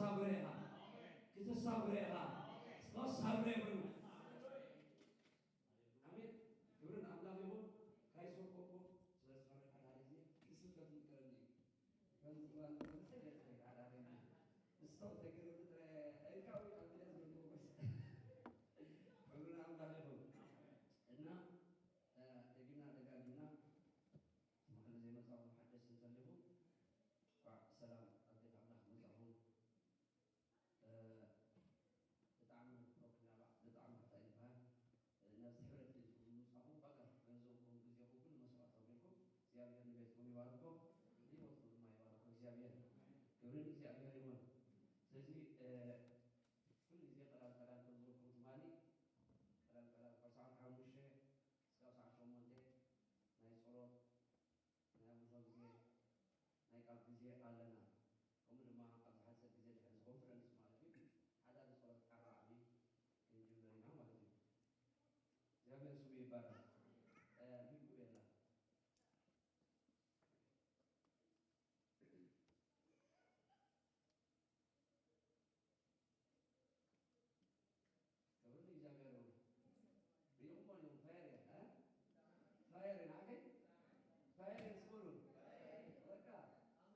ክትሳብሮ ኢኻ። ክትሳብሮ ኢኻ። እስከ ሳብሮ ይበሉ። ኣሜን። ክብሪ ንኣምላኽ ይኹን። ካይሰኮኮ ስለ ዝፈረድ ሓደ ግዜ ስብከት ምቀረኒ እዩ። ከም ዝባል ከም ዝፈለጥ ሓደ ሓደ ግዜ እስታው ተገረብ ጥረ እንካዊ ኣብ ድረስ ዝመጎስ። ክብሪ ንኣምላኽ ይኹን። እና፣ እ፣ ደጊምና ደጋጊምና ትማሊ ዘይመጻኹም ሓደስቲ እንተሊኹም፣ እንኳዕ ሰላም ኣብ ቤት ኣምላኽ መጻኹም። እ፣ ብጣዕሚ ሮክናባ፣ ብጣዕሚ እንታይ ይበሃል፣ እ፣ ነዚ ሕብረት ሒዝኩም ምምጻኹም፣ ዋጋ ገንዘብኩም፣ ግዜኹም፣ ኩሉ መስዋእቲ ኣውሪድኩም፣ እግዚኣብሔር ንቤትኩም ይባርኮ፣ ንህይወትኩም ድማ ይባርኮ እግዚኣብሔር። ክብሪ ንእግዚኣብሔር ይኹን። ስለዚ፣ እ፣ ኩሉ ግዜ ቀላል ቀላል ከም ዝበልኩም ትማሊ፣ ቀላል ቀላል ካብ ሰዓት ሓሙሽተ እስካብ ሰዓት ሸሞንተ ናይ ጸሎት ናይ ኣምልኾ ግዜ፣ ናይ ቃል ግዜ ኣለና። ከምኡ ድማ ኣብዚ ሓፂር ግዜ ድሕሪ እዚ ኮንፈረንስ ማለት እዩ፣ ሓዳሪ ጸሎት ኣራዕሚ ክንጅምር ኢና ማለት እዩ። እግዚኣብሔር ስሙ ይባረክ። እ፣ ሂልኩም የላ። ክብሪ ንእግዚኣብሔር ይኹን። ሪኢኹምዎ ዲኹም? ፋየር እያ፣ እ? ፋየር እያ፣ ኣከይ? ፋየር እያ፣ ስሙሉ። በቃ፣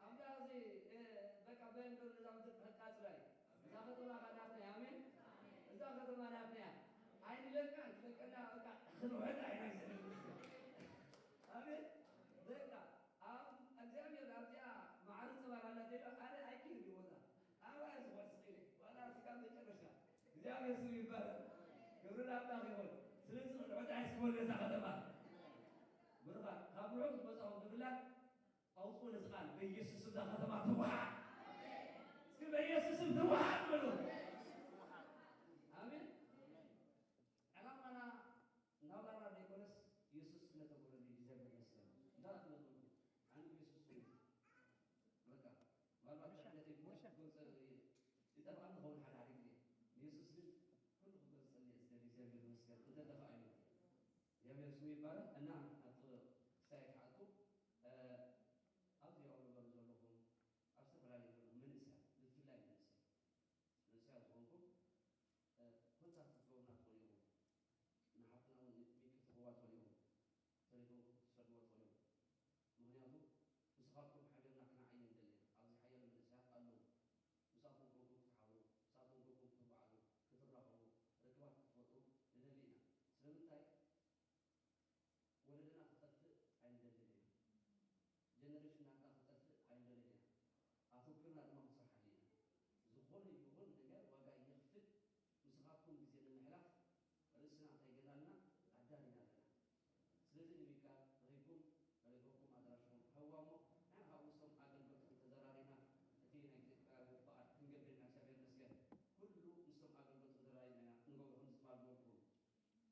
ኣምላኽ እዚ፣ እ፣ በቃ፣ በእንዶ ነዛ ምድር ከቃጽላ እዩ። እዛ ከተማ ኸኣ ናትና እያ፣ ኣሜን? እዛ ከተማ ናትና እያ። ኣይንለቃ፣ ትለቀና፣ በቃ፣ ክንውሕዳ ኢና፣ እግዚኣብሔር ይመስገን። ኣሜን? በቃ፣ ኣብ እግዚኣብሔር ኣብዚኣ ማዕረ ጽባሕ ኣላ ተይሉ፣ ኣነ ኣይክይድ ቦታ። ኣባይ ዝኮን ስኢለ ዋላ እስካብ መጨረሻ እግዚኣብሔር ስሙ ይባረክ። ክብሪ ንኣምላኽ ይኹን። ስለዚ ንዑ እንታይ ስበሉ ነዛ ከተማ። ብሩኻት፣ ካብ ርሑቕ ዝመጻኹም ብፍላይ ኣውጽኡ ነዚ ቃል። በኢየሱስ ስም እዛ ከተማ ትውሓጥ። እስኪ በኢየሱስ ስም ትውሓጥ በሉ። ኣሜን። ዕላማና እናብራራ ዘይኮነስ፣ ኢየሱስ ክነተግብረሉ እዩ። እግዚኣብሔር ይመስገን። እንታይ ትነግሩ? ኣነ ኢየሱስ እዩ። በቃ፣ ምናልባት ሞሽን፣ ሕድገተይ ሞሽን። ክገልጸ ይጠፍኣኒ ክኸውን ሓደ ሓደ ግዜ። ንኢየሱስ ግን ኩሉ ክገልጸሉ እየ ዝደሊ። እግዚኣብሔር ይመስገን። እንተደፋእ እዩ። እግዚኣብሔር ስሙ ይባረክ። እና ኣብቲ ክሳይ ክኣቱ፣ እ፣ ኣብዚ ኣብ ነበሩ ዘለኹም፣ ኣብ ዝተፈላለዩ ዘለኹም መንእሰያት፣ ብፍላይ መንእሰያት፣ መንእሰያት ዝኾንኩም፣ እ፣ ኮንታክት ክትገብሩና ትኽእሉ ኢኹም። ንሓፍትና እውን ሚኪ ክትህብዋ ትኽእሉ ኢኹም። ቴሌፎን ክትሰድዎ ትኽእሉ ኢኹም። ምኽንያቱ፣ ምስኻትኩም ሓቢርና ክነዓዪ ንደሊ ኢና። ኣብዚ ሓያሎ መንእሰያት ኣለዉ። ምስኣቶም ኮንኩም ክትሓብሩ፣ ምስኣቶም ኮንኩም ክትበዓሉ፣ ክትራኸቡ፣ ርክባት ክትፈጥሩ ንደሊ ኢና። ስለምንታይ? ወለዶና ክጠፍእ ኣይንደልን ኢና። ጀነሬሽን ናትና ክጠፍእ ኣይንደልን ኢና። ኣተኲርና ድማ ክንሰርሓሉ ኢና። ዝኾነ ይኹን ነገር ዋጋ የኽፍል። ምስኻትኩም ግዜ ንምሕላፍ ርእስና ከይገዳልና ኣዳሊና ኣለና። ስለዚ ንሚካል ረኺብኩም፣ ቴሌፎንኩም፣ ኣድራሽኹም ሃብዋ እሞ፣ ንሕና ካብኡ ምስቶም ኣገልገልትኩም ተዘራሪብና፣ እቲ ናይ ግዜ ፍቃድ ክንገብር ኢና። እግዚኣብሔር ይመስገን። ኩሉ ምስቶም ኣገልገልትኩም ተዘራሪብና ኢና ክንገብሮ፣ ከምዚ ትማል ዝበልኩኹም።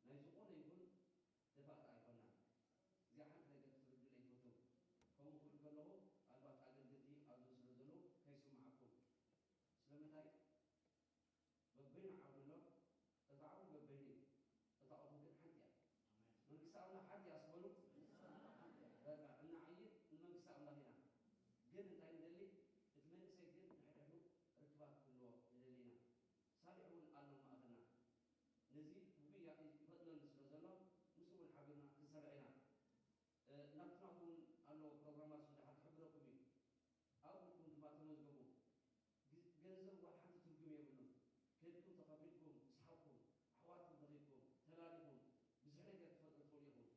ናይ ዝኾነ ይኹን ደፋእቲ ኣይኮናን። እዚኣ ሓንቲ ነገር ክትርድኡለይ ይፈቱ። ከምኡ ክብል ከለኹ፣ ምናልባት ኣገልገልቲ ኣብዚ ስለ ዘለዉ ከይስምዓኩም። ስለምንታይ? በበይኑ ዓውዲ ኣሎ። እቲ ዓውዲ በበይኑ እዩ። እታ ኦቶ ግን ሓንቲ እያ። መንግስቲ ኣምላኽ ሓንቲ እያ ስበሉ። በቃ፣ እናዓይን ንመንግስቲ ኣምላኽ ኢና። ግን እንታይ ንደሊ? እቲ መንእሰይ ግን ንሕድሕዱ ርክባት ክህልዎ ንደሊ ኢና። ሳልሕ እውን ኣሎ ማእኸልና። ነዚ ብጉያ ይፈጥነሉ ስለ ዘሎ፣ ምስኡ እውን ሓቢርና ክንሰርሕ ኢና። እ፣ ናብቲ ናቱ እውን ኣሎ ፕሮግራማት፣ እሱ ደሓር ክሕብረኩም እዩ። ኣብ ልብኩም ድማ ተመዝገቡ። ግ-፣ ገንዘብ ዋላ ሓንቲ ትርጉም የብሉን። ከድኩም ተኸፊልኩም፣ ሰሓቕኩም፣ ኣሕዋትኩም ረኺብኩም፣ ተላሊኹም፣ ብዙሕ ነገር ክትፈጥሩ ትኽእሉ ኢኹም።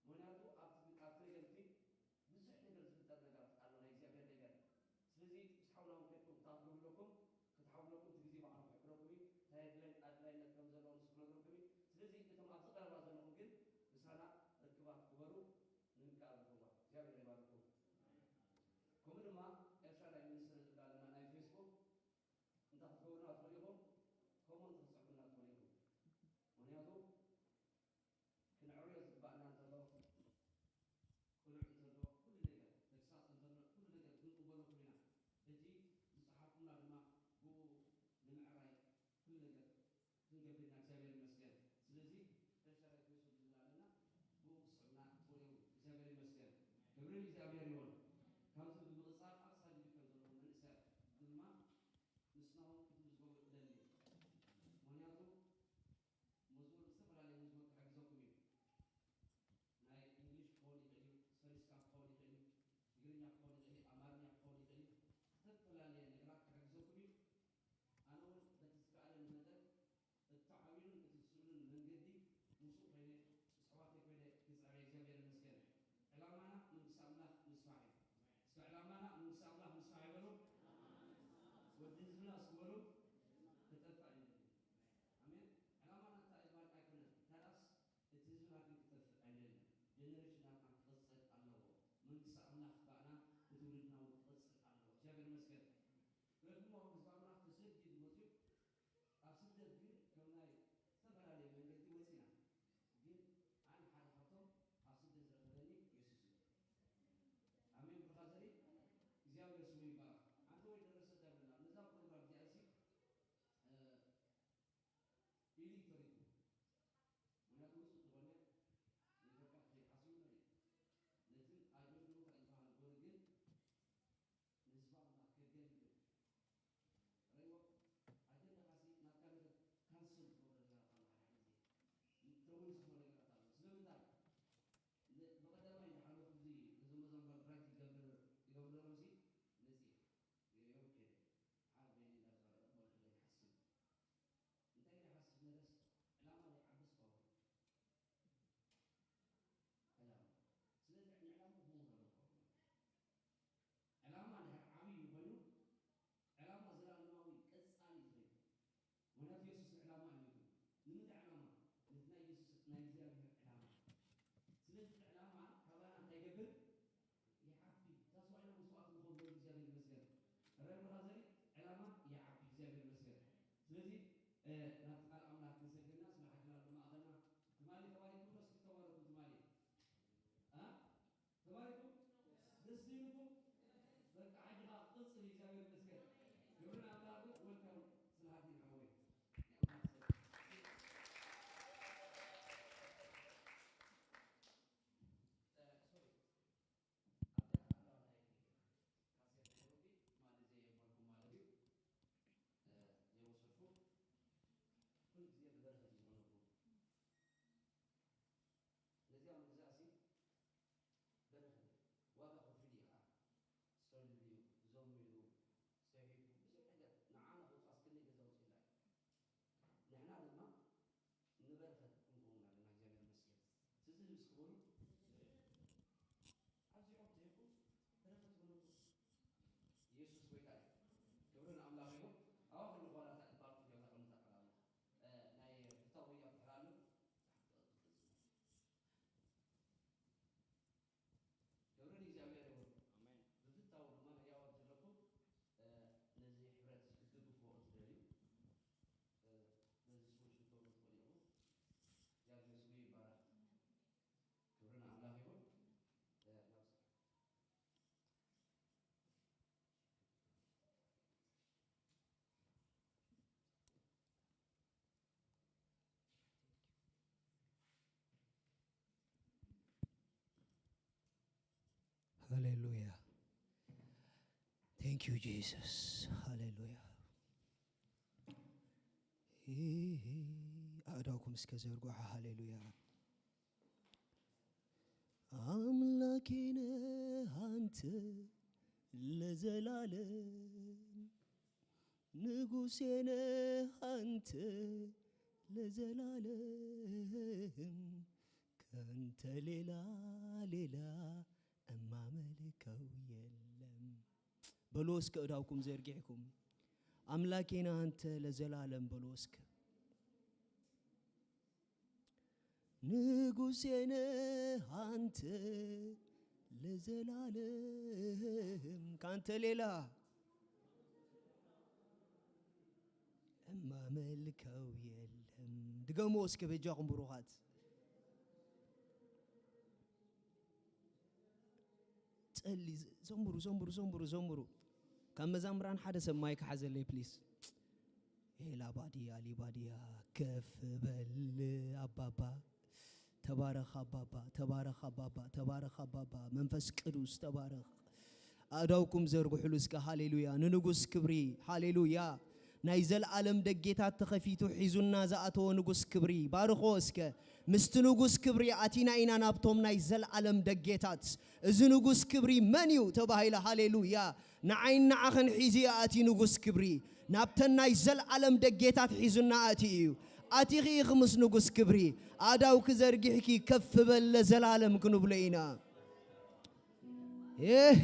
ምኽንያቱ ኣብቲ፣ ኣብቲ ነገር እቲ ብዙሕ ነገር ዝፍጠር ነገራት ኣሎ፣ ናይ እግዚኣብሔር ነገር። ስለዚ ምስ ሓውና እውን ከድኩም ክትኣክቡ ኣለኩም፣ ክትሓብሩ ኣለኩም። እቲ ግዜ ባዕሉ ክሕብረኩም እዩ፣ እንታይ ኣድላይ-፣ ኣድላይነት ከም ዘለዎ ንሱ ክነግረኩም እዩ። ስለዚ እቶም ኣብዚ ቀረባ ዘለኹም ግን ምሳና ርክባት ግበሩ፣ ንምክኣል ርክባት። እግዚኣብሔር ይባርኩም። ከምኡ ድማ ኤልሻዳይ ሚኒስትሪ ዝብላ ኣለና ናይ ፌስቡክ፣ እንታይ ክትገብሩና ትኽእሉ ኢኹም፣ ኮመንት ክትፅሕፉልና ትኽእሉ ኢኹም። ምኽንያቱ ክነዕርዮ ዝግባኣና እንተሎ፣ ቅኑዕ እንተሎ፣ ኩሉ ነገር፣ ተግሳጽ እንተሎ፣ ኩሉ ነገር ክንቅበለኩም ኢና። ሕጂ ዝጸሓፍኩምና ድማ ብኡ ንምዕራይ ኩሉ ነገር ክንገብር ኢና። እግዚኣብሔር ይመስገን። ስለዚ ኤልሻዳይ ፌስቡክ ዝብላ ኣለና፣ ብኡ ክትስዕቡና ትኽእሉ ኢኹም። እግዚኣብሔር ይመስገን። ክብሪ ንእግዚኣብሔር ይኹን። ካብዚ ብምቕጻል ኣብ ሳልዲ ከም ዘለዉ መንእሰያት ድማ ምስ መንግስቲ ኣምላኽ ከኣና ንትውልድና እውን ክቐጽል ኣለዎ። እግዚኣብሔር ይመስገን። ረድሞ ህዝቢ ኣምላኽ ተሰዲዱ መጺኡ፣ ኣብ ስደት ግን ከም ናይ ዝተፈላለየ መንገዲ ወጺና። ግን ኣነ ሓደ ካብቶም ኣብ ስደት ዝረኸበኒ የሱስ እዩ። ኣሜን። ብርኻ ዘርኢ እግዚኣብሔር ስሙ ይባረኽ። ኣንተ ወይ ደረሰ ተብልና ነዛ ፕሮግራም እዚኣ ሲ ኢሊት ተሪፉ። ምክንያቱ ውጹእ ዝኾነ ንኢትዮጵያ ዘይሓስቡ ማለት እዩ። ነቲ ኣጀንድኡ እንታይ ዝበሃል ጎል ግን ንህዝቢ ኣምላኽ ከገልግል ረይዎ ኣጀንዳኻሲ ናትካ ነገር ካንስል ዝገብረልካ ካብ ሓደ ግዜ ተወይስሞ ነገራት ኣሎ። ስለምንታይ? ን-፣ ብቐዳማይ ዝሓለፉ እዚ እዞም መዘምራን ራይት ይገብር፣ ይገብሩ ዘለዉ ሲ መጽየ ገሊኦም ከደ ሓር በይኒ እንዳተቐረበ ወልዱ ዘይሓስብ እንታይ ኢለ ሓስብ ነረስ ዕላማ ዘይዓብስ ፓወር ዕላማ። ስለዚ ንዕላማ ክቡር ኣለዎ። ዕላማ ድሕር ዓብዪ ኮይኑ ዕላማ ዘላለማዊ ቀጻሊ እዩ። ምክንያቱ የሱስ ዕላማ እዩ። ንምንታይ ዕላማ? ነቲ ናይ የሱስ ናይ እግዚኣብሔር ዕላማ። ስለዚ እቲ ዕላማ ካባና እንታይ ይገብር? ይዓቢ። ዛስ ዋዕላ መስዋዕቲ ንኸብሎ እግዚኣብሔር ይመስገን። ራይ ብራዘሪ ዕላማ ይዓቢ። እግዚኣብሔር ይመስገን። ስለዚ እ፣ ናብቲ ቃል ኣምላኽ ክንሰግድና ስለ ሓጅና ድማ ኣኸና ትማሊ ተባሪኹ ዶ እስኪ ተባረኹ ትማሊ? እ? ተባሪኹ? ደስ ይብልኩም? በቃ ሓጅኻ ቅጽል እግዚኣብሔር ይመስገን። ክብርን ኣምላኽ ወልካም ስለ ሓጅና ሓወይ። እ፣ ሶሪ። ኣብቲ ኣእላው ናይ ካሴት ናይ ሮቢ ትማሊ ዘየመርኩም ማለት እዩ። እ፣ ዘይወሰድኩም ኩሉ ግዜ ብበረኸት እዩ ዝኾነኩም። ነዚኣ ምግዛእሲ በረኸት ዋጋ ከፊሉ እዩ ከዓ። ሰልዩ፣ ዘሚሩ፣ ሰሒቱ፣ ብዙሕ ነገር ንዓና ከውፅእ ኣስክኒ ገዛ ውፅእላ እዩ። ንሕና ድማ ንበረኸት ክንከውን ኣለና። እግዚኣብሔር ይመስገን። ትዝ ምስ ክበሉ ኣብዚ ዖት ዘይኩ በረኸት ይኹነኩም። ኢየሱስ ጎይታ እዩ። ክብሪ ንኣምላኽ ይኹን። ኣብ ኩሉ ጓላታ እባብ ትገብራ ከምታ ቀላሉ፣ እ፣ ናይ ፍታዊ ኣብ ትሕራሉ ክብሪ ንእግዚኣብሔር ይኹን። ኣሜን። ብፍታው ድማ ህያዋት ዘለኩም፣ እ፣ ነዚ ሕብረት ክትድግፍዎ ክትደልዩ፣ እ፣ በዚ ስፖንሰር ክትገብሩ ትኽእሉ ኢኹም። እግዚኣብሔር ስሙ ይባረክ። ክብሪ ንኣምላኽ ይኹን። እ፣ ናብ ስራሕ። ሃሌሉያ። Thank you Jesus። ሃሌሉያ። ኣእዳውኩም እስከ ዘርጉሑ። ሃሌሉያ። አምላኬ ነህ አንተ ለዘላለም፣ ንጉሴ ነህ አንተ ለዘላለም፣ ካንተ ሌላ ሌላ እማመልከው የለም። በሉ እስከ እዳውኩም ዘርጊሕኩም፣ አምላኬ ነህ አንተ ለዘላለም በሉ እስከ። ንጉሴ ነህ አንተ ለዘላለም፣ ካንተ ሌላ እማመልከው የለም። ድገሞ እስከ በጃኹም ብሩኻት። ጸሊ፣ ዘምሩ፣ ዘምሩ፣ ዘምሩ፣ ዘምሩ። ካብ መዛምራን ሓደ ሰብ ማይክ ሓዘለይ ፕሊስ። ኤላ ባዲያ ሊባዲያ፣ ከፍ በል ኣባባ። ተባረኽ ኣባባ፣ ተባረኽ ኣባባ፣ ተባረኽ ኣባባ። መንፈስ ቅዱስ ተባረኽ። ኣእዳውኩም ዘርግሑሉ እስከ። ሃሌሉያ። ንንጉስ ክብሪ። ሃሌሉያ። ናይ ዘልዓለም ደጌታት ተኸፊቱ ሒዙና ዝኣተወ ንጉስ ክብሪ። ባርኾ እስከ። ምስቲ ንጉስ ክብሪ ኣቲና ኢና ናብቶም ናይ ዘልዓለም ደጌታት። እዚ ንጉስ ክብሪ መን እዩ ተባሂለ? ሃሌሉያ። ንዓይን ንዓኽን ሒዙ እዩ ኣትዩ ንጉስ ክብሪ። ናብተን ናይ ዘልዓለም ደጌታት ሒዙና ኣትዩ እዩ። ኣቲኺ ኢኺ ምስ ንጉስ ክብሪ። ኣእዳውኪ ዘርጊሕኪ ከፍ በል ለዘላለም ክንብሎ ኢና። ኤሄ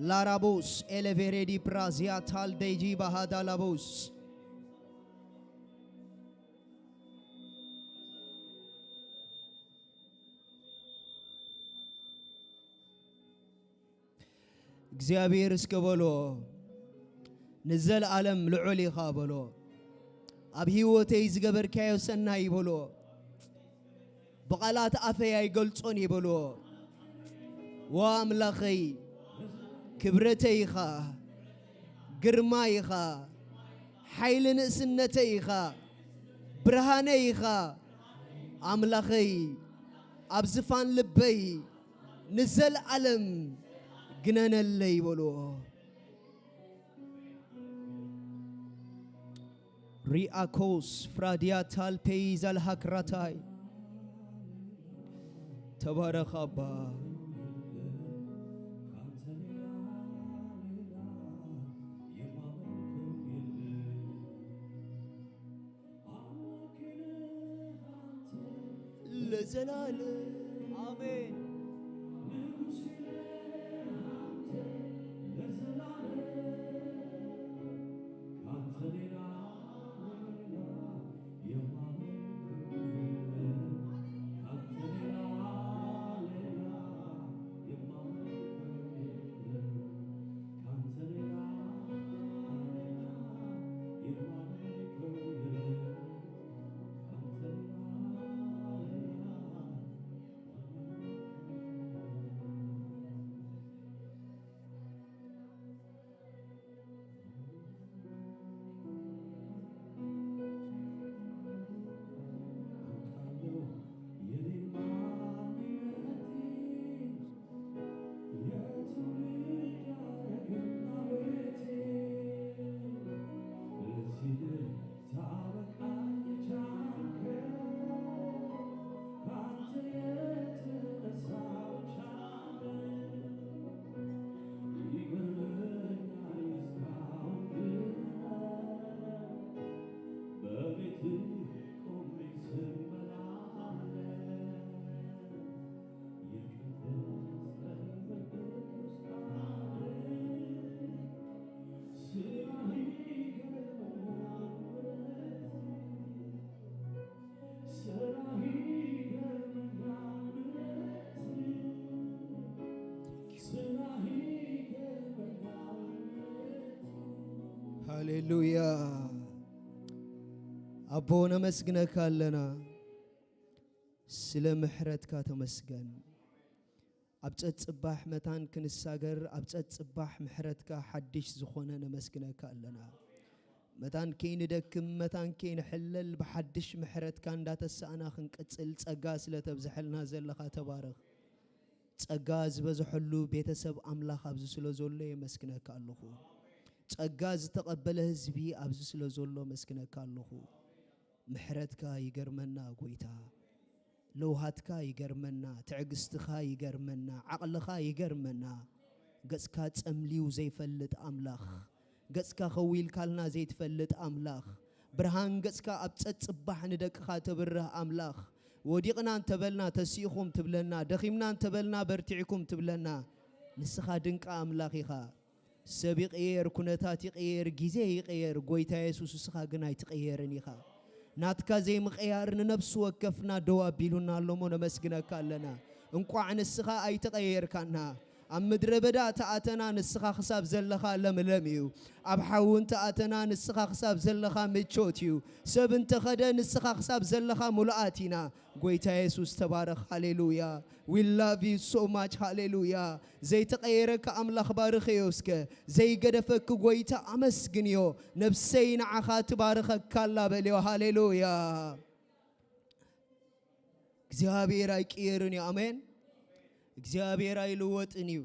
ላራቦስ ኤሌቬሬዲ ፕራዚያ ታልደይጂ ባሃዳ ላቦስ። እግዚኣብሔር እስከ በሎ፣ ንዘለዓለም ልዑል ኢኻ በሎ። ኣብ ህይወተይ ዝገበርካዮ ሰናይ በሎ። ብቓላት ኣፈይ ኣይገልጾን እየ በሎ። ዋ ኣምላኸይ፣ ክብረተይ ኢኻ፣ ግርማ ኢኻ፣ ሓይሊ ንእስነተይ ኢኻ፣ ብርሃነይ ኢኻ። ኣምላኸይ፣ ኣብ ዝፋን ልበይ ንዘለዓለም ግነነለይ በሎ። ሪኣኮስ ፍራድያ ታልፔይ ዛልሃክራታይ። ተባረኽ ኣባ። ለዘላለም ኣሜን። ሃሌሉያ። ኣቦ ነመስግነካ ኣለና፣ ስለ ምሕረትካ ተመስገን። ኣብ ጸጽባሕ መታን ክንሳገር፣ ኣብ ጸጽባሕ ምሕረትካ ሓድሽ ዝኾነ ነመስግነካ ኣለና። መታን ከይንደክም፣ መታን ከይንሕለል፣ ብሓድሽ ምሕረትካ እንዳተሳእና ክንቅጽል ጸጋ ስለ ተብዝሐልና ዘለኻ ተባረኽ። ጸጋ ዝበዝሐሉ ቤተሰብ ኣምላኽ ኣብዚ ስለ ዘሎ የመስግነካ ኣለኹ። ጸጋ ዝተቐበለ ህዝቢ ኣብዚ ስለ ዘሎ የመስግነካ ኣለኹ። ምሕረትካ ይገርመና ጎይታ። ለውሃትካ ይገርመና፣ ትዕግስትኻ ይገርመና፣ ዓቕልኻ ይገርመና። ገጽካ ጸምልዩ ዘይፈልጥ ኣምላኽ፣ ገጽካ ከዊልካልና ዘይትፈልጥ ኣምላኽ፣ ብርሃን ገጽካ ኣብ ጸጽባሕ ንደቅኻ ተብርህ ኣምላኽ፣ ወዲቕና እንተበልና ተሲእኹም ትብለና፣ ደኺምና እንተበልና በርቲዕኩም ትብለና። ንስኻ ድንቂ ኣምላኽ ኢኻ። ሰብ ይቕየር፣ ኩነታት ይቕየር፣ ግዜ ይቕየር፣ ጎይታ የሱስ ንስኻ ግን ኣይትቕየርን ኢኻ። ናትካ ዘይምቕያር ንነፍሲ ወከፍና ደው ኣቢሉና ኣሎሞ ነመስግነካ ኣለና። እንቋዕ ንስኻ ኣይተቐየርካና። ኣብ ምድረ በዳ ተኣተና ንስኻ ክሳብ ዘለኻ ለምለም እዩ። ኣብ ሓዊ እንተኣተና ንስኻ ክሳብ ዘለኻ ምቾት እዩ። ሰብ እንተኸደ ንስኻ ክሳብ ዘለኻ ሙሉኣት ኢና። ጎይታ የሱስ ተባረኽ። ሃሌሉያ። We love you so much። ሃሌሉያ። ዘይተቐየረካ ኣምላኽ ባርኸዮ እስከ። ዘይገደፈኪ ጎይታ ኣመስግንዮ። ነብሰይ ንዓኻ ትባርኸካ ኣላ በልዮ። ሃሌሉያ። እግዚኣብሔር ኣይቅየርን እዩ። ኣሜን። እግዚኣብሔር ኣይልወጥን እዩ።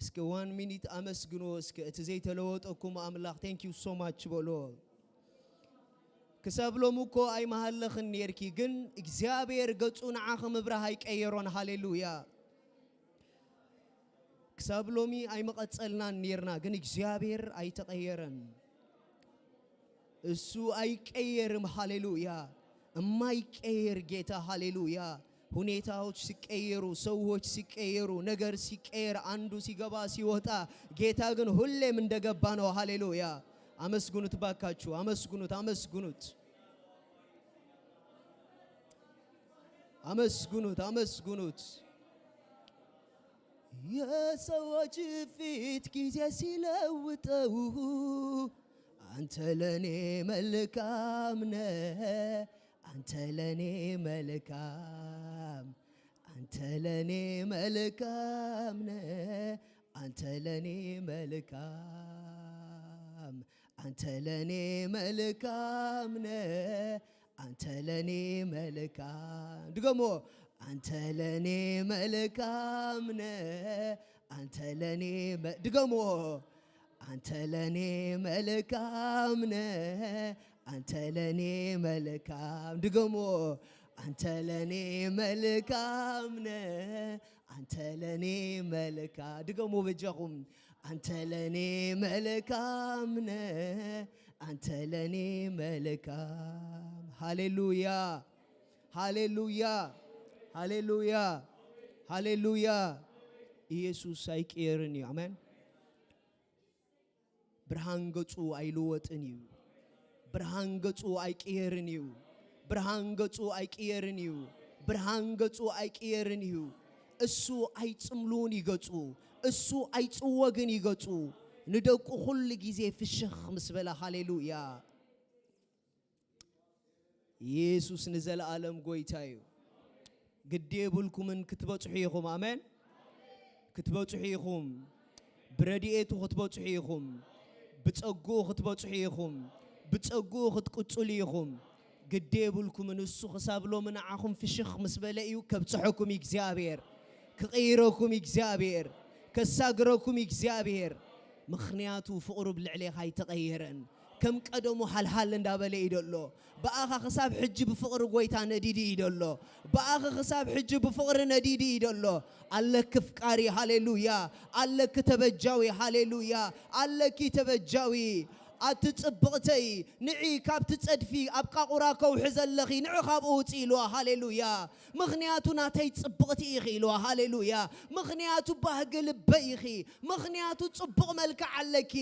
እስከ one minute ኣመስግንዎ እስከ። እቲ ዘይተለወጠኩም ኣምላኽ thank you so much በልዎ። ክሳብ ሎሚ እኮ ኣይመሃለኽን ኔርኪ፣ ግን እግዚኣብሔር ገጹ ንዓኺ ምብራህ ኣይቀየሮን። ሃሌሉያ። ክሳብ ሎሚ ኣይመቐጸልናን ኔርና፣ ግን እግዚኣብሔር ኣይተቐየረን። እሱ ኣይቀየርም። ሃሌሉያ። የማይቀየር ጌታ። ሃሌሉያ። ሁኔታዎች ሲቀየሩ፣ ሰዎች ሲቀየሩ፣ ነገር ሲቀየር፣ አንዱ ሲገባ ሲወጣ፣ ጌታ ግን ሁሌም እንደገባ ነው። ሃሌሉያ። አመስግኑት ባካችሁ፣ አመስግኑት፣ አመስግኑት። አመስግኑት፣ አመስግኑት። የሰዎች ፊት ጊዜ ሲለውጠው አንተ ለኔ መልካም ነህ፣ አንተ ለኔ መልካም፣ አንተ ለኔ መልካም ነህ፣ አንተ ለኔ መልካም፣ አንተ ለኔ መልካም ነህ፣ አንተ ለኔ መልካም። ድገሞ። አንተ ለኔ መልካም ነህ፣ አንተ ለኔ መ-፣ ድገሞ። አንተ ለኔ መልካም ነህ፣ አንተ ለኔ መልካም። ድገሞ። አንተ ለኔ መልካም ነህ፣ አንተ ለኔ መልካም። ድገሞ በጃኹም። አንተ ለኔ መልካም ነህ፣ አንተ ለኔ መልካም። ሃሌሉያ፣ ሃሌሉያ፣ ሃሌሉያ፣ ሃሌሉያ። ኢየሱስ ኣይቅየርን እዩ። ኣሜን። ብርሃን ገጹ ኣይልወጥን እዩ። ብርሃን ገጹ ኣይቅየርን እዩ። ብርሃን ገጹ ኣይቅየርን እዩ። ብርሃን ገጹ ኣይቅየርን እዩ። እሱ ኣይጽምሉን እዩ ገጹ። እሱ ኣይጽወግን እዩ ገጹ። ንደቁ ኩሉ ግዜ ፍሽኽ ምስ በለ፣ ሃሌሉያ። ኢየሱስ ንዘለኣለም ጎይታ እዩ። ግዲ የብልኩምን ክትበጽሑ ኢኹም። ኣሜን። ክትበጽሑ ኢኹም። ብረድኤቱ ክትበጽሑ ኢኹም። ብጸግኡ ክትበጽሑ ኢኹም። ብጸግኡ ክትቅጽሉ ኢኹም። ግዲ የብልኩምን። እሱ ክሳብ ሎሚ ንዓኹም ፍሽኽ ምስ በለ እዩ ከብጽሐኩም እግዚኣብሔር። ክቕይረኩም እግዚኣብሔር። ከሳግረኩም እግዚኣብሔር። ምኽንያቱ ፍቕሩ ብልዕሌኻ ኣይተቐየረን። ከም ቀደሙ ሃልሃል እንዳበለ እዩ ደሎ። ብኣኻ ክሳብ ሕጂ ብፍቕሪ ጎይታ ነዲዱ እዩ ደሎ። ብኣኺ ክሳብ ሕጂ ብፍቕሪ ነዲዱ እዩ ደሎ። ኣለኪ ፍቃሪ፣ ሃሌሉያ። ኣለኪ ተበጃዊ፣ ሃሌሉያ። ኣለኪ ተበጃዊ። ኣቲ ጽብቕተይ፣ ንዒ ካብቲ ጸድፊ ኣብ ቃቑራ ከውሒ ዘለኺ፣ ንዒ ካብኡ ውጺ ኢልዋ፣ ሃሌሉያ። ምኽንያቱ ናተይ ጽብቕቲ ኢኺ ኢልዋ፣ ሃሌሉያ። ምኽንያቱ ባህጊ ልበይ ኢኺ፣ ምኽንያቱ ጽቡቕ መልክዕ ኣለኪ።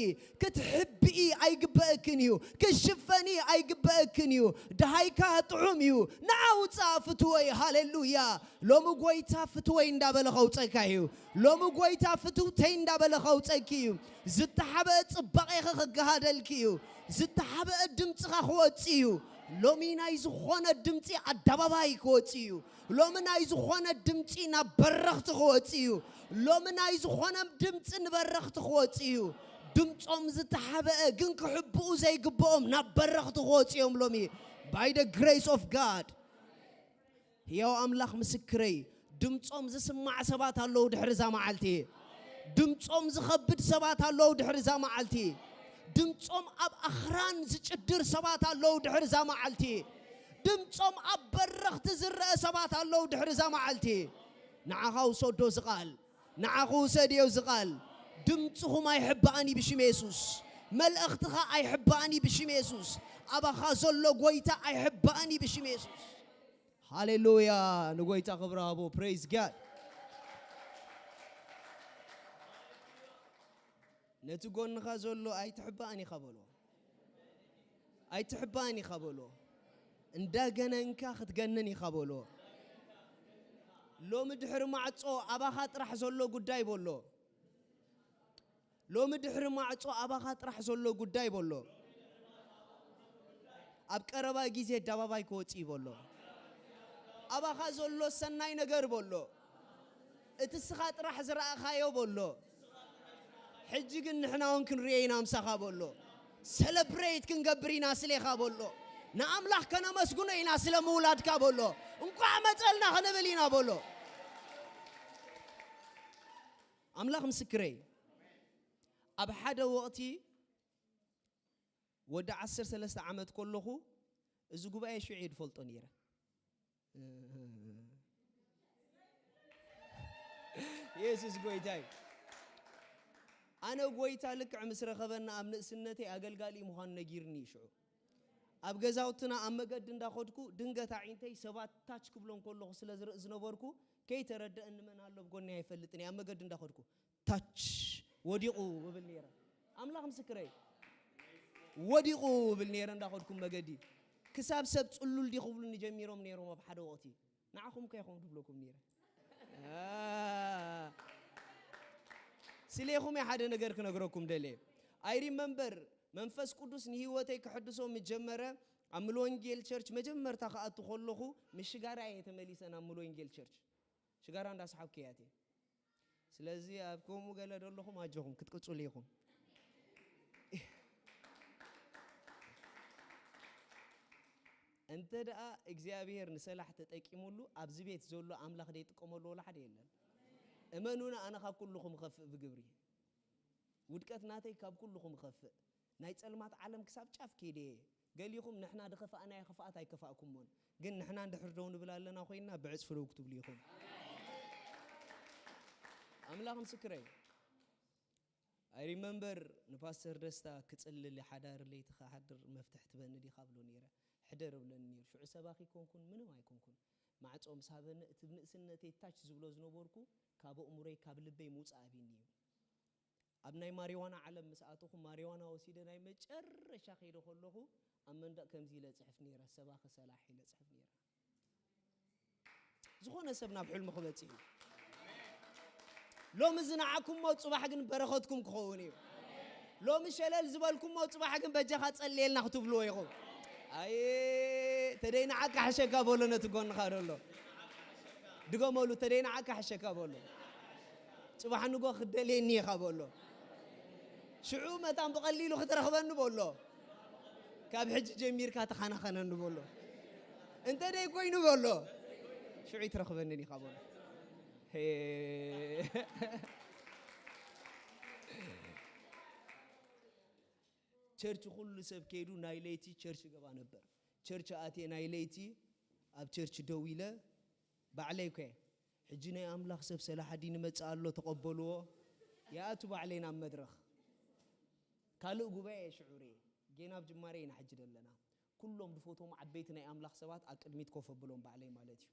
ክትሕብኢ ኣይግበእክን እዩ፣ ክትሽፈኒ ኣይግበእክን እዩ። ደሃይካ ጥዑም እዩ፣ ንዓ ውጻእ ፍትወይ፣ ሃሌሉያ። ሎሚ ጎይታ ፍትወይ እንዳበለ ከውጸካ እዩ። ሎሚ ጎይታ ፍትውተይ እንዳበለ ከውጸኪ እዩ። ዝተሓበአ ጽባቄኺ ክገሃደልኪ እዩ። ዝተሓበአ ድምጽኻ ክወጽእ እዩ። ሎሚ ናይ ዝኾነ ድምጺ ኣደባባይ ክወጽእ እዩ። ሎሚ ናይ ዝኾነ ድምጺ ናብ በረኽቲ ክወጽእ እዩ። ሎሚ ናይ ዝኾነ ድምጺ ንበረኽቲ ክወጽእ እዩ። ድምጾም ዝተሓበአ ግን ክሕብኡ ዘይግብኦም ናብ በረኽቲ ክወጽኡ እዮም ሎሚ። By the grace of God። ሕያው ኣምላኽ ምስክረይ፣ ድምጾም ዝስማዕ ሰባት ኣለዉ ድሕሪ እዛ መዓልቲ። ድምጾም ዝኸብድ ሰባት ኣለዉ ድሕሪ እዛ መዓልቲ። ድምጾም ኣብ ኣኽራን ዝጭድር ሰባት ኣለዉ ድሕሪ እዛ መዓልቲ። ድምጾም ኣብ በረኽቲ ዝረአ ሰባት ኣለዉ ድሕሪ እዛ መዓልቲ። ንዓኻ ውሰዶ እዚ ቃል። ንዓኹ ውሰድዮ እዚ ቃል። ድምፅኹም ኣይሕባእን እዩ ብሽም የሱስ። መልእኽትኻ ኣይሕባእን እዩ ብሽም የሱስ። ኣባኻ ዘሎ ጎይታ ኣይሕባእን እዩ ብሽም የሱስ። ሃሌሉያ። ንጎይታ ክብሪ ሃቦ። Praise God። ነቲ ጎንኻ ዘሎ ኣይትሕባእን ኢኻ በሎ። ኣይትሕባእን ኢኻ በሎ። እንዳገነንካ ክትገንን ኢኻ በሎ። ሎሚ ድሕሪ ማዕጾ ኣባኻ ጥራሕ ዘሎ ጉዳይ በሎ። ሎሚ ድሕሪ ማዕጾ ኣባኻ ጥራሕ ዘሎ ጉዳይ በሎ። ኣብ ቀረባ ግዜ ኣደባባይ ክወጽእ እዩ በሎ። ኣባኻ ዘሎ ሰናይ ነገር በሎ። እቲ እስኻ ጥራሕ ዝረኣኻዮ በሎ። ሕጂ ግን ንሕና እውን ክንርእዮ ኢና ምሳኻ በሎ። ሰለብሬት ክንገብር ኢና ስሌኻ በሎ። ንኣምላኽ ከነመስግኖ ኢና ስለ ምውላድካ በሎ። እንቋዕ መጸልና ክንብል ኢና በሎ። ኣምላኽ ምስክረይ፣ ኣብ ሓደ ወቕቲ ወዲ ዓሰርተ ሰለስተ ዓመት ከለኹ፣ እዚ ጉባኤ ሽዑ እየ ዝፈልጦ ነይረ። የሱስ ጎይታ እዩ። ኣነ ጎይታ ልክዕ ምስ ረኸበና፣ ኣብ ንእስነተይ ኣገልጋሊ ምዃኑ ነጊርኒ እዩ ሽዑ። ኣብ ገዛውትና ኣብ መገዲ እንዳኸድኩ፣ ድንገት ኣዒንተይ ሰባት ታች ክብሎም ከለኹ ስለ ዝርኢ ዝነበርኩ፣ ከይተረደአኒ መን ኣሎ ብጎነይ ኣይፈልጥን እየ። ኣብ መገዲ እንዳኸድኩ፣ ታች ወዲቑ እብል ነይረ። ኣምላኽ ምስክረይ፣ ወዲቑ እብል ነይረ እንዳኸድኩም መገዲ። ክሳብ ሰብ ጽሉል ዲ ክብሉኒ ጀሚሮም ነይሮም ኣብ ሓደ ወቕቲ። ንዓኹም ከ ይኸውን ትብለኩም ነይረ። ስሌኹም እየ ሓደ ነገር ክነግረኩም ደልየ። I remember መንፈስ ቅዱስ ንህይወተይ ክሕድሶ ምጀመረ ኣብ ሙሉ ወንጌል ቸርች መጀመርታ ክኣቱ ከለኹ ምስ ሽጋራ እየ ተመሊሰ ናብ ሙሉ ወንጌል ቸርች። ሽጋራ እንዳሰሓብኩ እየ ኣትየ። ስለዚ ኣብ ከምኡ ገለ ደለኹም ኣጆኹም ክትቅጽሉ ኢኹም። እንተ ደኣ እግዚኣብሔር ንሰላሕ ተጠቂሙሉ ኣብዚ ቤት ዘሎ ኣምላኽ ደይጥቀመሉ ወላ ሓደ የለን። እመኑና ኣነ ካብ ኩልኹም እኸፍእ ብግብሪ። ውድቀት ናተይ ካብ ኩልኹም እኸፍእ። ናይ ጸልማት ዓለም ክሳብ ጫፍ ከይደ እየ። ገሊኹም ንሕና ድኸፋእናዮ ክፍኣት ኣይከፋእኩሞን። ግን ንሕና እንድሕር ደው ንብል ኣለና ኮይንና ብዕጽፊ ደው ክትብሉ ኢኹም። ኣምላኽ ምስክረይ። I remember ንፓስተር ደስታ ክጽልል ሓዳር ለይቲ ክሓድር መፍትሕ ትበኒ ዲኻ ብሎ ነይረ። ሕደር እብለኒ ነይሩ። ሽዑ ሰባኺ ኣይኮንኩን ምንም ኣይኮንኩን። ማዕጾ ምስ ሃበኒ እቲ ብንእስነተይ ታች ዝብሎ ዝነበርኩ ካብ ኣእምሮይ ካብ ልበይ ምውጻእ ኣብይኒ እዩ። ኣብ ናይ ማሪዋና ዓለም ምስ ኣተኹ ማሪዋና ወሲደ ናይ መጨረሻ ከይደ ከለኹ ኣብ መንደቕ ከምዚ ኢለ ጽሕፍ ነይረ፣ ሰባኺ ሰላሕ ኢለ ጽሕፍ ነይረ። ዝኾነ ሰብ ናብ ሕልሙ ክበጽእ እዩ። ሎሚ ዝነዓኩሞ ጽባሕ ግን በረኸትኩም ክኸውን እዩ። ሎሚ ሸለል ዝበልኩሞ ጽባሕ ግን በጃኻ ጸልየልና ክትብልዎ ኢኹም። ኣየ ተደይ ንዓካ ሕሸካ በሎ ነቲ ጎንኻ ደሎ ድገመሉ ተደይ ንዓካ ሕሸካ በሎ። ጽባሕ ንጎ ክደልየኒ ኢኻ በሎ። ሽዑ መታን ብቐሊሉ ክትረኽበኒ በሎ። ካብ ሕጂ ጀሚርካ ተኻናኸነኒ በሎ። እንተ ደይ ኮይኑ በሎ ሽዑ ይትረኽበንን ኢኻ በሎ። ሄ። ቸርች ኩሉ ሰብ ከይዱ ናይ ለይቲ ቸርች ገባ ነበር። ቸርች ኣትየ ናይ ለይቲ ኣብ ቸርች ደው ኢለ ባዕለይ ኮ ሕጂ ናይ ኣምላኽ ሰብ ሰላሓዲን ይመጽእ ኣሎ ተቐበልዎ። ይኣቱ ባዕለይ ናብ መድረኽ። ካልእ ጉባኤ ሽዑ ርኤ። ጌና ኣብ ጅማሬ ኢና ሕጂ ዘለና። ኩሎም ድፈትዎም ዓበይቲ ናይ ኣምላኽ ሰባት ኣብ ቅድሚት ኮፍ ኣብሎም ባዕለይ ማለት እዩ።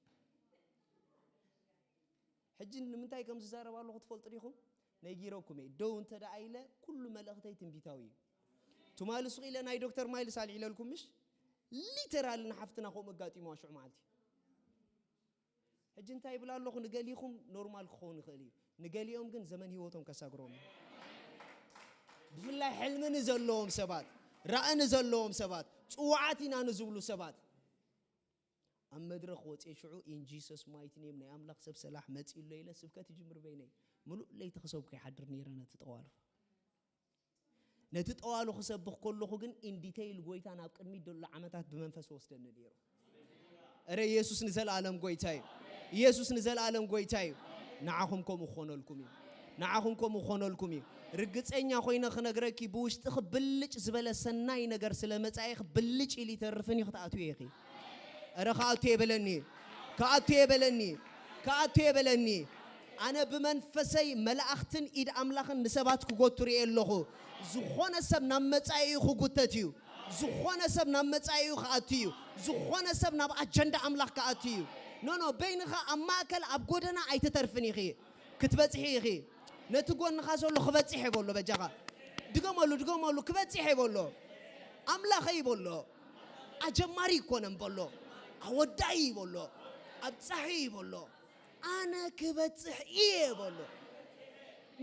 ሕጂ ንምንታይ ከም ዝዛረብ ኣለኹ ትፈልጡ ዲኹም? ነጊረኩም እየ። ደው እንተ ደኣ ኢለ ኩሉ መልእኽተይ ትንቢታዊ እዩ። ትማሊ ሱቕ ኢለ ናይ ዶክተር ማይልስ ኣልዒለልኩም ምሽ? ሊተራሊ ንሓፍትና ከምኡ ኣጋጢምዋ ሽዑ መዓልቲ። ሕጂ እንታይ ይብል ኣለኹ? ንገሊኹም ኖርማል ክኸውን ይኽእል እዩ። ንገሊኦም ግን ዘመን ህይወቶም ከሳግሮም እዩ። ብፍላይ ሕልሚ ንዘለዎም ሰባት፣ ራኢ ንዘለዎም ሰባት፣ ጽዋዓት ኢና ንዝብሉ ሰባት ኣብ መድረኽ ወፅየ ሽዑ in Jesus mighty name ናይ ኣምላኽ ሰብ ሰላሕ መፂኡ ኣሎ ኢለ ስብከት ይጅምር በይነይ። ምሉእ ለይቲ ክሰብኩ ይሓድር ነይረ ነቲ ጠዋሉ። ነቲ ጠዋሉ ክሰብኽ ከለኹ ግን in detail ጎይታ ናብ ቅድሚት ዘሎ ዓመታት ብመንፈስ ወስደኒ ነይሩ። እረ ኢየሱስ ንዘለኣለም ጎይታ እዩ። ኢየሱስ ንዘለኣለም ጎይታ እዩ። ንዓኹም ከምኡ ክኾነልኩም እዩ። ንዓኹም ከምኡ ክኾነልኩም እዩ። ርግጸኛ ኮይነ ክነግረኪ ብውሽጥኺ ብልጭ ዝበለ ሰናይ ነገር ስለ መጻኢኺ ብልጭ ኢሉ ይተርፍን እዩ ክትኣትዊ ኢኺ። እረ ክኣቱ የበለኒ፣ ክኣቱ የበለኒ፣ ክኣቱ የበለኒ። ኣነ ብመንፈሰይ መላእኽትን ኢድ ኣምላኽን ንሰባት ክጎቱ ርእየ ኣለኹ። ዝኾነ ሰብ ናብ መጻኢኡ ክጉተት እዩ። ዝኾነ ሰብ ናብ መጻኢኡ ክኣቱ እዩ። ዝኾነ ሰብ ናብ ኣጀንዳ ኣምላኽ ክኣቱ እዩ። ኖ ኖ፣ በይንኻ ኣብ ማእከል ኣብ ጎደና ኣይትተርፍን ኢኺ። ክትበጽሒ ኢኺ። ነቲ ጎንኻ ዘሎ ክበጽሕ እየ በሎ በጃኻ። ድገመሉ፣ ድገመሉ፣ ክበጽሕ እየ በሎ። ኣምላኸይ በሎ። ኣጀማሪ ኣይኮነን በሎ። ኣወዳኢ በሎ። ኣብጻሒ በሎ። ኣነ ክበጽሕ እየ በሎ።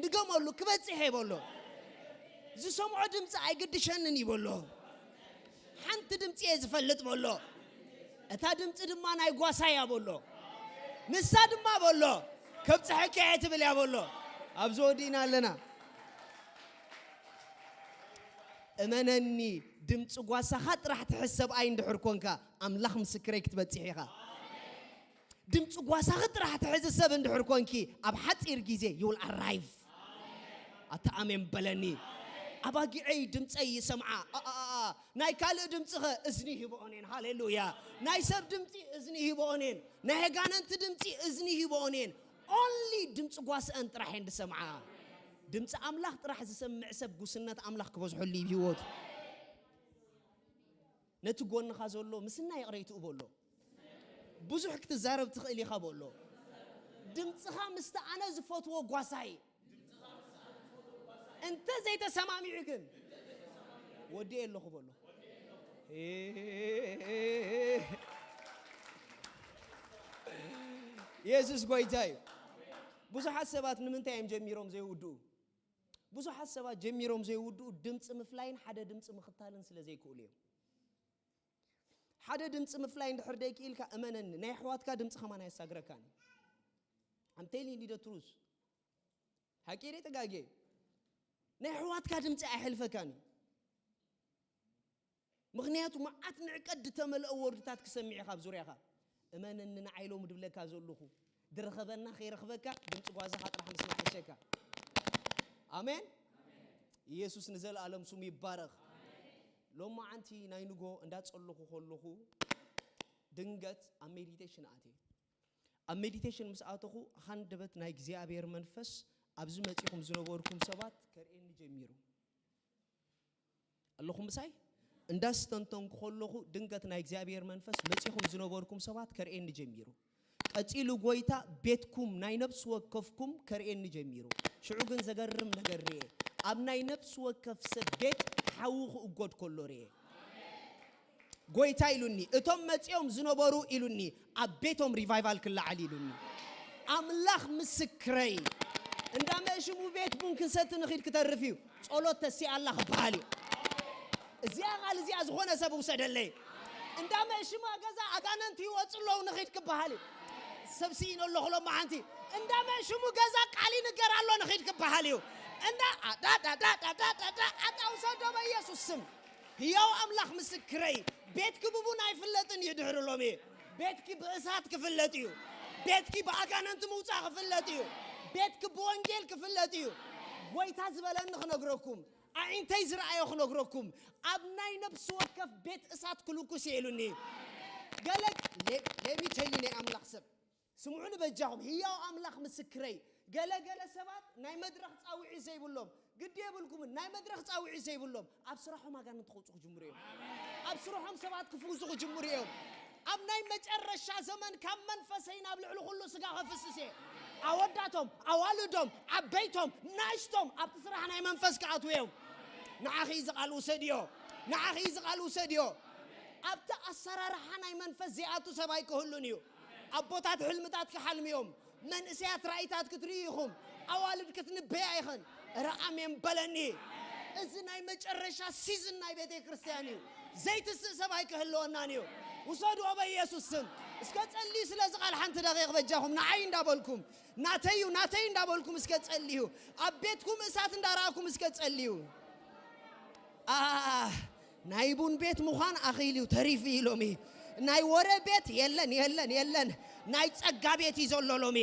ድገመሉ፣ ክበጽሕ እየ በሎ። ዝሰምዖ ድምጺ ኣይግድሸንን እዩ በሎ። ሓንቲ ድምጺ እየ ዝፈልጥ በሎ። እታ ድምጺ ድማ ናይ ጓሳ እያ በሎ። ንሳ ድማ በሎ፣ ከብጽሐኪ እየ ትብል እያ በሎ። ኣብዚ ወዲእና ኣለና። እመነኒ፣ ድምጺ ጓሳኻ ጥራሕ ትሕዝ ሰብኣይ እንድሕር ኮንካ፣ ኣምላኽ ምስክረይ ክትበጽሕ ኢኻ። ድምጺ ጓሳኺ ጥራሕ ትሕዚ ሰብ እንድሕር ኮንኪ፣ ኣብ ሓጺር ግዜ you will arrive። ኣታ ኣሜን በለኒ። ኣባጊዐይ ድምጸይ ይሰምዓ። ኣ፣ ኣ፣ ኣ፣ ኣ። ናይ ካልእ ድምጺኸ እዝኒ ሂበኦኔን። ሃሌሉያ። ናይ ሰብ ድምጺ እዝኒ ሂበኦኔን። ናይ ኣጋንንቲ ድምጺ እዝኒ ሂበኦኔን። Only ድምጺ ጓስአን ጥራሕ እየን ዝሰምዓ። ድምጺ ኣምላኽ ጥራሕ ዝሰምዕ ሰብ ጉስነት ኣምላኽ ክበዝሐሉ እዩ ህይወቱ። ነቲ ጎንኻ ዘሎ ምስና ይቕረ ይትኡ በሎ። ብዙሕ ክትዛረብ ትኽእል ኢኻ በሎ። ድምፅኻ ምስቲ ኣነ ዝፈትዎ ጓሳይ እንተ ዘይተሰማሚዑ ግን ወዲኤ ኣለኹ በሎ። ኢየሱስ ጎይታ እዩ። ብዙሓት ሰባት ንምንታይ እዮም ጀሚሮም ዘይውድኡ? ብዙሓት ሰባት ጀሚሮም ዘይውድኡ ድምፂ ምፍላይን ሓደ ድምፂ ምኽታልን ስለ ዘይክእሉ እዮም። ሓደ ድምፂ ምፍላይ እንድሕር ደይክኢልካ እመነኒ፣ ናይ ኣሕዋትካ ድምፂ ከማን ኣየሳግረካን እዩ። I'm telling you the truth. ሓቂ ደ ተጋጌ? ናይ ኣሕዋትካ ድምፂ ኣይሕልፈካን እዩ። ምኽንያቱ መዓት ንዕቀት ዝተመልኦ ወርድታት ክሰምዕ ኢኻ ኣብ ዙርያኻ። እመነኒ፣ ንዓይ ሎሚ ድብለካ ዘለኹ፣ ድረኸበና ከይረኽበካ ድምፂ ጓዛኻ ጥራሕ ምስማዕ ይሸካ። ኣሜን። ኢየሱስ ንዘለኣለም ስሙ ይባረኽ። ሎማዓንቲ ናይ ንጎ እንዳጸለኹ ከለኹ ድንገት ኣብ ሜዲቴሽን ኣትየ። ኣብ ሜዲቴሽን ምስ ኣተኹ ሃንደበት ናይ እግዚኣብሔር መንፈስ ኣብዚ መጺኹም ዝነበርኩም ሰባት ከርእየኒ ጀሚሩ። ኣለኹም ምሳይ? እንዳስተንተንኩ ከለኹ ድንገት ናይ እግዚኣብሔር መንፈስ መጺኹም ዝነበርኩም ሰባት ከርእየኒ ጀሚሩ። ቀጺሉ ጎይታ ቤትኩም ናይ ነፍሲ ወከፍኩም ከርእየኒ ጀሚሩ። ሽዑ ግን ዘገርም ነገር ርኤ። ኣብ ናይ ነፍሲ ወከፍ ሰብ ቤት ሓዊ ክእጎድ ከሎ ርኤ። ጎይታ ኢሉኒ፣ እቶም መጺኦም ዝነበሩ ኢሉኒ፣ ኣብ ቤቶም ሪቫይቫል ክለዓል ኢሉኒ። ኣምላኽ ምስክረይ። እንዳ መእሽሙ ቤት ቡን ክንሰቲ ንኺድ ክተርፍ እዩ። ጸሎት ተሲኣ ኣላ ክበሃል እዩ። እዚኣ ቃል እዚኣ ዝኾነ ሰብ ውሰደለይ። እንዳ መእሽማ ገዛ ኣጋንንቲ ይወጹ ኣለዉ ንኺድ ክበሃል እዩ። ሰብ ስኢኑ ኣለኹ ሎማዓንቲ። እንዳ መእሽሙ ገዛ ቃል ይንገር ኣሎ ንኺድ ክበሃል እዩ። እንዳ ኣዳ ኣጣ ውሰዶ በኢየሱስ ስም። ህያው ኣምላኽ ምስክረይ፣ ቤትኪ ብቡን ኣይፍለጥን እዩ ድሕሪ ሎሚ። ቤትኪ ብእሳት ክፍለጥ እዩ። ቤትኪ ብኣጋንንቲ ምውጻእ ክፍለጥ እዩ። ቤትኪ ብወንጌል ክፍለጥ እዩ። ጎይታ ዝበለኒ ክነግረኩም፣ ኣዒንተይ ዝረኣዮ ክነግረኩም፣ ኣብ ናይ ነፍሲ ወከፍ ቤት እሳት ክልኩስ እየ ኢሉኒ። ገለ ሌ-፣ ሌሚተይኒ ናይ ኣምላኽ ሰብ ስምዑኒ በጃኹም፣ ህያው ኣምላኽ ምስክረይ። ገለ ገለ ሰባት ናይ መድረኽ ጻውዒት ዘይብሎም፣ ግዲ የብልኩምን፣ ናይ መድረኽ ጻውዒት ዘይብሎም፣ ኣብ ስራሖም ኣጋንንቲ ክወጹ ክጅምሩ እዮም። ኣብ ስራሖም ሰባት ክፍውሱ ክጅምሩ እዮም። ኣብ ናይ መጨረሻ ዘመን ካብ መንፈሰይ ናብ ልዕሊ ኩሉ ስጋ ከፍስስ እየ። ኣወዳቶም፣ ኣዋልዶም፣ ዓበይቶም፣ ናእሽቶም ኣብቲ ስራሕ ናይ መንፈስ ክኣትዉ እዮም። ንዓኺ እዚ ቃል ውሰድዮ፣ ንዓኺ እዚ ቃል ውሰድዮ። ኣብቲ ኣሰራርሓ ናይ መንፈስ ዘይኣቱ ሰብ ኣይክህሉን እዩ። ኣቦታት ሕልምታት ክሓልሙ እዮም። መንእሰያት ራእይታት ክትርእዩ ኢኹም። ኣዋልድ ክትንበያ ኢኽን። ኧረ ኣሜን በለኒ። እዚ ናይ መጨረሻ ሲዝን ናይ ቤተ ክርስቲያን እዩ። ዘይትስእ ሰብ ኣይክህልወናን እዩ። ውሰድዎ በኢየሱስ ስም። እስከ ጸልዩ ስለዚ ቃል ሓንቲ ደቂቕ በጃኹም። ንዓይ እንዳበልኩም፣ ናተይ እዩ፣ ናተይ እንዳበልኩም እስከ ጸልዩ። ኣብ ቤትኩም እሳት እንዳረኣኩም እስከ ጸልዩ። ኣህ፣ ናይ ቡን ቤት ምዃን ኣኺል እዩ፣ ተሪፉ እዩ ሎሚ። ናይ ወረ ቤት የለን፣ የለን፣ የለን። ናይ ጸጋ ቤት እዩ ዘሎ ሎሚ።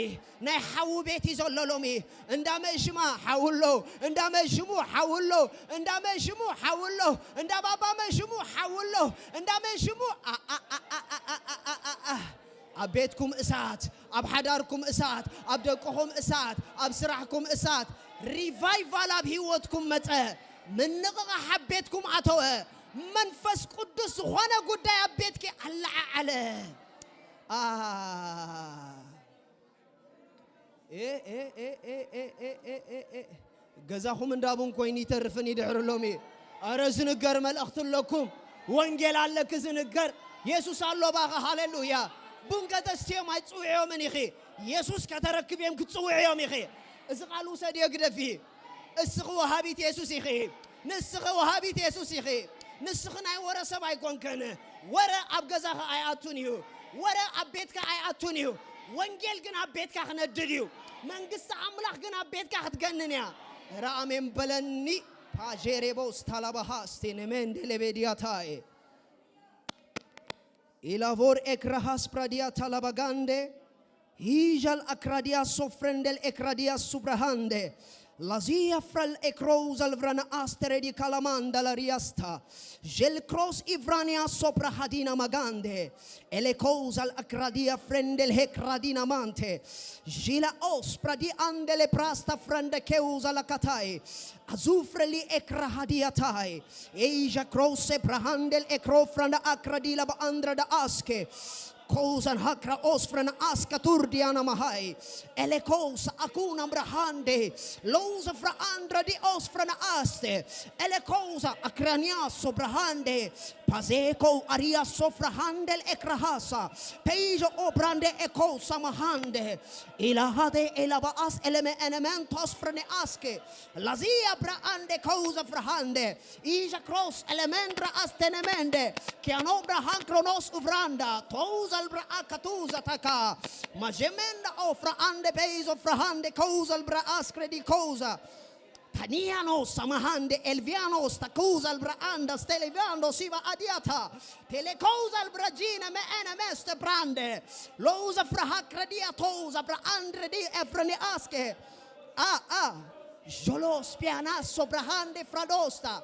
ናይ ሓዊ ቤት እዩ ዘሎ ሎሚ። እንዳ መእሽማ ሓዊ ኣሎ፣ እንዳ መእሽሙ ሓዊ ኣሎ፣ እንዳ መእሽሙ ሓዊ ኣሎ፣ እንዳ ባባ መእሽሙ ሓዊ ኣሎ፣ እንዳ መእሽሙ ኣ-፣ ኣ-፣ ኣ-፣ ኣብ ቤትኩም እሳት፣ ኣብ ሓዳርኩም እሳት፣ ኣብ ደቅኹም እሳት፣ ኣብ ስራሕኩም እሳት። ሪቫይቫል ኣብ ህይወትኩም መጸ። ምንቕቓሕ ኣብ ቤትኩም ኣተወ። መንፈስ ቅዱስ ዝኾነ ጉዳይ ኣብ ቤትኪ ኣለዓዓለ። ኣ-፣ ኤ፣ ኤ፣ ኤ፣ ኤ፣ ኤ፣ ኤ፣ ኤ፣ ኤ፣ ኤ። ገዛኹም እንዳ ቡን ኮይኑ ይተርፍን ይድሕር ሎሚ። ኣረ ዝንገር መልእኽቲ ኣለኩም። ወንጌል ኣለኪ ዝንገር። የሱስ ኣሎ ባኻ። ሃሌሉያ። ቡን ከተስትዮም ኣይትጽውዕዮምን ኢኺ። የሱስ ከተረክብዮም ክትጽውዕዮም ኢኺ። እዚ ቃል ውሰድዮ ግደፊ። እስኺ ወሃቢት የሱስ ኢኺ። ንስኺ ወሃቢት የሱስ ኢኺ። ንስኺ ናይ ወረ ሰብ ኣይኮንክን። ወረ ኣብ ገዛኻ ኣይኣቱን እዩ። ወረ ኣብ ቤትካ ኣይኣቱን እዩ። ወንጌል ግን ኣብ ቤትካ ክነድድ እዩ። መንግስቲ ኣምላኽ ግን ኣብ ቤትካ ክትገንን እያ። ኧረ ኣሜን በለኒ። ፓጀሬቦስ ታላባሃ ስቴኔሜንዴ ሌቤዲያታኤ ኢላቮር ኤክራሃስ ፕራዲያ ታላባጋንዴ ሂጃል ኣክራዲያ ሶፍረንደል ኤክራዲያ ሱብራሃንዴ ላዚያ ፍራል ኤክሮዝ ኣልቭራና ኣስተሬዲ ካላማንዳ ላሪያስታ ጀል ክሮስ ኢቭራንያ ሶፕራ ሃዲና ማጋንዴ ኤሌኮዝ ኣል ኣክራዲያ ፍሬንደል ሄክራዲና ማንቴ ዢላ ኦስ ፕራዲ ኣንደሌ ፕራስታ ፍረንደ ኬውዝ ኣላካታይ ኣዙፍረሊ ኤክራ ሃዲያታይ ኤይዣ ክሮሴ ፕራሃንደል ኤክሮ ፍራንዳ ኣክራዲላ በኣንድራ ዳ ኣስኬ Kousan hakra os frana aska turdiana mahai. Ele kousa akuna brahande. Lousa fra andra di os frana aste. Ele kousa akrania sobrahande. Paze kou aria sofra handel ekrahasa. Peijo obrande e kousa mahande. Ilahade elabaas eleme elementos frane aske. Lazia bra ande kousa frahande. Ija kros elemendra astenemende. Kiano brahan kronos uvranda. Touzal bra akatuza taka. Majemenda ofra ande peizo frahande kouzal bra askre di kouza. Taniano samahande elvianos takouzal bra anda stelevando siva adiata. Telekouzal bra gina me ene meste brande. Louza fraha credia touza bra andre di efrani aske. Ah, ah. Jolo spiana sobrahande fradosta.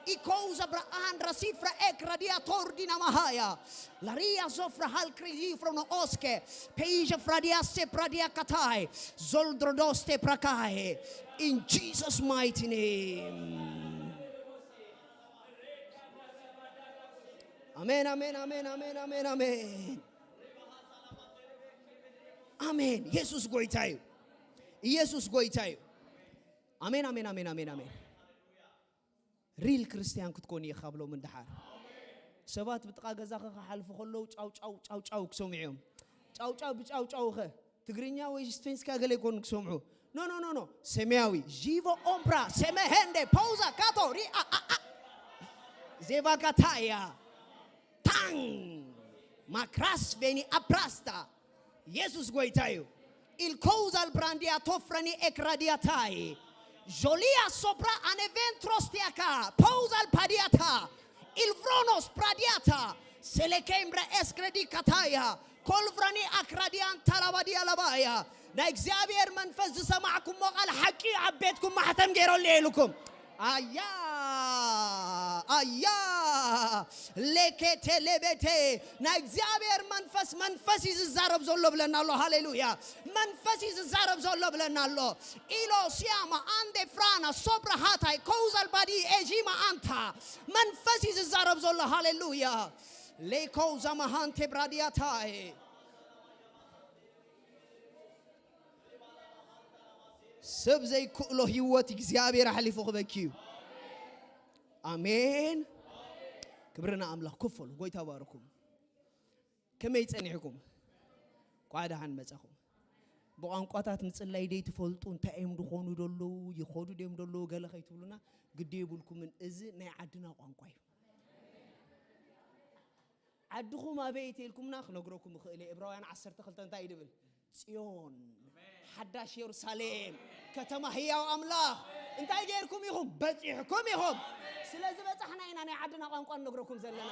I kouza bra andra sifra ek radia tordina mahaya. Laria sofra hal kriji frono oske. Peija fradia se pradia katai. Zoldrodoste prakae. In Jesus' mighty name. Amen, amen, amen, amen, amen, amen. Amen. Jesus goita you. Jesus goita you. ኣሜን ኣሜን ኣሜን ኣሜን ኣሜን። ሪል ክርስቲያን ክትኮን ኢኻ ብሎም እንድሓር ሰባት ብጥቓ ገዛኻ ክሓልፉ ከለዉ ጫው ጫው ጫው ጫው ክሰምዑ እዮም። ጫው ጫው ብጫው ጫው ኸ ትግርኛ ወይ ስፔንስካ ገለ ይኮኑ ክሰምዑ። ኖ ኖ ኖ ኖ ሰማያዊ ዢቮ ኦምብራ ሰመሄንደ ፓውዛ ካቶ ሪ ኣ ኣ ኣ ዜቫጋታያ ታን ማክራስ ቬኒ ኣፕራስታ የሱስ ጎይታ እዩ። ኢልኮውዛል ብራንዲያ ቶፍረኒ ኤክራዲያታይ ዦሊያ ሶብራ ኣነቬንትሮስቲያካ ፖውዛል ፓዲያታ ኢልቭሮኖስ ፕራዲያታ ሴሌኬምብረ ኤስክረዲካታያ ኮልፍረኒ ኣክራዲያን ታላባዲያ ለባያ ናይ እግዚኣብሔር መንፈስ ዝሰማዕኩሞ ቃል ሓቂ ኣብ ቤትኩም ማሕተም ገይረሉ እየ ኢልኩም ኣያ ኣያ ሌኬቴ ሌቤቴ ናይ እግዚኣብሔር መንፈስ መንፈስ እዩ ዝዛረብ ዘሎ ብለና ኣሎ። ሃሌሉያ መንፈስ እዩ ዝዛረብ ዘሎ ብለና ኣሎ። ኢሎ ሲያማ ኣንዴ ፍራና ሶብራ ሃታይ ኮውዛል ባዲ ኤጂማ ኣንታ መንፈስ እዩ ዝዛረብ ዘሎ። ሃሌሉያ ሌኮውዛ ማሃንቴ ብራዲያታይ ሰብ ዘይክእሎ ህይወት እግዚኣብሔር ኣሕሊፉ ክበኪ እዩ። ኣሜን። ክብርና ኣምላኽ ክፈሉ ጎይታ ባርኩም። ከመይ ጸኒሕኩም? ቋ ደሓን መጻኹም። ብቋንቋታት ምጽላይ ደይ ትፈልጡ እንታይ እዮም ድኾኑ ደለዉ ይኸዱ ደዮም ደለዉ ገለ ከይትብሉና ግዲ የብልኩምን። እዚ ናይ ዓድና ቋንቋ እዩ። ዓድኹም ኣበይ ተልኩምና ክነግረኩም እኽእል እየ። ዕብራውያን ዓሰርተ ክልተ እንታይ እዩ ድብል? ጽዮን ሓዳሽ የሩሳሌም ከተማ ህያው ኣምላኽ እንታይ ገይርኩም ኢኹም? በጺሕኩም ኢኹም። ስለ ዝበጻሕና ኢና ናይ ዓድና ቋንቋ ንነግረኩም ዘለና።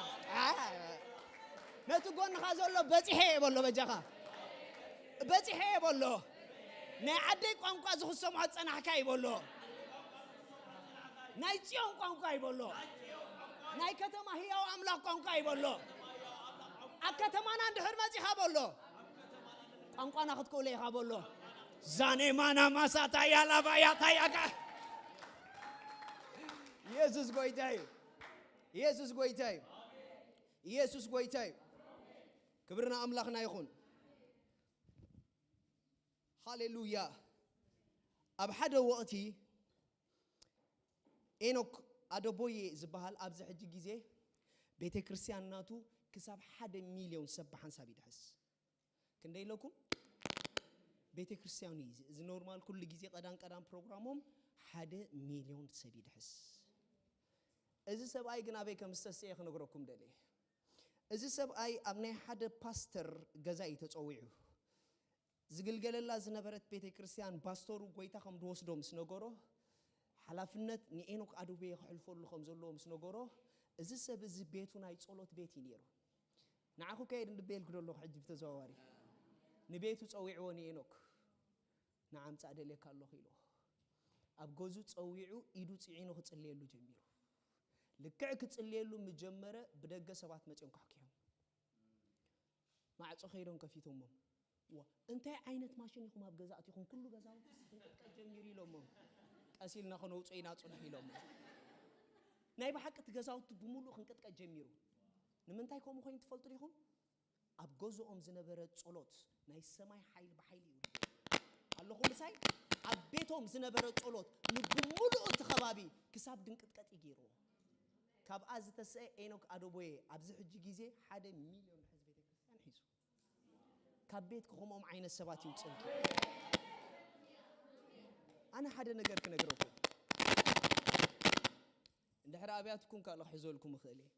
ነቲ ጎንኻ ዘሎ በጺሐ እየ በሎ። በጃኻ በጺሐ እየ በሎ። ናይ ዓደይ ቋንቋ ዝኽሰምዖ ዝጸናሕካ እዩ በሎ። ናይ ጽዮን ቋንቋ ይበሎ። ናይ ከተማ ህያው ኣምላኽ ቋንቋ ይበሎ። ኣብ ከተማና እንድሕር መጺኻ በሎ ቋንቋና ክትክእሎ ኢኻ በሎ። ዛኔማና ማሳታ ያላባ ያታ ያጋ ኢየሱስ ጎይታ እዩ። ኢየሱስ ጎይታ እዩ። ኢየሱስ ጎይታ እዩ። ክብርና ኣምላኽና ይኹን። ሃሌሉያ። ኣብ ሓደ ወቕቲ ኤኖክ ኣደቦዬ ዝበሃል ኣብዚ ሕጂ ግዜ ቤተ ክርስቲያን ናቱ ክሳብ ሓደ ሚልዮን ሰብ ብሓንሳብ ይድሕስ። ክንደይ ኢለኩም? ቤተ ክርስቲያኑ እዩ እዚ ኖርማል ኩሉ ግዜ ቀዳም ቀዳም ፕሮግራሞም ሓደ ሚልዮን ሰብ ይድሕስ። እዚ ሰብኣይ ግን ኣበይ ከም ዝተስኤ ክነግረኩም ደልየ። እዚ ሰብኣይ ኣብ ናይ ሓደ ፓስተር ገዛ እዩ ተጸዊዑ። ዝግልገለላ ዝነበረት ቤተ ክርስቲያን ፓስተሩ ጎይታ ከም ዝወስዶ ምስ ነገሮ ሓላፍነት ንኤኖክ ኣዱቤ ክሕልፈሉ ከም ዘለዎ ምስ ነገሮ እዚ ሰብ እዚ ቤቱ ናይ ጸሎት ቤት እዩ ነይሩ። ንዓኹ ከየድ እንድበየልኩ ደለኹ ሕጂ ብተዘዋዋሪ ንቤቱ ጸዊዕዎ ንኤኖክ ንዓምጻእ ደልየካ ኣለኹ ኢልዎ ኣብ ገዙ ጸዊዑ ኢዱ ጽዒኑ ክጽልየሉ ጀሚሩ። ልክዕ ክጽልየሉ ምጀመረ ብደገ ሰባት መጺኦም ካሕኪሖም ማዕጾ ከይዶም ከፊቶሞም ዋ እንታይ ዓይነት ማሽን ኢኹም ኣብ ገዛ ኣቲኹም ኩሉ ገዛውቲ ክንቅጥቀጥ ጀሚሩ ኢሎሞም ቀስ ኢልና ከነውፅኦ ኢና ፅኑሕ ኢሎሞም ናይ ብሓቂ እቲ ገዛውቲ ብምሉእ ክንቅጥቀጥ ጀሚሩ ንምንታይ ከምኡ ኮይኑ ትፈልጡ ዲኹም ኣብ ገዝኦም ዝነበረ ጸሎት ናይ ሰማይ ሓይሊ ብሓይሊ ይውርድ ኣለኹ ምሳይ። ኣብ ቤቶም ዝነበረ ጸሎት ንብምሉኡ እቲ ከባቢ ክሳብ ድንቅጥቀጥ ይገይርዎ። ካብኣ ዝተስአ ኤኖክ ኣደቦየ ኣብዚ ሕጂ ግዜ ሓደ ሚልዮን ሕዝቢ ቤተክርስትያን ሒዙ። ካብ ቤት ክኸምኦም ዓይነት ሰባት ይውፅልኪ። ኣነ ሓደ ነገር ክነግረኩም። እንድሕር ኣብያትኩም ካልእ ክሕዘልኩም እኽእል እየ።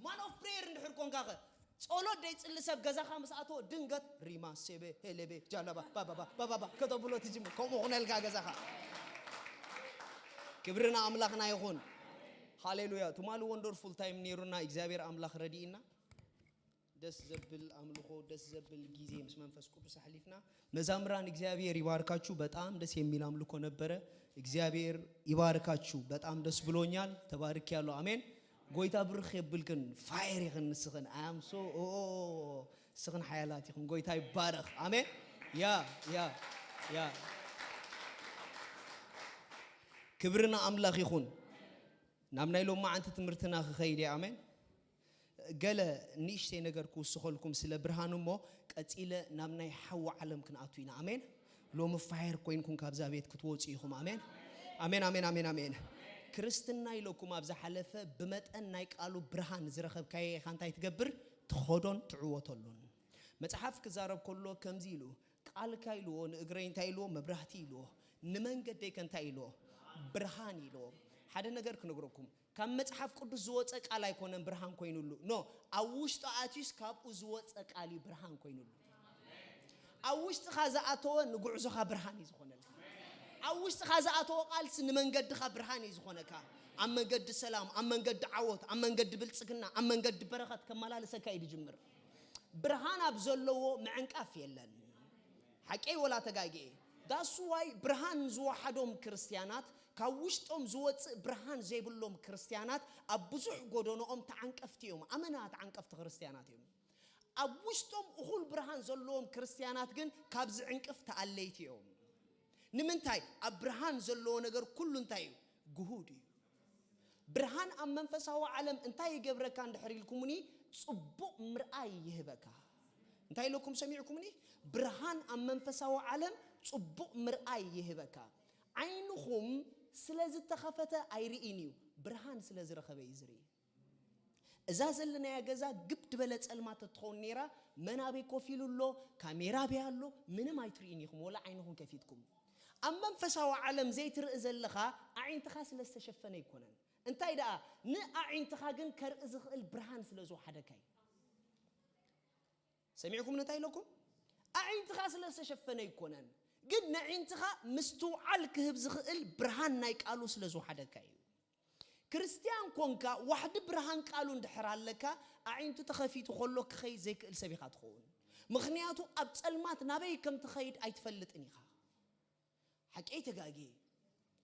ማን ኦፍ ፕሬየር እንድሕር ኮንካ ኸ ጸሎት ደይጽሊ ሰብ ገዛኻ ምስ ኣተወ ድንገት ሪማ ሴቤ ሄሌቤ ጃላባ ባባባ ባባባ ከተብሎ ትጅምር። ከምኡ ኹነልካ ገዛኻ። ክብሪ ንኣምላኽና ይኹን። ሃሌሉያ። ትማሊ ወንደርፉል ታይም ነይሩና፣ እግዚኣብሔር ኣምላኽ ረድኢና። ደስ ዘብል ኣምልኾ፣ ደስ ዘብል ጊዜ ምስ መንፈስ ቅዱስ ኣሕሊፍና። መዛምራን እግዚኣብሔር ይባርካችሁ። በጣም ደስ የሚል አምልኮ ነበረ። እግዚኣብሔር ይባርካችሁ። በጣም ደስ ብሎኛል። ተባርክ ያለው አሜን። ጎይታ ብርኽ የብልክን ፋየር ይኽን ንስኽን። I am so ንስኽን ሓያላት ይኹን። ጎይታ ይባረኽ። ኣሜን። ያ ያ ያ ክብርና ኣምላኽ ይኹን። ናብ ናይ ሎማዓንቲ ትምህርትና ክኸይድ እየ። ኣሜን። ገለ ንእሽተይ ነገር ክውስኸልኩም ስለ ብርሃን እሞ፣ ቀጺለ ናብ ናይ ሓዊ ዓለም ክንኣቱ ኢና። ኣሜን። ሎሚ ፋየር ኮይንኩም ካብዛ ቤት ክትወጹ ኢኹም። ኣሜን። ኣሜን፣ ኣሜን፣ ኣሜን፣ ኣሜን። ክርስትና ኢለኩም ኣብ ዝሓለፈ ብመጠን ናይ ቃሉ ብርሃን ዝረኸብካዮ ኢኻ እንታይ ትገብር? ትኸዶን ትዕወተሉን። መጽሓፍ ክዛረብ ከሎ ከምዚ ኢሉ፣ ቃልካ ኢልዎ፣ ንእግረይ እንታይ ኢልዎ? መብራህቲ ኢልዎ። ንመንገደይ ከ እንታይ ኢልዎ? ብርሃን ኢልዎ። ሓደ ነገር ክነግረኩም፣ ካብ መጽሓፍ ቅዱስ ዝወጸ ቃል ኣይኮነን ብርሃን ኮይኑሉ። ኖ፣ ኣብ ውሽጡ ኣትዩስ ካብኡ ዝወጸ ቃል እዩ ብርሃን ኮይኑሉ። ኣብ ውሽጥኻ ዝኣተወ ንጉዕዞኻ ብርሃን እዩ ዝኾነልካ። ኣብ ውሽጥኻ ዝኣተወ ቃልሲ ንመንገድኻ ብርሃን እዩ ዝኾነካ። ኣብ መንገዲ ሰላም፣ ኣብ መንገዲ ዓወት፣ ኣብ መንገዲ ብልጽግና፣ ኣብ መንገዲ በረኸት ከመላልሰካ እዩ ዝጅምር። ብርሃን ኣብ ዘለዎ ምዕንቃፍ የለን። ሓቀይ ወላ ተጋግየ? That's why ብርሃን ዝወሓዶም ክርስትያናት፣ ካብ ውሽጦም ዝወጽእ ብርሃን ዘይብሎም ክርስትያናት ኣብ ብዙሕ ጎደኖኦም ተዓንቀፍቲ እዮም። ኣመና ተዓንቀፍቲ ክርስትያናት እዮም። ኣብ ውሽጦም እኹል ብርሃን ዘለዎም ክርስትያናት ግን ካብዚ ዕንቅፍ ተኣለይቲ እዮም። ንምንታይ? ኣብ ብርሃን ዘለዎ ነገር ኩሉ እንታይ እዩ? ግሁድ እዩ። ብርሃን ኣብ መንፈሳዊ ዓለም እንታይ ይገብረካ እንድሕር ኢልኩምኒ፣ ጽቡቕ ምርኣይ ይህበካ። እንታይ ኢለኩም ሰሚዕኩምኒ? ብርሃን ኣብ መንፈሳዊ ዓለም ጽቡቕ ምርኣይ ይህበካ። ዓይንኹም ስለ ዝተኸፈተ ኣይርእን እዩ፣ ብርሃን ስለ ዝረኸበ እዩ ዝርኢ። እዛ ዘለናያ ገዛ ግብ ድበለ ጸልማት ተትኸውን ነይራ፣ መን ኣበይ ኮፍ ኢሉ ኣሎ፣ ካሜራ ኣበይ ኣሎ፣ ምንም ኣይትርእዩን ኢኹም፣ ወላ ዓይንኹም ከፊትኩም። ኣብ መንፈሳዊ ዓለም ዘይትርኢ ዘለኻ፣ ኣዒንትኻ ስለ ዝተሸፈነ ኣይኮነን። እንታይ ደኣ፣ ንኣዒንትኻ ግን ከርኢ ዝኽእል ብርሃን ስለ ዝወሓደካ እዩ። ሰሚዕኩም እንታይ ኢለኩም? ኣዒንትኻ ስለ ዝተሸፈነ ኣይኮነን፣ ግን ነዒንትኻ ምስትውዓል ክህብ ዝኽእል ብርሃን ናይ ቃሉ ስለ ዝወሓደካ እዩ። ክርስትያን ኮንካ ዋሕዲ ብርሃን ቃሉ እንድሕር ኣለካ፣ ኣዒንቱ ተኸፊቱ ከሎ ክኸይድ ዘይክእል ሰብ ኢኻ ትኸውን። ምኽንያቱ ኣብ ጸልማት ናበይ ከም ትኸይድ ኣይትፈልጥን ኢኻ። ሓቀይ ተጋጌ፣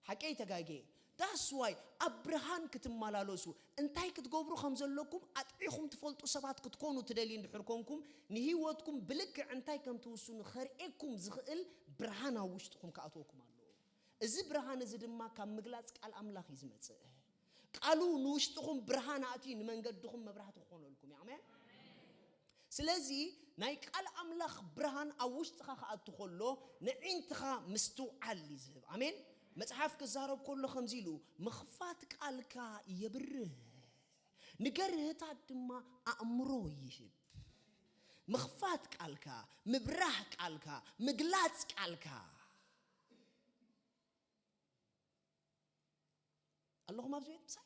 ሓቀይ ተጋጌ። That's why ኣብ ብርሃን ክትመላለሱ፣ እንታይ ክትገብሩ ከም ዘለኩም ኣጥዒኹም ትፈልጡ ሰባት ክትኮኑ ትደልዩ እንድሕር ኮንኩም፣ ንህይወትኩም ብልክዕ እንታይ ከም ትውስኑ ከርእየኩም ዝኽእል ብርሃን ኣብ ውሽጥኹም ክኣትወኩም ኣለዎ። እዚ ብርሃን እዚ ድማ ካብ ምግላጽ ቃል ኣምላኽ እዩ ዝመጽእ። ቃሉ ንውሽጥኹም ብርሃን ኣእትዩ ንመንገድኹም መብራህቲ ክኾነልኩም እዩ። ኣሜን። ስለዚ ናይ ቃል ኣምላኽ ብርሃን ኣብ ውሽጥኻ ክኣቱ ከሎ፣ ንዒንትኻ ምስትውዓል እዩ ዝህብ። ኣሜን። መጽሓፍ ክዛረብ ከሎ ከምዚ ኢሉ፣ ምኽፋት ቃልካ የብርህ፣ ንገርህታት ድማ ኣእምሮ ይህብ። ምኽፋት ቃልካ፣ ምብራህ ቃልካ፣ ምግላጽ ቃልካ። ኣለኹም ኣብዚ ቤት ምሳይ?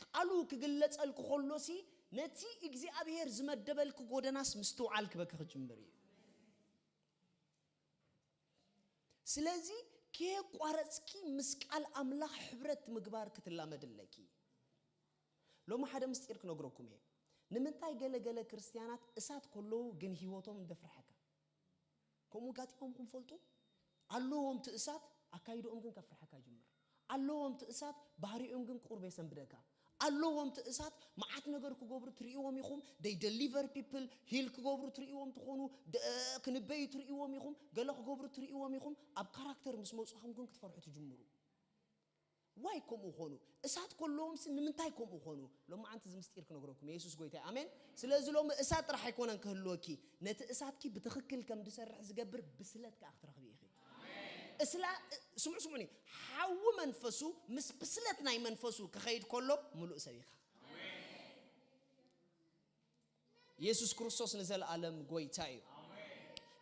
ቃሉ ክግለጸልኪ ከሎሲ፣ ነቲ እግዚኣብሔር ዝመደበልኪ ጎደናስ ምስትውዓል ክበኪ ክጅምር እዩ። ስለዚ ከየቋረጽኪ ምስ ቃል ኣምላኽ ሕብረት ምግባር ክትላመድ ኣለኪ። ሎሚ ሓደ ምስጢር ክነግረኩም እየ። ንምንታይ ገለ ገለ ክርስትያናት እሳት ከለዉ ግን ህይወቶም እንደፍርሐካ? ከምኡ ጋጢሞምኩም ፈልጡ? ኣለዎም እቲ እሳት፣ ኣካይድኦም ግን ከፍርሐካ ይጅምር። ኣለዎም እቲ እሳት፣ ባህሪኦም ግን ቁሩብ የሰንብደካ። ኣለዎም እቲ እሳት፣ መዓት ነገር ክገብሩ ትርእይዎም ኢኹም። They deliver people፣ ሂል ክገብሩ ትርእይዎም ትኾኑ፣ ደ-፣ ክንበዩ ትርእይዎም ኢኹም፣ ገለ ክገብሩ ትርእይዎም ኢኹም። ኣብ ካራክተር ምስ መጹኹም ግን ክትፈርሑ ትጅምሩ። ዋይ ከምኡ ኾኑ? እሳት ከለዎምሲ ንምንታይ ከምኡ ኾኑ? ሎማዓንቲ እዚ ምስጢር ክነግረኩም፣ የሱስ ጎይታ እዩ። ኣሜን። ስለዚ ሎሚ እሳት ጥራሕ ኣይኮነን ክህልወኪ፣ ነቲ እሳትኪ ብትኽክል ከም ዝሰርሕ ዝገብር ብስለት ከኣ ክትረኽቢ ኢኺ። እስላ-፣ ስምዑ፣ ስምዑኒ፣ ሓዊ መንፈሱ ምስ ብስለት ናይ መንፈሱ ክኸይድ ከሎ ምሉእ ሰብ ኢኻ። ኢየሱስ ክርስቶስ ንዘለኣለም ጎይታ እዩ።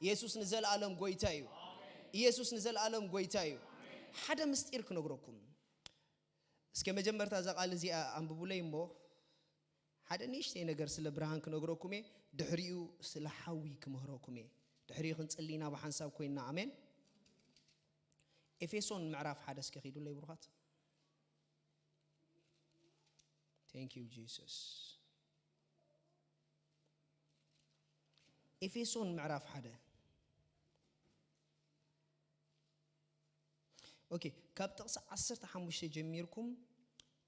ኢየሱስ ንዘለኣለም ጎይታ እዩ። ኢየሱስ ንዘለኣለም ጎይታ እዩ። ሓደ ምስጢር ክነግረኩም። እስከ መጀመርታ እዛ ቃል እዚኣ ኣንብቡለይ እሞ፣ ሓደ ንእሽተይ ነገር ስለ ብርሃን ክነግረኩም እየ። ድሕሪኡ ስለ ሓዊ ክምህረኩም እየ። ድሕሪኡ ክንጽሊ ኢና ብሓንሳብ ኮይንና። ኣሜን። ኤፌሶን ምዕራፍ ሓደ እስከ ኺዱለይ ብሩኻት። Thank you Jesus። ኤፌሶን ምዕራፍ ሓደ። ኦኬ፣ ካብ ጥቕሲ ዓሰርተ ሓሙሽተ ጀሚርኩም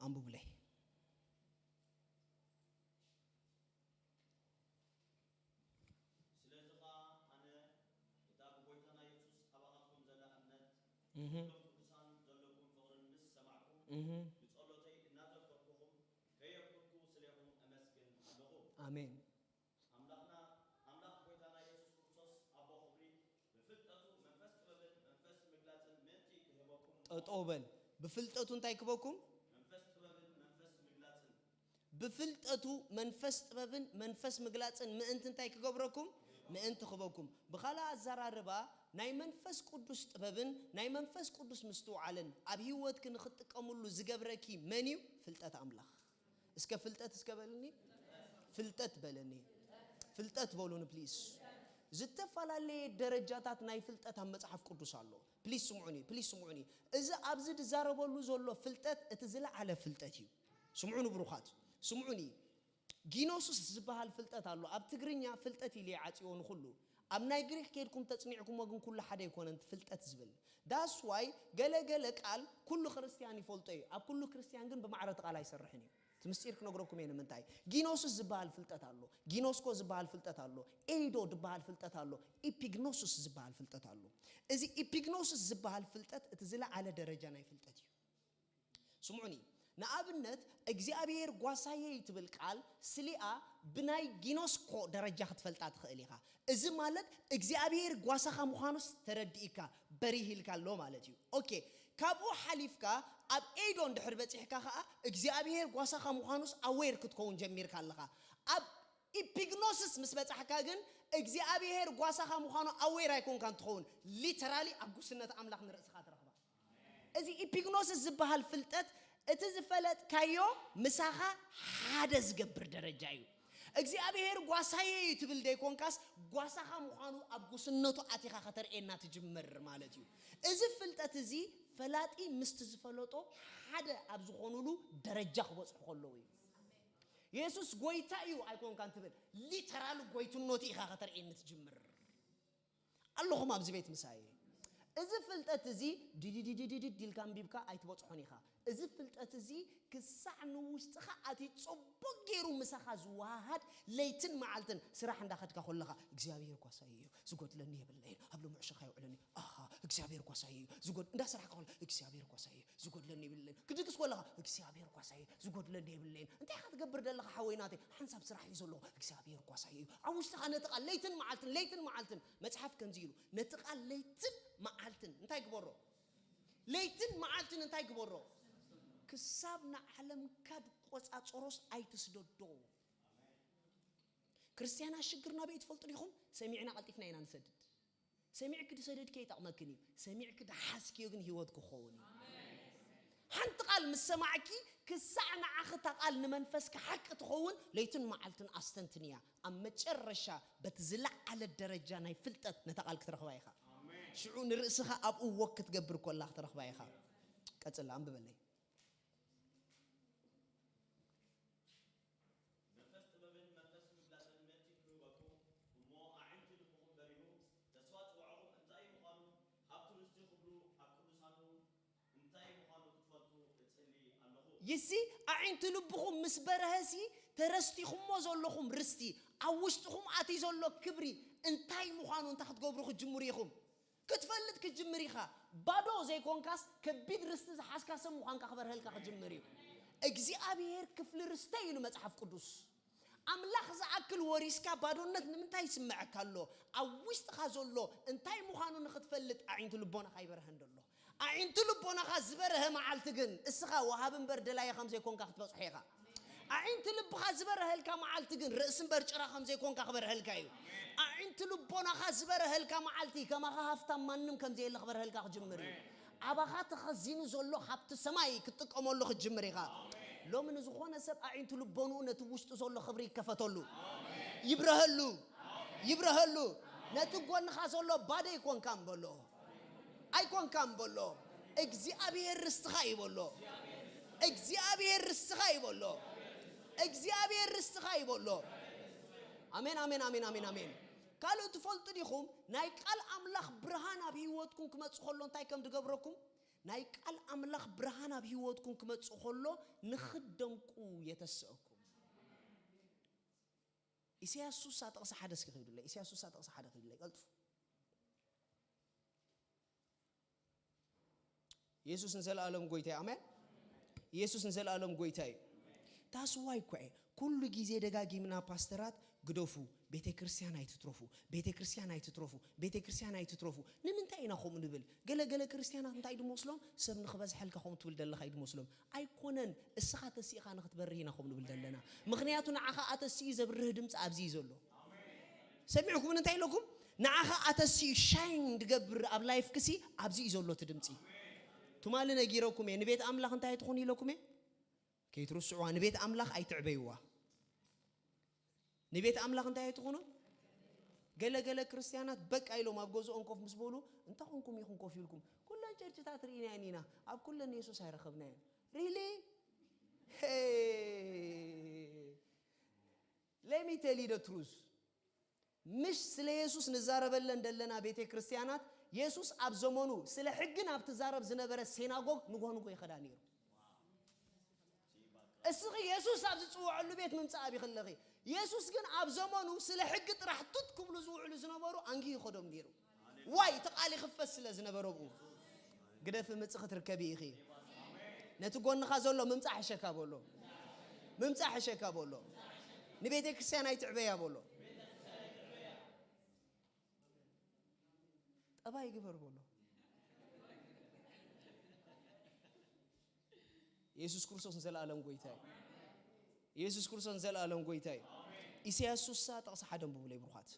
ኣንብቡለይ። ስለዚ ኸኣ ኣነ፣ እታ ብጐይታና የሱስ ኣባኻትኩም ዘላ እምነት፣ እህ። ኩሎም ቅዱሳን ዘለኩም ፍቕርን ምስ ሰማዕኩ፣ እህ። ብጸሎተይ እናዘከርኩኹም ከየብኩርኩ ስሌኹም እመስግን ኣለኹ። ኣሜን። ኣምላኽና፣ ኣምላኽ ጐይታና የሱስ ክርስቶስ ኣቦ ኽብሪ፣ ብፍልጠቱ መንፈስ ጥበብን መንፈስ ምግላጽን ምእንቲ ክህበኩም። ጠጠው በል። ብፍልጠቱ እንታይ ክበኩም? መንፈስ ጥበብን መንፈስ ምግላጽን። ብፍልጠቱ መንፈስ ጥበብን መንፈስ ምግላጽን ምእንቲ እንታይ ክገብረኩም? ምእንቲ ክበኩም። ብኻልእ ኣዘራርባ፣ ናይ መንፈስ ቅዱስ ጥበብን ናይ መንፈስ ቅዱስ ምስትውዓልን ኣብ ህይወትኪ ንኽትጥቀምሉ ዝገብረኪ መን እዩ? ፍልጠት ኣምላኽ። እስከ ፍልጠት እስከ በልኒ። ፍልጠት በለኒ። ፍልጠት በሉኒ ፕሊስ። ዝተፈላለየ ደረጃታት ናይ ፍልጠት ኣብ መጽሓፍ ቅዱስ ኣሎ። ፕሊስ ስምዑኒ፣ ፕሊስ ስምዑኒ። እዚ ኣብዚ ዝዛረበሉ ዘሎ ፍልጠት እቲ ዝለዓለ ፍልጠት እዩ። ስምዑኒ ብሩኻት፣ ስምዑኒ። ጊኖስስ ዝበሃል ፍልጠት ኣሎ። ኣብ ትግርኛ ፍልጠት ኢሉ ይዓጽዮ ንኹሉ። ኣብ ናይ ግሪክ ከይድኩም ተጽኒዕኩሞ ግን ኩሉ ሓደ ኣይኮነን እቲ ፍልጠት ዝብል። That's why ገለ ገለ ቃል ኩሉ ክርስትያን ይፈልጦ እዩ። ኣብ ኩሉ ክርስትያን ግን ብማዕረ እቲ ቃል ኣይሰርሕን እዩ። እቲ ምስጢር ክነግረኩም እየ ንምንታይ። ጊኖስስ ዝበሃል ፍልጠት ኣሎ። ጊኖስኮ ዝበሃል ፍልጠት ኣሎ። ኤይዶ ዝበሃል ፍልጠት ኣሎ። ኢፒግኖስስ ዝበሃል ፍልጠት ኣሎ። እዚ ኢፒግኖስስ ዝበሃል ፍልጠት እቲ ዝለዓለ ደረጃ ናይ ፍልጠት እዩ። ስምዑኒ፣ ንኣብነት እግዚኣብሔር ጓሳየይ ትብል ቃል ስሊኣ ብናይ ጊኖስኮ ደረጃ ክትፈልጣ ትኽእል ኢኻ። እዚ ማለት እግዚኣብሔር ጓሳኻ ምዃኑስ ተረዲእካ በሪህ ኢልካ ኣሎ ማለት እዩ። ኦኬ፣ ካብኡ ሓሊፍካ ኣብ ኤይዶ እንድሕር በጺሕካ ኸኣ እግዚኣብሔር ጓሳኻ ምዃኑስ ኣዌር ክትከውን ጀሚርካ ኣለኻ። ኣብ ኢፒግኖስስ ምስ በጻሕካ ግን እግዚኣብሔር ጓሳኻ ምዃኑ ኣዌር ኣይኮንካን ትኸውን። ሊተራሊ ኣብ ጉስነት ኣምላኽ ንርእስኻ ትረኽባ። እዚ ኢፒግኖስስ ዝበሃል ፍልጠት እቲ ዝፈለጥካዮ ምሳኻ ሓደ ዝገብር ደረጃ እዩ። እግዚኣብሔር ጓሳየ እዩ ትብል ዘይኮንካስ፣ ጓሳኻ ምዃኑ ኣብ ጉስነቱ ኣቲኻ ከተርእየና ትጅምር ማለት እዩ። እዚ ፍልጠት እዚ ፈላጢ ምስቲ ዝፈለጦ ሓደ ኣብ ዝኾኑሉ ደረጃ ክበጽሑ ከለዉ እዩ። የሱስ ጎይታ እዩ ኣይኮንካን ትብል፣ ሊተራል ጎይትነቱ ኢኻ ከተርእየኒ ትጅምር። ኣለኹም ኣብዚ ቤት ምሳይ። እዚ ፍልጠት እዚ ዲዲዲዲዲድ ኢልካ ኣንቢብካ ኣይትበጽሖን ኢኻ። እዚ ፍልጠት እዚ ክሳዕ ንውሽጥኻ ኣትዩ ጽቡቕ ገይሩ ምሳኻ ዝወሃሃድ፣ ለይትን መዓልትን ስራሕ እንዳኸድካ ከለኻ እግዚኣብሔር ጓሳይ እዩ፣ ዝጎድለኒ የብለይን፣ ኣብ ልሙዕ ሸኻ ይውዕለኒ፣ ኣኻ እግዚኣብሔር ጓሳይ እዩ፣ ዝጎድ-፣ እንዳሰራሕካ ከሎ እግዚኣብሔር ጓሳይ እዩ፣ ዝጎድለኒ የብለይን፣ ክድግስ ከለኻ እግዚኣብሔር ጓሳይ እዩ፣ ዝጎድለኒ የብለይን። እንታይ ኢኻ ትገብር ዘለኻ ሓወይ ናተይ? ሓንሳብ ስራሕ እዩ ዘሎ፣ እግዚኣብሔር ጓሳይ እዩ። ኣብ ውሽጥኻ ነቲ ቃል ለይትን መዓልትን፣ ለይትን መዓልትን መጽሓፍ ከምዚ ኢሉ፣ ነቲ ቃል ለይትን መዓልትን እንታይ ግበሮ? ለይትን መዓልትን እንታይ ግበሮ? ክሳብ ንዓለምካ ድቆጻጸሮስ ኣይትስደዶ። ክርስትያናት ሽግርና በይ ትፈልጡ ዲኹም? ሰሚዕና ቀልጢፍና ኢና ንሰድድ። ሰሚዕኪ ድሰደድኪ ይጠቕመክን እዩ። ሰሚዕኪ ድሓዝክዮ ግን ህይወት ክኸውን እዩ። ሓንቲ ቃል ምስ ሰማዕኪ ክሳዕ ንዓኺ እታ ቃል ንመንፈስኪ ሓቂ ትኸውን ለይትን መዓልትን ኣስተንትንያ። ኣብ መጨረሻ በቲ ዝለዓለ ደረጃ ናይ ፍልጠት ነታ ቃል ክትረኽባ ኢኻ። ሽዑ ንርእስኻ ኣብኡ ወክ ክትገብር ኮላ ክትረኽባ ኢኻ። ቀጽላ ኣንብበለይ። መንፈስ ጥበብን መንፈስ ምግላጽን ምእንቲ ክህበኩም እሞ ኣዒንቲ ልብኹም በሪሁ፣ ተስፋ ጽውዓኹም እንታይ ምዃኑ፣ ሃብቱ ርስቲ ክብሩ ኣብ ቅዱሳኑ እንታይ ምዃኑ ክትፈልጡ እጽሊ ኣለኹ። ይሲ ኣዒንቲ ልብኹም ምስ በርሀሲ፣ ተረስቲኹሞ ዘለኹም ርስቲ፣ ኣብ ውሽጥኹም ኣትዩ ዘሎ ክብሪ እንታይ ምዃኑ እንታይ ክትገብሩ ክትጅምሩ ኢኹም? ክትፈልጥ ክትጅምር ኢኻ። ባዶ ዘይኮንካስ ከቢድ ርስቲ ዝሓዝካ ሰብ ምዃንካ ክበርሀልካ ክጅምር እዩ። እግዚኣብሔር ክፍሊ ርስተይ ኢሉ መጽሓፍ ቅዱስ። ኣምላኽ ዝኣክል ወሪስካ ባዶነት ንምንታይ ይስምዐካ ኣሎ? ኣብ ውሽጥኻ ዘሎ እንታይ ምዃኑ ንኽትፈልጥ ኣዒንቲ ልቦናኻ ይበርሀ እንዶ ኣሎ። ኣዒንቲ ልቦናኻ ዝበርሀ መዓልቲ ግን እስኻ ወሃቢ እምበር ደላዪ ከም ዘይኮንካ ክትበጽሖ ኢኻ። ኣዒንቲ ልብኻ ዝበርሀልካ መዓልቲ ግን ርእሲ እምበር ጭራ ከም ዘይኮንካ ክበርሀልካ እዩ። ኣዒንቲ ልቦናኻ ዝበርሀልካ መዓልቲ ከማኻ ሃፍታም ማንም ከም ዘየለ ክበርሀልካ ክጅምር እዩ። ኣባኻ ተኸዚኑ ዘሎ ሃብቲ ሰማይ ክትጥቀመሉ ክትጅምር ኢኻ። ሎሚ ንዝኾነ ሰብ ኣዒንቲ ልቦንኡ ነቲ ውሽጡ ዘሎ ክብሪ ይከፈተሉ። ይብረሀሉ። ይብረሀሉ። ነቲ ጎንኻ ዘሎ ባዶ ኣይኮንካን በሎ። ኣይኮንካን በሎ። እግዚኣብሔር ርስትኻ እዩ በሎ። እግዚኣብሔር ርስትኻ እዩ በሎ። እግዚኣብሔር ርስትኻ እዩ በሎ። ኣሜን፣ ኣሜን፣ ኣሜን፣ ኣሜን፣ ኣሜን። ካልእ ትፈልጡ ዲኹም? ናይ ቃል ኣምላኽ ብርሃን ኣብ ህይወትኩም ክመጽእ ከሎ እንታይ ከም ዝገብረኩም? ናይ ቃል ኣምላኽ ብርሃን ኣብ ህይወትኩም ክመጽእ ከሎ ንኽትደንቁ የተስአኩም። ኢሳያስ ሱሳ ጥቕሲ ሓደ እስኪ ኺዱለይ። ኢሳያስ ሱሳ ጥቕሲ ሓደ ኺዱለይ። ቀልጥፉ። የሱስ ንዘለኣለም ጎይታ እዩ። ኣሜን። የሱስ ንዘለኣለም ጎይታ እዩ። ታስዋይ እኮ እየ ኩሉ ግዜ ደጋጊምና ፓስተራት ግደፉ፣ ቤተ ክርስቲያን ኣይትትረፉ፣ ቤተ ክርስቲያን ኣይትትረፉ፣ ቤተ ክርስቲያን ኣይትትረፉ። ንምንታይ ኢና ከምኡ ንብል? ገለ ገለ ክርስቲያናት እንታይ ድመስሎም? ሰብ ንኽበዝሐልካ ከምኡ ትብል ዘለኻ እዩ ድመስሎም። ኣይኮነን፣ እስኻ ተሲእኻ ንኽትበርህ ኢና ከምኡ ንብል ዘለና። ምኽንያቱ ንዓኻ ኣተሲኡ ዘብርህ ድምፂ ኣብዚ እዩ ዘሎ። ሰሚዕኩም እንታይ ኢለኩም? ንዓኻ ኣተሲኡ ሻይን ድገብር ኣብ ላይፍ ክሲ ኣብዚ እዩ ዘሎ እቲ ድምፂ። ትማሊ ነጊረኩም እየ። ንቤት ኣምላኽ እንታይ ኣይትኹኑ ኢለኩም እየ? ከይትርስዕዋ፣ ንቤት ኣምላኽ ኣይትዕበይዋ። ንቤት ኣምላኽ እንታይ ኣይትኹኑ? ገለ ገለ ክርስትያናት በቃ ኢሎም ኣብ ገዝኦም ኮፍ ምስ በሉ፣ እንታይ ኮንኩም ኢኹም ኮፍ ኢልኩም? ኩለን ጨርጭታት ርኢናየን ኢና፣ ኣብ ኩለን የሱስ ኣይረኸብናየን። ሪሊ? ሌሚ ቴል ዩ ደ ትሩዝ። ምሽ ስለ የሱስ ንዛረበለን ደለና ቤተ ክርስቲያናት፣ የሱስ ኣብ ዘመኑ ስለ ሕግን ኣብ ትዛረብ ዝነበረ ሴናጎግ ንጎ ንጎ ይኸዳ ነይሩ። እስኺ የሱስ ኣብ ዝጽውዐሉ ቤት ምምጻእ ኣቢኺ ኣለኺ። የሱስ ግን ኣብ ዘመኑ ስለ ሕጊ ጥራሕ ቱት ክብሉ ዝውዕሉ ዝነበሩ ኣንጊሁ ይኸዶም ነይሩ። ዋይ፣ እቲ ቃል ይኽፈት ስለ ዝነበረ ብኡ። ግደፊ፣ ምጽኺ ትርከቢ ኢኺ። ነቲ ጎንኻ ዘሎ ምምጻእ ሕሸካ በሎ። ምምጻእ ሕሸካ በሎ። ንቤተ ክርስቲያን ኣይትዕበያ በሎ። ጠባይ ግበር በሎ። የሱስ ክርስቶስ ንዘለኣለም ጎይታ እዩ። የሱስ ክርስቶስ ንዘለኣለም ጎይታ እዩ። ኢሳያስ ስሳ ጥቕሲ ሓደ ኣንብቡለይ ብሩኻት።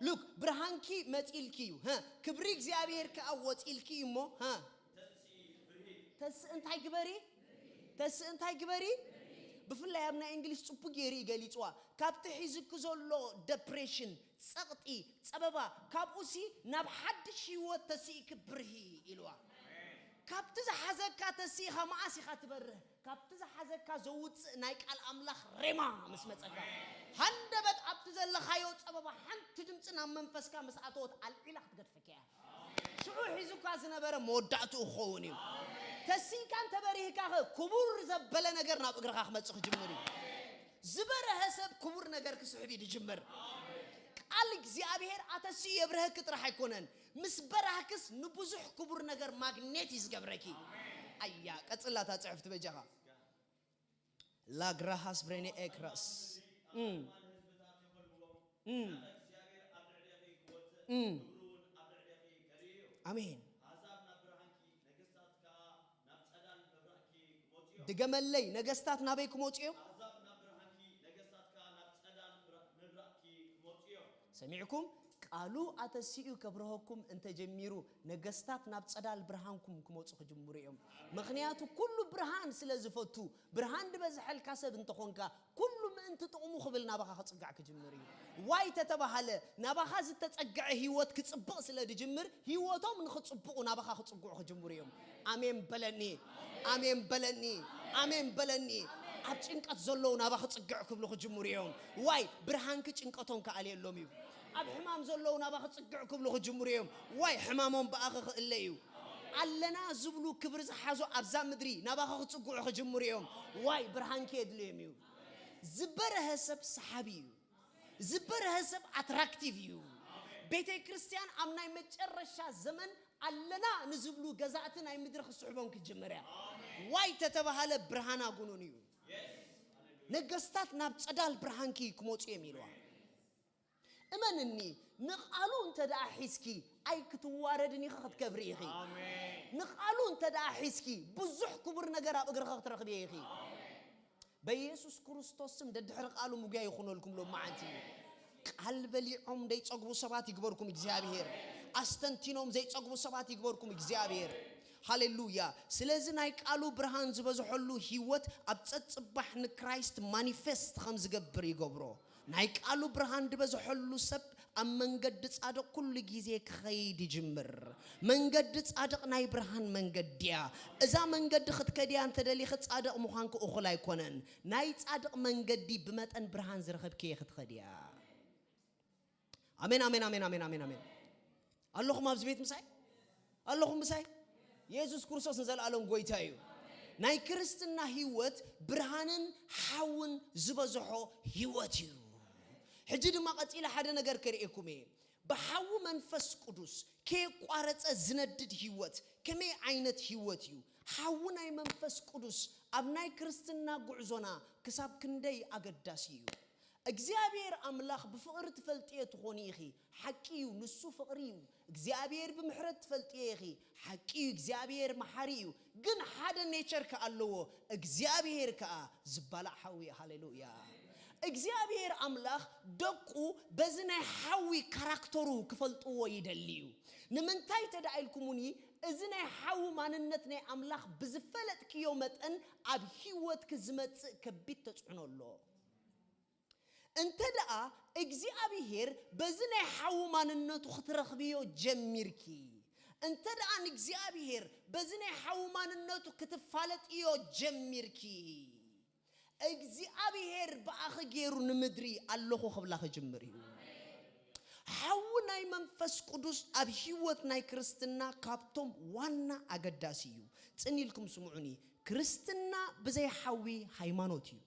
ሉክ፣ ብርሃንኪ መጺልኪ እዩ። ሃ፣ ክብሪ እግዚኣብሔር ከኣ ወጺልኪ እዩ እሞ፣ ሃ፣ ተስእ እንታይ ግበሪ? ተስእ እንታይ ግበሪ? ብፍላይ ኣብ ናይ እንግሊዝ ጽቡቅ ገይሩ ይገሊጽዋ። ካብቲ ሒዝኪ ዘሎ ደፕሬሽን፣ ጸቕጢ፣ ጸበባ፣ ካብኡሲ ናብ ሓድሽ ህይወት ተሲእኪ ብርሂ ኢልዋ። ካብቲ ዝሓዘካ ተሲእኻ መኣስ ኢኻ ትበርህ? ካብቲ ዝሓዘካ ዘውጽእ ናይ ቃል ኣምላኽ ሬማ ምስ መጸካ፣ ሃንደበት ኣብቲ ዘለኻዮ ጸበባ ሓንቲ ድምጺ ናብ መንፈስካ ምስ ኣተወት ኣልዒላ ክትገድፈካ እያ። ሽዑ ሒዙካ ዝነበረ መወዳእትኡ ክኸውን እዩ። ተሲእካ እንተበሪህካ ኸ ክቡር ዘበለ ነገር ናብ እግርኻ ክመጽእ ክጅምር እዩ። ዝበረሀ ሰብ ክቡር ነገር ክስሕብ እዩ ዝጅምር። ቃል እግዚኣብሔር ኣተሲኡ የብርሀኪ ጥራሕ ኣይኮነን፣ ምስ በራህክስ ንብዙሕ ክቡር ነገር ማግኔት እዩ ዝገብረኪ። ኣያ ቀጽላታ ጽሕፍቲ በጃኻ ላግራሃስ ብሬኔ ኤክራስ እም። እም። እም። ኣሜን። ድገመለይ፣ ነገስታት ናበይ ክመጹ እዮም? ሰሚዕኩም? ቃሉ ኣተሲኡ ከብርሀኩም እንተጀሚሩ፣ ነገስታት ናብ ጸዳል ብርሃንኩም ክመጹ ክጅምሩ እዮም። ምኽንያቱ ኩሉ ብርሃን ስለ ዝፈቱ፣ ብርሃን ዝበዝሐልካ ሰብ እንተኾንካ፣ ኩሉ ምእንቲ ጥቕሙ ክብል ናባኻ ክጽጋዕ ክጅምር እዩ። ዋይ ተተባሃለ፣ ናባኻ ዝተጸግዐ ህይወት ክጽብቕ ስለ ዝጅምር፣ ህይወቶም ንኽጽብቑ ናባኻ ክጽግዑ ክጅምሩ እዮም። ኣሜን በለኒ፣ ኣሜን በለኒ፣ ኣሜን በለኒ። ኣብ ጭንቀት ዘለዉ ናባኺ ጽግዕ ክብሉ ክጅምሩ እዮም። ዋይ ብርሃንኪ ጭንቀቶም ክኣልየሎም እዩ። ኣብ ሕማም ዘለዉ ናባኺ ጽግዕ ክብሉ ክጅምሩ እዮም። ዋይ ሕማሞም ብኣኺ ክእለ እዩ። ኣለና ዝብሉ ክብሪ ዝሓዙ ኣብዛ ምድሪ ናባኺ ክጽግዑ ክጅምሩ እዮም። ዋይ ብርሃንኪ የድልዮም እዩ። ዝበረሀ ሰብ ሰሓቢ እዩ። ዝበረሀ ሰብ ኣትራክቲቭ እዩ። ቤተ ክርስቲያን ኣብ ናይ መጨረሻ ዘመን ኣለና ንዝብሉ ገዛእቲ ናይ ምድሪ ክስሕቦም ክጅምር እያ። ዋይ ተተባሃለ ብርሃና ጉኑን እዩ። ነገስታት ናብ ጸዳል ብርሃንኪ ክመጹ እዮም ኢልዋ። እመንኒ፣ ንቓሉ እንተ ደኣ ሒዝኪ ኣይክትዋረድን ኢኺ፣ ክትከብሪ ኢኺ። ንቓሉ እንተ ደኣ ሒዝኪ ብዙሕ ክቡር ነገር ኣብ እግርኺ ክትረኽቢ ኢኺ። በኢየሱስ ክርስቶስ ስም ደድሕሪ ቃሉ ምጉያ ይኹነልኩም። ሎም መዓንቲ ቃል በሊዖም ዘይጸግቡ ሰባት ይግበርኩም እግዚኣብሔር። ኣስተንቲኖም ዘይጸግቡ ሰባት ይግበርኩም እግዚኣብሔር። ሃሌሉያ። ስለዚ ናይ ቃሉ ብርሃን ዝበዝሐሉ ህይወት ኣብ ጸጽባሕ ንክራይስት ማኒፌስት ከም ዝገብር ይገብሮ። ናይ ቃሉ ብርሃን ዝበዝሐሉ ሰብ ኣብ መንገዲ ጻድቕ ኩሉ ግዜ ክኸይድ ይጅምር። መንገዲ ጻድቕ ናይ ብርሃን መንገዲ እያ። እዛ መንገዲ ክትከድያ እንተደሊኺ ጻድቕ ምዃንኪ እኹል ኣይኮነን። ናይ ጻድቕ መንገዲ ብመጠን ብርሃን ዝረኸብክዮ ክትኸድያ። ኣሜን፣ ኣሜን፣ ኣሜን፣ ኣሜን፣ ኣሜን፣ ኣሜን። ኣለኹም ኣብዚ ቤት ምሳይ? ኣለኹም ምሳይ? የሱስ ክርስቶስ ንዘለኣለም ጎይታ እዩ። ናይ ክርስትና ህይወት ብርሃንን ሓውን ዝበዝሖ ህይወት እዩ። ሕጂ ድማ ቀጺለ ሓደ ነገር ከርእየኩም እየ። ብሓዊ መንፈስ ቅዱስ ከየቋረጸ ዝነድድ ህይወት ከመይ ዓይነት ህይወት እዩ? ሓዊ ናይ መንፈስ ቅዱስ ኣብ ናይ ክርስትና ጉዕዞና ክሳብ ክንደይ ኣገዳሲ እዩ? እግዚኣብሔር ኣምላኽ ብፍቕሪ ትፈልጥዮ ትኾኒ ኢኺ። ሓቂ እዩ፣ ንሱ ፍቕሪ እዩ። እግዚኣብሔር ብምሕረት ትፈልጥዮ ኢኺ። ሓቂ እዩ፣ እግዚኣብሔር መሓሪ እዩ። ግን ሓደ ኔቸር ከኣ ኣለዎ። እግዚኣብሔር ከኣ ዝባላዕ ሓዊ እዩ። ሃሌሉያ። እግዚኣብሔር ኣምላኽ ደቁ በዚ ናይ ሓዊ ካራክተሩ ክፈልጥዎ ይደሊ እዩ። ንምንታይ ተደኣ ኢልኩሙኒ፣ እዚ ናይ ሓዊ ማንነት ናይ ኣምላኽ ብዝፈለጥክዮ መጠን ኣብ ህይወትኪ ዝመጽእ ከቢድ ተጽዕኖ ኣሎ። እንተ ደኣ እግዚኣብሔር በዚ ናይ ሓዊ ማንነቱ ክትረኽብዮ ጀሚርኪ፣ እንተ ደኣ ንእግዚኣብሔር በዚ ናይ ሓዊ ማንነቱ ክትፋለጥዮ ጀሚርኪ፣ እግዚኣብሔር ብኣኺ ገይሩ ንምድሪ ኣለኹ ክብላ ክጅምር እዩ። ሓዊ ናይ መንፈስ ቅዱስ ኣብ ህይወት ናይ ክርስትና ካብቶም ዋና ኣገዳሲ እዩ። ጽን ኢልኩም ስምዑኒ፣ ክርስትና ብዘይ ሓዊ ሃይማኖት እዩ።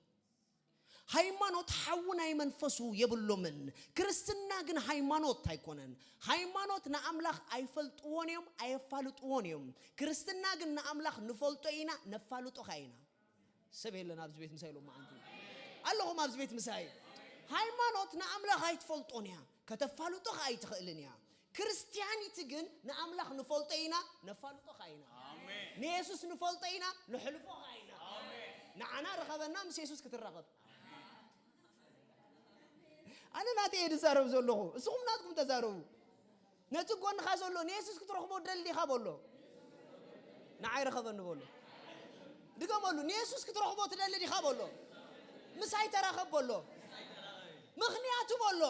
ሃይማኖት ሓዊ ናይ መንፈሱ የብሎምን። ክርስትና ግን ሃይማኖት ኣይኮነን። ሃይማኖት ንኣምላኽ ኣይፈልጥዎን እዮም፣ ኣየፋልጥዎን እዮም። ክርስትና ግን ንኣምላኽ ንፈልጦ ኢና፣ ነፋልጦ ኸኣ ኢና። ሰብ የለን ኣብዚ ቤት ምሳይ ኢሎም መዓንቲ ኣለኹም ኣብዚ ቤት ምሳይ። ሃይማኖት ንኣምላኽ ኣይትፈልጦን እያ፣ ከተፋልጦ ኸኣ ኣይትኽእልን እያ። ክርስቲያኒቲ ግን ንኣምላኽ ንፈልጦ ኢና፣ ነፋልጦ ኸኣ ኢና። ኣሜን። ንየሱስ ንፈልጦ ኢና፣ ንሕልፎ ኸኣ ኢና። ኣሜን። ንዓና ርኸበና ምስ የሱስ ክትራኸብ። ኣነ ናተይ እየ ዝዛረብ ዘለኹ፣ እስኹም ናትኩም ተዛረቡ። ነቲ ጎንኻ ዘሎ ንየሱስ ክትረኽቦ ትደሊ ዲኻ በሎ። ንዓይ ርኸበኒ በሎ። ድገመሉ፣ ንየሱስ ክትረኽቦ ትደሊ ዲኻ በሎ። ምሳይ ተራኸብ በሎ። ምኽንያቱ በሎ፣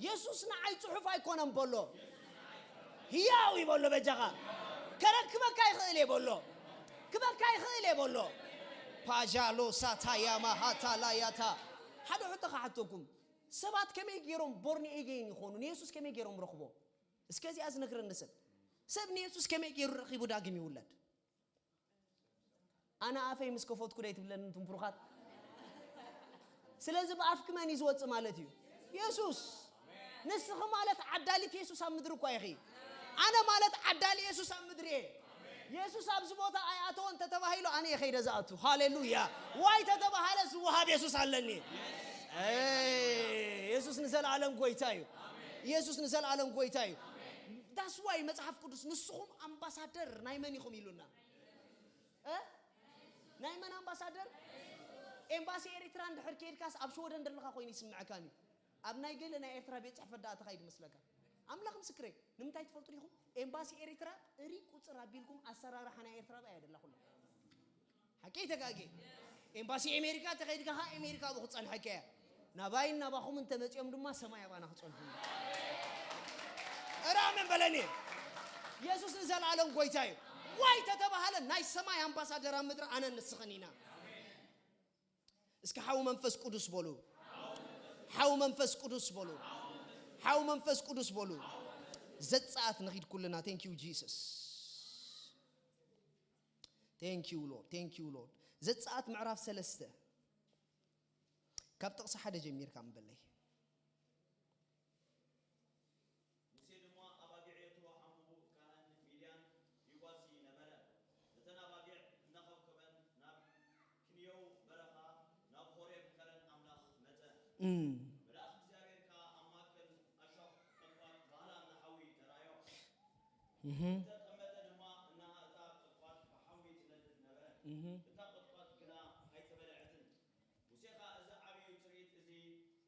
የሱስ ንዓይ ጽሑፍ ኣይኮነን በሎ፣ ህያው እዩ በሎ። በጃኻ ከረክበካ ይኽእል እየ በሎ፣ ክበካ ይኽእል እየ በሎ። ፓጃሎ ሳታያማ ሃታላያታ። ሓደ ሕቶ ክሓተኩም፣ ሰባት ከመይ ገይሮም ቦርኒ ኤጌን ይኾኑ? ንየሱስ ከመይ ገይሮም ረኽቦ? እስከ እዚኣ ዝነግረኒ ሰብ፣ ሰብ ንየሱስ ከመይ ገይሩ ረኺቡ ዳግም ይውለድ? ኣነ ኣፈይ ምስ ከፈትኩ ደይ ትብለኒ፣ እንቱም ብሩኻት። ስለዚ ብኣፍኪ መን እዩ ዝወፅእ ማለት እዩ? የሱስ። ንስኺ ማለት ዓዳሊት የሱስ ኣብ ምድሪ እኳ ኢኺ። ኣነ ማለት ዓዳሊ የሱስ ኣብ ምድሪ እየ። የሱስ ኣብዚ ቦታ ኣይኣተወን ተተባሂሉ፣ ኣነ እየ ከይደ ዝኣቱ። ሃሌሉያ። ዋይ ተተባሃለ ዝወሃብ የሱስ ኣለኒ። ኤ፣ የሱስ ንዘለኣለም ጎይታ እዩ። የሱስ ንዘለኣለም ጎይታ እዩ። ዳስ ዋይ መጽሓፍ ቅዱስ ንስኹም ኣምባሳደር ናይ መን ኢኹም ኢሉና? እ? ናይ መን ኣምባሳደር? ኤምባሲ ኤሪትራ እንድሕር ከይድካስ ኣብ ሽወደን ደለኻ ኮይኑ ይስምዐካን እዩ። ኣብ ናይ ገለ ናይ ኤርትራ ቤት ጽሕፈት ደኣ ተኻይድ መስለካ። ኣምላኽ ምስክረይ፣ ንምንታይ ትፈልጡ ዲኹም? ኤምባሲ ኤሪትራ ጥሪ ቁጽር ኣቢልኩም ኣሰራርሓ ናይ ኤርትራ ብኣይ ኣደላኹሎ። ሓቂ ተጋጌ። ኤምባሲ ኣሜሪካ ተኸይድካ ኸዓ ኣሜሪካ ኣብኡ ክጸንሐካ እያ። ናባይን ናባኹም እንተመጺኦም ድማ ሰማይ ኣባና ክጸንሑ። እረ ኣሜን በለኒ። የሱስ ንዘለኣለም ጎይታ እዩ። ዋይ ተተባሃለ ናይ ሰማይ ኣምባሳደር ኣብ ምድሪ ኣነ ንስኽን ኢና። እስኪ ሓው መንፈስ ቅዱስ በሉ። ሓው መንፈስ ቅዱስ በሉ። ሓው መንፈስ ቅዱስ በሉ። ዘጸኣት ንኺድ ኩልና። Thank you Jesus. Thank you Lord. Thank you Lord. ዘጸኣት ምዕራፍ ሰለስተ ካብ ጥቕሲ ሓደ ጀሚርካ ምበለይ። ሙሴ ድማ ኣባጊዕ የእትዎ ሓምቡቡ ካህን ሚድያን ይጓሲ ነበረ። እተን ኣባጊዕ እናኸብከበን ናብ ክንየው በረኻ ናብ ሆሬብ ከረን ኣምላኽ መጸ። እም። መልኣኽ እግዚኣብሔር ከኣ ኣብ ማእከል ኣሻቕ ቁጥቋጥ ባህላን ንሓዊ ተራእዮ። እህ። እንተቐመጠ ድማ እነሃ እታ ቁጥቋጥ ብሓዊ ትነድድ ነበረ። እህ። እታ ቁጥቋጥ ግና ኣይተበልዐትን። ሙሴ ኸኣ እዚ ዓብዩ ትርኢት እዚ፣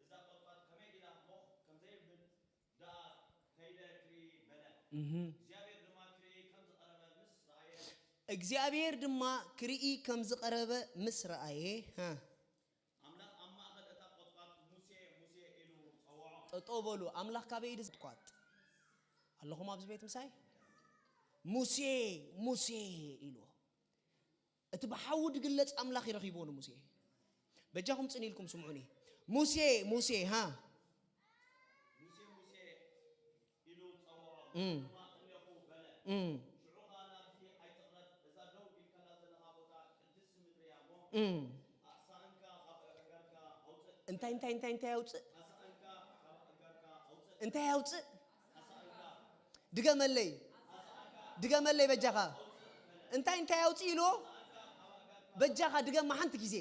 እዛ ቁጥቋጥ ከመይ ኢላ ሞኽ ከም ዘይብል ደኣ ከይደ ክርኢ በለ። እህ። እግዚኣብሔር ድማ ክርኢ ከም ዝቐረበ ምስ ረኣየ እግዚኣብሔር ድማ ክርኢ ከም ዝቐረበ ምስ ረኣየ፣ ሃ። ኣምላኽ ኣብ ማእከል እታ ቁጥቋጥ ሙሴ፣ ሙሴ ኢሉ ጸውዖ። ጠጠው በሉ። ኣምላኽ ካበይ ኢዱ ቁጥቋጥ? ኣለኹም ኣብዚ ቤት ምሳይ? ሙሴ፣ ሙሴ ኢልዎ። እቲ ብሓዊ ዝግለጽ ኣምላኽ ይረኺብዎ ንሙሴ። በጃኹም ጽን ኢልኩም ስምዑኒ። ሙሴ፣ ሙሴ፣ ሃ? ሙሴ፣ ሙሴ ኢሉ ጸውዖ። እም። ድማ እንዲኹ በለ። እም። ሽዑ ኸኣ ናብቲ ኣይትቕረብ፣ እዛ ደው ኢልካላ ዘለኻ ቦታ ቅድስቲ ምድሪ እያ እሞ፣ እም። ኣእሳንካ ካብ ኣእጋርካ ኣውጽእ። እንታይ፣ እንታይ፣ እንታይ፣ እንታይ ኣውጽእ? ኣእሳንካ ካብ ኣእጋርካ ኣውጽእ። እንታይ ኣውጽእ? ኣእሳንካ። ድገመለይ። ድገመለይ በጃኻ። እንታይ፣ እንታይ ኣውጽእ ኢልዎ? በጃኻ ድገማ ሓንቲ ግዜ።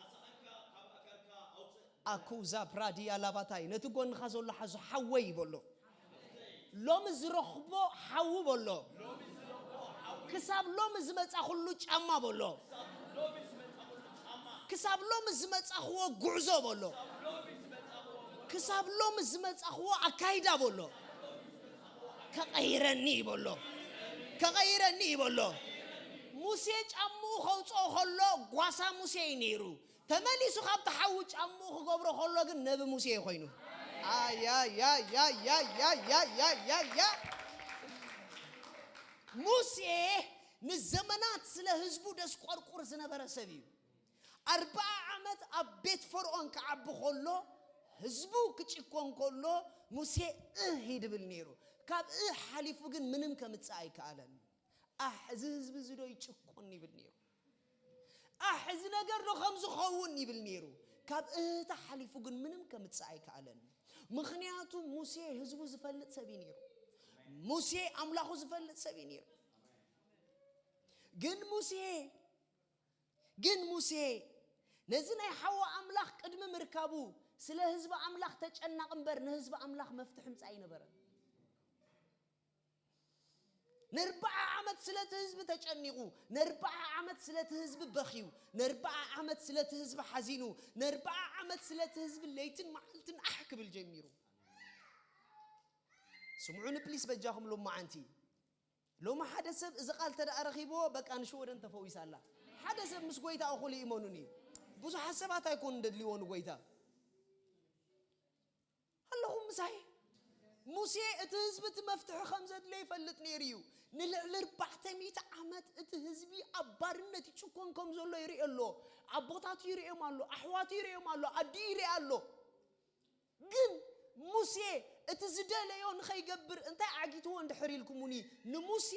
ኣእሳንካ ካብ ኣእጋርካ ኣውጽእ። ኣኩዛ ፕራዲያ ላባታይ፣ ነቲ ጎንኻ ዘሎ ሓዞ ሓወይ በሎ። ሎሚ ዝረኽቦ ሓዊ በሎ። ክሳብ ሎሚ ዝመጻኹሉ ጫማ በሎ። ክሳብ ሎሚ ዝመጻኽዎ ጉዕዞ በሎ። ክሳብ ሎሚ ዝመጻኽዎ ኣካይዳ በሎ። ከቐይረኒ እዩ በሎ። ከቐይረኒ እዩ በሎ። ሙሴ ጫምኡ ከውጽኦ ከሎ ጓሳ ሙሴ እዩ ነይሩ። ተመሊሱ ካብቲ ሓዊ ጫምኡ ክገብሮ ከሎ ግን ነቢ ሙሴ እዩ ኮይኑ። ኣያያያያያያያያ። ሙሴ ንዘመናት ስለ ህዝቡ ደስቆርቁር ዝነበረ ሰብ እዩ። ኣርብዓ ዓመት ኣብ ቤት ፈርዖን ክዓቢ ከሎ፣ ህዝቡ ክጭኮን ከሎ፣ ሙሴ እህ ይድብል ነይሩ። ካብ እህ ሓሊፉ ግን ምንም ከምጽእ ኣይከኣለን። ኣሕ፣ እዚ ህዝቢ እዚ ዶ ይጭቁን ይብል ነይሩ። ኣሕ፣ እዚ ነገር ዶ ከም ዝኸውን ይብል ነይሩ። ካብ እህታ ሓሊፉ ግን ምንም ከምጽእ ኣይከኣለን። ምኽንያቱ ሙሴ ህዝቡ ዝፈልጥ ሰብ እዩ ነይሩ። ሙሴ ኣምላኹ ዝፈልጥ ሰብ እዩ ነይሩ። ግን ሙሴ፣ ግን ሙሴ ነዚ ናይ ሓዊ ኣምላኽ ቅድሚ ምርካቡ ስለ ህዝቢ ኣምላኽ ተጨነቕ እምበር ንህዝቢ ኣምላኽ መፍትሒ ምጻእ ኣይነበረን። ንኣርብዓ ዓመት ስለቲ ህዝቢ ተጨኒቑ፣ ንኣርብዓ ዓመት ስለቲ ህዝቢ በኽዩ፣ ንኣርብዓ ዓመት ስለቲ ህዝቢ ሓዚኑ፣ ንኣርብዓ ዓመት ስለቲ ህዝቢ ለይትን መዓልትን ኣሕ ክብል ጀሚሩ። ስምዑኒ ፕሊስ በጃኹም ሎማዓንቲ። ሎሚ ሓደ ሰብ እዚ ቃል ተደኣ ረኺብዎ፣ በቃ ንሽወደን ተፈዊሳ ኣላ። ሓደ ሰብ ምስ ጎይታ እኹል እዩ፣ እመኑኒ። ብዙሓት ሰባት ኣይኮኑን ደድልይዎ ንጎይታ። ኣለኹም ምሳይ? ሙሴ እቲ ህዝቢ እቲ መፍትሒ ከም ዘድልዮ ይፈልጥ ነይሩ እዩ። ንልዕሊ ኣርባዕተ ሚእቲ ዓመት እቲ ህዝቢ ኣብ ባርነት ይጭኮን ከም ዘሎ ይርኢ ኣሎ። ኣቦታቱ ይርእዮም ኣሎ፣ ኣሕዋቱ ይርእዮም ኣሎ፣ ኣዲኡ ይርኢ ኣሎ። ግን ሙሴ እቲ ዝደለዮ ንኸይገብር እንታይ ዓጊትዎ እንድሕር ኢልኩሙኒ፣ ንሙሴ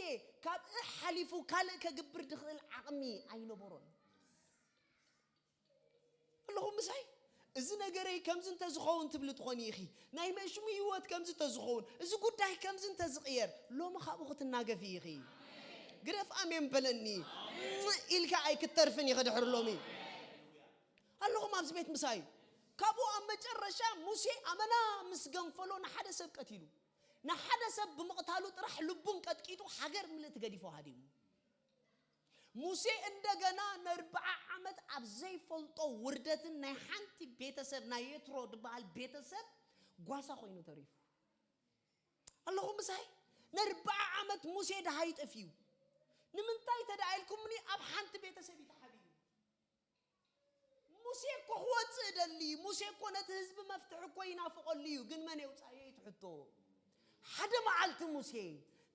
ካብ ሓሊፉ ካልእ ከግብር ድኽእል ዓቕሚ ኣይነበሮን። ኣለኹም ምሳይ? እዚ ነገረይ ከምዚ እንተዝኸውን ትብሊ ትኾኒ ኢኺ። ናይ መሽሙ ህይወት ከምዚ እንተዝኸውን፣ እዚ ጉዳይ ከምዚ እንተዝቕየር፣ ሎሚ ካብኡ ክትናገፊ ኢኺ። ግደፍ ኣሜን በለኒ ኢልካ ኣይክተርፍን ኢኺ ድሕሪ ሎሚ። ኣለኹም ኣብዚ ቤት ምሳይ? ካብኡ ኣብ መጨረሻ ሙሴ ኣመና ምስ ገንፈሎ ንሓደ ሰብ ቀቲሉ። ንሓደ ሰብ ብምቕታሉ ጥራሕ ልቡን ቀጥቂጡ ሃገር ምልእቲ ገዲፎ ሃዲሙ። ሙሴ እንደገና ነርብዓ ዓመት ኣብ ዘይፈልጦ ውርደትን ናይ ሓንቲ ቤተሰብ ናይ የትሮ ዝበሃል ቤተሰብ ጓሳ ኮይኑ ተሪፉ። ኣለኹም ምሳይ? ነርብዓ ዓመት ሙሴ ደሃይ ጠፊኡ። ንምንታይ ተደኣ ኢልኩምኒ ኣብ ሓንቲ ቤተሰብ እዩ ተሓቢኡ። ሙሴ እኮ ክወፅእ ደሊ፣ ሙሴ እኮ ነቲ ህዝቢ መፍትሒ እኮ ይናፍቐሉ እዩ። ግን መን የውፃዮ እዩ እቲ ሕቶ። ሓደ መዓልቲ ሙሴ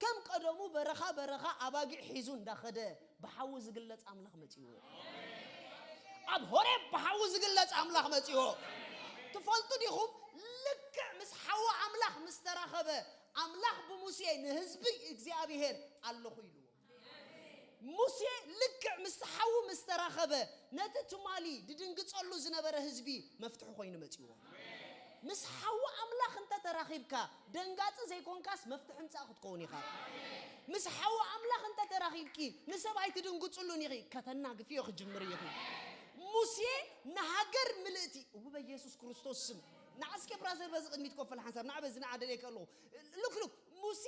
ከም ቀደሙ በረኻ በረኻ ኣባጊዕ ሒዙ እንዳኸደ ብሓዊ ዝግለፅ ኣምላኽ መፂዎ። ኣብ ሆሬብ ብሓዊ ዝግለፅ ኣምላኽ መፂዎ። ትፈልጡ ዲኹም? ልክዕ ምስ ሓዊ ኣምላኽ ምስ ተራኸበ ኣምላኽ ብሙሴ ንህዝቢ እግዚኣብሔር ኣለኹ ኢልዎ። ሙሴ ልክዕ ምስ ሓዊ ምስ ተራኸበ ነቲ ትማሊ ድድንግጸሉ ዝነበረ ህዝቢ መፍትሒ ኮይኑ መጺዎ። ምስ ሓዊ ኣምላኽ እንተ ተራኺብካ ደንጋጺ ዘይኮንካስ መፍትሒ ምጻእ ክትከውን ኢኻ። ምስ ሓዊ ኣምላኽ እንተ ተራኺብኪ ንሰብ ኣይትድንግጽሉን ኢኺ፣ ከተናግፍዮ ክጅምር ኢኺ። ሙሴ ንሃገር ምልእቲ እው በኢየሱስ ክርስቶስ ስም ንዓስከ ብራዘር በዚ ቅድሚት ኮፈል ሓንሳብ ንዓ በዚ ንዓ ደልየ ከለኹ ልክልክ ሙሴ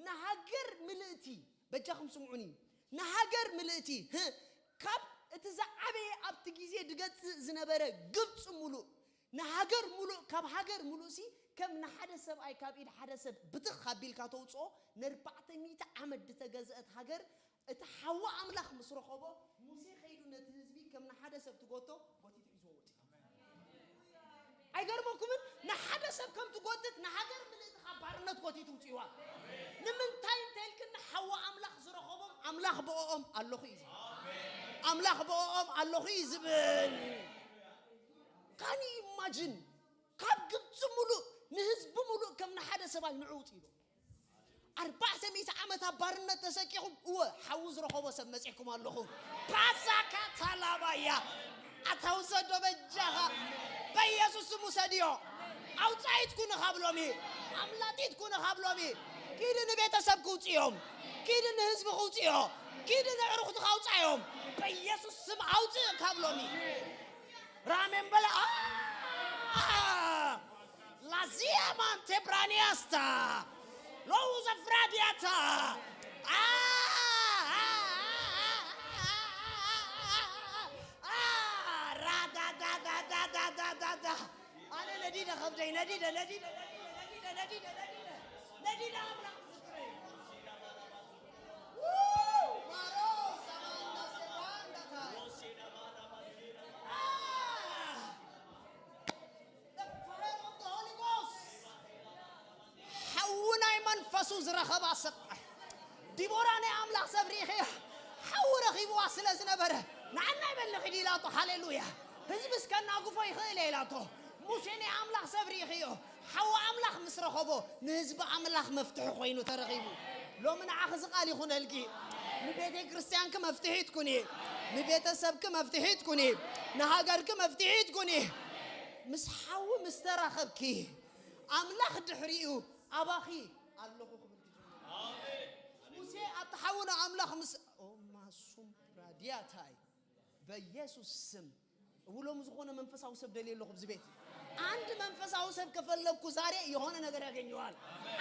ንሃገር ምልእቲ በጃኹም ስምዑኒ፣ ንሃገር ምልእቲ፣ ህ፣ ካብ እቲ ዝዓበየ ኣብቲ ግዜ ድገጽእ ዝነበረ ግብጺ ሙሉእ፣ ንሃገር ሙሉእ፣ ካብ ሃገር ሙሉእሲ ከም ንሓደ ሰብኣይ ካብ ኢድ ሓደ ሰብ ብትኽ ኣቢልካ ተውጽኦ፣ ንኣርባዕተ ሚእቲ ዓመት ድተገዝአት ሃገር፣ እቲ ሓዊ ኣምላኽ ምስ ረኸቦ፣ ሙሴ ከይዱ ነቲ ህዝቢ ከም ንሓደ ሰብ ትጎቶ፣ ጎቲቱ ሒዝዎ ወጺኡ። ኣይገርመኩምን? ንሓደ ሰብ ከም ትጎትት ንሃገር ምልእቲ ካብ ባርነት ጎቲቱ ውፅእዋ። ንምንታይ እንተ ኢልክኒ፣ ሓዊ ኣምላኽ ዝረኸቦም ኣምላኽ ብኦኦም ኣለኹ እዩ ዝብል። ኣምላኽ ብኦኦም ኣለኹ እዩ ዝብል። ካን ኢማጅን ካብ ግብፂ ሙሉእ ንህዝቢ ሙሉእ ከም ንሓደ ሰብኣይ ንዑ ውፅእዎ። ኣርባዕተ ሚእቲ ዓመት ኣብ ባርነት ተሰቂኹም፣ እወ፣ ሓዊ ዝረኸቦ ሰብ መጺእኩም ኣለኹ። ፓሳካ ታላባያ፣ ኣታውዘዶ በጃኻ፣ በኢየሱስ ስም ውሰድዮ። ኣውጻኢት ኩኒ ካብ ሎሚ፣ ኣምላጢት ኩኒ ካብ ሎሚ። ኪዲ ንቤተሰብ ክውጽእዮም፣ ኪዲ ንህዝቢ ክውጽእዮ፣ ኪዲ ንዕሩኽቲ ካውጻዮም። በኢየሱስ ስም ኣውጽእ ካብ ሎሚ። ራሜን በለ። ላዚያ ማንቴ ብራኒያስታ ሎው ዘፍራዲያታ። ራዳዳዳዳዳዳዳዳ። ኣነ ነዲደ ከብደይ ነዲደ ነዲደ ነዲደ ነዲደ ነዲደ ነዲደ ነዲደ ኣምላኽ ምስክረይ። ሓዊ ናይ መንፈሱ ዝረኸባ ሰብ። ዲቦራ ናይ ኣምላኽ ሰብ ርኢኸያ? ሓዊ ረኺብዋ ስለ ዝነበረ፣ ንዓና ይበልኺ ኢላቶ። ሃሌሉያ። ህዝቢ እስከናግፎ ይኽእል እየ ኢላቶ። ሙሴ ናይ ኣምላኽ ሰብ ርኢኽዮ? ሓዊ ኣምላኽ ምስ ረኸቦ፣ ንህዝቢ ኣምላኽ መፍትሒ ኮይኑ ተረኺቡ። ሎሚ ንዓኺ እዚ ቃል ይኹነልኪ። ንቤተ ክርስቲያንኪ መፍትሒ ትኩኒ፣ ንቤተሰብኪ መፍትሒ ትኩኒ፣ ንሃገርኪ መፍትሒ ትኩኒ። ምስ ሓዊ ምስ ተራኸብኪ፣ ኣምላኽ ድሕሪኡ ኣባኺ ኣለኹ ክብል ትጅምር። ሙሴ ኣብቲ ሓዊ ንኣምላኽ ምስ ኦማሱም ራዲያታይ በኢየሱስ ስም እውሎም ዝኾነ መንፈሳዊ ሰብ ደልየ ኣለኹ ኣብዚ ቤት። አንድ መንፈሳዊ ሰብ ከፈለግኩ ዛሬ የሆነ ነገር ያገኘዋል።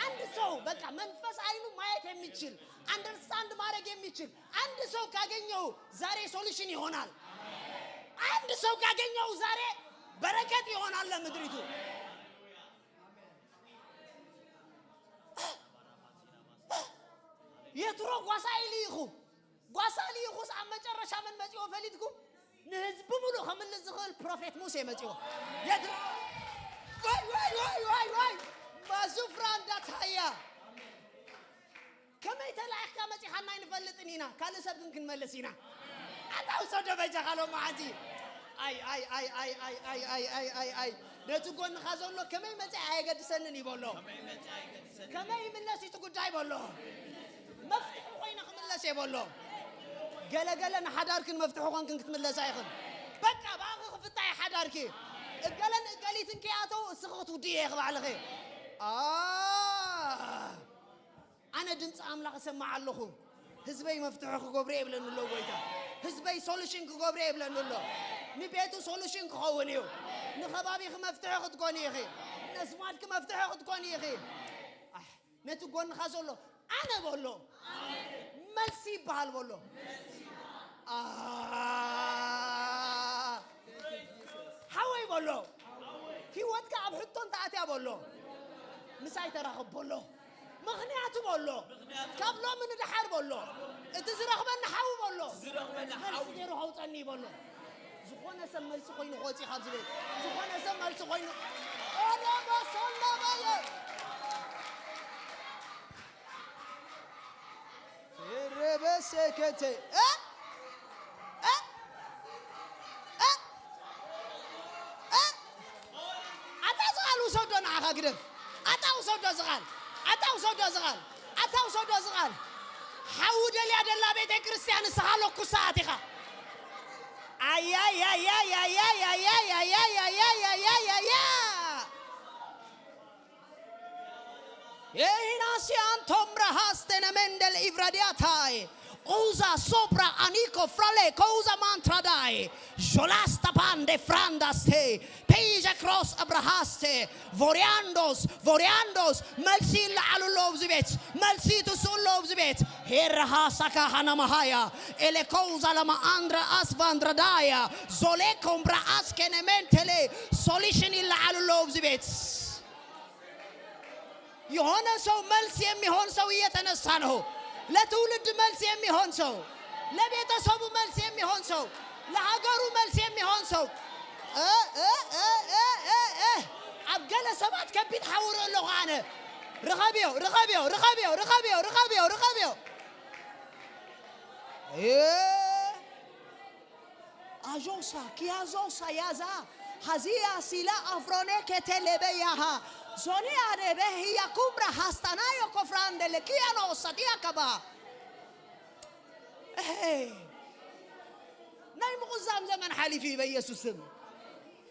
አንድ ሰው በቃ መንፈስ አይኑ ማየት የሚችል አንደርስታንድ ማድረግ የሚችል አንድ ሰው ካገኘው ዛሬ ሶሉሽን ይሆናል። አንድ ሰው ካገኘው ዛሬ በረከት ይሆናል ለምድሪቱ። የትሮ ጓሳ ኢሉ ኢኹ ጓሳ ኢሉ ኢኹስ ኣብ መጨረሻ መን መጺኦ ፈሊጥኩም? ንህዝቢ ሙሉእ ከምልስ ዝኽእል ፕሮፌት ሙሴ መጺዎ። የድራ- ወይ ወይ ወይ ወይ ወይ ማዙፍራ እንዳታያ ከመይ ተላኢኽካ መጺኻና ኣይንፈልጥን ኢና። ካልእ ሰብ ግን ክንመልስ ኢና። ኣታ ውሰዶ በጃኻ ሎሚ ሓንቲ። ኣይ ኣይ ኣይ ኣይ ኣይ ኣይ ኣይ ኣይ ኣይ ኣይ ነቲ ጎንኻ ዘሎ ከመይ መጺ ኣየገድሰንን እዩ በሎ። ከመይ ይምለስ እቲ ጉዳይ በሎ። መፍትሒ ኮይነ ክምለስ እየ በሎ። ገለገለ ንሓዳርክን መፍትሒ ኮንክን ክትምለሳ ኢኽን። በቃ ብኣኺ ክፍታ እየ ሓዳርኪ። እገለን እገሊትን ከይኣተው እስኺ ክትውድእ እየ ክባዕልኺ። ኣ ኣነ ድምፂ ኣምላኽ እሰማዕ ኣለኹ። ህዝበይ መፍትሒ ክገብሮ እየ ይብለኒ ኣሎ ጎይታ። ህዝበይ ሶሉሽን ክገብሮ እየ ይብለኒ ኣሎ። ንቤቱ ሶሉሽን ክኸውን እዩ። ንኸባቢኺ መፍትሒ ክትኮኒ ኢኺ። ነስማትኪ መፍትሒ ክትኮኒ ኢኺ። ኣሕ፣ ነቲ ጎንኻ ዘሎ ኣነ በሎ። መልሲ ይበሃል በሎ። ኣ፣ ሓወይ በሎ። ህይወትካ ኣብ ሕቶ እንተኣትያ በሎ። ምሳይ ተራኸብ በሎ። ምኽንያቱ በሎ። ካብ ሎሚ ንደሓር በሎ። እቲ ዝረኽበኒ ሓው በሎ። ዝረኽበኒ መልሲ ሓው። ገይሩ ከውፀኒ በሎ። ዝኾነ ሰብ መልሲ ኮይኑ ክወፅእ እዩ ካብዚ ቤት። ዝኾነ ሰብ መልሲ ኮይኑ ኦዶ በሰሎ በሎ። ረበሰከተ እ? እ? እ? እ? ኣታ ዝቓል ውሰዶ ንዓኻ ግደፍ። ኣታ ውሰዶ ዝቓል። ኣታ ውሰዶ ዝቓል። ኣታ ውሰዶ ዝቓል። ሓዊ ደልያ ደላ ቤተ ክርስቲያን ንስኻ ለኩሳት ኢኻ። ኣያያያያያያያያያያያያያያያያ Ehinasi antom rahaste ne mendel ivradiatai. Uza sobra aniko frale kouza mantradai. Jolasta pande frandaste. Peija cross abrahaste. Voriandos, voriandos. Melsi la alulo bzibet. Melsi tu sulo bzibet. Herahasaka hanamahaya. Ele kouza lama andra asvandradaya. Zole kombra askenementele. Solution la alulo bzibet. የሆነ ሰው መልስ የሚሆን ሰው እየተነሳ ነው። ለትውልድ መልስ የሚሆን ሰው፣ ለቤተሰቡ መልስ የሚሆን ሰው፣ ለሀገሩ መልስ የሚሆን ሰው። እ፣ እ፣ እ፣ እ፣ እ፣ እ። ኣብ ገለ ሰባት ከቢድ ሓውር ኣለኹ ኣነ። ርኸብዮ፣ ርኸብዮ፣ ርኸብዮ፣ ርኸብዮ፣ ርኸብዮ፣ ርኸብዮ። እ። Ajosa, kiazosa, yaza, hazia, sila, afrone, ketele, beyaha, zoni, arebe, hiya, kumra, hastanayo, kofrandele, kiano, sadia, kaba. Hey. ናይ ምቑዛም ዘመን ሓሊፉ እዩ በኢየሱስ ስም።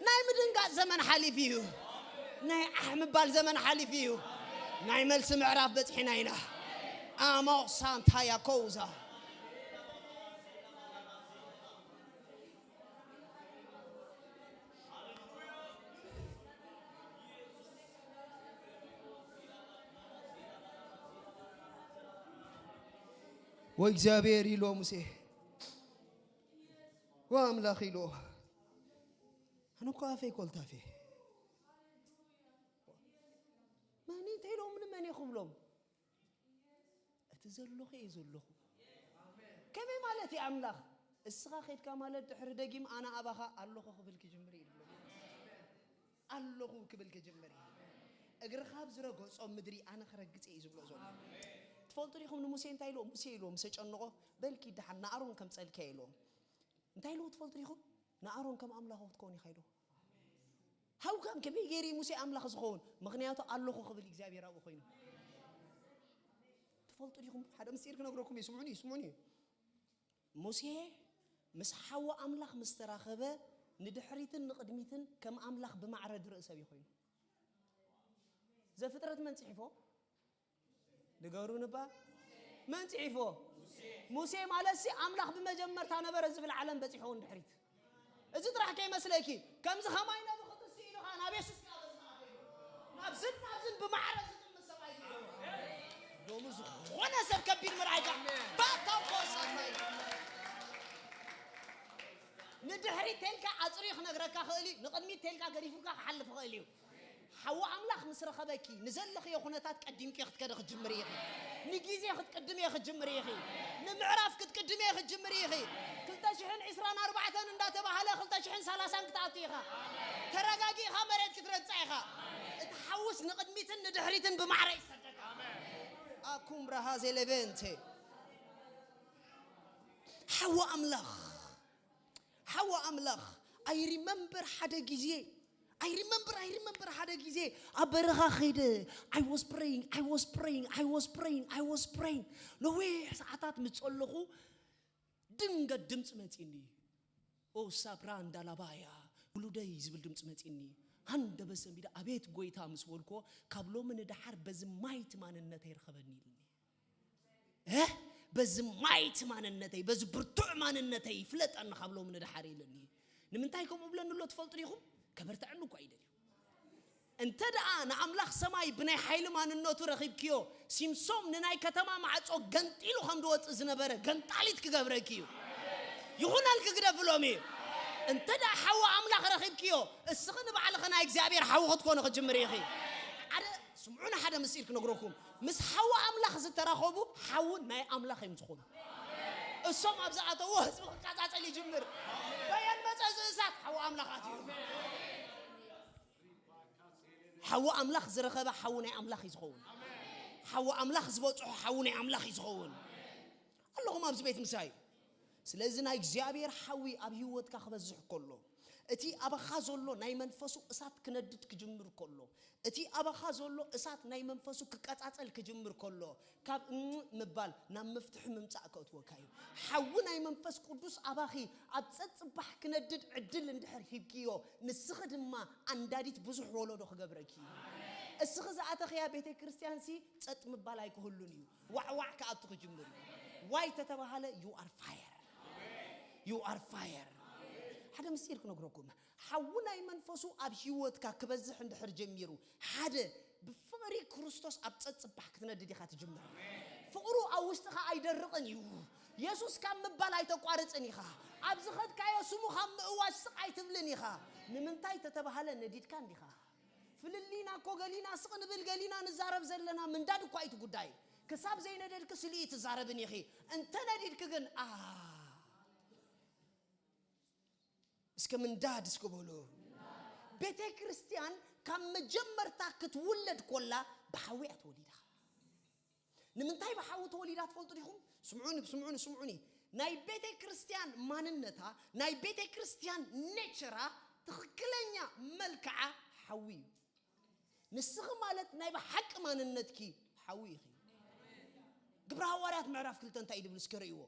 ናይ ምድንጋጽ ዘመን ሓሊፉ እዩ። ናይ ዓሕ ምባል ዘመን ሓሊፉ እዩ። ናይ መልሲ ምዕራፍ በጽሒና ኢና። ኣሞ ሳንታያ ኮውዛ። ወእግዚኣብሔር ኢሎ ሙሴ፣ ወኣምላኽ ኢሎ፣ ኣነ እኮ ኣፈይ ኮልታፌ፣ መን እንተ ኢሎም ንመን እየ ክብሎም? እቲ ዘለኹ እየ ዘለኹ። ከመይ ማለት እዩ ኣምላኽ? እስኻ ኸድካ ማለት ድሕሪ ደጊም ኣነ ኣባኻ ኣለኹ ክብል ክጅምር እዩ ዝብሎ። ኣለኹ ክብል ክጅምር እዩ። እግርኻ ኣብ ዝረገጾ ምድሪ ኣነ ክረግጽ እየ ዝብሎ ዘሎ። ትፈልጡ ዲኹም ንሙሴ እንታይ ኢልዎ? ሙሴ ኢልዎ ምስ ኣጨነቖ፣ በል ኪድ ደሓን ንኣሮን ከምጸልካ ኢልዎ። እንታይ ኢልዎ ትፈልጡ ዲኹም? ንኣሮን ከም ኣምላኹ ክትከውን ኢኻ ኢልዎ። How come? ከመይ ገይሩ እዩ ሙሴ ኣምላኽ ዝኸውን? ምኽንያቱ ኣለኹ ክብል እግዚኣብሔር ኣብኡ ኮይኑ። ትፈልጡ ዲኹም? ሓደ ምስጢር ክነግረኩም እዩ። ስምዑኒ፣ ስምዑኒ። ሙሴ ምስ ሓዊ ኣምላኽ ምስ ተራኸበ ንድሕሪትን ንቕድሚትን ከም ኣምላኽ ብማዕረ ዝርኢ ሰብ እዩ ኮይኑ። ዘፍጥረት መን ጽሒፎ? ንገሩኒ እባ። መን ጽሒፎ? ሙሴ ማለት ሲ ኣምላኽ ብመጀመርታ ነበረ ዝብል ዓለም በጺሖ ንድሕሪት። እዚ ጥራሕ ከይመስለኪ፣ ከምዚ ኸማይ ነቢ ክትስኢ ኢልኻ ናብ የሱስ ከኣ በጽሓ። ናብዝን ናብዝን ብማዕረ ዝጥምት ሰብኣይ እዩ። ሎሚ ዝኾነ ሰብ ከቢድ ምርኣይካ፣ ባታ ኮሳ ንድሕሪት ተልካ ኣጽርዩ ክነግረካ ክእል እዩ፣ ንቕድሚት ተልካ ገዲፉካ ክሓልፍ ክእል እዩ። ሓዊ ኣምላኽ ምስ ረኸበኪ፣ ንዘለኽዮ ኩነታት ቀዲምኪ ክትከዲ ክትጅምሪ ኢኺ። ንግዜ ክትቅድምዮ ክትጅምሪ ኢኺ። ንምዕራፍ ክትቅድምዮ ክትጅምሪ ኢኺ። ክልተ ሽሕን ዕስራን ኣርባዕተን እንዳተባሃለ ክልተ ሽሕን ሰላሳን ክትኣቱ ኢኻ። ተረጋጊእኻ መሬት ክትረግጻ ኢኻ። እቲ ሓውስ ንቕድሚትን ንድሕሪትን ብማዕረ ይሰደካ። ኣኩም ብርሃ ዜሌቬንቴ ሓዋ ኣምላኽ ሓዋ ኣምላኽ። I remember ሓደ ግዜ I remember I remember ሓደ ግዜ ኣብ በረኻ ኸይደ I was praying I was praying I was praying I was praying ነዊሕ ሰዓታት ምስ ጸለኹ ድንገት ድምፂ መፂኒ። ኦ ሳፕራ እንዳላባያ ውሉደይ ዝብል ድምፂ መፂኒ። ሃንደበ ሰንቢደ ኣቤት ጎይታ ምስ በልኮ ካብ ሎሚ ንደሓር በዚ ማይቲ ማንነተይ ርኸበኒ ኢልኒ። እ በዚ ማይቲ ማንነተይ በዚ ብርቱዕ ማንነተይ ፍለጠኒ ካብ ሎሚ ንደሓር ኢልኒ። ንምንታይ ከምኡ ብለኒ ኣሎ ትፈልጡ ዲኹም? ከበርትዐኒ እኳ ይደልዩ። እንተ ደኣ ንኣምላኽ ሰማይ ብናይ ሓይሊ ማንነቱ ረኺብክዮ፣ ሲምሶም ንናይ ከተማ ማዕጾ ገንጢሉ ከም ዝወጽእ ዝነበረ ገንጣሊት ክገብረኪ እዩ። ይኹነልኪ ግደፊ ሎሚ። እንተ ደኣ ሓዊ ኣምላኽ ረኺብክዮ፣ እስኺ ንባዕልኺ ናይ እግዚኣብሔር ሓዊ ክትኮኒ ክጅምር ኢኺ። ሓደ ስምዑኒ፣ ሓደ ምስጢር ክነግረኩም። ምስ ሓዊ ኣምላኽ ዝተራኸቡ ሓዊ ናይ ኣምላኽ እዮም ዝኾኑ። እሶም ኣብ ዝኣተዎ ህዝቢ ክቃጻጸል ይጅምር። በየን መጸ እዚ እሳት ሓዊ ኣምላኽ ኣትዩ። ሓዊ ኣምላኽ ዝረኸበ ሓዊ ናይ ኣምላኽ እዩ ዝኸውን። ሓዊ ኣምላኽ ዝበጽሖ ሓዊ ናይ ኣምላኽ እዩ ዝኸውን። ኣለኹም ኣብዚ ቤት ምሳይ። ስለዚ ናይ እግዚኣብሔር ሓዊ ኣብ ህይወትካ ክበዝሕ ከሎ፣ እቲ ኣባኻ ዘሎ ናይ መንፈሱ እሳት ክነድድ ክጅምር ከሎ፣ እቲ ኣባኻ ዘሎ እሳት ናይ መንፈሱ ክቀጻጸል ክጅምር ከሎ፣ ካብ እም ምባል ናብ መፍትሒ ምምጻእ ከእትወካ እዩ። ሓዊ ናይ መንፈስ ቅዱስ ኣባኺ ኣብ ጸጽባሕ ክነድድ ዕድል እንድሕር ሂብክዮ፣ ንስኺ ድማ ኣንዳዲት ብዙሕ ወለዶ ክገብረኪ እዩ። እስኺ ዝኣተኽያ ቤተ ክርስቲያንሲ ጸጥ ምባል ኣይክህሉን እዩ። ዋዕዋዕ ክኣቱ ክጅምር እዩ። ዋይ ተተባሃለ you are fire you are fire። ሓደ ምስጢር ክነግረኩም። ሓዊ ናይ መንፈሱ ኣብ ህይወትካ ክበዝሕ እንድሕር ጀሚሩ፣ ሓደ ብፍቕሪ ክርስቶስ ኣብ ጸጽባሕ ክትነድድ ኢኻ ትጅምር። ፍቕሩ ኣብ ውሽጥኻ ኣይደርቕን እዩ። የሱስ ካብ ምባል ኣይተቋርጽን ኢኻ። ኣብ ዝኸድካዮ ስሙ ካብ ምእዋጅ ስቕ ኣይትብልን ኢኻ። ንምንታይ ተተባሃለ ነዲድካ እንዲኻ። ፍልልይና እኮ ገሊና ስቕ ንብል ገሊና ንዛረብ ዘለና ምንዳድ እኳ እዩ እቲ ጉዳይ። ክሳብ ዘይነደድኪ ስልኢ ትዛረብን ኢኺ። እንተ ነዲድኪ ግን ኣ እስከ ምንዳድ እስከ በሉ። ቤተ ክርስቲያን ካብ መጀመርታ ክትውለድ ኮላ ብሓዊ እያ ተወሊዳ። ንምንታይ ብሓዊ ተወሊዳ ትፈልጡ ዲኹም? ስምዑኒ ስምዑኒ ስምዑኒ። ናይ ቤተ ክርስቲያን ማንነታ ናይ ቤተ ክርስቲያን ኔቸራ ትኽክለኛ መልክዓ ሓዊ እዩ። ንስኺ ማለት ናይ ብሓቂ ማንነትኪ ሓዊ ኢኺ። ግብረ ሃዋርያት ምዕራፍ ክልተ እንታይ እዩ ድብል እስከ ርእይዎ።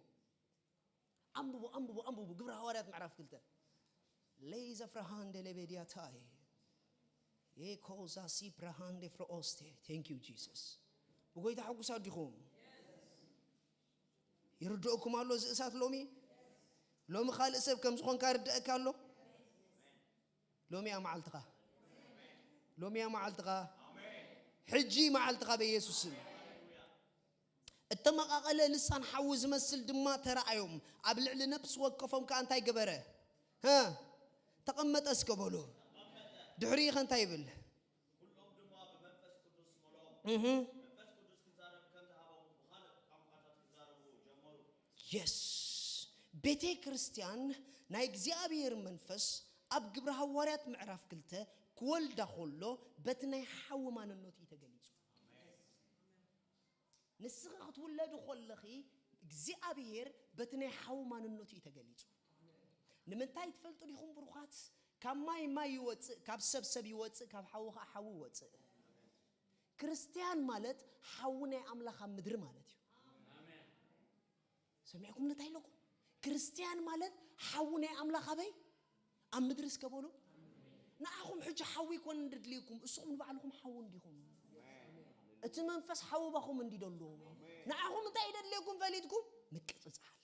ኣንብቡ ኣንብቡ ኣንብቡ። ግብረ ሃዋርያት ምዕራፍ ክልተ። ለይዘ ፍረሃንደ ለቤድያታይ የኮዛ ሲ ብረሃንደ ፍረኦስቴ። Thank you Jesus። ብጎይታ ሕጉሳት ዲኹም? ይርድእኩም ኣሎ እዚ እሳት ሎሚ? ሎሚ ካልእ ሰብ ከም ዝኾንካ ይርድእካ ኣሎ? ሎሚ እያ መዓልትኻ። ሎሚ እያ መዓልትኻ። ሕጂ መዓልትኻ በኢየሱስ ስም። እተመቓቐለ ልሳን ሓዊ ዝመስል ድማ ተራእዮም፣ ኣብ ልዕሊ ነፍሲ ወከፎም ከኣ እንታይ ገበረ? ሀ? ተቐመጠ እስከ በሉ። ድሕሪኡ ኸ እንታይ ይብል? እህ። የስ። ቤተ ክርስቲያን ናይ እግዚኣብሔር መንፈስ ኣብ ግብረ ሃዋርያት ምዕራፍ ክልተ ክወልዳ ከሎ በቲ ናይ ሓዊ ማንነቱ እዩ ተገሊጹ። ንስኺ ክትውለዲ ከለኺ እግዚኣብሔር በቲ ናይ ሓዊ ማንነቱ እዩ ተገሊጹ። ንምንታይ ትፈልጡ ዲኹም ብሩኻት? ካብ ማይ ማይ ይወጽእ፣ ካብ ሰብ ሰብ ይወጽእ፣ ካብ ሓዊ ኸዓ ሓዊ ይወጽእ። ክርስትያን ማለት ሓዊ ናይ ኣምላኽ ኣብ ምድሪ ማለት እዩ። ሰሚዕኩም እንታይ ኢለኩም? ክርስትያን ማለት ሓዊ ናይ ኣምላኽ ኣበይ? ኣብ ምድሪ እስከ በሉ። ንዓኹም ሕጂ ሓዊ ይኮን እንድድልየኩም፣ እስኹም ንባዕልኹም ሓዊ እንዲኹም። እቲ መንፈስ ሓዊ ባኹም እንዲ ደሎ። ንዓኹም እንታይ ይደድልየኩም ፈሊጥኩም? ምቅጽጻል።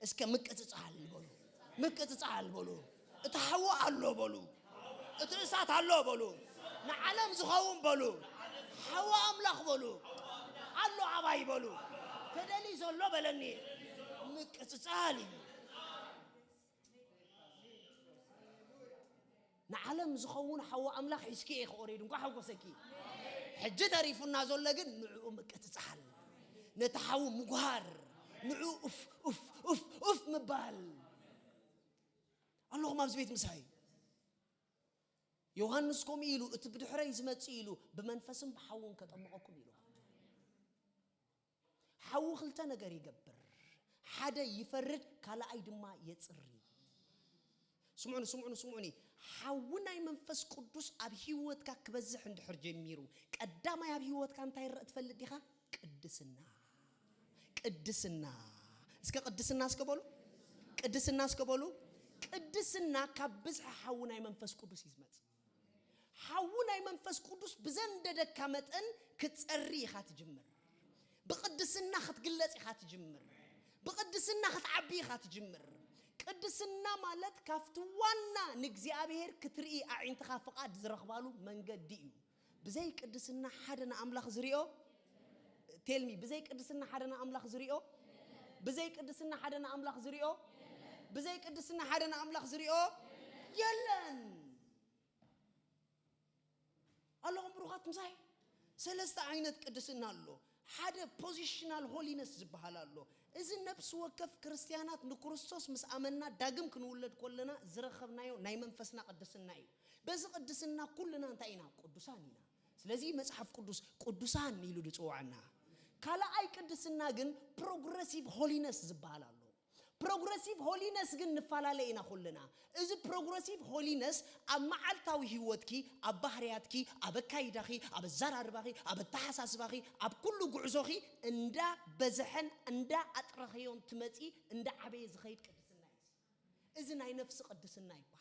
እስከ ምቅጽጻል በሉ። ምቅጽጻል በሉ። እቲ ሓዊ ኣሎ በሉ። እቲ እሳት ኣሎ በሉ። ንዓለም ዝኸውን በሉ። ሓዊ ኣምላኽ በሉ። ኣሎ ኣባይ በሉ። ተደልዩ ዘሎ በለኒ። ምቅጽጻል እዩ። ንዓለም ዝኸውን ሓዊ ኣምላኽ ሒዝኪ ኢኺ ኦሬዲ። እንኳዕ ሓጎሰኪ። ሕጂ ተሪፉና ዘሎ ግን ንዕኡ ምቅጽጻል። ነቲ ሓዊ ምጉሃር። ንዕኡ ኡፍ፣ ኡፍ፣ ኡፍ፣ ኡፍ ምባል። ኣለኹም ኣብዚ ቤት ምሳይ? ዮሃንስ ከምኡ ኢሉ፣ እቲ ብድሕረይ ዝመጽእ ኢሉ፣ ብመንፈስን ብሓውን ከጠምቐኩም ኢሉ። ሓዊ ክልተ ነገር ይገብር። ሓደ ይፈርድ፣ ካልኣይ ድማ የጽሪ። ስምዑኒ፣ ስምዑኒ፣ ስምዑኒ። ሓዊ ናይ መንፈስ ቅዱስ ኣብ ህይወትካ ክበዝሕ እንድሕር ጀሚሩ፣ ቀዳማይ ኣብ ህይወትካ እንታይ ይረእ ትፈልጥ ዲኻ? ቅድስና። ቅድስና። እስከ ቅድስና እስከ በሉ። ቅድስና እስከ በሉ። ቅድስና ካብ ብዝሒ ሓዊ ናይ መንፈስ ቅዱስ እዩ ዝመጽእ። ሓዊ ናይ መንፈስ ቅዱስ ብዘንደደካ መጠን ክትጸሪ ኢኻ ትጅምር። ብቅድስና ክትግለጽ ኢኻ ትጅምር። ብቅድስና ክትዓቢ ኢኻ ትጅምር። ቅድስና ማለት ካብቲ ዋና ንእግዚኣብሔር ክትርኢ ኣዒንትኻ ፍቓድ ዝረኽባሉ መንገዲ እዩ። ብዘይ ቅድስና ሓደ ንኣምላኽ ዝሪኦ፣ ቴልሚ፣ ብዘይ ቅድስና ሓደ ንኣምላኽ ዝሪኦ፣ ብዘይ ቅድስና ሓደ ንኣምላኽ ዝሪኦ፣ ብዘይ ቅድስና ሓደ ንኣምላኽ ዝሪኦ የለን። ኣለኹም ብሩኻት ምሳይ? ሰለስተ ዓይነት ቅድስና ኣሎ። ሓደ ፖዚሽናል ሆሊነስ ዝበሃል ኣሎ። እዚ ነፍሲ ወከፍ ክርስትያናት ንክርስቶስ ምስ ኣመና ዳግም ክንውለድ ከለና ዝረኸብናዮ ናይ መንፈስና ቅድስና እዩ። በዚ ቅድስና ኩልና እንታይ ኢና? ቅዱሳን ኢና። ስለዚ መጽሓፍ ቅዱስ ቅዱሳን ኢሉ ድጽውዓና። ካልኣይ ቅድስና ግን ፕሮግረሲቭ ሆሊነስ ዝበሃል ኣሎ። ፕሮግረሲቭ ሆሊነስ ግን ንፈላለ ኢና ኩልና። እዚ ፕሮግረሲቭ ሆሊነስ ኣብ መዓልታዊ ህይወትኪ፣ ኣብ ባህርያትኪ፣ ኣብ ኣካይዳኺ፣ ኣብ ኣዘራርባኺ፣ ኣብ ኣተሓሳስባኺ፣ ኣብ ኩሉ ጉዕዞኺ እንዳ በዝሐን እንዳ ኣጥረኸዮን ትመጺ፣ እንዳ ዓበየ ዝኸይድ ቅድስና እዩ። እዚ ናይ ነፍሲ ቅድስና ይበሃል።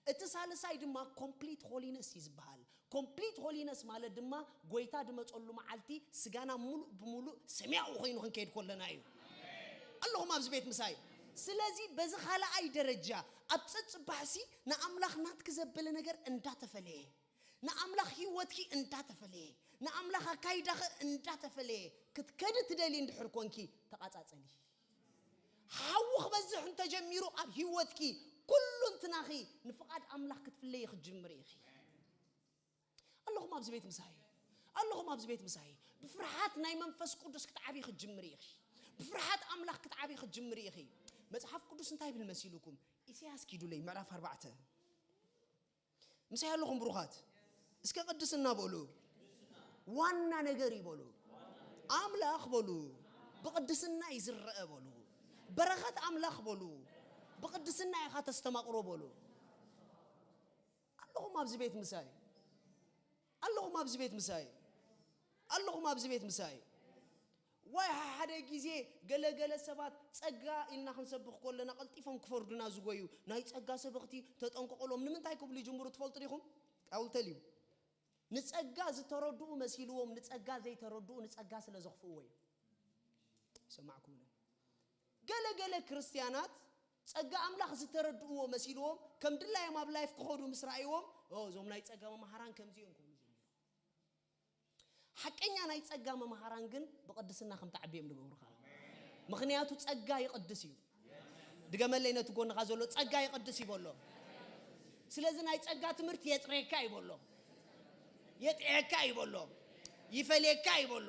እቲ ሳልሳይ ድማ ኮምፕሊት ሆሊነስ እዩ ዝበሃል። ኮምፕሊት ሆሊነስ ማለት ድማ ጎይታ ድመጸሉ መዓልቲ ስጋና ሙሉእ ብሙሉእ ሰማያዊ ኮይኑ ክንከይድ ከለና እዩ። ኣለኹም ኣብዚ ቤት ምሳይ? ስለዚ በዚ ካልኣይ ደረጃ ኣብ ጽጽባሕሲ ንኣምላኽ ናትኪ ዘበለ ነገር እንዳተፈለየ፣ ንኣምላኽ ህይወትኪ እንዳተፈለየ፣ ንኣምላኽ ኣካይዳኺ እንዳተፈለየ ክትከዲ ትደሊ እንድሕር ኮንኪ፣ ተቓጻጸሊ። ሓዊ ክበዝሕ እንተጀሚሩ ኣብ ህይወትኪ፣ ኩሉ እንትናኺ ንፍቓድ ኣምላኽ ክትፍለይ ክትጅምሪ ኢኺ። ኣለኹም ኣብዚ ቤት ምሳይ? ኣለኹም ኣብዚ ቤት ምሳይ? ብፍርሃት ናይ መንፈስ ቅዱስ ክትዓብዪ ክትጅምሪ ኢኺ። ብፍርሃት ኣምላኽ ክትዓብዪ ክትጅምሪ ኢኺ። መጽሓፍ ቅዱስ እንታይ ይብል መሲልኩም? ኢሳያስ ኪዱለይ ምዕራፍ ኣርባዕተ። ምሳይ ኣለኹም ብሩኻት? እስከ ቅድስና በሉ። ዋና ነገር እዩ በሉ። ኣምላኽ በሉ። ብቅድስና እዩ ዝረአ በሉ። በረኸት ኣምላኽ በሉ። ብቅድስና ኢኻ ተስተማቕሮ በሉ። ኣለኹም ኣብዚ ቤት ምሳይ? ኣለኹም ኣብዚ ቤት ምሳይ? ኣለኹም ኣብዚ ቤት ምሳይ? ዋይ፣ ሓደ ግዜ ገለ ገለ ሰባት ጸጋ ኢልና ክንሰብኽ ከለና ቀልጢፎም ክፈርዱና ዝጎዩ፣ ናይ ጸጋ ሰበኽቲ ተጠንቀቑሎም። ንምንታይ ክብሉ ይጅምሩ ትፈልጡ ዲኹም? I will tell you። ንጸጋ ዝተረድኡ መሲልዎም፣ ንጸጋ ዘይተረድኡ ንጸጋ ስለ ዘኽፍእዎ እዩ። ይሰማዕኩምኒ? ገለ ገለ ክርስትያናት ጸጋ ኣምላኽ ዝተረድእዎ መሲልዎም፣ ከም ድላዮም ኣብ ላይፍ ክኸዱ ምስ ረኣይዎም፣ "ኦ፣ እዞም ናይ ጸጋ መምሃራን ከምዚ እዮም" ክብሉ ጀሚሮም። ሓቀኛ ናይ ጸጋ መምሃራን ግን ብቕድስና ከም ትዓቢ እዮም ዝገብሩኻ። ምኽንያቱ ጸጋ ይቕድስ እዩ። ድገመለይ ነቲ ጎንኻ ዘሎ፣ "ጸጋ ይቕድስ" ይበሎ። ስለዚ ናይ ጸጋ ትምህርቲ የጽርየካ ይበሎ። የጥዕየካ ይበሎ። ይፈልየካ ይበሎ።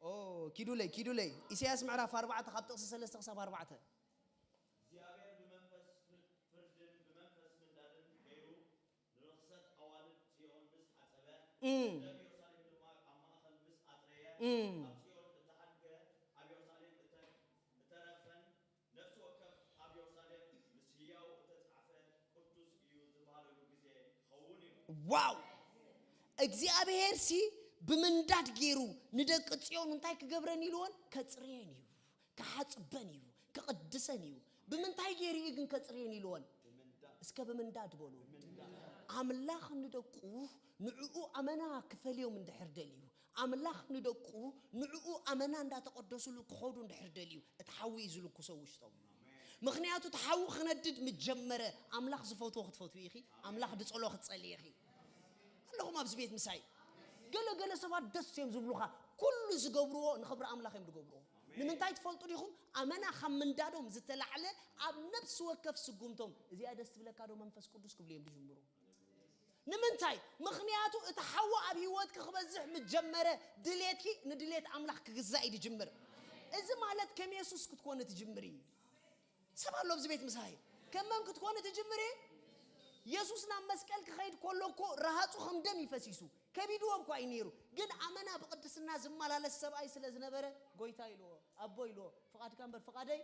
ኦ፣ ኪዱለይ፣ ኪዱለይ። ኢሳያስ ምዕራፍ ኣርባዕተ ካብ ጥቕሲ ሰለስተ ክሳብ ኣርባዕተ። እግዚኣብሔር ብመንፈስ ፍር-፣ ፍርድን ብመንፈስ ምንዳድን ገይሩ ንርኽሰት ኣዋልድ ጽዮን ምስ ሓጸበ፣ እም። ንደም ኢየሩሳሌም ድማ ኣብ ማእከል ምስ ኣጽረየ፣ እም። ኣብ ጽዮን እተሓድገ፣ ኣብ ኢየሩሳሌም እተ-፣ እተረፈን ነፍሲ ወከፍ ኣብ ኢየሩሳሌም ምስ ህያው እተጻሕፈ ቅዱስ እዩ ዝበሃለሉ ግዜ ክኸውን እዩ። ዋው! እግዚኣብሔር ሲ ብምንዳድ ገይሩ ንደቂ ጽዮን እንታይ ክገብረን ኢልወን? ከጽርየን እዩ፣ ክሓጽበን እዩ፣ ክቕድሰን እዩ። ብምንታይ ገይሩ እዩ ግን ከጽርየን ኢልወን? እስከ ብምንዳድ በሉ። ኣምላኽ ንደቁ ንዕኡ ኣመና ክፈልዮም እንድሕር ደልዩ፣ ኣምላኽ ንደቁ ንዕኡ ኣመና እንዳተቐደሱሉ ክኸዱ እንድሕር ደልዩ፣ እቲ ሓዊ እዩ ዝልኩሶ ውሽጦም። ምኽንያቱ እቲ ሓዊ ክነድድ ምስ ጀመረ፣ ኣምላኽ ዝፈትዎ ክትፈትዊ ኢኺ፣ ኣምላኽ ዝጸልኦ ክትጸልኢ ኢኺ። ኣለኹም ኣብዚ ቤት ምሳይ? ገለ ገለ ሰባት ደስ እዮም ዝብሉኻ፣ ኩሉ ዝገብርዎ ንኽብሪ ኣምላኽ እዮም ዝገብርዎ። ንምንታይ ትፈልጡ ዲኹም? ኣመና ካብ ምንዳዶም ዝተላዕለ ኣብ ነፍሲ ወከፍ ስጉምቶም፣ "እዚኣ ደስ ትብለካ ዶ መንፈስ ቅዱስ?" ክብሉ እዮም ዝጅምሩ። ንምንታይ? ምኽንያቱ እቲ ሓዊ ኣብ ህይወትኪ ክበዝሕ ምስ ጀመረ፣ ድሌትኪ ንድሌት ኣምላኽ ክግዛእ እዩ ዝጅምር። እዚ ማለት ከም የሱስ ክትኮኒ ትጅምሪ። ሰብ ኣሎ ኣብዚ ቤት ምሳይ? ከም መን ክትኮኒ ትጅምሪ? የሱስ ናብ መስቀል ክኸይድ ከሎ እኮ ረሃጹ ከም ደም ይፈሲሱ። ከቢድዎ እኳ እዩ ነይሩ። ግን ኣመና ብቕድስና ዝመላለስ ሰብኣይ ስለ ዝነበረ፣ ጎይታ ኢልዎ፣ ኣቦ ኢልዎ፣ ፍቓድካ እምበር ፍቓደይ።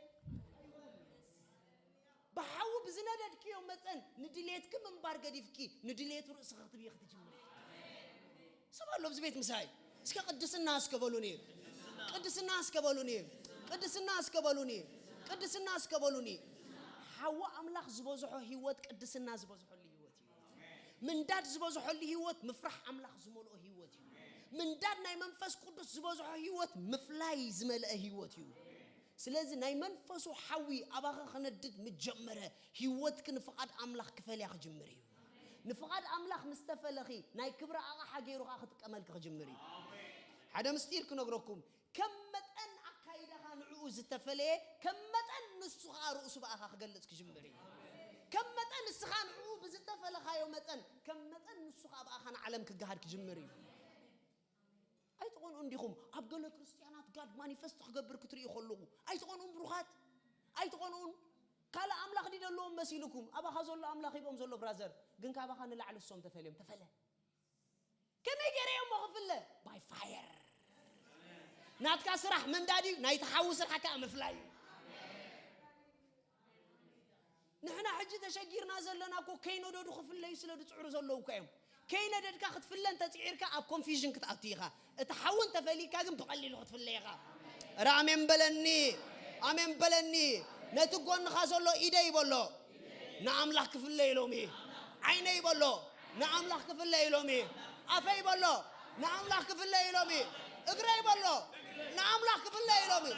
ብሓዊ ብዝነደድክዮ መጠን ንድሌትኪ ምንባር ገዲፍኪ ንድሌቱ ርእስኺ ክትብዪ ክትጅምሪ። ሰብ ኣሎ ኣብዚ ቤት ምሳይ? እስከ ቅድስና እስከ በሉኒ። ቅድስና እስከ በሉኒ። ቅድስና እስከ በሉኒ። ቅድስና እስከ በሉኒ። ሓዊ ኣምላኽ ዝበዝሖ ህይወት ቅድስና ዝበዝሖሉ ህይወት እዩ። ምንዳድ ዝበዝሖሉ ህይወት ምፍራሕ ኣምላኽ ዝመልኦ ህይወት እዩ። ምንዳድ ናይ መንፈስ ቅዱስ ዝበዝሖ ህይወት ምፍላይ ዝመልአ ህይወት እዩ። ስለዚ ናይ መንፈሱ ሓዊ ኣባኺ ክነድድ ምስ ጀመረ፣ ህይወትኪ ንፍቓድ ኣምላኽ ክፈልያ ክጅምር እዩ። ንፍቓድ ኣምላኽ ምስ ተፈለኺ፣ ናይ ክብሪ ኣቕሓ ገይሩ ኸኣ ክጥቀመልኪ ክጅምር እዩ። ሓደ ምስጢር ክነግረኩም፣ ከም መጠን ኣካይዳኻ ንዕኡ ዝተፈለየ፣ ከም መጠን ንሱ ኸኣ ርእሱ ብኣኻ ክገልጽ ክጅምር እዩ። ከም መጠን ንስኻ ንዕኡ ብዝተፈለኻዮ መጠን፣ ከም መጠን ንሱ ኸኣ ብኣኻ ንዓለም ክገሃድ ክጅምር እዩ። ኣይትቐንኡ እንዲኹም? ኣብ ገለ ክርስትያናት ጋድ ማኒፈስት ክገብር ክትርእዩ ከለኹ፣ ኣይትቐንኡን ብሩኻት? ኣይትቐንኡን? ካልእ ኣምላኽ ድዩ ዘለዎም መሲልኩም? ኣባኻ ዘሎ ኣምላኽ ሂቦም ዘሎ ብራዘር፣ ግን ካባኻ ንላዕሊ እሶም ተፈልዮም። ተፈለ። ከመይ ገይረ እሞ ክፍለ? ባይ ፋየር። ናትካ ስራሕ ምንዳድ እዩ፣ ናይቲ ሓዊ ስራሕ ከኣ ምፍላይ እዩ። ንሕና ሕጂ ተሸጊርና ዘለና እኮ ከይነደዱ ክፍለዩ ስለ ዝጽዕሩ ዘለዉ እኮ እዮም። ከይነደድካ ክትፍለ እንተጽዒርካ ኣብ ኮንፊዥን ክትኣቱ ኢኻ። እቲ ሓዊ እንተፈሊካ ግን ብቐሊሉ ክትፍለ ኢኻ። ኧረ ኣሜን በለኒ፣ ኣሜን በለኒ። ነቲ ጎንኻ ዘሎ ኢደይ በሎ፣ ንኣምላኽ ክፍለ ኢሎም እዩ። ዓይነይ በሎ፣ ንኣምላኽ ክፍለ ኢሎም እዩ። ኣፈይ በሎ፣ ንኣምላኽ ክፍለ ኢሎም እዩ። እግረይ በሎ፣ ንኣምላኽ ክፍለ ኢሎም እዩ።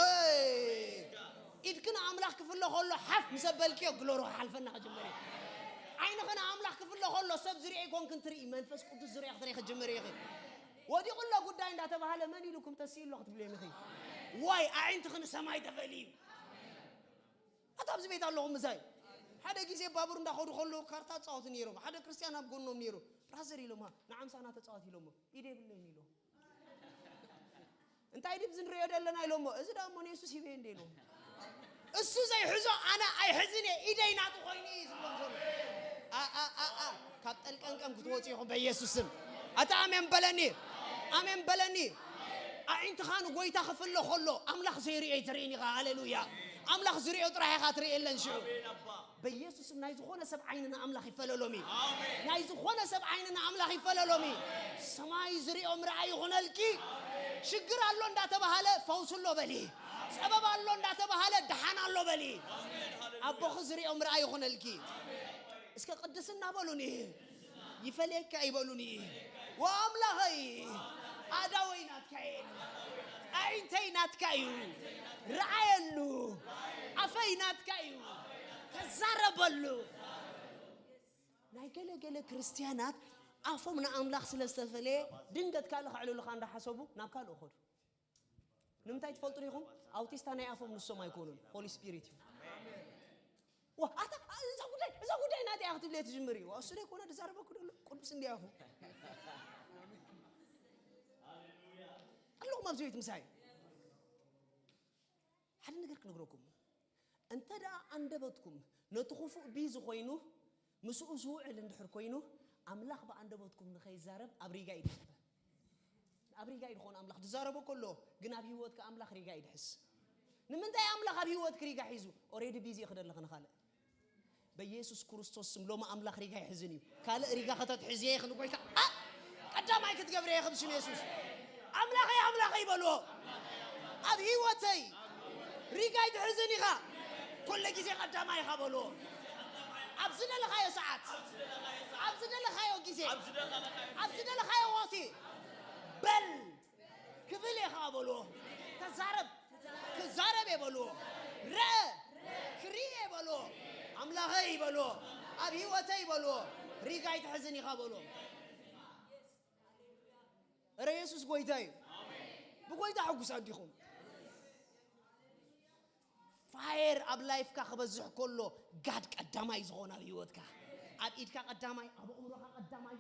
እይ፣ ኢድኪ ንኣምላኽ ክፍለ ከሎ ሓፍ ምስ ኣበልክዮ ግሎሪ ክሓልፈና ክጅምር እዩ። ዓይንኺ ንኣምላኽ ክፍለ ከሎ ሰብ ዝሪኦ ኣይኮንክን ትርኢ፣ መንፈስ ቅዱስ ዝሪኦ ክትርኢ ክጅምር ኢኺ። ወዲቑ ኣሎ ጉዳይ እንዳተባሃለ መን ኢሉኩም ተስኡ ኣሎ ክትብልዮም ኢኺ። ዋይ ኣዒንትኺ ንሰማይ ተፈልዩ። ኣታ ኣብዚ ቤት ኣለኹም ምሳይ። ሓደ ግዜ ባቡር እንዳኸዱ ከለዉ ካርታ ይጻወቱ ነይሮም። ሓደ ክርስትያን ኣብ ጎኖም ነይሩ። ብራዘር ኢሎማ፣ ንዓምሳና ተጻወት ኢሎሞ። ኢደ የብለይን ኢሎ። እንታይ ድብ ዝንሪኦ ዘለና ኢሎሞ። እዚ ደኣ እሞ ንየሱስ ሂበ እንደ ኢሎ። እሱ ዘይሕዞ ኣነ ኣይሕዝን እየ፣ ኢደይ ናቱ ኮይኑ እዩ ዝብሎም ዘሎ። ኣ፣ ኣ፣ ኣ፣ ኣ፣ ካብ ጠልቀንቀን ክትወፁ ኢኹም በኢየሱስ ስም። ኣታ ኣሜን በለኒ፣ ኣሜን በለኒ። ኣዒንትኻ ንጎይታ ክፍሎ ከሎ ኣምላኽ ዘይርእዮ ኣይትርእን ኢኻ። ሃሌሉያ። ኣምላኽ ዝርእዮ ጥራሕ ኢኻ ትርኢ የለን ሽዑ። በኢየሱስ ስም ናይ ዝኾነ ሰብ ዓይኒ ንኣምላኽ ይፈለሎም እዩ። ናይ ዝኾነ ሰብ ዓይኒ ንኣምላኽ ይፈለሎም እዩ። ሰማይ ዝርእዮ ምርኣይ ይኹነልኪ። ሽግር ኣሎ እንዳተባሃለ ፈውስ ኣሎ በሊ። ጸበብ ኣሎ እንዳተባሃለ ደሓን ኣሎ በሊ። ኣቦኺ ዝርእዮ ምርኣይ ይኹነልኪ። እስከ ቅድስና በሉኒ። ይፈለየካ ይበሉኒ። ወኣምላኸይ ኣእዳወይ ናትካ እየን። ኣዒንተይ ናትካ እዩ። ረኣየሉ። ኣፈይ ናትካ እዩ። ተዛረበሉ። ናይ ገለ ገለ ክርስትያናት ኣፎም ንኣምላኽ ስለ ዝተፈለየ ድንገት ካልእ ከዕልሉኻ እንዳሓሰቡ ናብ ካልእ ኸዱ። ንምንታይ ትፈልጡ ዲኹም? ኣውቲስታ ናይ ኣፎም ንሶም ኣይኮኑን፣ ሆሊ ስፒሪት እዩ። ዋ፣ ኣታ፣ እዛ ጉዳይ፣ እዛ ጉዳይ ናተይ እያ ክትብል እየ ትጅምር እዩ። ዋ፣ እሱ ደይኮነ ዝዛረበኩ ደሎ፣ ቅዱስ እንዲያኹ። ኣለኹም ኣብዚ ቤት ምሳይ። ሓደ ነገር ክነግረኩም። እንተ ደኣ ኣንደበትኩም ነቲ ክፉእ ቢዚ ኮይኑ፣ ምስኡ ዝውዕል እንድሕር ኮይኑ፣ ኣምላኽ ብኣንደበትኩም ንኸይዛረብ ኣብ ሪጋ እዩ ድሕበ። ኣብ ሪጋ እዩ ድኾን ኣምላኽ ዝዛረቦ ከሎ፣ ግን ኣብ ህይወትካ ኣምላኽ ሪጋ እዩ ድሕዝ። ንምንታይ ኣምላኽ ኣብ ህይወትክ ሪጋ ሒዙ? ኦሬዲ ቢዚ እዩ ክደለኽ ንኻልእ። በኢየሱስ ክርስቶስ ስም ሎሚ ኣምላኽ ሪጋ ይሕዝን እዩ። ካልእ ሪጋ ከተትሕዝየ ኢኺ ንጎይታ። ኣ! ቀዳማይ ክትገብርየ ኢኺ ብስም የሱስ። ኣምላኸይ፣ ኣምላኸይ በልዎ። ኣብ ህይወተይ ሪጋ ኣይትሕዝን ኢኻ። ኩሉ ግዜ ቀዳማይ ኢኻ በልዎ። ኣብ ዝደለኻዮ ሰዓት፣ ኣብ ዝደለኻዮ ግዜ፣ ኣብ ዝደለኻዮ ወቕቲ በል ክብል እየ ኸዓ በልዎ። ተዛረብ፣ ክዛረብ እየ በልዎ። ርአ፣ ክርኢ እየ በልዎ። ኣምላኸይ በልዎ። ኣብ ህይወተይ በልዎ። ሪጋ ኣይትሕዝን ኢኻ በልዎ። እረ የሱስ ጎይታ እዩ። ብጎይታ ሕጉሳት ዲኹም? ፋየር ኣብ ላይፍካ ክበዝሕ ከሎ፣ ጋድ ቀዳማይ ዝኾን ኣብ ህይወትካ፣ ኣብ ኢድካ ቀዳማይ፣ ኣብ ኣእምሮኻ ቀዳማይ፣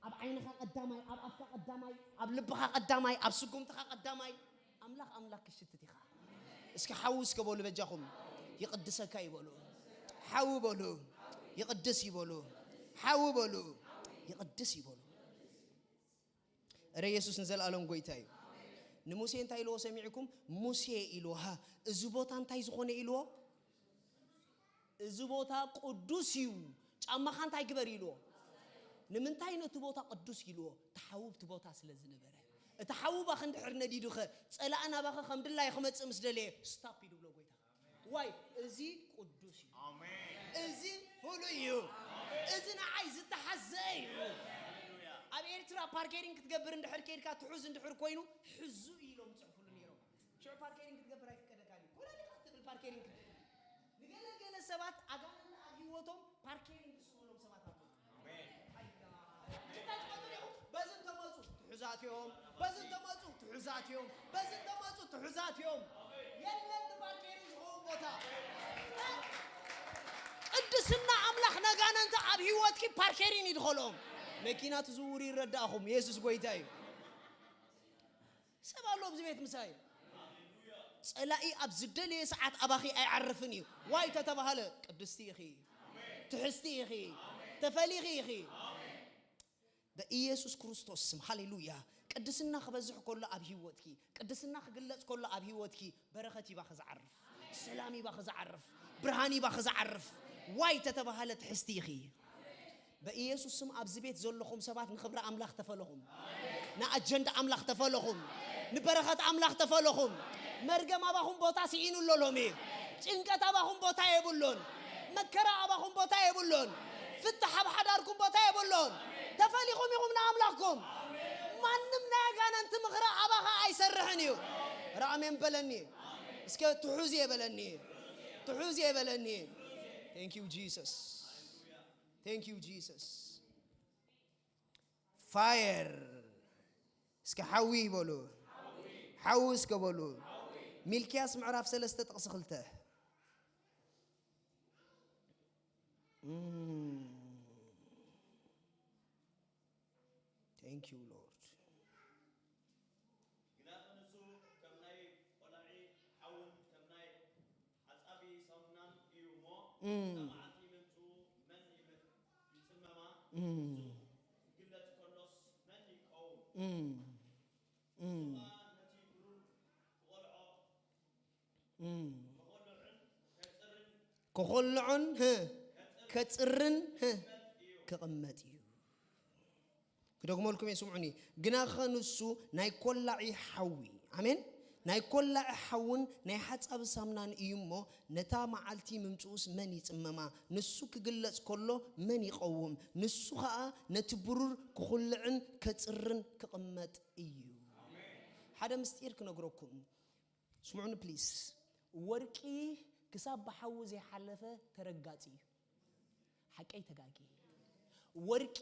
ኣብ ዓይንኻ ቀዳማይ፣ ኣብ ኣፍካ ቀዳማይ፣ ኣብ ልብኻ ቀዳማይ፣ ኣብ ስጉምትኻ ቀዳማይ፣ ኣምላኽ ኣምላኽ ክሽትት ኢኻ። እስኪ ሓዊ እስከ በሉ በጃኹም። ይቕድሰካ እዩ በሉ። ሓዊ በሉ። ይቕድስ እዩ በሉ። ሓዊ በሉ። ይቕድስ እዩ በሉ። እረ ኢየሱስ ንዘለኣለም ጎይታ እዩ። ንሙሴ እንታይ ኢልዎ ሰሚዕኩም? ሙሴ ኢልዎ፣ ሃ፣ እዚ ቦታ እንታይ ዝኾነ ኢልዎ? እዚ ቦታ ቅዱስ እዩ፣ ጫማኻ እንታይ ግበር ኢልዎ። ንምንታይ ነቲ ቦታ ቅዱስ ኢልዎ? እቲ ሓዊ ኣብቲ ቦታ ስለ ዝነበረ። እቲ ሓዊ ባኸ እንድሕር ነዲዱኸ፣ ጸላእ ናባኸ ከም ድላይ ክመጽእ ምስ ደለየ፣ ስታፕ እዩ ድብሎ ጎይታ። ዋይ፣ እዚ ቅዱስ እዩ። ኣሜን። እዚ ፍሉይ እዩ። ኣሜን። እዚ ንዓይ ዝተሓዘ እዩ። ኣሜን። ኣብ ኤርትራ ፓርኬሪንግ ክትገብር እንድሕር ከይድካ፣ ትሑዝ እንድሕር ኮይኑ፣ ሕዙ እዩ ኢሎም ዝጽሕፉሉ ነይሮም። ሽዑ ፓርኬሪንግ ክትገብር ኣይፍቀደካን እዩ። ኮለል ኢኻ ትብል ፓርኬሪንግ ክትገብር። ንገለ ገለ ሰባት ኣጋንንቲ ኣብ ህይወቶም ፓርኬሪንግ ዝስእኑሎም ሰባት ኣለዉ። ኣሜን። እንታይ ትፈልጡ ዲኹም? በዚ እንተመፁ ትሑዛት እዮም፣ በዚ እንተመፁ ትሑዛት እዮም፣ በዚ እንተመፁ ትሑዛት እዮም። የለን ንፓርኬሪንግ ዝኸውን ቦታ። ቅድስና ኣምላኽ ነጋነንቲ ኣብ ህይወትኪ ፓርኬሪን ይድኸሎም። መኪና ትዝውሩ ይረዳእኹም። የሱስ ጎይታ እዩ። ሰብ ኣሎ ኣብዚ ቤት ምሳይ። ጸላኢ ኣብ ዝደለየ ሰዓት ኣባኺ ኣይዓርፍን እዩ። ዋይ ተተባሃለ፣ ቅድስቲ ኢኺ፣ ትሕዝቲ ኢኺ፣ ተፈሊኺ ኢኺ። በኢየሱስ ክርስቶስ ስም፣ ሃሌሉያ። ቅድስና ክበዝሕ ከሎ ኣብ ህይወትኪ፣ ቅድስና ክግለጽ ከሎ ኣብ ህይወትኪ፣ በረኸት ይባኺ ዝዓርፍ፣ ሰላም ይባኺ ዝዓርፍ፣ ብርሃን ይባኺ ዝዓርፍ። ዋይ ተተባሃለ፣ ትሕዝቲ ኢኺ። በኢየሱስ ስም ኣብዚ ቤት ዘለኹም ሰባት ንኽብሪ ኣምላኽ ተፈለኹም። ንኣጀንዳ ኣምላኽ ተፈለኹም። ንበረኸት ኣምላኽ ተፈለኹም። መርገም ኣባኹም ቦታ ስኢኑ ኣሎ ሎሚ። ጭንቀት ኣባኹም ቦታ የብሉን። መከራ ኣባኹም ቦታ የብሉን። ፍትሕ ኣብ ሓዳርኩም ቦታ የብሉን። ተፈሊኹም ኢኹም ንኣምላኽኩም። ማንም ናይ ኣጋንንቲ ምኽሪ ኣባኻ ኣይሰርሕን እዩ። ራሜን በለኒ። እስከ ትሑዝ እየ በለኒ። ትሑዝ እየ በለኒ። Thank you Jesus. Thank you Jesus. Fire. እስከ ሓዊ በሉ። ሓዊ እስከ በሉ። ሚልክያስ ምዕራፍ ሰለስተ ጥቕሲ ክልተ። እም። Thank you Lord. ግናኸ ንሱ ከም ናይ ቆላዒ ሓውን ከም ናይ ሓጻቢ ሳሙናን እዩ እሞ፣ እም። እታ መዓልቲ ምምጽኡ መን ይመ-፣ ይጽመማ? እም። ንሱ ክግለጽ ከሎስ መን ይቀውም? እም። እም። ንሱ ኸኣ ነቲ ብሩር ክቖልዖ፣ እም። ክቖልዕን ከጽርን፣ ክቖልዖን፣ ህ፣ ከጽርን፣ ህ፣ ክቕመጥ እዩ። ክደግመልኩም እየ፣ ስምዑኒ። ግናኸ ንሱ ናይ ኮላዒ ሓዊ፣ ኣሜን፣ ናይ ኮላዒ ሓውን ናይ ሓጻቢ ሳምናን እዩ እሞ፣ ነታ መዓልቲ ምምጽኡስ መን ይጽመማ? ንሱ ክግለጽ ከሎ መን ይቐውም? ንሱ ኸኣ ነቲ ብሩር ክኹልዕን ከጽርን ክቕመጥ እዩ። ሓደ ምስጢር ክነግረኩም። ስምዑኒ ፕሊስ። ወርቂ ክሳብ ብሓዊ ዘይሓለፈ ተረጋጺ እዩ። ሓቀይ ተጋጊ። ወርቂ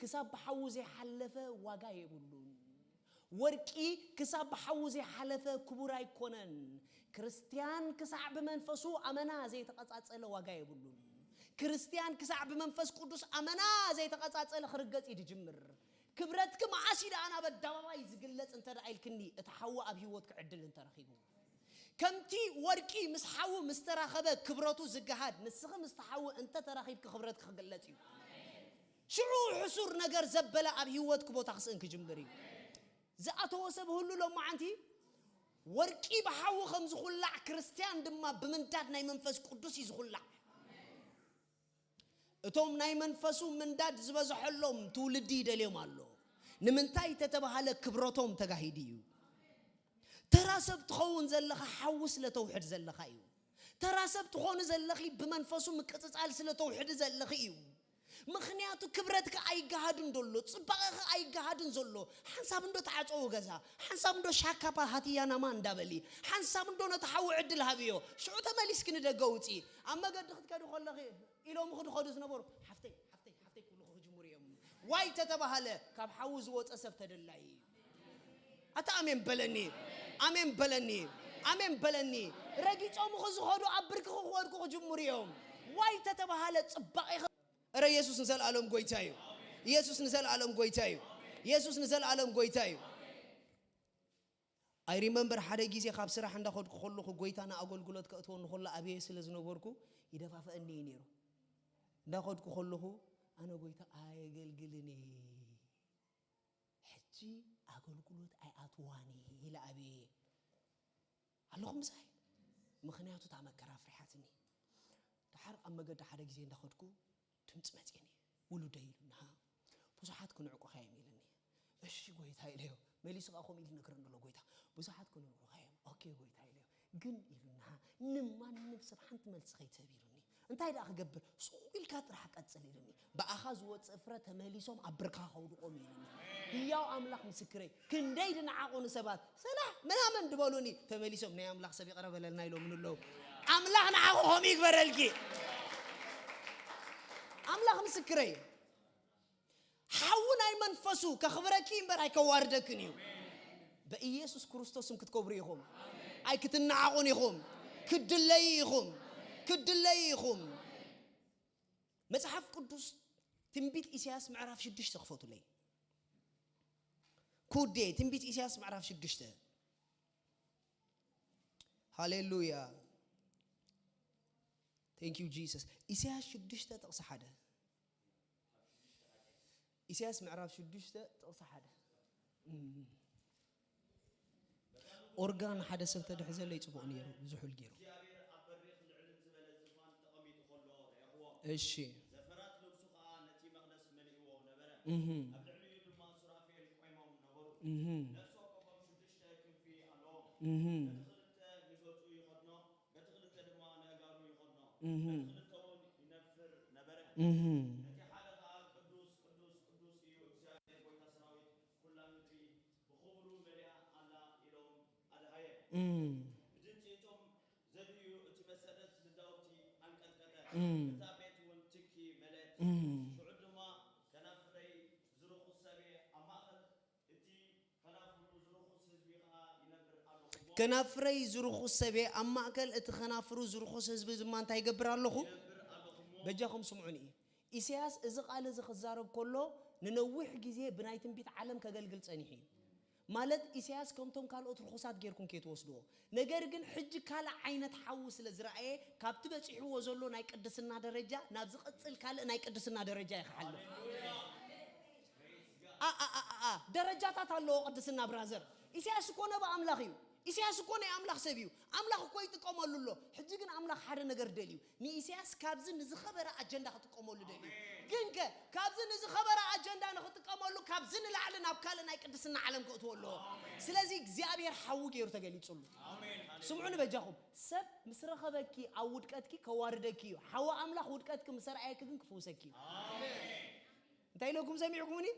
ክሳብ ብሓዊ ዘይሓለፈ ዋጋ የብሉን። ወርቂ ክሳብ ብሓዊ ዘይሓለፈ ክቡር ኣይኮነን። ክርስትያን ክሳዕ ብመንፈሱ ኣመና ዘይተቐጻጸለ ዋጋ የብሉን። ክርስትያን ክሳዕ ብመንፈስ ቅዱስ ኣመና ዘይተቐጻጸለ ክርገጽ እዩ ዝጅምር። ክብረትኪ መዓስ እዩ ደኣ ናብ ኣደባባይ ዝግለጽ እንተ ደኣ ኢልክኒ፣ እቲ ሓዊ ኣብ ህይወትኪ ዕድል እንተ ረኺቡ። ከምቲ ወርቂ ምስ ሓዊ ምስ ተራኸበ ክብረቱ ዝገሃድ፣ ንስኺ ምስቲ ሓዊ እንተ ተራኺብኪ ክብረትኪ ክግለጽ እዩ። ሽዑ ሕሱር ነገር ዘበለ ኣብ ህይወትኪ ቦታ ክስእን ክጅምር እዩ። ዝኣተወ ሰብ ህሉ ሎማዓንቲ ወርቂ ብሓዊ ከም ዝኹላዕ፣ ክርስትያን ድማ ብምንዳድ ናይ መንፈስ ቅዱስ እዩ ዝኹላዕ። እቶም ናይ መንፈሱ ምንዳድ ዝበዝሐሎም ትውልዲ ይደልዮም ኣሎ። ንምንታይ ተተባሃለ ክብረቶም ተጋሂዱ እዩ። ተራ ሰብ ትኸውን ዘለኻ ሓዊ ስለ ተውሕድ ዘለኻ እዩ። ተራ ሰብ ትኾኒ ዘለኺ ብመንፈሱ ምቅጽጻል ስለ ተውሕዲ ዘለኺ እዩ። ምኽንያቱ ክብረትኪ ኣይገሃድን ደሎ፣ ጽባቐኺ ኣይገሃድን ዘሎ። ሓንሳብ እንዶ ተዓጸዎ ገዛ፣ ሓንሳብ እንዶ ሻካፓ ሃትያናማ እንዳበሊ፣ ሓንሳብ እንዶ ነቲ ሓዊ ዕድል ሃብዮ። ሽዑ ተመሊስኪ ንደገ ውጺ። ኣብ መገዲ ክትከዲ ከለኺ ኢሎም ክድኸዱ ዝነበሩ፣ "ሓፍተይ፣ ሓፍተይ፣ ሓፍተይ" ክብሉኺ ክጅምሩ እዮም። ዋይ ተተባሃለ፣ ካብ ሓዊ ዝወጸ ሰብ ተደላይ እዩ። ኣታ ኣሜን በለኒ፣ ኣሜን በለኒ፣ ኣሜን በለኒ። ረጊጾምኺ ዝኸዱ ኣብ ብርክኺ ክወድቁ ክጅምሩ እዮም። ዋይ ተተባሃለ፣ ጽባቐ እረ ኢየሱስ ንዘለኣለም ጎይታ እዩ። ኢየሱስ ንዘለኣለም ጎይታ እዩ። ኢየሱስ ንዘለኣለም ጎይታ እዩ። I remember ሓደ ግዜ ካብ ስራሕ እንዳኸድኩ ከለኹ ጎይታ ንኣገልግሎት ከእትወኒ ከሎ ኣበየ ስለ ዝነበርኩ ይደፋፍአኒ እዩ ነይሩ። እንዳኸድኩ ከለኹ ኣነ ጎይታ ኣየገልግልን እየ፣ ሕጂ ኣገልግሎት ኣይኣትዋን እየ ኢለ ኣበየ። ኣለኹም ምሳይ? ምኽንያቱ እታ መከራ ኣፍሪሓትኒ። ደሓር ኣብ መገዲ ሓደ ግዜ እንዳኸድኩ ድምፂ መፅእኒ። ውሉደይ ኢሉና፣ ብዙሓት ክንዕቁኻ እዮም ኢሉኒ። እሺ ጎይታ ኢለዮ። መሊሱ ከዓ ከምኡ ኢሉ ነግረኒ ኣሎ ጎይታ። ብዙሓት ክንዕቁኻ እዮም። ኦኬ ጎይታ ኢለዮ። ግን ኢሉና ንማንም ሰብ ሓንቲ መልሲ ከይትህብ ኢሉኒ። እንታይ ደኣ ክገብር? ሱቕ ኢልካ ጥራሕ ቀጽል ኢሉኒ። ብኣኻ ዝወጽእ ፍረ ተመሊሶም ኣብ ብርካ ከውድቆም ኢሉኒ። ህያው ኣምላኽ ምስክረይ፣ ክንደይ ድንዓቑ ንሰባት ሰላሕ ምናምን ድበሉኒ፣ ተመሊሶም ናይ ኣምላኽ ሰብ ይቕረ በለልና ኢሎም ንለው። ኣምላኽ ንዓኹ ከምኡ ይግበረልኪ። ኣምላኽ ምስክረይ፣ ሓዊ ናይ መንፈሱ ከኽብረኪ እምበር ኣይከዋርደክን እዩ። በኢየሱስ ክርስቶስም ክትከብሩ ኢኹም። ኣይክትነዓቑን ኢኹም። ክትድለዩ ኢኹም። ክትድለዩ ኢኹም። መጽሓፍ ቅዱስ ትንቢት ኢሳያስ ምዕራፍ ሽዱሽተ ክፈቱለይ። ኩዴ ትንቢት ኢሳያስ ምዕራፍ ሽዱሽተ። ሃሌሉያ። Thank you Jesus። ኢሳያስ ሽዱሽተ ጥቕሲ ሓደ። ኢሳያስ ምዕራፍ ሽዱሽተ ጥቕሲ ሓደ። እም። ኦርጋን ሓደ ሰብ ተድሕዘለይ ጽቡቕ ነይሩ፣ ዝሑል ገይሩ። እሺ። እህ። እህ። እህ። እህ። እህ። እም። እም። እም። ከናፍረይ ዝርኹስ ሰብየ ኣብ ማእከል እቲ ከናፍሩ ዝርኹስ ህዝቢ ከኣ ይነብር ኣለኹ እሞ። ከናፍረይ ዝርኹስ ሰብየ ኣብ ማእከል እቲ ከናፍሩ ዝርኹስ ህዝቢ ድማ እንታይ ይገብር ኣለኹ? ይነብር ኣለኹ እሞ። በጃኹም ስምዑኒ። ኢሳያስ እዚ ቃል እዚ ክዛረብ ከሎ ንነዊሕ ግዜ ብናይ ትንቢት ዓለም ከገልግል ጸኒሑ እዩ። ማለት ኢሳያስ ከምቶም ካልኦት ርኹሳት ጌርኩም ከይትወስድዎ። ነገር ግን ሕጂ ካልእ ዓይነት ሓዊ ስለ ዝረኣየ ካብቲ በጺሕዎ ዘሎ ናይ ቅድስና ደረጃ ናብ ዝቐጽል ካልእ ናይ ቅድስና ደረጃ እዩ ክሓልፍ። ኣ፣ ኣ፣ ኣ፣ ኣ፣ ኣ፣ ደረጃታት ኣለዎ ቅድስና ብራዘር። ኢሳያስ እኮ ነቢ ኣምላኽ እዩ። ኢሳያስ እኮ ናይ ኣምላኽ ሰብ እዩ። ኣምላኽ እኮ ይጥቀመሉ ኣሎ። ሕጂ ግን ኣምላኽ ሓደ ነገር ደልዩ። ንኢሳያስ ካብዚ ንዝኸበረ ኣጀንዳ ክጥቀመሉ ደልዩ። ግንከ ካብዚ ንዝኸበረ ኣጀንዳ ንኽጥቀመሉ ካብዚ ንላዕሊ ናብ ካልእ ናይ ቅድስና ዓለም ከእትዎ ኣለዎ። ስለዚ እግዚኣብሔር ሓዊ ገይሩ ተገሊጹሉ። ስምዑኒ በጃኹም፣ ሰብ ምስ ረኸበኪ ኣብ ውድቀትኪ ከዋርደኪ እዩ። ሓዊ ኣምላኽ ውድቀትኪ ምስ ኣርኣየኪ ግን ክፍውሰኪ እዩ። እንታይ ኢለኩም ሰሚዕኩምኒ?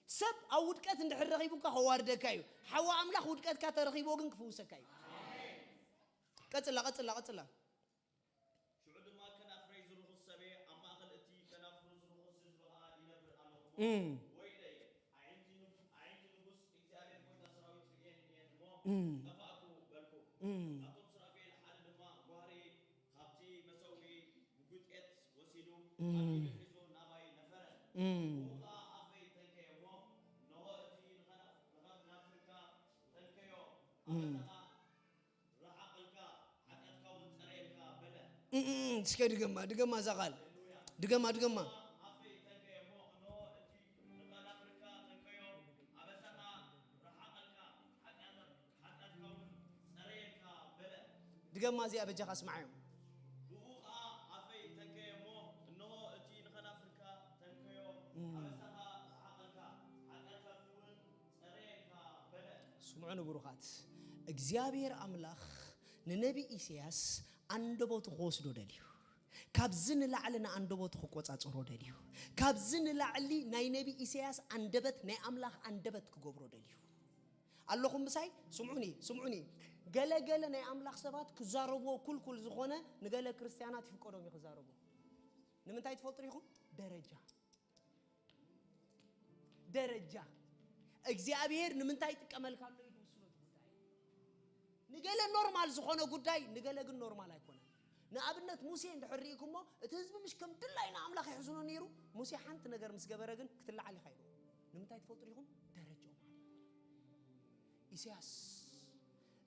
ሰብ ኣብ ውድቀት እንድሕር ረኺቡካ ከዋርደካ እዩ። ሓዊ ኣምላኽ ውድቀትካ ተረኺብዎ ግን ክፍውሰካ እዩ። ቀጽላ፣ ቀጽላ፣ ቀጽላ። ሽዑ ድማ ከናፍረይ ዝርኹስ ሰብየ ኣብ ማእከል እቲ ከናፍሩ ዝርኹስ ህዝቢ ኸኣ ይነብር ኣለኹ እሞ፣ እም። ወይለይ፣ ኣዒንቲ ንጉ-፣ ኣዒንቲ ንጉስ እግዚኣብሔር ጐይታ ሰራዊት ርእየን እየን እሞ፣ እም። ጠፋእኩ በልኩ። እም። ካብቶም ሱራፌል ሓደ ድማ ጓህሪ ካብቲ መሰውኢ ምጉጤት ወሲዱ እም። ኣብ ኢዱ ሒዙ ናባይ ነፈረ። እም። ብኡ ኸኣ ኣፈይ ተንከየ እሞ፣ እንሆ እቲ ንኸና-፣ ንኸናፍርካ ተንከዮ፣ እም። ኣበሳኻ ርሓቕ ኢልካ፣ ሓጢኣትካ እውን ጸረየልካ በለ። እም፣ እም፣ እም። እስከ ድገማ፣ ድገማ እዛ ቃል። ሃሌሉያ። ድገማ፣ ድገማ። ኣፈይ ተንከየ እሞ፣ እንሆ እቲ ንኸናፍርካ ተንከዮ፣ ኣበሳኻ ርሓቕ ኢልካ፣ ሓጢኣት-፣ ሓጢኣትካ እውን ጸረየልካ በለ። ድገማ እዚኣ በጃኻ፣ ስምዓዮም። ብኡ ኸኣ ኣፈይ ተንከየ እሞ፣ እንሆ እቲ ንኸናፍርካ ተንከዮ፣ እም። ኣበሳኻ ርሓቕ ኢልካ፣ ሓጢኣትካ እውን ጸረየልካ በለ። ስምዑኒ ብሩኻት፣ እግዚኣብሔር ኣምላኽ ንነቢ ኢሳያስ ኣንደበቱ ክወስዶ ደልዩ። ካብዚ ንላዕሊ ንኣንደበቱ ክቆጻጸሮ ደልዩ። ካብዚ ንላዕሊ ናይ ነቢ ኢሳያስ ኣንደበት ናይ ኣምላኽ ኣንደበት ክገብሮ ደልዩ። ኣለኹም ምሳይ? ስምዑኒ፣ ስምዑኒ። ገለ ገለ ናይ ኣምላኽ ሰባት ክዛረብዎ ኩልኩል ዝኾነ ንገለ ክርስትያናት ይፍቀዶም እዩ ክዛረቡ። ንምንታይ ትፈልጡ ዲኹም? ደረጃ። ደረጃ። እግዚኣብሔር ንምንታይ ይጥቀመልካ ኣሎ ኢሉ ይውስኖ እቲ ጉዳይ። ንገለ ኖርማል ዝኾነ ጉዳይ፣ ንገለ ግን ኖርማል ኣይኮነን። ንኣብነት ሙሴ እንድሕር ርኢኩሞ፣ እቲ ህዝቢ ምሽ ከም ድላይ ንኣምላኽ የሕዝኖ ነይሩ፣ ሙሴ ሓንቲ ነገር ምስ ገበረ ግን ክትለዓል ኢኻ ኢልዎ። ንምንታይ ትፈልጡ ዲኹም? ደረጃኡ ማለት እዩ። ኢሳያስ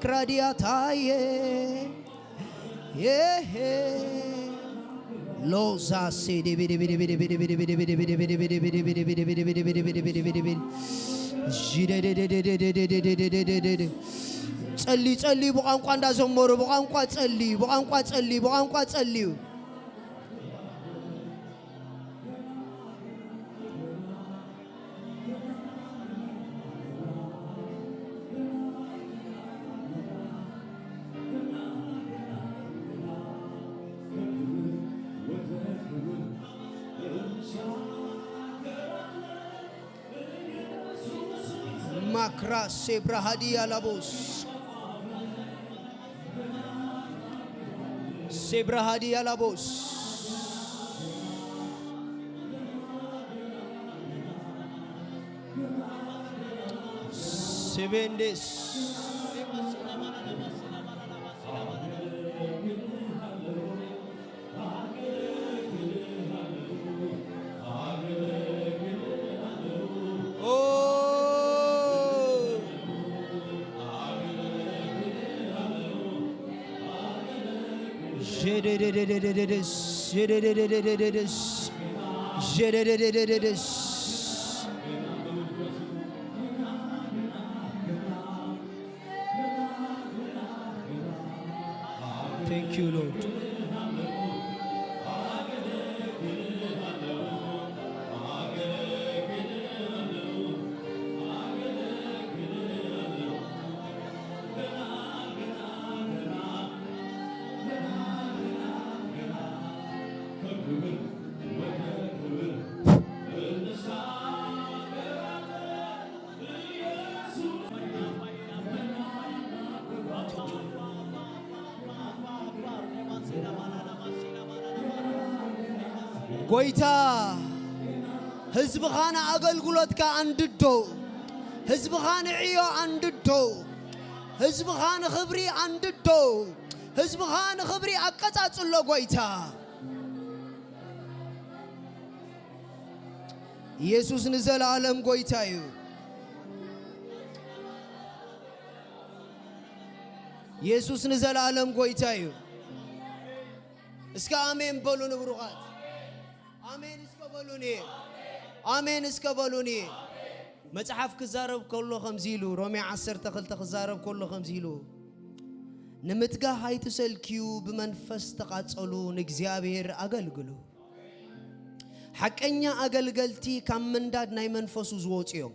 ማክራዲያታዬ የሄ ሎዛ ሴዴ ጸሊ ጸሊ ብቋንቋ እንዳዘመሩ ብቋንቋ ጸሊ ብቋንቋ ጸሊ ብቋንቋ ጸልዩ። ማክራ ሴብራሃዲ ያላቦስ ሴብራሃዲ ያላቦስ ሴቬንዴስ Thank you, Lord. ጎይታ፣ ህዝብኻ ንኣገልግሎትካ ኣንድዶ፣ ህዝብኻ ንዕዮ ኣንድዶ፣ ህዝብኻ ንኽብሪ ኣንድዶ፣ ህዝብኻ ንኽብሪ ኣቀጻጽሎ። ጎይታ ኢየሱስ ንዘለኣለም ጎይታ እዩ። ኢየሱስ ንዘለኣለም ጎይታ እዩ። እስከ ኣሜን በሉ ንብሩኻት። ኣሜን እስከ በሉኒ። ኣሜን እስከ በሉኒ። መጽሓፍ ክዛረብ ከሎ ከምዚ ኢሉ፣ ሮሜ ዓሰርተ ክልተ ክዛረብ ከሎ ከምዚ ኢሉ፣ ንምትጋህ ኣይትሰልክዩ፣ ብመንፈስ ተቓጸሉ፣ ንእግዚኣብሔር ኣገልግሉ። ሓቀኛ ኣገልገልቲ ካብ ምንዳድ ናይ መንፈሱ ዝወጹ እዮም።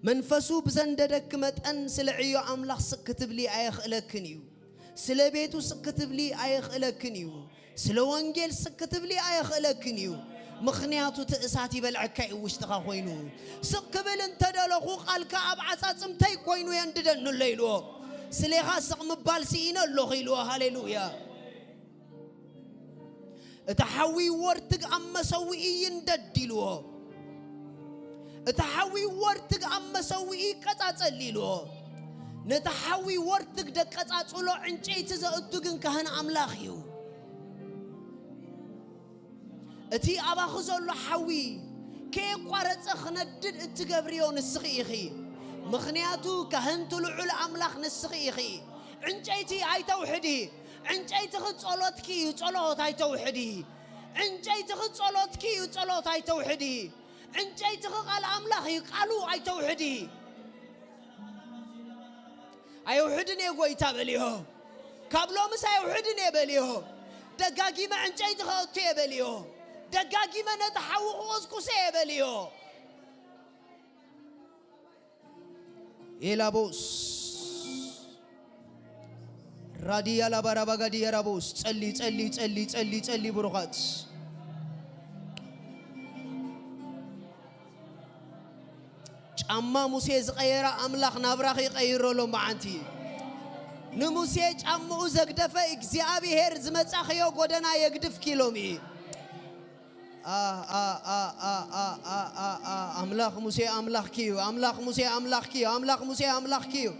መንፈሱ ብዘንደደኪ መጠን ስለ ዕዮ ኣምላኽ ስቕ ክትብሊ ኣየኽእለክን እዩ። ስለ ቤቱ ስቕ ክትብሊ ኣየኽእለክን እዩ። ስለ ወንጌል ስቕ ክትብሊ ኣየኽእለክን እዩ። ምኽንያቱ እቲ እሳት ይበልዐካ እዩ ውሽጥኻ ኮይኑ። ስቕ ክብል እንተደለኹ ቃልካ ኣብ ዓጻጽምተይ ኮይኑ የንድደኒ ኣሎ ኢልዎ። ስሌኻ ስቕ ምባል ስኢነ ኣለኹ ኢልዎ። ሃሌሉያ። እቲ ሓዊ ወርትግ ኣብ መሰውኢ ይንደድ ኢልዎ። እቲ ሓዊ ወርትግ ኣብ መሰውኢ ይቀጻጸል ኢልዎ። ነቲ ሓዊ ወርትግ ደቀጻጽሎ ዕንጨይቲ ዘእቱ ግን ካህን ኣምላኽ እዩ። እቲ ኣባኺ ዘሎ ሓዊ ከየቋረጸ ክነድድ እትገብርዮ ንስኺ ኢኺ። ምኽንያቱ ካህንቲ ልዑል ኣምላኽ ንስኺ ኢኺ። ዕንጨይቲ ኣይተውሕዲ። ዕንጨይትኺ ጸሎትኪ እዩ፣ ጸሎት ኣይተውሕዲ። ዕንጨይትኺ ጸሎትኪ እዩ፣ ጸሎት ኣይተውሕዲ። ዕንጨይትኺ ቃል ኣምላኽ እዩ፣ ቃሉ ኣይተውሕዲ። ኣየውሕድን እየ ጎይታ በልዮ። ካብ ሎምስ ኣየውሕድን እየ በልዮ። ደጋጊመ ዕንጨይቲ ከእቱ እየ በልዮ። ደጋጊመ ነቲ ሓዊ ክቑስቁስ እየ በልዮ። ኤላቦስ ራዲያ ላባራባጋዲ የራቦስ። ጸሊ፣ ጸሊ፣ ጸሊ፣ ጸሊ፣ ጸሊ ብሩኻት። ጫማ ሙሴ ዝቐየረ ኣምላኽ ናብራኺ ይቐይሮ ሎም መዓንቲ። ንሙሴ ጫምኡ ዘግደፈ እግዚኣብሔር ዝመጻኽዮ ጎደና የግድፍኪ ሎሚ። ኣ፣ ኣ፣ ኣ፣ ኣምላኽ ሙሴ ኣምላኽኪ እዩ። ኣምላኽ ሙሴ ኣምላኽኪ እዩ። ኣምላኽ ሙሴ ኣምላኽኪ እዩ።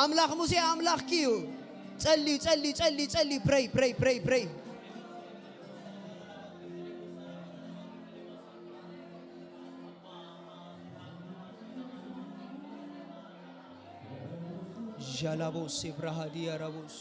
ኣምላኽ ሙሴ ኣምላኽኪ እዩ። ጸልዩ፣ ጸልዩ፣ ጸልዩ፣ ጸልዩ። ፕረይ፣ ፕረይ፣ ፕረይ፣ ፕረይ። ዣላቦስ ኤብራሃዲ ያራቦስ።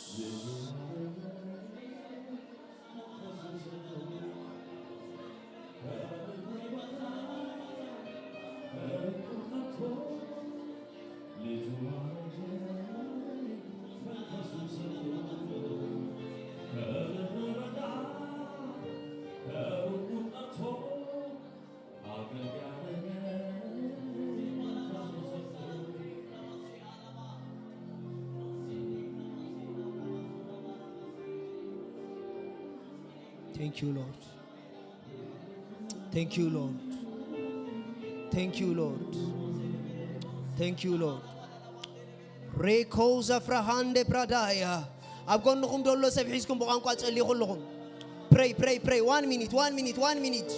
Thank you, Lord. Thank you, Lord. Thank you, Lord. Thank you, Lord. ሬኮ ዘፍራሃንደ ፕራዳያ። ኣብ ጎንኹም ደሎ ሰብ ሒዝኩም ብቋንቋ ጸልዩ ኩልኹም። Pray, pray, pray. One minute, one minute, one minute.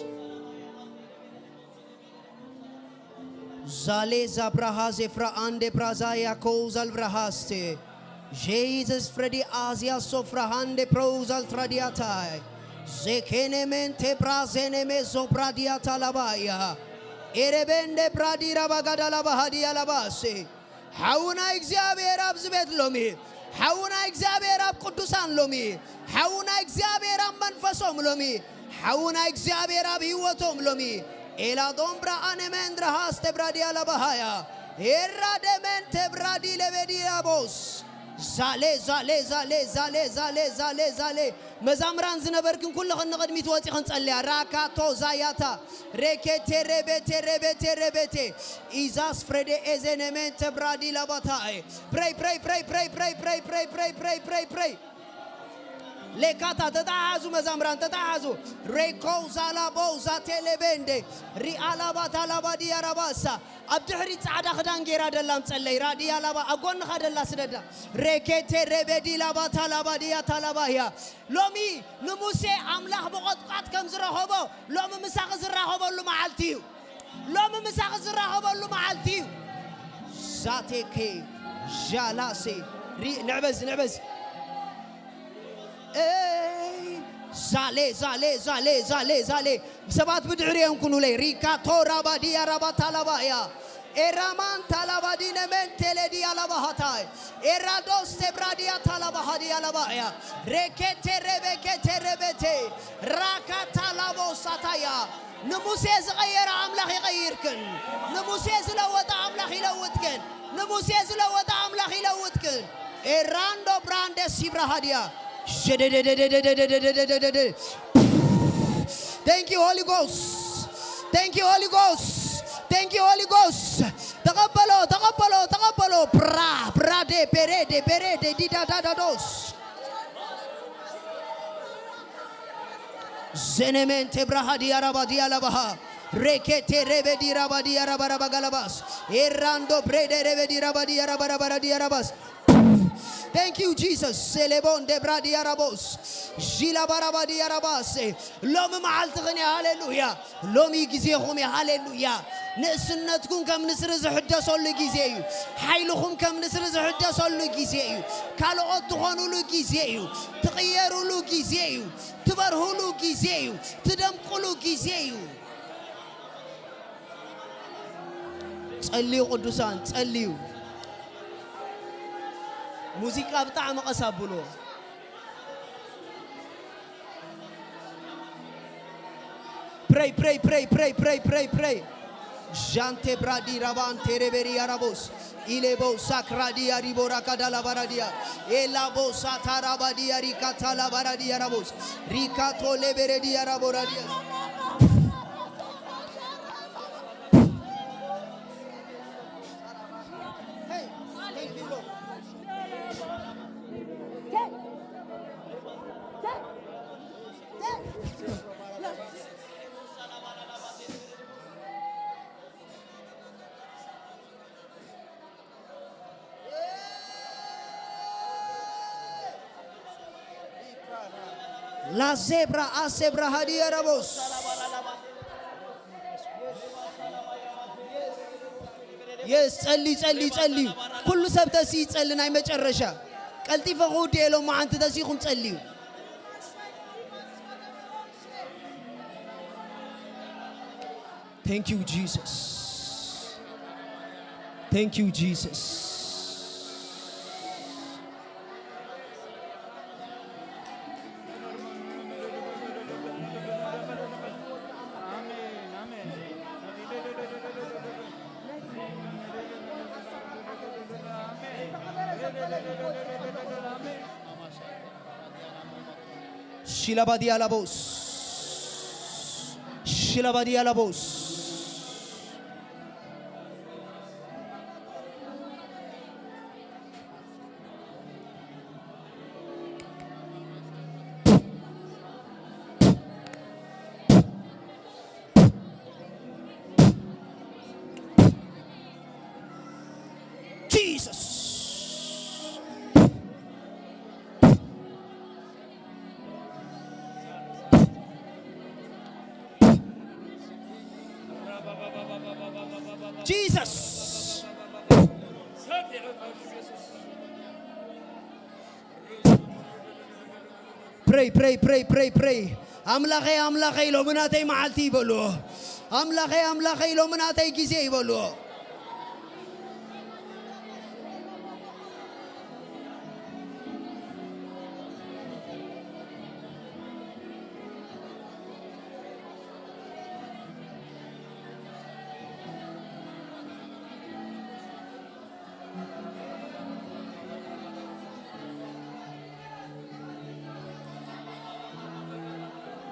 Zale zabraha zefra ande braza yako zalbrahaste. Jesus fredi azia sofra hande pro zaltradiatai. Zekene mente brazene me zobradiata labaya. Erebende bradira bagada labahadi alabase. ሓውና እግዚኣብሔር ኣብዚ ቤት ሎሚ፣ ሓውና እግዚኣብሔር ኣብ ቅዱሳን ሎሚ፣ ሓውና እግዚኣብሔር ኣብ መንፈሶም ሎሚ፣ ሓውና እግዚኣብሔር ኣብ ህይወቶም ሎሚ። ኤላዶምብራ ኣነመንድራ ሃስተብራዲያ ለባሃያ ኤራደመን ተብራዲ ለበዲያቦስ ዛሌ ዛሌ ዛሌ ዛሌ ዛሌ ዛሌ ዛሌ መዛምራን ዝነበርክን ኩልኽን ንቕድሚት ወጺኽን ጸልያ። ራካቶ ዛያታ ሬኬቴ ሬቤቴ ሬቤቴ ሬቤቴ ኢዛስ ፍሬዴ ኤዜኔሜንቴ ብራዲ ላባታይ። Pray, pray, pray, pray, pray, pray, pray, pray, pray, pray, pray. ሌካታ ተተሓሓዙ፣ መዛምራን ተተሓሓዙ። ሬኮ ዛላቦ ዛቴሌቤንዴ ሪኣላባ ታላባ ዲያራባሳ። ኣብ ድሕሪት ጻዕዳ ክዳን ጌራ ደላ ምጸለይ ራዲ ኣላባ ኣብ ጎንኻ ደላ ስደዳ። ሬኬቴ ሬቤዲ ላባ ታላባ ዲያ ታላባ እያ። ሎሚ ንሙሴ ኣምላኽ ብቆጥቋጥ ከም ዝረኸቦ፣ ሎሚ ምሳኺ ዝራኸበሉ መዓልቲ እዩ። ሎሚ ምሳኺ ዝራኸበሉ መዓልቲ እዩ። ዛቴኬ ዣላሴ ሪ-፣ ንዕበዝ፣ ንዕበዝ። ኤይ፣ ዛሌ፣ ዛሌ፣ ዛሌ፣ ዛሌ፣ ዛሌ። ሰባት ብድሕሪኦም ኩኑለይ። ሪካ ቶራ ባዲያ ራባ ታላባ እያ። ኤራማን ታላባዲነ ሜንቴሌዲ ኣላባሃታይ። ኤራዶስ ቴብራዲያ ታላባሃዲ ኣላባያ። ሬኬቴ ሬቤኬቴ ሬቤቴ። ራካ ታላቦ ሳታያ። ንሙሴ ዝቐየረ ኣምላኽ ይቐይርክን። ንሙሴ ዝለወጠ ኣምላኽ ይለውጥክን። ንሙሴ ዝለወጠ ኣምላኽ ይለውጥክን። ኤራንዶ ብራንደ ሲብራሃዲያ። ሸደደደደደደደደደደደ። Thank you, Holy Ghost. Thank you, Holy Ghost. Thank you, Holy Ghost. ተቐበሎ፣ ተቐበሎ፣ ተቐበሎ። ብራ፣ ብራዴ፣ ቤሬዴ፣ ቤሬዴ፣ ዲዳዳዳዶስ። ዘነሜን ቴብራሃ ዲያራባ ዲያላባሃ። ሬኬቴ ሬቤዲ ራባ ዲያራባ ራባ ጋላባስ። ኤራንዶ ብሬዴ ሬቤዲ ራባ ዲያራባ ራባ ዲያራባስ። Thank you, Jesus. Selebon de bradiarabos. Jila barabadiarabase. ሎሚ መዓልትኽን እያ። ሃሌሉያ። ሎሚ ግዜኹም እዩ። ሃሌሉያ። ንእስነትኩም ከም ንስሪ ዝሕደሰሉ ግዜ እዩ። ሓይልኹም ከም ንስሪ ዝሕደሰሉ ግዜ እዩ። ካልኦት ትኾኑሉ ግዜ እዩ። ትቕየሩሉ ግዜ እዩ። ትበርሁሉ ግዜ እዩ። ትደምቁሉ ግዜ እዩ። ጸልዩ ቅዱሳን፣ ጸልዩ። ሙዚቃ ብጣዕሚ ቀስ ኣብልዎ። Pray, pray, pray, pray, pray, pray, pray. Jante bradi raban tereberi arabos. Ilebo sakradi aribora kadala baradia. Elabo satarabadi arikatala baradia rabos. Rikato leberedi araboradia. Hey, thank you, Lord. La zebra a zebra hadia rabos. Yes, ጸሊ፣ ጸሊ፣ ጸሊ። ኩሉ ሰብ ተሲ ጸሊ፣ ናይ መጨረሻ። ቀልጢፈ ክውድእ የሎም፣ መዓንቲ ተሲኹም ጸልዩ። Thank you, Jesus. Thank you, Jesus. Shilabadi alabos. Shilabadi alabos. Jesus. Jesus. Pray, pray, pray, pray, pray. ኣምላኸይ፣ ኣምላኸይ፣ ሎሚ ናተይ መዓልቲ ይበልዎ። ኣምላኸይ፣ ኣምላኸይ፣ ሎሚ ናተይ ግዜ ይበልዎ።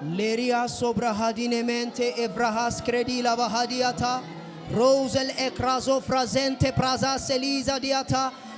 Leria sobra hadine mente evrahas credi la bahadiata. Rosel ekrazo frazente praza seliza diata.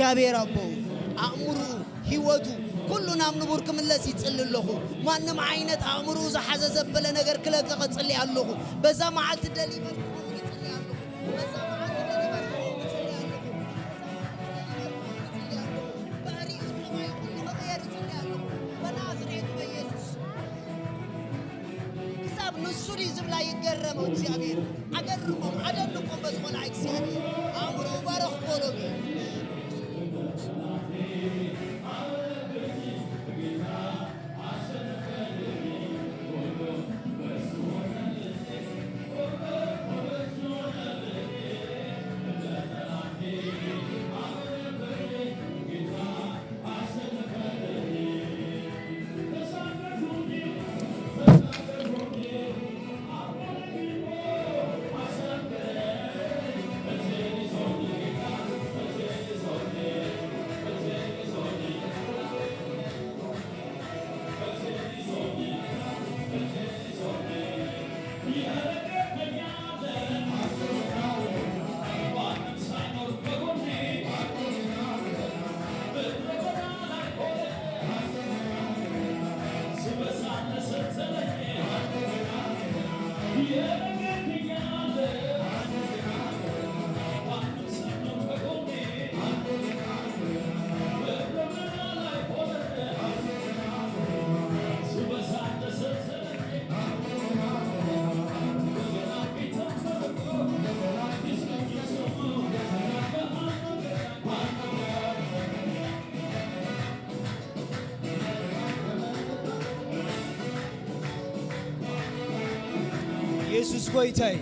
እግዚኣብሔር ኣቦ ኣእምሩ፣ ህይወቱ፣ ኩሉ ናብ ንቡር ክምለስ ይጽሊ ኣለኹ። ማንም ዓይነት ኣእምሩ ዝሓዘ ዘበለ ነገር ክለቅቕ እጽሊ ኣለኹ። በዛ መዓልቲ ደሊቨር ክኸውን ይጽሊ ኣለኹ። በዛ መዓልቲ ደሊቨር ክኸውን ይጽሊ ኣለኹ። ባህሪኡ ጠባዩ ኩሉ ክቕየር ይጽሊ ኣለኹ። በናዝሬቱ በኢየሱስ። ክሳብ ንሱ ድዩ ዝብላ ይገረመው እግዚኣብሔር። ኣገርሞም፣ ኣደንቆም በዚ ቆልዓ እግዚኣብሔር። ኣእምሮ ባረኽ በሎም እዩ። የሱስ ጎይታይ፣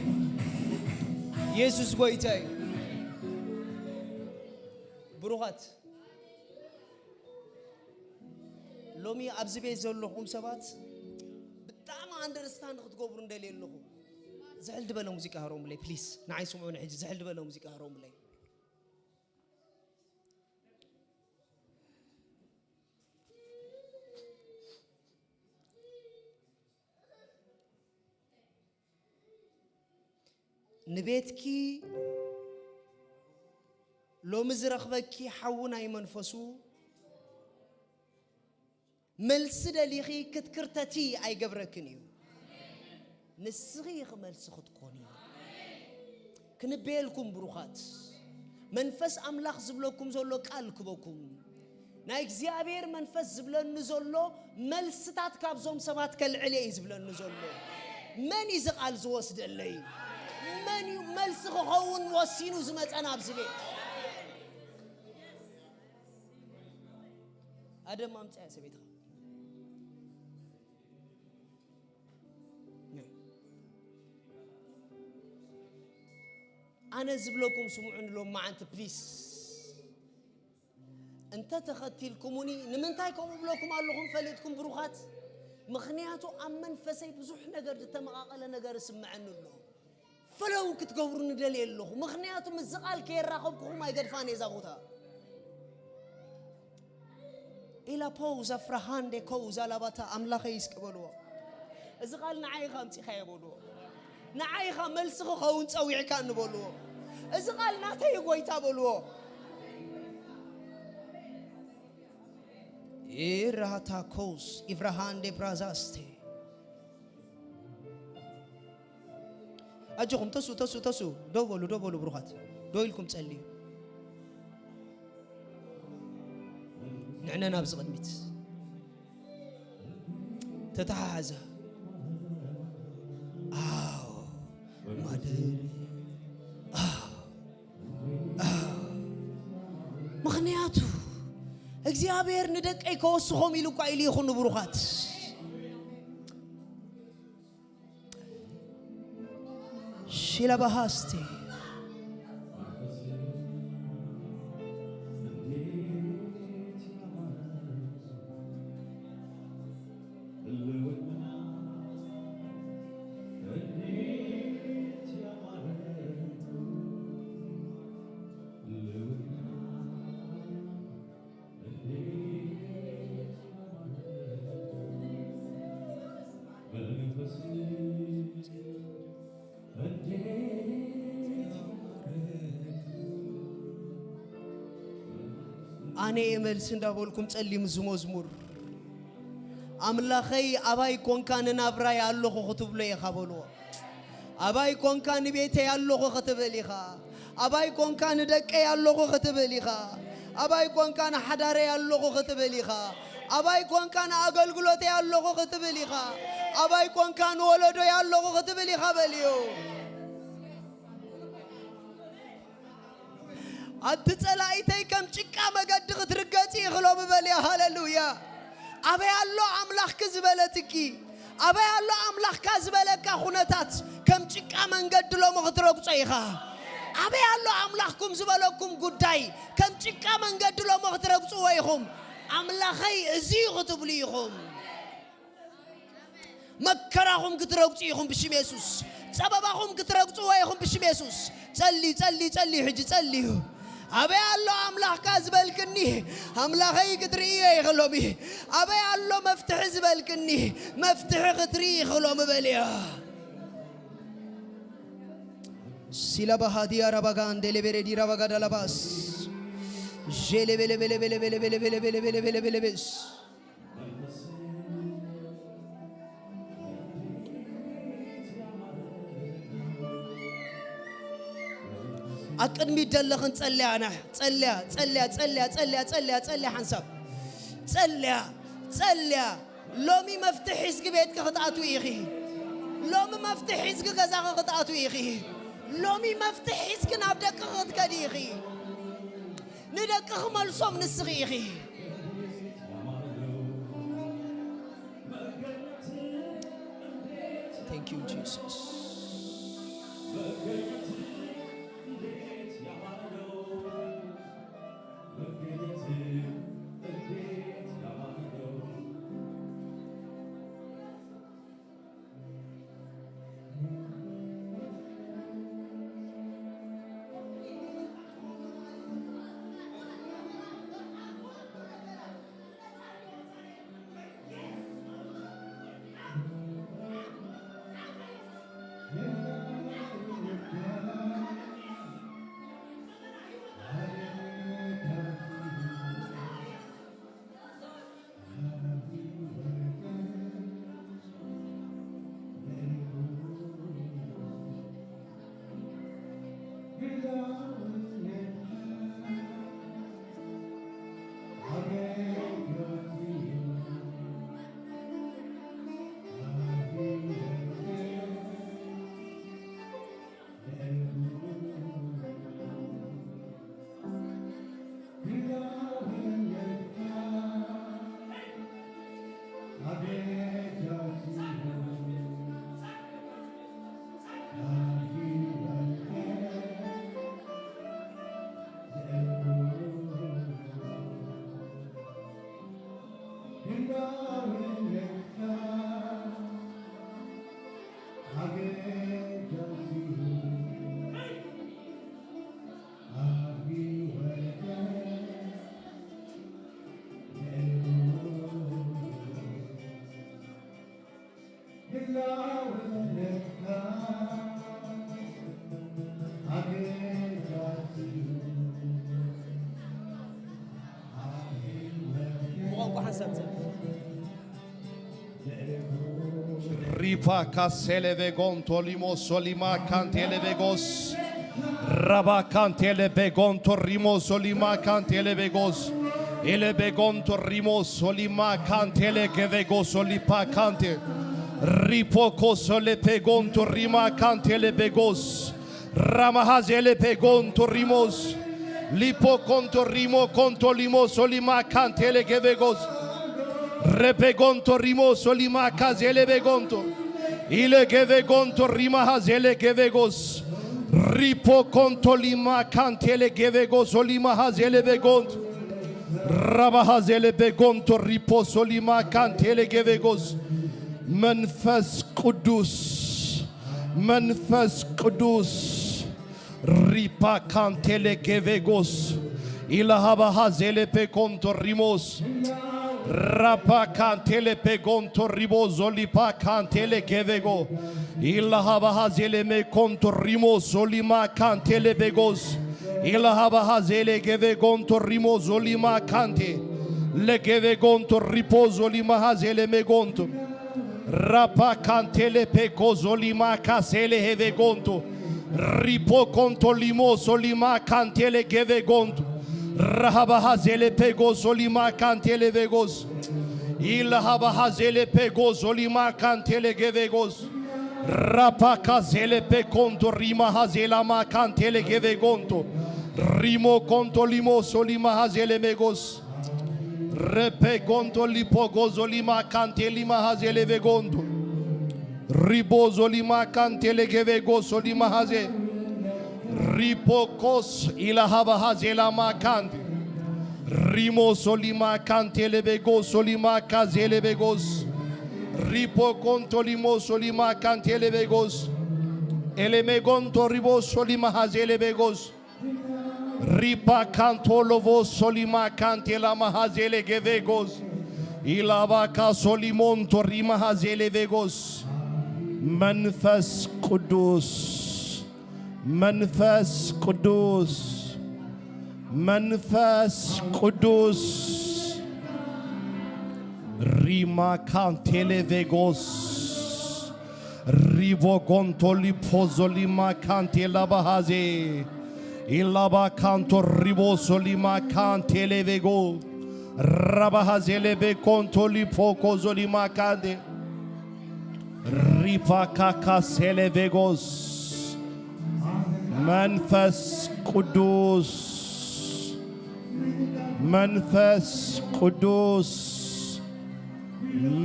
የሱስ ጎይታይ። ብሩኻት፣ ሎሚ ኣብዚ ቤት ዘለኹም ሰባት ብጣዕሚ ኣንደርስታንድ ክትገብሩ እንደልየ ኣለኹ። ዝሕል ዝበለ ሙዚቃ ህረሙለይ ፕሊስ። ንዓይ ስምዑኒ ሕጂ፣ ዝሕል ዝበለ ሙዚቃ ህረሙለይ። ንቤትኪ ሎሚ ዝረኽበኪ ሓዊ ናይ መንፈሱ መልሲ ደሊኺ ክትክርተቲ ኣይገብረክን እዩ። ንስኺ ኢኺ መልሲ ክትኮኒ። ክንቤልኩም ብሩኻት፣ መንፈስ ኣምላኽ ዝብለኩም ዘሎ ቃል ክበኩም። ናይ እግዚኣብሔር መንፈስ ዝብለኒ ዘሎ መልስታት ካብዞም ሰባት ከልዕል እየ እዩ ዝብለኒ ዘሎ። መን እዩ እዚ ቃል ዝወስደለይ? መን እዩ መልሲ ክኸውን ወሲኑ ዝመጸ ናብዚ ቤት? ኣደም ኣምጽያ ሰበይትኻ። ኣነ ዝብለኩም ስምዑኒ ሎም መዓንቲ ፕሊስ። እንተ ተኸቲልኩሙኒ ንምንታይ ከምኡ ብለኩም ኣለኹም ፈሊጥኩም ብሩኻት? ምኽንያቱ ኣብ መንፈሰይ ብዙሕ ነገር ዝተመቓቐለ ነገር እስምዐኒ ኣሎ። ፈለው ክትገብሩ ንደልየ ኣለኹ። ምኽንያቱ ምስዚ ቃል ከየራኸብኩኹም ኣይገድፋን እየ እዛ ቦታ። ኢላ ፖውዝ ኣፍራሃንዴ ኮውዝ ኣላባታ ኣምላኸይ እስኪ በልዎ። እዚ ቃል ንዓይ ኢኻ ኣምጺኻዮ በልዎ። ንዓይ ኢኻ መልሲ ክኸውን ጸዊዕካ እንበልዎ። እዚ ቃል ናተይ እዩ ጎይታ በልዎ። ኢራሃታ ኮውዝ ኢፍራሃንዴ ብራዛስቴ። ኣጆኹም ተሱ ተሱ ተሱ። ደው በሉ ደው በሉ ብሩኻት። ደው ኢልኩም ጸልዩ። ንዕነ ናብዚ ቅድሚት ተተሓሓዘ። ኣዎ ማደሪ። ኣዎ። ኣዎ። ምኽንያቱ እግዚኣብሔር ንደቀይ ከወስኾም ኢሉ እኳ ኢሉ ይኹን ንብሩኻት። ሺላባሃስቲ። ኣነ እየ መልሲ እንዳበልኩም ጸልዩ፣ እዚ መዝሙር ኣምላኸይ ኣባይ ኮንካ ንናብራይ ኣለኹ ክትብሎ ኢኻ በልዎ። ኣባይ ኮንካ ንቤተይ ኣለኹ ክትብል ኢኻ። ኣባይ ኮንካ ንደቀይ ኣለኹ ክትብል ኢኻ። ኣባይ ኮንካ ንሓዳረይ ኣለኹ ክትብል ኢኻ። ኣባይ ኮንካ ንኣገልግሎተይ ኣለኹ ክትብል ኢኻ። ኣባይ ኮንካ ንወለዶይ ኣለኹ ክትብል ኢኻ በልዮ። ኣቲ ጸላኢተይ ከም ጭቃ መገዲ ክትርገጺ ኢኺ ሎሚ በልያ። ሃሌሉያ። ኣበይ ኣሎ ኣምላኽኪ ዝበለትኪ? ኣበይ ኣሎ ኣምላኽካ ዝበለካ ኩነታት ከም ጭቃ መንገዲ ሎሚ ክትረግጾ ኢኻ። ኣበይ ኣሎ ኣምላኽኩም ዝበለኩም ጉዳይ ከም ጭቃ መንገዲ ሎሚ ክትረግጽዎ ኢኹም። ኣምላኸይ እዚ እዩ ክትብሉ ኢኹም። መከራኹም ክትረግጹ ኢኹም ብሽም የሱስ። ጸበባኹም ክትረግጹዎ ኢኹም ብሽም የሱስ። ጸልዩ፣ ጸልዩ፣ ጸልዩ፣ ሕጂ ጸልዩ። ኣበይ ኣሎ ኣምላኽካ ዝበልክኒ? ኣምላኸይ ክትርእዮ ኢኺ ሎሚ። ኣበይ ኣሎ መፍትሒ ዝበልክኒ? መፍትሒ ክትርኢ ኢኺ ሎሚ በልዮ። ሲላባሃዲያ ራባጋን ዴሌቤሬዲ ራባጋ ዳላባስ። ዤሌቤሌቤሌቤሌቤሌቤሌቤሌቤሌቤሌቤሌቤሌቤስ። ኣብ ቅድሚት ደለኽን ጸልያ፣ ና ጸልያ፣ ጸልያ፣ ጸልያ፣ ጸልያ፣ ጸልያ፣ ጸልያ፣ ሓንሳብ ጸልያ፣ ጸልያ። ሎሚ መፍትሕ ሒዝኪ ቤትኪ ክትኣትዊ ኢኺ። ሎሚ መፍትሕ ሒዝኪ ገዛኺ ክትኣትዊ ኢኺ። ሎሚ መፍትሕ ሒዝኪ ናብ ደቅኺ ክትከዲ ኢኺ። ንደቅኺ መልሶም ንስኺ ኢኺ። Thank you, Jesus. ብቋንቋ ሓንሳብ ጸ- Ripa kasele vegonto limo solima kantele vegos. Raba kantele begonto rimo solima kantele vegos. Ele begonto rimo solima kantele gevego solipa kante. Ripo kosole pegonto rima kantele begos. Ramahazele pegonto rimos. Lipo konto rimo konto limo solima kantele gevegos. Repegonto rimo solima kazele begonto. Ile gevegonto rimahazele gevegos. Ripo konto lima kantele gevegos solima hazele begonto. Rabahazele begonto ripo solima kantele gevegos. መንፈስ ቅዱስ መንፈስ ቅዱስ ሪፓ ካንቴሌ ጌቬጎስ ኢላሃባሃ ዜሌፔ ኮንቶ ሪሞስ ራፓ ካንቴሌ ፔጎንቶ ሪቦ ዞሊፓ ካንቴሌ ጌቬጎ ኢላሃባሃ ዜሌሜ ኮንቶ ሪሞስ ዞሊማ ካንቴሌ ቤጎስ ኢላሃባሃ ዜሌ ጌቬጎንቶ ሪሞ ዞሊማ ካንቴ ለጌቬጎንቶ ሪፖ ዞሊማሃ ዜሌሜ ጎንቶ ራፓ ካንቴሌ ፔኮ ዞሊማ ካሴሌ ሄቬ ጎንቶ ሪፖ ኮንቶ ሊሞ ሶሊማ ካንቴሌ ጌቬ ጎንቶ ራሃባሃ ዜሌ ፔጎ ሶሊማ ካንቴሌ ቬጎስ ኢላሃባሃ ዜሌ ፔጎ ሶሊማ ካንቴሌ ጌቬ ጎስ ራፓ ካዜሌ ፔኮንቶ ሪማሃ ዜላማ ካንቴሌ ጌቬ ጎንቶ ሪሞ ኮንቶ ሊሞ ሶሊማሃ ዜሌ ሜጎስ Repegonto lipogozo lima cante lima haze levegonto. Ribozo lima cante legevegoso lima haze. Ripokos ilahaba haze lama cante. Rimoso lima cante levegoso lima caze levegos. Ripoconto limoso lima cante levegos. Elemegonto riboso lima haze levegos. Ripa canto lovo solima cante la mahazele gevegos. Ilava casolimon torima hazele vegos. መንፈስ ቅዱስ መንፈስ ቅዱስ መንፈስ ቅዱስ ሪማ ካንቴሌ ቬጎስ Rivogonto lipozo lima cante labahaze. Ilaba canto riboso lima cante levego. Rabahaze lebe conto lipocozo lima cante. Ripakaka selevegos. መንፈስ ቅዱስ መንፈስ ቅዱስ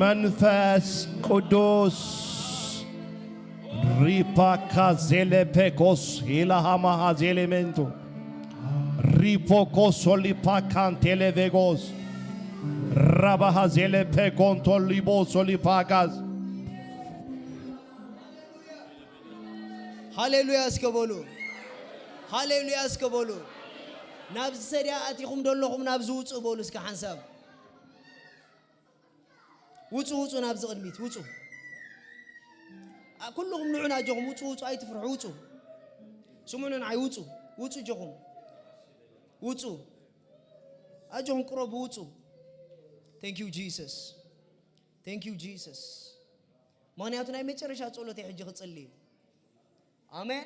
መንፈስ ቅዱስ ሪፓካ ዜሌፔኮስ ኢላሃማሃ ዜሌሜንቶ ሪፖኮሶ ሊፓካንቴሌቬጎስ ራባሃ ዜሌፔኮንቶ ሊቦሶ ሊፓጋዝ ሃሌሉያ እስከ በሉ። ሃሌሉያ እስከ በሉ። ናብዚ ሰድያ ኣቲኹም ደለኹም ናብዚ ውፁ በሉ እስከ ሓንሳብ ውፁ ውፁ ናብዚ ቅድሚት ውፁ። ኣ- ኩልኹም ንዑ ናጀኹም ውፁ ውፁ ኣይትፍርሑ ውፁ። ስምዑ ንዓይ ውፁ ውፁ ጀኹም ውፁ ኣጆኹም ቅረቡ ውፁ። Thank you Jesus. Thank you Jesus. ምኽንያቱ ናይ መጨረሻ ጸሎት ሕጂ ክጽሊ እዩ። ኣሜን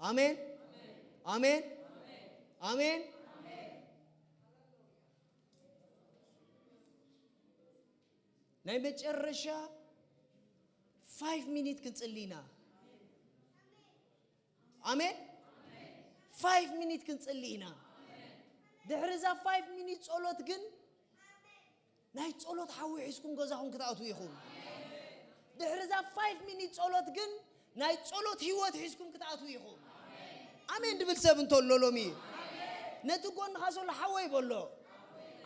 ኣሜን ኣሜን ኣሜን። ናይ መጨረሻ ፋይቭ ሚኒት ክንጽሊ ኢና። ኣሜን። ፋይቭ ሚኒት ክንጽሊ ኢና። ድሕሪ እዛ ፋይቭ ሚኒት ጸሎት ግን ናይ ጸሎት ሓዊ ሒዝኩም ገዛኹም ክትኣትዉ ኢኹም። ድሕሪ እዛ ፋይቭ ሚኒት ጸሎት ግን ናይ ጸሎት ህይወት ሒዝኩም ክትኣትዉ ኢኹም። ኣሜን ድብል ሰብ እንተሎ ሎሚ ነቲ ጎንኻ ዘሎ ሓወይ በሎ።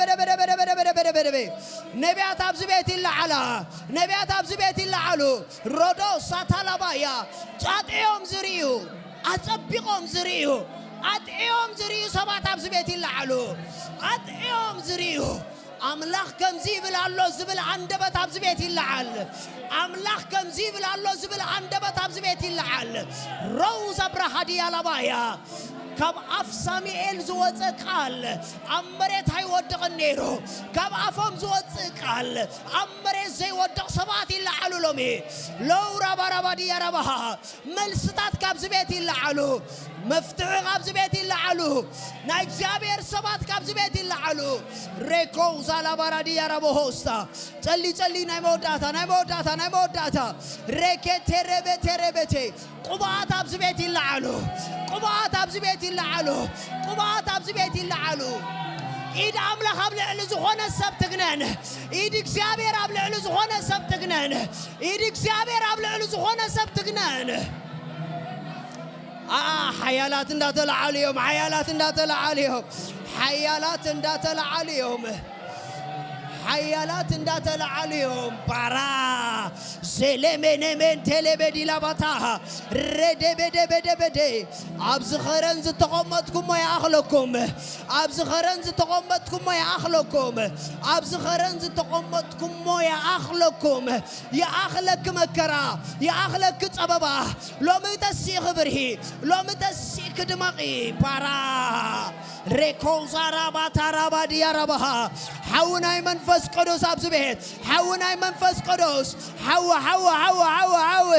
በደ በደ በደ በደ በደ በደ በደ በደ ነቢያት ኣብዚ ቤት ይለዓላ። ነቢያት ኣብዚ ቤት ይለዓሉ። ሮዶ ሳታላባያ ጫጥዮም ዝርእዩ፣ ኣጸቢቖም ዝርእዩ፣ ኣጥዕዮም ዝርእዩ ሰባት ኣብዚ ቤት ይለዓሉ። ኣጥዕዮም ዝርእዩ። ኣምላኽ ከምዚ ይብል ኣሎ ዝብል ኣንደበት ኣብዚ ቤት ይለዓል። ኣምላኽ ከምዚ ይብል ኣሎ ዝብል ኣንደበት ኣብዚ ቤት ይለዓል። ሮዝ ኣብራሃዲ ኣላባያ ካብ ኣፍ ሳሙኤል ዝወጸ ቃል ኣብ መሬት ኣይወድቕን ነይሩ። ካብ ኣፎም ዝወጽእ ቃል ኣብ መሬት ዘይወድቕ ሰባት ይለዓሉ ሎሚ። ሎውራ ባራባዲ ያራባሃ መልስታት ካብዚ ቤት ይለዓሉ። መፍትሒ ካብዚ ቤት ይለዓሉ። ናይ እግዚኣብሔር ሰባት ካብዚ ቤት ይለዓሉ። ሬኮ ዛላባራዲ ያራቦሆስታ ጸሊ ጸሊ ናይ መወዳእታ ናይ መወዳእታ ናይ መወዳእታ ሬኬ ቴሬቤ ቴሬቤቴ ቅብኣት ኣብዚ ቤት ይለዓሉ። ቅብኣት ኣብዚ ቤት ይለዓሉ። ቅብኣት ኣብዚ ቤት ይለዓሉ። ኢድ ኣምላኽ ኣብ ልዕሊ ዝኾነ ሰብ ትግነን። ኢድ እግዚኣብሔር ኣብ ልዕሊ ዝኾነ ሰብ ትግነን። ኢድ እግዚኣብሔር ኣብ ልዕሊ ዝኾነ ሰብ ትግነን። ኣኣ ሓያላት እንዳተለዓሉ እዮም። ሓያላት እንዳተለዓሉ እዮም። ሓያላት እንዳተለዓሉ እዮም። ሓያላት እንዳተለዓሉ እዮም። ባራ ዜሌሜኔሜን ቴሌቤዲላባታ ረደበደበደበደ ኣብዚ ኸረን ዝተቐመጥኩሞ ይኣኽለኩም። ኣብዚ ኸረን ዝተቐመጥኩሞ ይኣኽለኩም። ኣብዚ ኸረን ዝተቐመጥኩሞ ይኣኽለኩም። ይኣኽለኪ መከራ፣ ይኣኽለኪ ጸበባ። ሎሚ ተሲእኺ ብርሂ፣ ሎሚ ተሲእኪ ድመቒ። ባራ ሬኮዛራባታራባዲያራባሃ ሓዊ ናይ መንፈስ ቅዱስ ኣብዚ ቤት ሓዊ ናይ መንፈስ ቅዱስ ሓዊ ሓዊ ሓዊ ሓዊ ሓዊ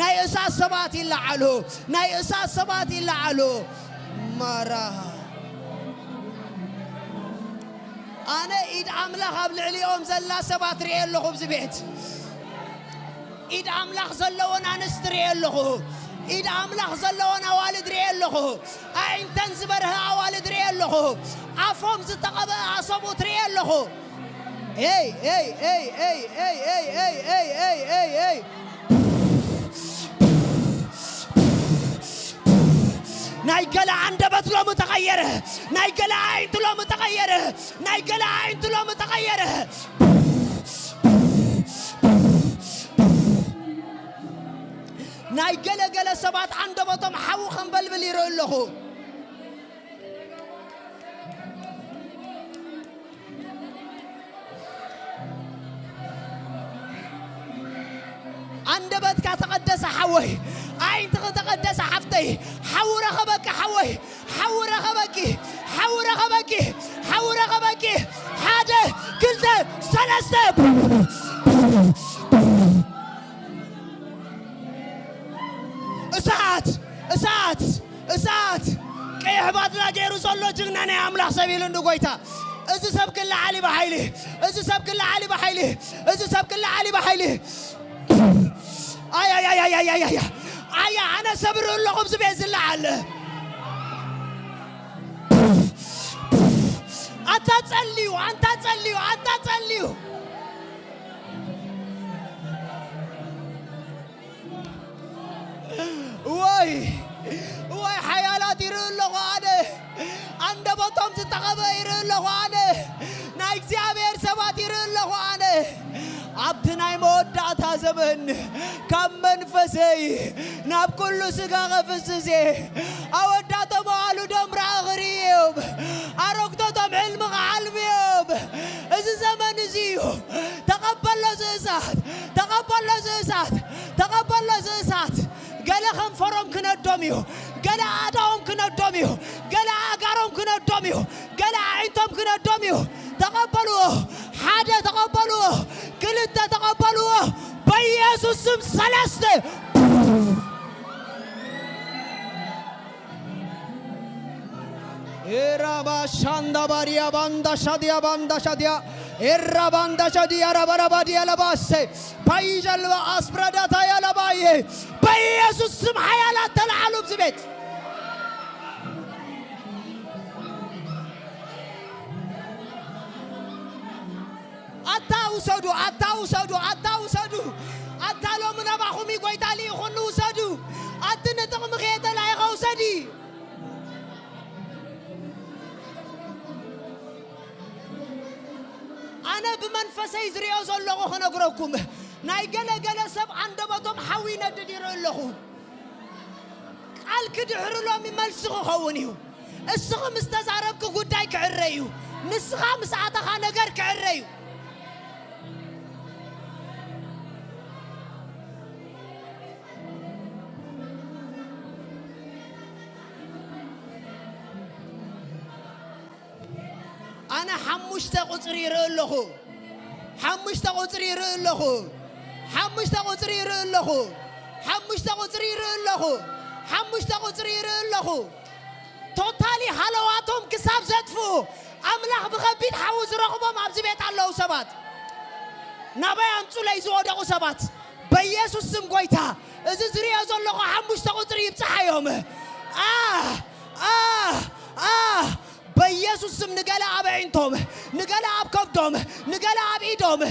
ናይ እሳት ሰባት ይለዓሉ። ናይ እሳት ሰባት ይለዓሉ። ማራ ኣነ ኢድ ኣምላኽ ኣብ ልዕሊኦም ዘላ ሰባት ርኤ ኣለኹ ኣብዚ ቤት። ኢድ ኣምላኽ ዘለወን ኣንስቲ ርኤ ኣለኹ። ኢድ ኣምላኽ ዘለወን ኣዋልድ ርኤ ኣለኹ። ኣዒንተን ዝበርሀ ኣዋልድ ርኤ ኣለኹ። ኣፎም ዝተቐብአ ኣሰብኡት ርኤ ኣለኹ። ኤይ ኤይ ኤይ ኤይ ኤይ ኤይ ኤይ ኤይ ኤይ ኤይ ኤይ ናይ ገለ ኣንደበት ሎሚ ተቐየረ። ናይ ገለ ኣዒንቲ ሎሚ ተቐየረ። ናይ ገለ ኣዒንቲ ሎሚ ተቐየረ። ናይ ገለ ገለ ሰባት ኣንደበቶም ሓዊ ከንበልብል ይርኢ ኣለኹ። ኣንደበትካ ተቐደሰ ሓወይ፣ ኣዒንትኺ ተቐደሰ ሓፍተይ። ሓዊ ረኸበኪ ሓወይ፣ ሓዊ ረኸበኪ፣ ሓዊ ረኸበኪ፣ ሓዊ ረኸበኪ። ሓደ፣ ክልተ፣ ሰለስተ። እሳት፣ እሳት፣ እሳት። ቀይሕ ባድላ ገይሩ ዘሎ ጅግና ናይ ኣምላኽ ሰብ ኢሉ እንዱ ጎይታ። እዚ ሰብ ክለዓል እዩ ብሓይሊ፣ እዚ ሰብ ክለዓል እዩ ብሓይሊ፣ እዚ ሰብ ክለዓል እዩ ብሓይሊ። ኣያ ኣያ ኣያ ኣያ ኣያ ኣያ ኣያ ኣነ ሰብር ኣለኹ ኣብዚ ቤት ዝለዓል። ኣንታ ጸልዩ ኣንታ ጸልዩ ኣንታ ጸልዩ። ወይ ወይ ሓያላት ይርኢ ኣለኹ ኣነ። ኣንደበቶም ዝተቐበ ይርኢ ኣለኹ ኣነ። ናይ እግዚኣብሔር ሰባት ይርኢ ኣለኹ ኣነ። ኣብቲ ናይ መወዳእታ ዘመን ካብ መንፈሰይ ናብ ኩሉ ስጋ ኸፍስስ እየ። ኣወዳቶም ኣዋልዶም ራእይ ኽርእዩ እዮም። ኣረግቶቶም ሕልሚ ክሓልሙ እዮም። እዚ ዘመን እዚ እዩ። ተቐበሎ እዚ እሳት፣ ተቐበሎ እዚ እሳት፣ ተቐበሎ እዚ እሳት። ገለ ከንፈሮም ክነዶም እዩ፣ ገለ ኣእዳዎም ክነዶም እዩ፣ ገለ ኣእጋሮም ክነዶም እዩ፣ ገለ ኣዒንቶም ክነዶም እዩ። ተቐበልዎ። ሓደ ተቐበልዎ። ክልተ ተቐበልዎ። ኢየሱስ ስም ሰለስተ። ኤራባ ሻንዳ ባሪያ ባንዳ ሻዲያ ባንዳ ሻዲያ ኤራ ባንዳ ሻዲያ ራባራባ ዲያ ለባሴ ፓይጀልባ አስብረዳታ ያለባዬ በኢየሱስ ስም ሓያላት ተለዓሉ ኣብዚ ቤት። ኣታ ውሰዱ፣ ኣታ ውሰዱ፣ ኣታ ውሰዱ። ኣታ ሎሚ ናባኹም እዩ ጎይታ ልኢኹኒ፣ ውሰዱ። ኣቲ ንጥቕምኺ እየ ተላኢኸ፣ ውሰዲ። ኣነ ብመንፈሰይ ዝሪኦ ዘለኹ ክነግረኩም፣ ናይ ገለ ገለ ሰብ ኣንደበቶም ሓዊ ይነድድ ይርኢ ኣለኹ። ቃል ክድሕርሎም መልሲ ክኸውን እዩ። እስኺ ምስ ተዛረብኪ ጉዳይ ክዕረ እዩ። ንስኻ ምስ ኣተኻ ነገር ክዕረ እዩ። ኣነ ሓሙሽተ ቁጽሪ ይርኢ ኣለኹ። ሓሙሽተ ቁጽሪ ይርኢ ኣለኹ። ሓሙሽተ ቁጽሪ ይርኢ ኣለኹ። ሓሙሽተ ቁጽሪ ይርኢ ኣለኹ። ሓሙሽተ ቁጽሪ ይርኢ ኣለኹ። ቶታሊ ሃለዋቶም ክሳብ ዘጥፍኡ ኣምላኽ ብኸቢድ ሓዊ ዝረኽቦም ኣብዚ ቤት ኣለዉ ሰባት። ናባይ ኣምጹለይ ዝወደቑ ሰባት። በኢየሱስ ስም ጎይታ፣ እዚ ዝሪኦ ዘለኹ ሓሙሽተ ቁጽሪ ይብጽሓዮም። ኣ፣ ኣ፣ ኣ፣ በኢየሱስ ስም ንገለ ኣብ ኣዒንቶም፣ ንገለ ኣብ ከብዶም፣ ንገለ ኣብ ኢዶም።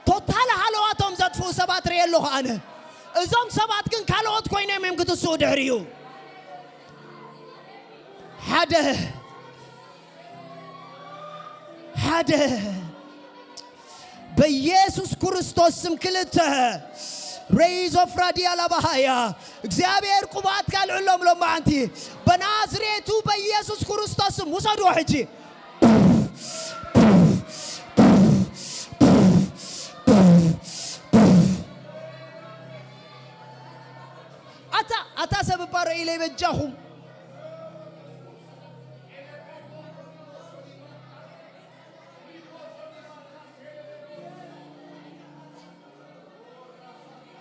ቶታል ሃለዋቶም ዘጥፍኡ ሰባት ርኢ ኣለኹ ኣነ። እዞም ሰባት ግን ካልኦት ኮይኖም እዮም ክትስኡ ድሕሪኡ። ሓደ፣ ሓደ። በኢየሱስ ክርስቶስ ስም ክልተ። ሬይዝ ኦፍ ራዲያ ላባሃያ። እግዚኣብሔር ቅብኣትካ ኣልዕሎም ሎማዓንቲ። በናዝሬቱ በኢየሱስ ክርስቶስ ስም ውሰድዎ ሕጂ። ኣታ፣ ኣታ ሰብ እባ ረኢለይ በጃኹም።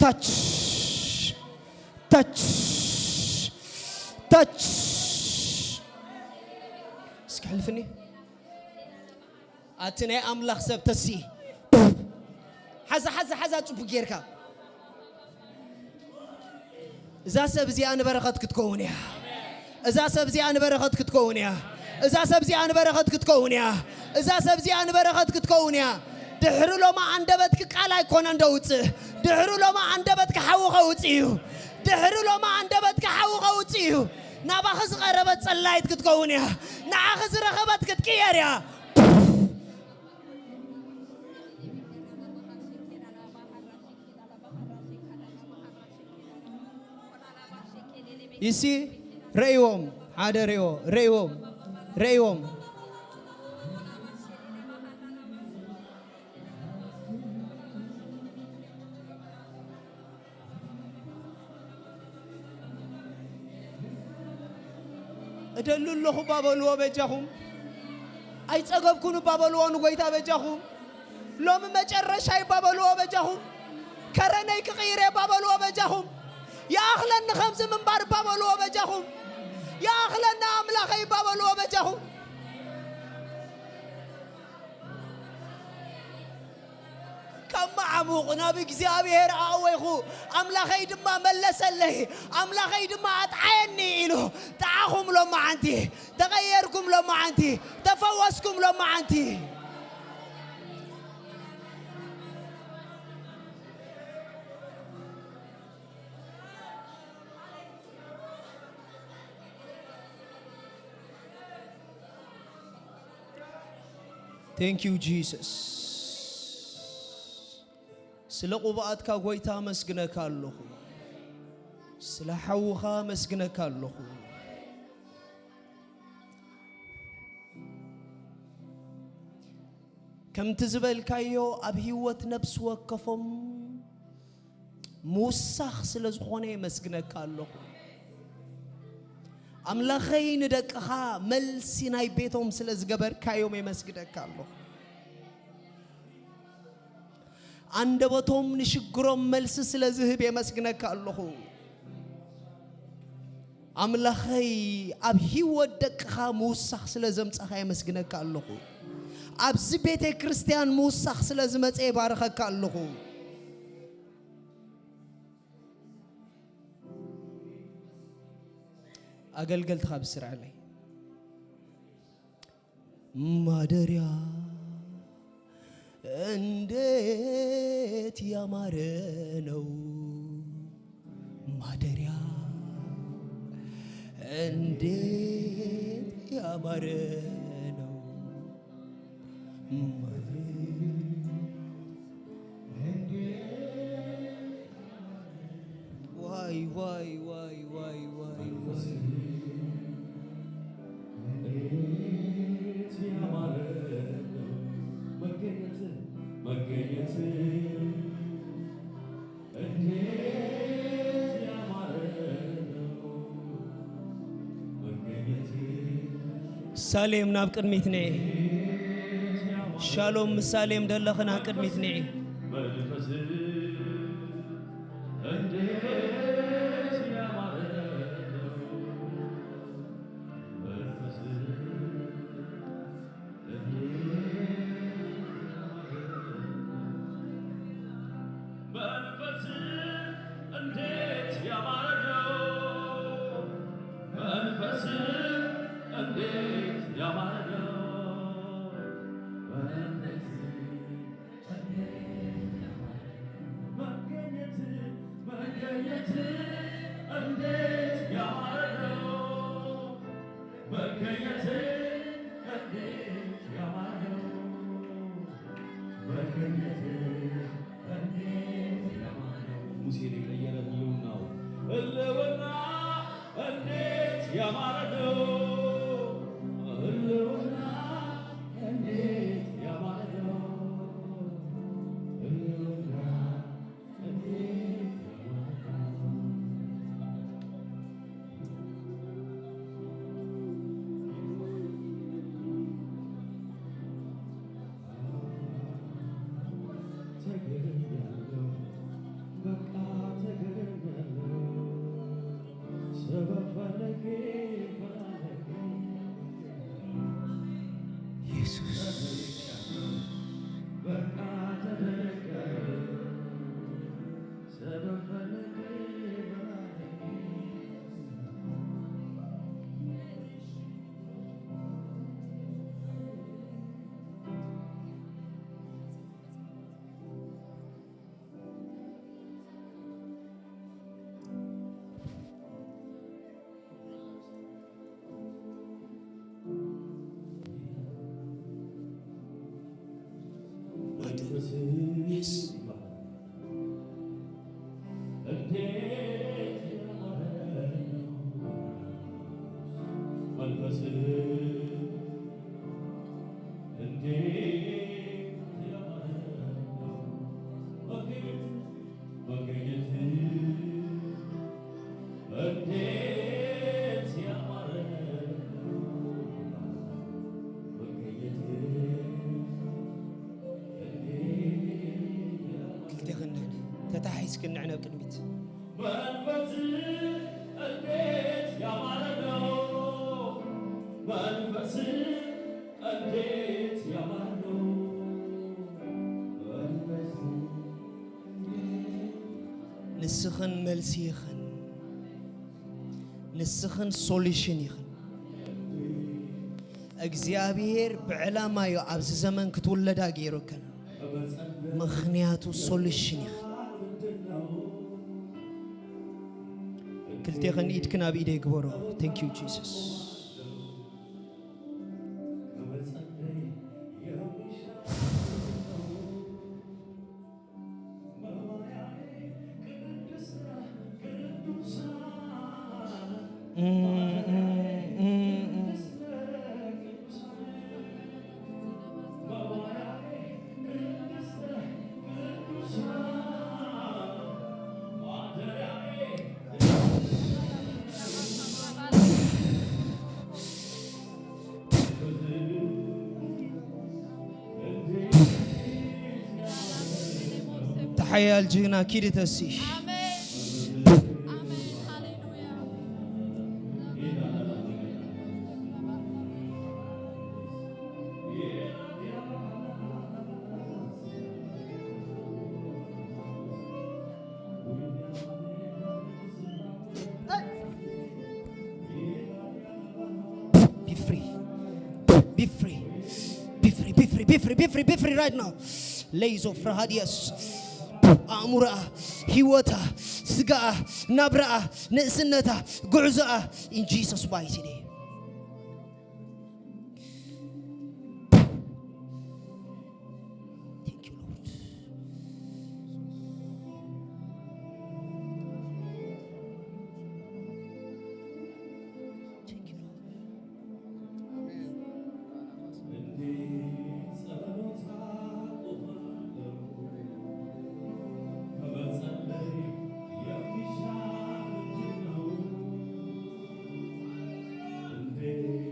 ታች፣ ታች፣ ታች። እስኪ ሕልፍኒ። ኣቲ ናይ ኣምላኽ ሰብ ተሲ። ሓዛ፣ ሓዛ፣ ሓዛ ጽቡቅ ጌርካ። እዛ ሰብ እዚኣ ንበረኸት ክትከውን እያ። እዛ ሰብ እዚኣ ንበረኸት ክትከውን እያ። እዛ ሰብ እዚኣ ንበረኸት ክትከውን እያ። እዛ ሰብ እዚኣ ንበረኸት ክትከውን እያ። ድሕሪ ሎማ ኣንደበትኪ ቃል ኣይኮነን ደውጽእ። ድሕሪ ሎማ ኣንደበትኪ ሓዊ ከውጽእ እዩ። ድሕሪ ሎማ ኣንደበትኪ ሓዊ ከውጽእ እዩ። ናባኺ ዝቐረበት ጸላይት ክትከውን እያ። ንዓኺ ዝረኸበት ክትቅየር እያ። ይሲ ረእይዎም፣ ሓደ ረእይዎ፣ ረእይዎም፣ ረእይዎም። እደሉ ኣለኹ እባ በልዎ በጃኹም። ኣይጸገብኩን እባ በልዎ ንጎይታ በጃኹም። ሎሚ መጨረሻ እባ በልዎ በጃኹም። ከረነይ ክቕይር እባ በልዎ በጃኹም። ይኣኽለኒ ከምዚ ምንባር እባ በልዎ በጃኹም። ይኣኽለኒ ኣምላኸይ እባ በልዎ በጃኹም። ካብ መዓሙቕ ናብ እግዚኣብሔር ኣእወይኹ፣ ኣምላኸይ ድማ መለሰለይ፣ ኣምላኸይ ድማ ኣጥዓየኒ ኢሉ ጠዓኹም ሎመዓንቲ፣ ተቐየርኩም ሎመዓንቲ፣ ተፈወስኩም ሎመዓንቲ። Thank you Jesus። ስለ ቅብኣትካ ጎይታ ኣመስግነካ ኣለኹ። ስለ ሓውኻ ኣመስግነካ ኣለኹ። ከምቲ ዝበልካዮ ኣብ ህይወት ነፍሲ ወከፎም ምውሳኽ ስለ ዝኾነ የመስግነካ ኣለኹ። ኣምላኸይ፣ ንደቅኻ መልሲ ናይ ቤቶም ስለ ዝገበርካዮም የመስግነካ ኣለኹ። ኣንደበቶም ንሽግሮም መልሲ ስለ ዝህብ የመስግነካ ኣለኹ። ኣምላኸይ፣ ኣብ ህይወት ደቅኻ ምውሳኽ ስለ ዘምጻኻ የመስግነካ ኣለኹ። ኣብዚ ቤተ ክርስቲያን ምውሳኽ ስለ ዝመጸ ይባርኸካ ኣለኹ። ኣገልገልትኻ ብስርዓለይ። ማደሪያ እንዴት ያማረ ነው፣ ማደሪያ እንዴት ያማረ ነው። ዋይ፣ ዋይ፣ ዋይ፣ ዋይ፣ ዋይ፣ ዋይ። ሳሌም ናብ ቅድሚት ንዒ። ሻሎም ምስ ሳሌም ደለኽና ቅድሚት ንዒ። መንፈስ እንዴት ያማረ ነው! መንፈስ እንዴት ያማረ ነው! መንፈስ መገኘት፣ መገኘት እንዴት ያማረ ነው! መገኘት እንዴት ያማረ ነው! መገኘት እንዴት ያማረ ነው! ሙሴን የቀየረ ህልውናው፣ ህልውና እንዴት ያማረ ነው! ህልውና እንዴት ያማረ ነው! ህልውና ኢየሱስ። ክልቴኽን ንዕነ፣ ተታሒዝክን ንዕነ ኣብ ቅድሚት። መንፈስ እንዴት ያማረ ነው! መንፈስ እንዴት ያማረ ነው! መንፈስ ንስኽን መልሲ ኢኽን፣ ንስኽን ሶሉሽን ኢኽን። እግዚኣብሔር ብዕላማ እዩ ኣብዚ ዘመን ክትውለዳ ገይሩክን፣ ምኽንያቱ ሶሉሽን ኢኽን። ክልቴኽን ኢድክን ኣብ ኢደይ ግበሮ። Thank you Jesus። ሓያል ጅግና ኪድ ተሲ። ኣሜን። ኣሜን። ሃሌሉያ። Be free. Be free. Be free. Be free. Be free. Be free. Be free. Be free right now. Lays of Rahadias. ኣእምሮኣ፣ ህይወታ፣ ስጋኣ፣ ናብራኣ፣ ንእስነታ፣ ጉዕዞኣ in Jesus mighty name. Thank you, Lord. Thank you, Lord.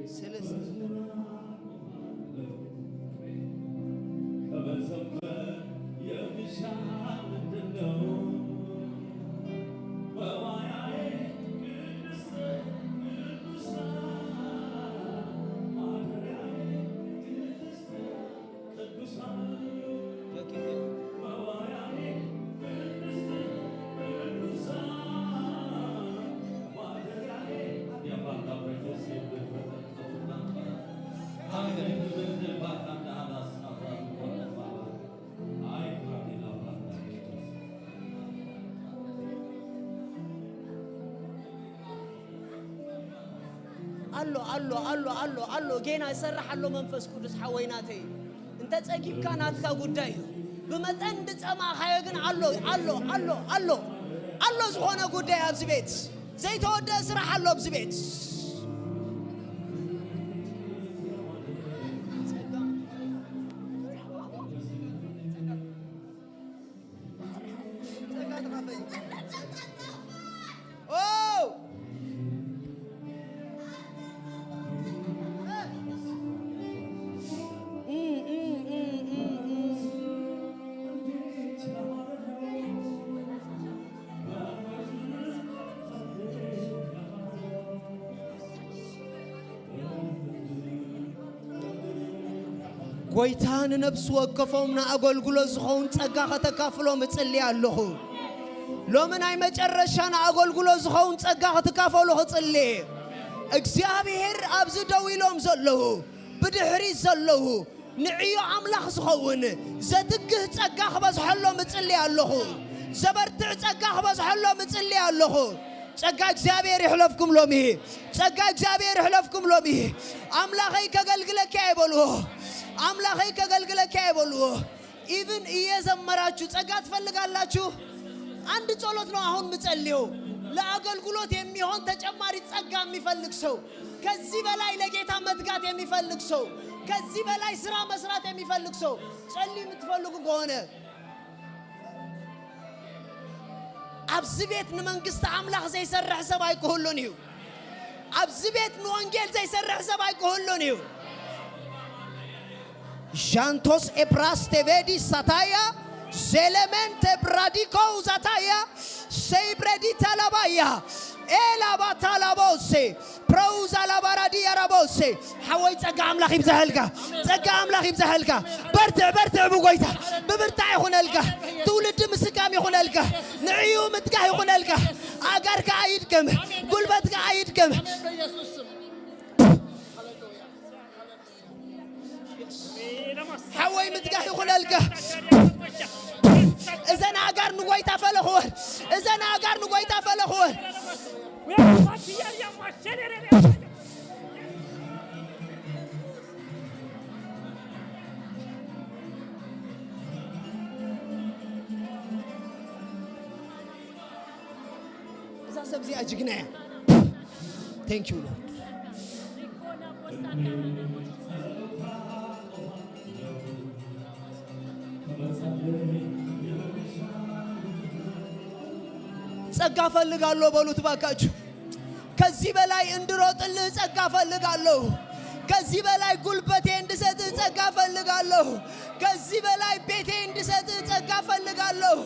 ስለዚህ ኣሎ ኣሎ ኣሎ ኣሎ ኣሎ ጌና ይሰርሕ ኣሎ መንፈስ ቅዱስ ሓወይ ናተይ። እንተ ጸጊብካ ናትካ ጉዳይ እዩ። ብመጠን ዝጸማእካዮ ግን ኣሎ ኣሎ ኣሎ ኣሎ ኣሎ ዝኾነ ጉዳይ ኣብዚ ቤት ዘይተወደአ ስራሕ ኣሎ ኣብዚ ቤት። ጎይታ ንነብሲ ወከፎም ንኣገልግሎት ዝኸውን ጸጋ ከተካፍሎም እጽሊ ኣለኹ። ሎሚ ናይ መጨረሻ ንኣገልግሎት ዝኸውን ጸጋ ክትካፈሉ ክጽሊ። እግዚኣብሔር ኣብዚ ደው ኢሎም ዘለዉ፣ ብድሕሪት ዘለዉ፣ ንዕዮ ኣምላኽ ዝኸውን ዘትግህ ጸጋ ክበዝሐሎም እጽሊ ኣለኹ። ዘበርትዕ ጸጋ ክበዝሐሎም እጽሊ ኣለኹ። ጸጋ እግዚኣብሔር ይሕለፍኩም ሎሚ። ጸጋ እግዚኣብሔር ይሕለፍኩም ሎሚ። ኣምላኸይ ከገልግለካ ይበልዎ። ኣምላኸይ ከገልግለካ ይበልዎ። ኢቭን እየዘመራችሁ ጸጋ ትፈልጋላችሁ? አንድ ጸሎት ነው አሁን ምጸልየው። ለአገልግሎት የሚሆን ተጨማሪ ጸጋ የሚፈልግ ሰው፣ ከዚህ በላይ ለጌታ መትጋት የሚፈልግ ሰው፣ ከዚህ በላይ ስራ መስራት የሚፈልግ ሰው ጸልዩ የምትፈልጉ ከሆነ ኣብዚ ቤት ንመንግስቲ ኣምላኽ ዘይሰርሕ ሰብ ኣይክህሉን እዩ። ኣብዚ ቤት ንወንጌል ዘይሰርሕ ሰብ ኣይክህሉን እዩ። ሻንቶስ ኤፕራስ ቴቬዲ ሳታያ ዜሌሜንት ኤፕራዲኮ ዛታያ ሰይብሬዲ ታላባያ ኤላባ ታላቦሴ ፕረውዝ ኣላባራዲ ያራቦሴ ሓወይ ጸጋ ኣምላኽ ይብዛሃልካ፣ ጸጋ ኣምላኽ ይብዛሃልካ። በርትዕ በርትዕ ብጎይታ ብብርታዕ ይኹነልካ። ትውልዲ ምስካም ይኹነልካ። ንዕዩ ምትጋህ ይኹነልካ። ኣጋርካ ኣይድከም፣ ጉልበትካ ኣይድከም። ሓወይ ምትጋህ ይኹነልካ። እዘን ኣጋር ንጎይታ ፈለኽወን፣ እዘን ኣጋር ንጎይታ ፈለኽወን። እዛ ሰብ እዚኣ ጅግና እያ። Thank you Lord። ጸጋ ፈልጋለሁ በሉት ባካችሁ። ከዚህ በላይ እንድሮጥልህ ጸጋ ፈልጋለሁ። ከዚህ በላይ ጉልበቴ እንድሰጥህ ጸጋ ፈልጋለሁ። ከዚህ በላይ ቤቴ እንድሰጥህ ጸጋ ፈልጋለሁ።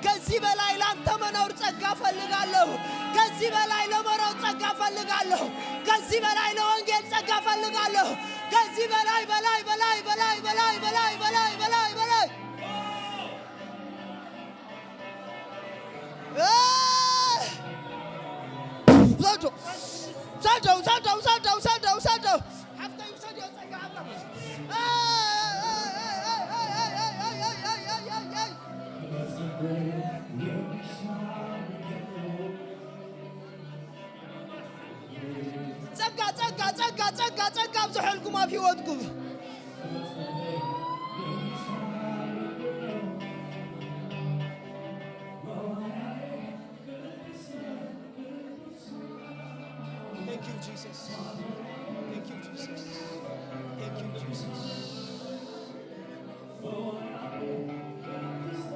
ከዚህ በላይ ላንተ መኖር ጸጋ እፈልጋለሁ። ከዚህ በላይ ለመኖር ጸጋ እፈልጋለሁ። ከዚህ በላይ ለወንጌል ጸጋ እፈልጋለሁ። ከዚህ በላይ፣ በላይ፣ በላይ፣ በላይ፣ በላይ፣ በላይ፣ በላይ፣ በላይ፣ በላይ። እ! ውሰደው! ውሰደው! ውሰደው! ውሰደው! ውሰደው! ውሰደው! ውሰደው! ሓፍተይ ውሰድዮ ጸጋ ኣምላኽ። ጸጋ፣ ጸጋ፣ ጸጋ፣ ጸጋ፣ ጸጋ ኣብዝሐልኩም ኣብ ህይወትኩም። Thank you, Jesus. Thank you, Jesus. Thank you, Jesus. Thank you, Lord, for this.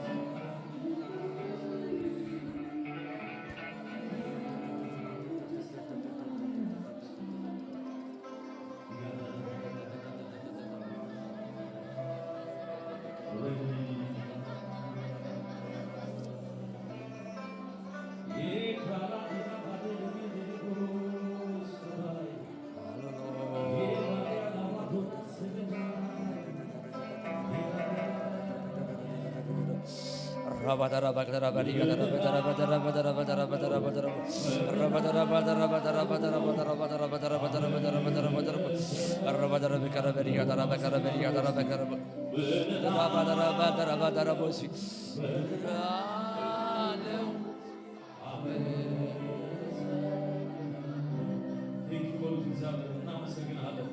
እናመሰግናለን።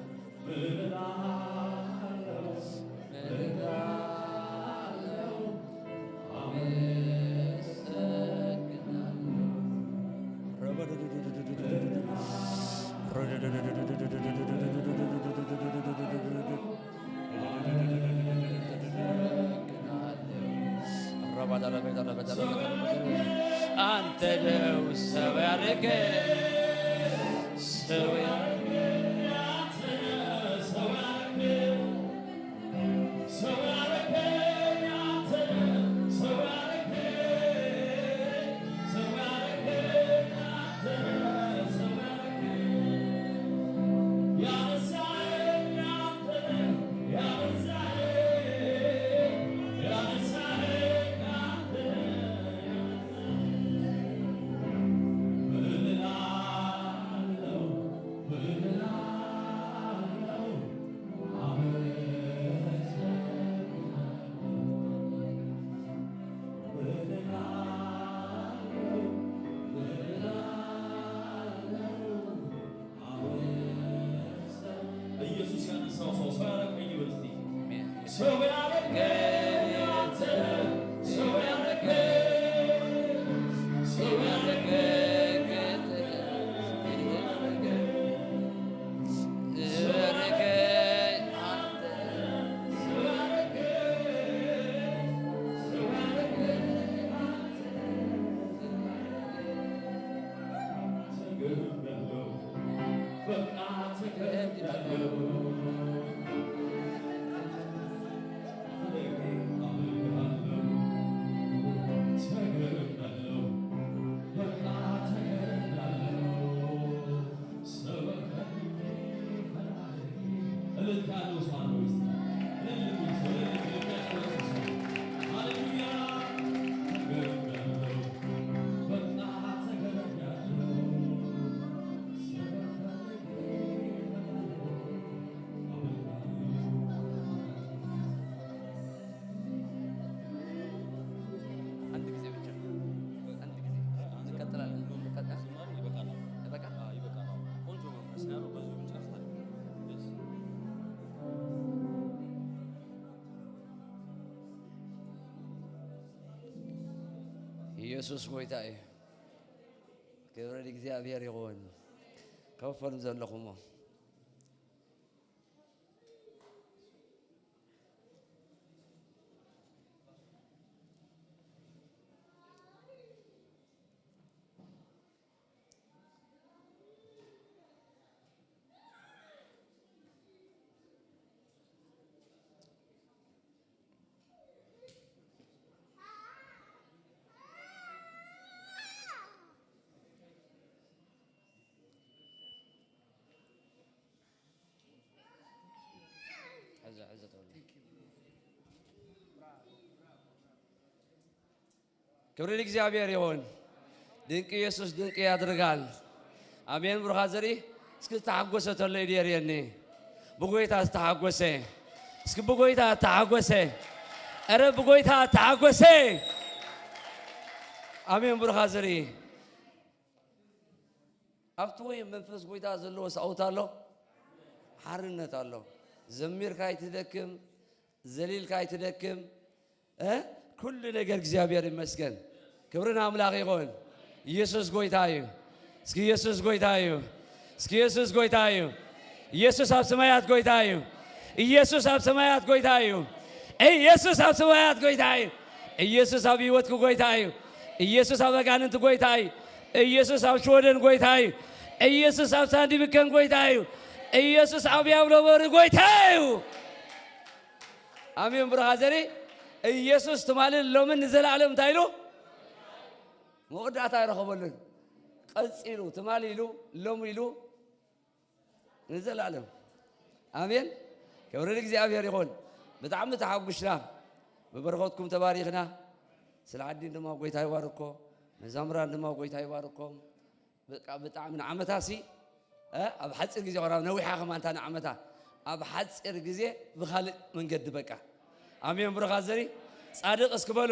አንተ ነው ሰው ያረከ ሰው ኢየሱስ ያነሳው ሰው ሰው ያረከኝ ይበል እስቲ። ሰው ያረከኝ አንተ፣ ሰው ያረከኝ፣ ሰው ያረከኝ አንተ፣ ሰው ያረከኝ፣ ሰው ያረከኝ አንተ፣ ሰው ያረከኝ፣ ሰው ያረከኝ አንተ። ተገርሜያለሁ፣ በቃ ተገርሜያለሁ። አመልክሃለሁ፣ ተገርሜያለሁ፣ በቃ ተገርሜያለሁ። ሰው ከልቤ ፈራለሁ። እልልታ ያለው ሰው አለ ወይ? እስቲ እልል የሚል ሰው፣ እልል የሚል የሚያጨበጭብ ሰው። ሃሌሉያ! ተገርሜያለሁ፣ በቃ ተገርሜያለሁ። አንድ ጊዜ ብቻ፣ አንድ ጊዜ እንቀጥላለን። ይበቃል። ይበቃል። አዎ፣ ይበቃል። አዎ። ቆንጆ መንፈስ ነው ያለው። በዚሁ ብቻ አሪፍ ነው። ደስ ኢየሱስ ጎይታ እዩ። ክብሪ ንእግዚኣብሔር ይኹን። ከፍ በሉ ዘለኹሞ። ክብሪ ንእግዚኣብሔር ይኹን። ድንቂ ኢየሱስ ድንቂ ያድርጋል። ኣሜን። ብሩኻ ዘርኢ እስኪ ዝተሓጎሰ ተሎ ኢድ የርእየኒ። ብጎይታ ዝተሓጎሰ። እስኪ ብጎይታ ዝተሓጎሰ። ኧረ ብጎይታ ዝተሓጎሰ። ኣሜን። ብሩኻ ዘርኢ ኣብቲ ወይ መንፈስ ጎይታ ዘለዎ ሰውት ኣሎ፣ ሓርነት ኣሎ። ዘሚርካ ኣይትደክም፣ ዘሊልካ ኣይትደክም። እ? ኩሉ ነገር እግዚኣብሔር ይመስገን። ክብሪ ንኣምላኽ ይኹን። ኢየሱስ ጎይታ እዩ። እስኪ ኢየሱስ ጎይታ እዩ። እስኪ ኢየሱስ ጎይታ እዩ። ኢየሱስ ኣብ ሰማያት ጎይታ እዩ። ኢየሱስ ኣብ ሰማያት ጎይታ እዩ። ኢየሱስ ኣብ ሰማያት ጎይታ እዩ። ኢየሱስ ኣብ ህይወትኩ ጎይታ እዩ። ኢየሱስ ኣብ ኣጋንንቲ ጎይታ እዩ። ኢየሱስ ኣብ ሽወደን ጎይታ እዩ። ኢየሱስ ኣብ ሳንዲብከን ጎይታ እዩ። ኢየሱስ ኣብ ያብሎበሪ ጎይታ እዩ። ኣሜን። ብርሃ ዘሪ ኢየሱስ ትማልን ሎምን ንዘለኣለም እንታይ ኢሉ? መወዳእታ ኣይረኸበሉን። ቀጺሉ ትማሊ ኢሉ ሎም ኢሉ ንዘለኣለም። ኣሜን። ክብሪ ንእግዚኣብሔር ይኹን። ብጣዕሚ ተሓጉሽና፣ ብበረኸትኩም ተባሪኽና። ስለ ዓዲን ድማ ጎይታ ይባርኮ፣ መዛምራን ድማ ጎይታ ይባርኮም። በቃ ብጣዕሚ ንዓመታሲ፣ እ፣ ኣብ ሓጺር ግዜ፣ ቆራብ ነዊሓ ከማንታ ንዓመታ፣ ኣብ ሓጺር ግዜ ብኻልእ መንገዲ በቃ። ኣሜን። ብሩኻ ዘሪ ጻድቕ እስኪ በሉ፣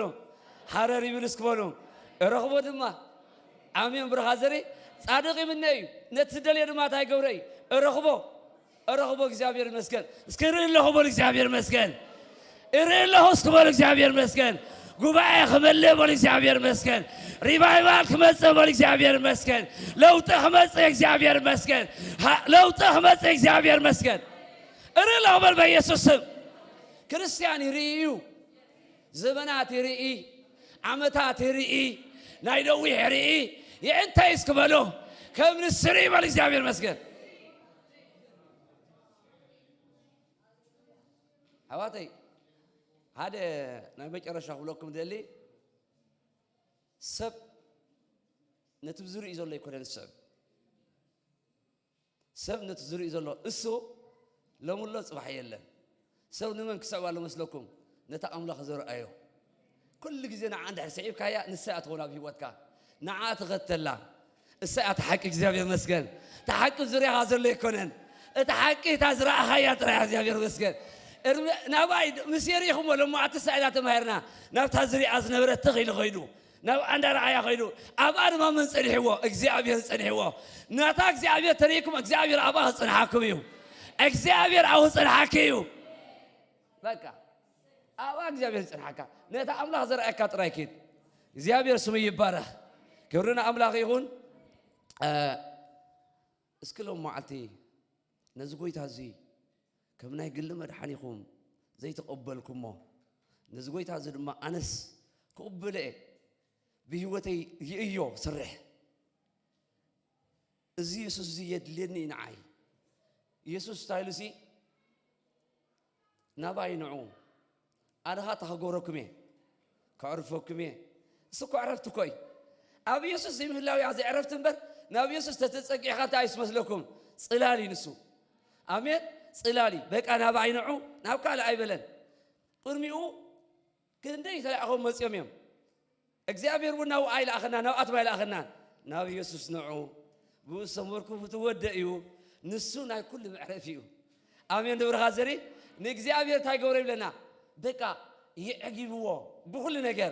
ሃረር ይብል እስኪ በሉ፣ እረኽቦ ድማ። ኣሜን። ብሩኻ ዘሪ ጻድቕ ይምነ እዩ፣ ነቲ ዝደልዮ ድማ እንታይ ይገብሮ እዩ? እረኽቦ፣ እረኽቦ። እግዚኣብሔር ይመስገን። እስኪ ርኢ ኣለኹ በሉ፣ እግዚኣብሔር ይመስገን። እርኢ ኣለኹ እስኪ በሉ፣ እግዚኣብሔር ይመስገን። ጉባኤ ክመልእ በሉ፣ እግዚኣብሔር ይመስገን። ሪቫይቫል ክመጽእ በሉ፣ እግዚኣብሔር ይመስገን። ለውጢ ክመጽእ እግዚኣብሔር ይመስገን። ሃ-፣ ለውጢ ክመጽእ እግዚኣብሔር ይመስገን። እርኢ ኣለኹ በል በኢየሱስ ስም። ክርስትያን ይርኢ እዩ። ዘመናት ይርኢ፣ ዓመታት ይርኢ፣ ናይ ነዊሕ ይርኢ። የእንታይ እስኪ በሉ፣ ከም ንስር ይበል፣ እግዚኣብሔር ይመስገን። ኣሕዋተይ፣ ሓደ ናይ መጨረሻ ክብለኩም ደሊ፣ ሰብ ነቲ ዝርኢ ዘሎ ኣይኮነን ዝስዕብ። ሰብ ነቲ ዝርኢ ዘሎ እሱ ሎሚ ኣሎ፣ ጽባሕ የለን። ሰብ ንመን ክስዕብ ኣሎ መስለኩም? ነቲ ኣምላኽ ዘርኣዮ። ኩሉ ግዜ ንዓ እንድሕር ስዒብካያ፣ ንሳ እያ ትኾን ኣብ ህይወትካ። ንዓ ተኸተላ። እሳ እያ እቲ ሓቂ፣ እግዚኣብሔር ይመስገን። እቲ ሓቂ ኣብ ዙርያኻ ዘሎ ኣይኮነን። እቲ ሓቂ እታ ዝረኣኻያ ጥራይ እያ፣ እግዚኣብሔር ይመስገን። እርም-፣ ናብኣይ ምስ የሪኹሞ ሎማዓንቲ እሳ ኢላ ተማሂርና። ናብታ ዝሪኣ ዝነበረ ትኽ ኢሉ ኸይዱ። ናብኣ እንዳረኣያ ኸይዱ። ኣብኣ ድማ መን ጸኒሕዎ? እግዚኣብሔር ጸኒሕዎ። ናታ እግዚኣብሔር ተሪእኩም፣ እግዚኣብሔር ኣብኣ ክጸንሓኩም እዩ። እግዚኣብሔር ኣብኡ ክጸንሓኪ እዩ። በቃ፣ ኣብኣ እግዚኣብሔር ይጸንሓካ። ነታ ኣምላኽ ዘርኣየካ ጥራይ ኪድ። እግዚኣብሔር ስሙ ይባረኽ። ክብሪ ንኣምላኽ ይኹን። እ፣ እስኪ ሎም መዓልቲ ነዚ ጎይታ እዚ ከም ናይ ግሊ መድሓኒኹም ዘይተቐበልኩሞ፣ ነዚ ጎይታ እዚ ድማ ኣነስ ክቕበሎ እየ፣ ብህይወተይ ይእዮ ስርሕ። እዚ የሱስ እዚ የድልየኒ እዩ ንዓይ። የሱስ እንታይ ኢሉ ሲ፣ ናባይ ንዑ፣ ኣነ ኸኣ እታ ክገብረኩም እየ፣ ከዕርፈኩም እየ። እሱ እኮ ዕረፍቲ እኮ እዩ። ኣብ የሱስ ዘይምህላው እያ እዚ ዕረፍቲ እምበር፣ ናብ የሱስ ተተጸጊዕኻ እንታይ እዩ ዝመስለኩም? ጽላል እዩ ንሱ። ኣሜን። ጽላል እዩ። በቃ ናባይ ንዑ፣ ናብ ካልእ ኣይበለን። ቅድሚኡ ክንደይ ተላኢኾም መጺኦም እዮም። እግዚኣብሔር እውን ናብኡ ኣይለኣኸና፣ ናብኣቶም ኣይለኣኸናን። ናብ የሱስ ንዑ፣ ብኡ ዝተመርኩፉ ትወደ እዩ። ንሱ ናይ ኩሉ መዕረፊ እዩ። ኣሜን። ንብርኻ ዘሪ ንእግዚኣብሔር እንታይ ገብሮ ይብለና? በቃ የዕጊብዎ፣ ብኹሉ ነገር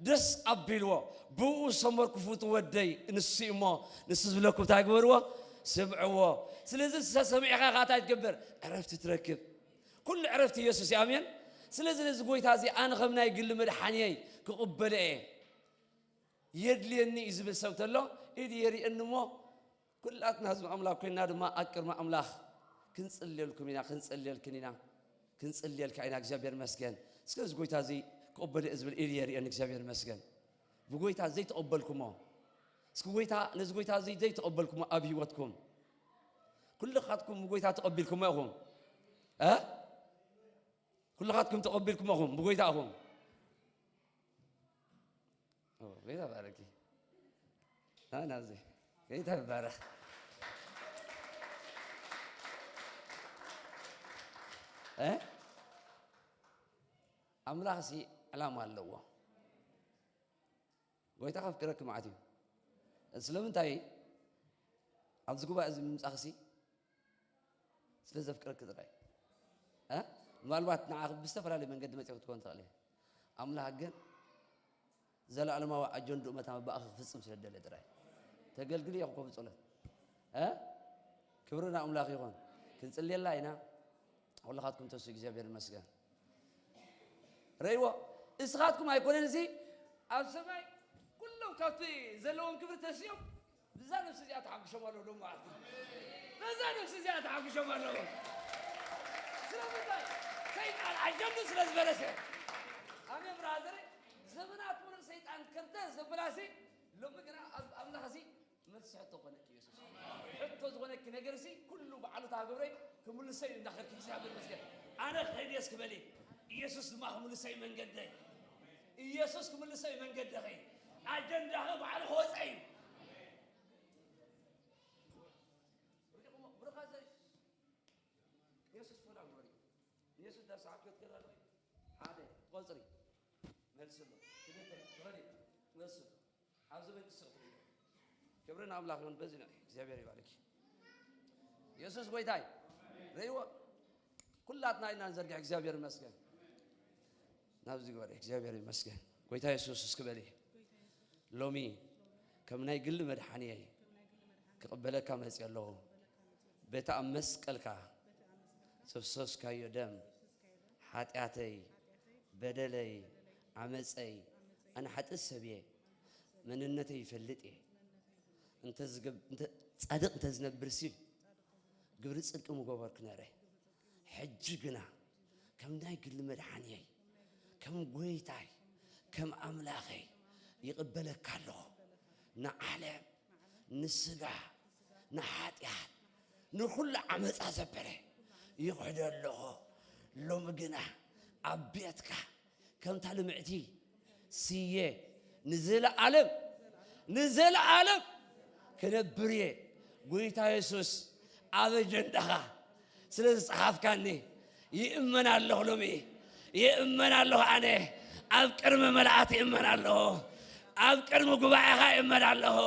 ደስ ኣቢልዎ፣ ብኡ ዝተመርኩፉ ትወደይ ንሱ እዩ እሞ፣ ንሱ ዝብለኩም እንታይ ግበርዎ? ስምዕዎ። ስለዚ ንሱ ሰሚዕኻ ኸኣ እንታይ ትገብር? ዕረፍቲ ትረክብ። ኩሉ ዕረፍቲ ኢየሱስ እዩ። ኣሜን። ስለዚ ነዚ ጎይታ እዚ ኣነ ከም ናይ ግሊ መድሓንየይ ክቕበሎ እየ፣ የድልየኒ እዩ ዝብል ሰብ ተሎ ኢዱ የርእየኒ እሞ፣ ኩላትና ህዝቢ ኣምላኽ ኮይንና ድማ ኣብ ቅድሚ ኣምላኽ ክንጽልየልኩም ኢና፣ ክንጽልየልክን ኢና፣ ክንጽልየልካ ኢና። እግዚኣብሔር ይመስገን። እስከ እዚ ጎይታ እዚ ክቕበሎ እየ ዝብል ኢዱ የርእየኒ። እግዚኣብሔር ይመስገን። ብጎይታ ዘይተቐበልኩሞ፣ እስኪ ጎይታ፣ ነዚ ጎይታ እዚ ዘይተቐበልኩሞ ኣብ ህይወትኩም፣ ኩልኻትኩም ብጎይታ ተቐቢልኩሞ ኢኹም። እ? ኩልኻትኩም ተቐቢልኩሞ ኢኹም፣ ብጎይታ ኢኹም። ኦ፣ ጎይታ ባረኪ። ና ናብዚ። ጎይታ ይባረኽ። እ? ኣምላኽሲ ዕላማ ኣለዎ። ጎይታ ከፍቅረኪ ማለት እዩ። ስለምንታይ ኣብዚ ጉባኤ እዚ ምምጻኽሲ? ስለ ዘፍቅረኪ ጥራይ። እ? ምናልባት ንዓኺ ብዝተፈላለየ መንገዲ መጺኹ ክትኮን ትኽእል እየ። ኣምላኽ ግን ዘለኣለማዊ ኣጀንድኡ መታ መባእኺ ክፍጽም ስለ ዝደለ ጥራይ። ተገልግሊ ኢኹ እኮ ብጸሎት። እ? ክብሪ ንኣምላኽ ይኹን። ክንጽልየላ ኢና። ኩልኻትኩም ተሱ እግዚኣብሔር ይመስገን። ረይዎ እስኻትኩም ኣይኮነን እዚ ኣብ ሰማይ ኩሎም ካብቲ ዘለዎም ክብሪ ተሲኦም ብዛ ነፍሲ እዚኣ ተሓጉሶም ኣለዉ ሎም ማለት እዩ። በዛ ነፍሲ እዚኣ ተሓጉሶም ኣለዉ። ስለምንታይ ሰይጣን ኣጀንዱ ስለ ዝበለሰ። ኣሜን ብራዘር። ዘመናት ሙሉእ ሰይጣን ከርተ ዘበላሲ ሎሚ ግና ኣብ ኣምላኽ እዚ መልሲ ሕቶ ኮነኪ ኢየሱስ። ሕቶ ዝኾነኪ ነገር ሲ ኩሉ ባዕሉ ታገብረይ ክምልሰ እዩ እንዳኸርኪ እግዚኣብሔር ይመስገን። ኣነ ክኸይድ እየ እስኪ በሊ። ኢየሱስ ድማ ክምልሰ እዩ መንገደይ። ኢየሱስ ክምልሰ እዩ መንገደኸይ። ኣጀንዳኸ ባዕሉ ክወፀ እዩ። ብሩኻት ዘይ ኢየሱስ ፍቕዳም በሉ። ኢየሱስ ዳብ ሰዓት ክትከዳ ኣለኺ። ሓደ ትቆፅሪ። መልሲ ኣሎ። ክልተ ትኸዲ። መልሲ ኣሎ። ኣብዚ መንግስቲ ክትርኢ። ክብሪ ንኣምላኽ ይኹን። በዚ ንርኢ። እግዚኣብሔር ይባርክ። ኢየሱስ ጎይታይ። ርእይዎ። ኩላትና ኢና ንዘርግሕ። እግዚኣብሔር ይመስገን። ናብዚ ግበሪ። እግዚኣብሔር ይመስገን። ጎይታ የሱስ እስኪ በሊ። ሎሚ ከም ናይ ግሊ መድሓንየይ ክቕበለካ መፅእ ኣለኹ። በቲ ኣብ መስቀልካ ዘፍሰስካዮ ደም ሓጢኣተይ፣ በደለይ፣ ዓመፀይ፣ ኣነ ሓጥእ ሰብ እየ። መንነተይ ይፈልጥ እየ። እንተ ዝገብ-፣ እንተ ጻድቕ እንተ ዝነብርሲ ግብሪ ጽድቂ ምገበርኩ ነይረ። ሕጂ ግና ከም ናይ ግሊ መድሓንየይ፣ ከም ጎይታይ፣ ከም ኣምላኸይ ይቕበለካ ኣለኹ። ንዓለም፣ ንስጋ፣ ንሓጢኣት፣ ንኹሉ ዓመጻ ዘበለ ይኽሕዶ ኣለኹ። ሎሚ ግና ኣብ ቤትካ ከምታ ልምዕቲ ስየ ንዘለኣለም፣ ንዘለኣለም ክነብር እየ። ጎይታ የሱስ፣ ኣብ ኣጀንዳኻ ስለ ዝጸሓፍካኒ ይእመን ኣለኹ። ሎሚ ይእመን ኣለኹ። ኣነ ኣብ ቅድሚ መላእክቲ ይእመን ኣለኹ። ኣብ ቅድሚ ጉባኤኻ ይእመን ኣለኹ።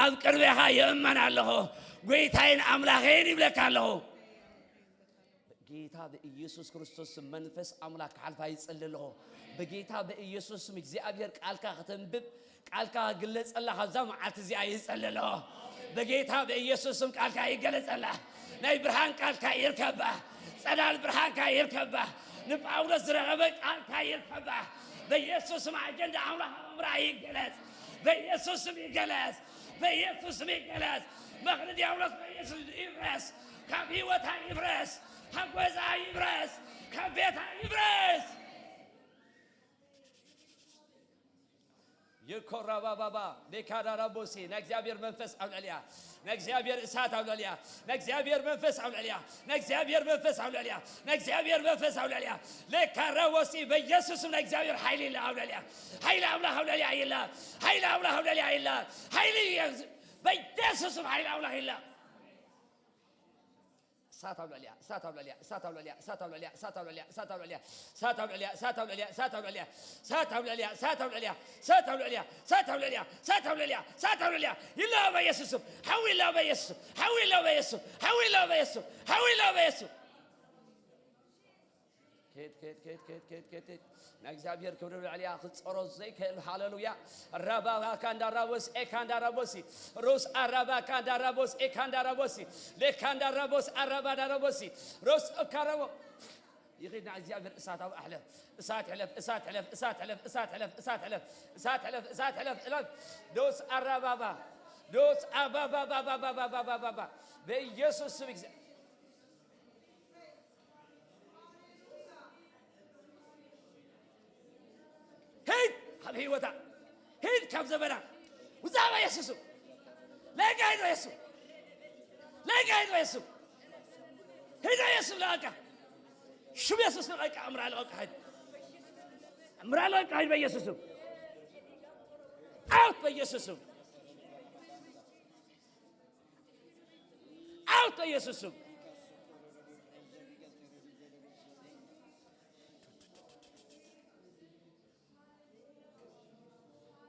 ኣብ ቅድሜኻ ይእመን ኣለኹ። ጎይታይን ኣምላኸይን ይብለካ ኣለኹ። በጌታ በኢየሱስ ክርስቶስ ስም መንፈስ ኣምላኽ ክሓልፋ ይጸሊ ኣለኹ። በጌታ በኢየሱስ ስም እግዚኣብሔር ቃልካ ከተንብብ፣ ቃልካ ክግለጸላ ካብዛ መዓልቲ እዚኣ ይጸሊ ኣለኹ። በጌታ በኢየሱስ ስም ቃልካ ይገለጸላ። ናይ ብርሃን ቃልካ ይርከባ። ጸዳል ብርሃንካ ይርከባ። ንጳውሎስ ዝረኸበ ቃልካ ይርከባ። በኢየሱስ ስም ኣጀንዳ ኣምላኽ ኣምራ ይገለጽ። በኢየሱስ ስም ይገለጽ። በኢየሱስ ስም ይገለጽ። ምኽሪ ዲያብሎስ በኢየሱስ ይፍረስ። ካብ ህይወታ ይፍረስ። ካብ ገዛ ይፍረስ። ካብ ቤታ ይፍረስ። የኮራባባባ ሌካዳራቦሲ ናይ እግዚኣብሔር መንፈስ ኣብ ልዕሊያ፣ ናይ እግዚኣብሔር እሳት ኣብ ልዕሊያ፣ ናይ እግዚኣብሔር መንፈስ ኣብ ልዕሊያ፣ ናይ እግዚኣብሔር መንፈስ ኣብ ልዕሊያ፣ ናይ እግዚኣብሔር መንፈስ ኣብ ልዕሊያ። ሌካራቦሲ በኢየሱስም ናይ እግዚኣብሔር ሓይሊ ይላ ኣብ ልዕሊያ። ሓይሊ ኣምላኽ ኣብ ልዕሊያ ይላ። ሓይሊ ኣምላኽ ኣብ ልዕሊያ ይላ። ሓይሊ በኢየሱስም ሓይሊ ኣምላኽ ይላ። እሳት ኣብ ልዕሊያ፣ እሳት ኣብ ልዕሊያ፣ እሳት ኣብ ልዕሊያ፣ እሳት ኣብ ልዕሊያ፣ እሳት ኣብ ልዕሊያ፣ እሳት ኣብ ልዕሊያ፣ እሳት ኣብ ልዕሊያ፣ እሳት ኣብ ልዕሊያ፣ እሳት ኣብ ልዕሊያ፣ እሳት ኣብ ልዕሊያ፣ እሳት ኣብ ልዕሊያ፣ እሳት ኣብ ልዕሊያ፣ እሳት ኣብ ልዕሊያ፣ እሳት ኣብ ልዕሊያ፣ እሳት ኣብ ልዕሊያ፣ ይላወ በኢየሱስም፣ ሓዊ ይላወ በኢየሱስም፣ ሓዊ ይላወ በኢየሱስም፣ ሓዊ ይላወ በኢየሱስም፣ ሓዊ ይላወ በኢየሱስም። ኬት፣ ኬት፣ ኬት፣ ኬት፣ ኬት፣ ኬት፣ ኬት። ናይ እግዚኣብሔር ክብሪ ልዕሊያ ክጸሮ ዘይክእል። ሃሌሉያ። ራባባ ካንዳራቦስ ኤካንዳራቦሲ። ሮስ ኣራባ ካንዳራቦስ ኤካንዳራቦሲ። ሌካንዳራቦስ ኣራባ ዳራቦሲ። ሮስ ካራቦ። ይኺድ ናይ እግዚኣብሔር እሳት ኣብ ኣሕለፍ። እሳት ሕለፍ፣ እሳት ሕለፍ፣ እሳት ሕለፍ፣ እሳት ሕለፍ፣ እሳት ሕለፍ፣ እሳት ሕለፍ፣ እሳት ሕለፍ፣ እለፍ። ዶስ ኣራባባ። ዶስ ኣባባባባባባባባባ። በኢየሱስ ስም እግዚ-፣ ሂድ ካብ ህይወታ፣ ሂድ ካብ ዘመና። ውፃእ በኢየሱስ ስም። ለቃ ሂድ በኢየሱስ ስም። ለቃ ሂድ በኢየሱስ ስም። ሂድ በኢየሱስ ስም ለቃ። ሽም ኢየሱስ ለቃ። ኣምራ ለቃ ሂድ። ኣምራ ለቃ ሂድ በኢየሱስ ስም። ኣውት በኢየሱስ ስም። ኣውት በኢየሱስ ስም።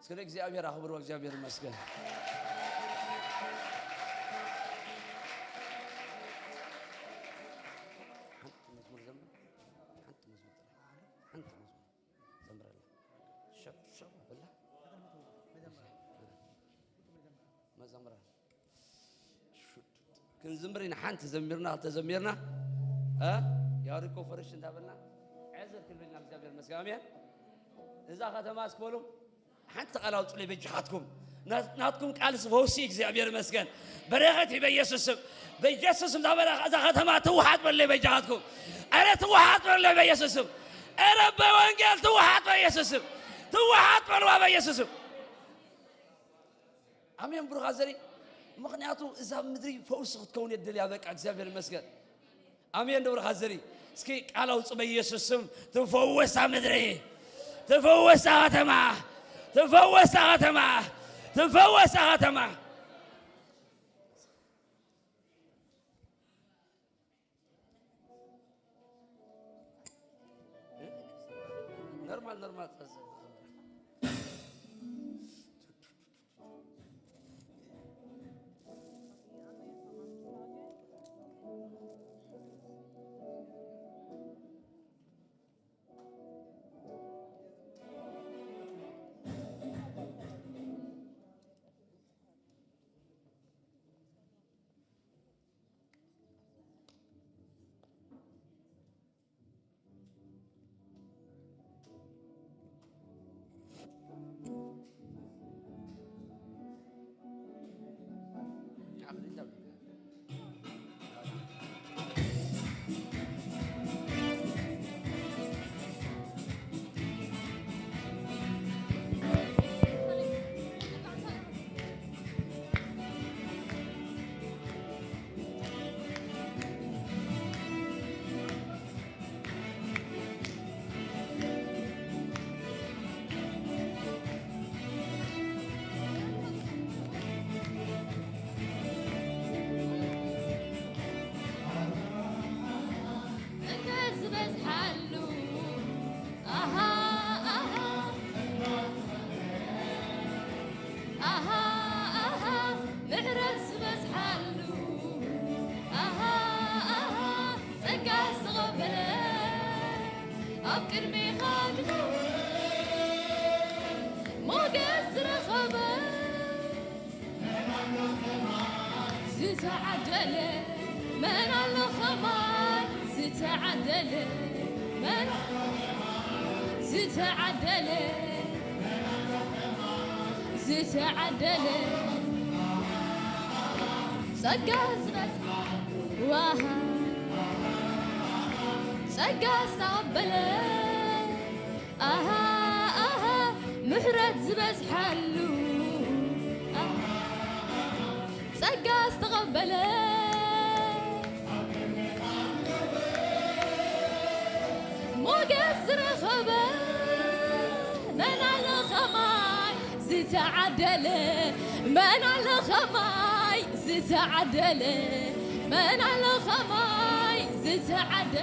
እስኪ ስለ እግዚኣብሔር ኣኽብርዎ፣ እግዚኣብሔር ይመስገን። ሓንቲ መዝሙር ዘምር፣ ሓንቲ መዝሙር ጥራሕ፣ ሓንቲ መዝሙር ዘምረላ። ሸብ ሸብ በላ። መዘምራን ክንዝምር ኢና። ሓንቲ ዘሚርና፣ ክልተ ዘሚርና፣ እ? ያሪ ኮፈረሽ እንዳበልና ዕዝር ክንብል ኢና። እግዚኣብሔር ይመስገን። ኣሜን። እዛ ከተማ እስኪ በሉ፣ ሓንቲ ቃል ኣውጹለይ በጃኻትኩም። ናት-፣ ናትኩም ቃል ፈውሲ፣ እግዚኣብሔር ይመስገን። በረኸት እዩ በኢየሱስ ስም። በኢየሱስ ስም እዛ በረኸ-፣ እዛ ከተማ ትውሓጥ በለይ በጃኻትኩም። ኣረ ትውሓጥ በለይ በኢየሱስ ስም። ኣረ በወንጌል ትውሓጥ በኢየሱስ ስም። ትውሓጥ በልዋ በኢየሱስ ስም። ኣሜን ብሩኻ ዘሪ። ምኽንያቱ እዛ ምድሪ ፈውሲ ክትከውን የደልያ። በቃ እግዚኣብሔር ይመስገን። ኣሜን ዶ ብሩኻ ዘሪ። እስኪ ቃል ኣውጽእ በኢየሱስ ስም። ትፈወሳ ምድሪ፣ ትፈወሳ ከተማ፣ ትፈወሳ ከተማ፣ ትፈወሳ ከተማ። ኖርማል ኖርማል። እንተ ዝበዝሓሉ፣ ኣሃ፣ ኣሃ። ኣሃ፣ ኣሃ፣ ምሕረት ዝበዝሓሉ፣ ኣሃ፣ ኣሃ፣ ጸጋ ዝተቐበለ፣ ኣብ ቅድሜኻ ክኸውን ሞገስ ዝረኸበ፣ ዝተዓደለ መን ኣሎ ኸማይ? ዝተዓደለ መን? ዝተዓደለ፣ ዝተዓደለ፣ ጸጋ ዝበዝሓ፣ ዋሃ፣ ጸጋ ዝተቐበለ፣ ኣሃ፣ ኣሃ፣ ምሕረት ዝበዝሓሉ፣ ኣሃ፣ ጸጋ ዝተቐበለ፣ ሞገስ ዝረኸበ፣ መን ኣሎ ኸማይ? ዝተዓደለ፣ መን ኣሎ ኸማይ? ዝተዓደለ፣ መን ኣሎ ኸማይ? ዝተዓደለ፣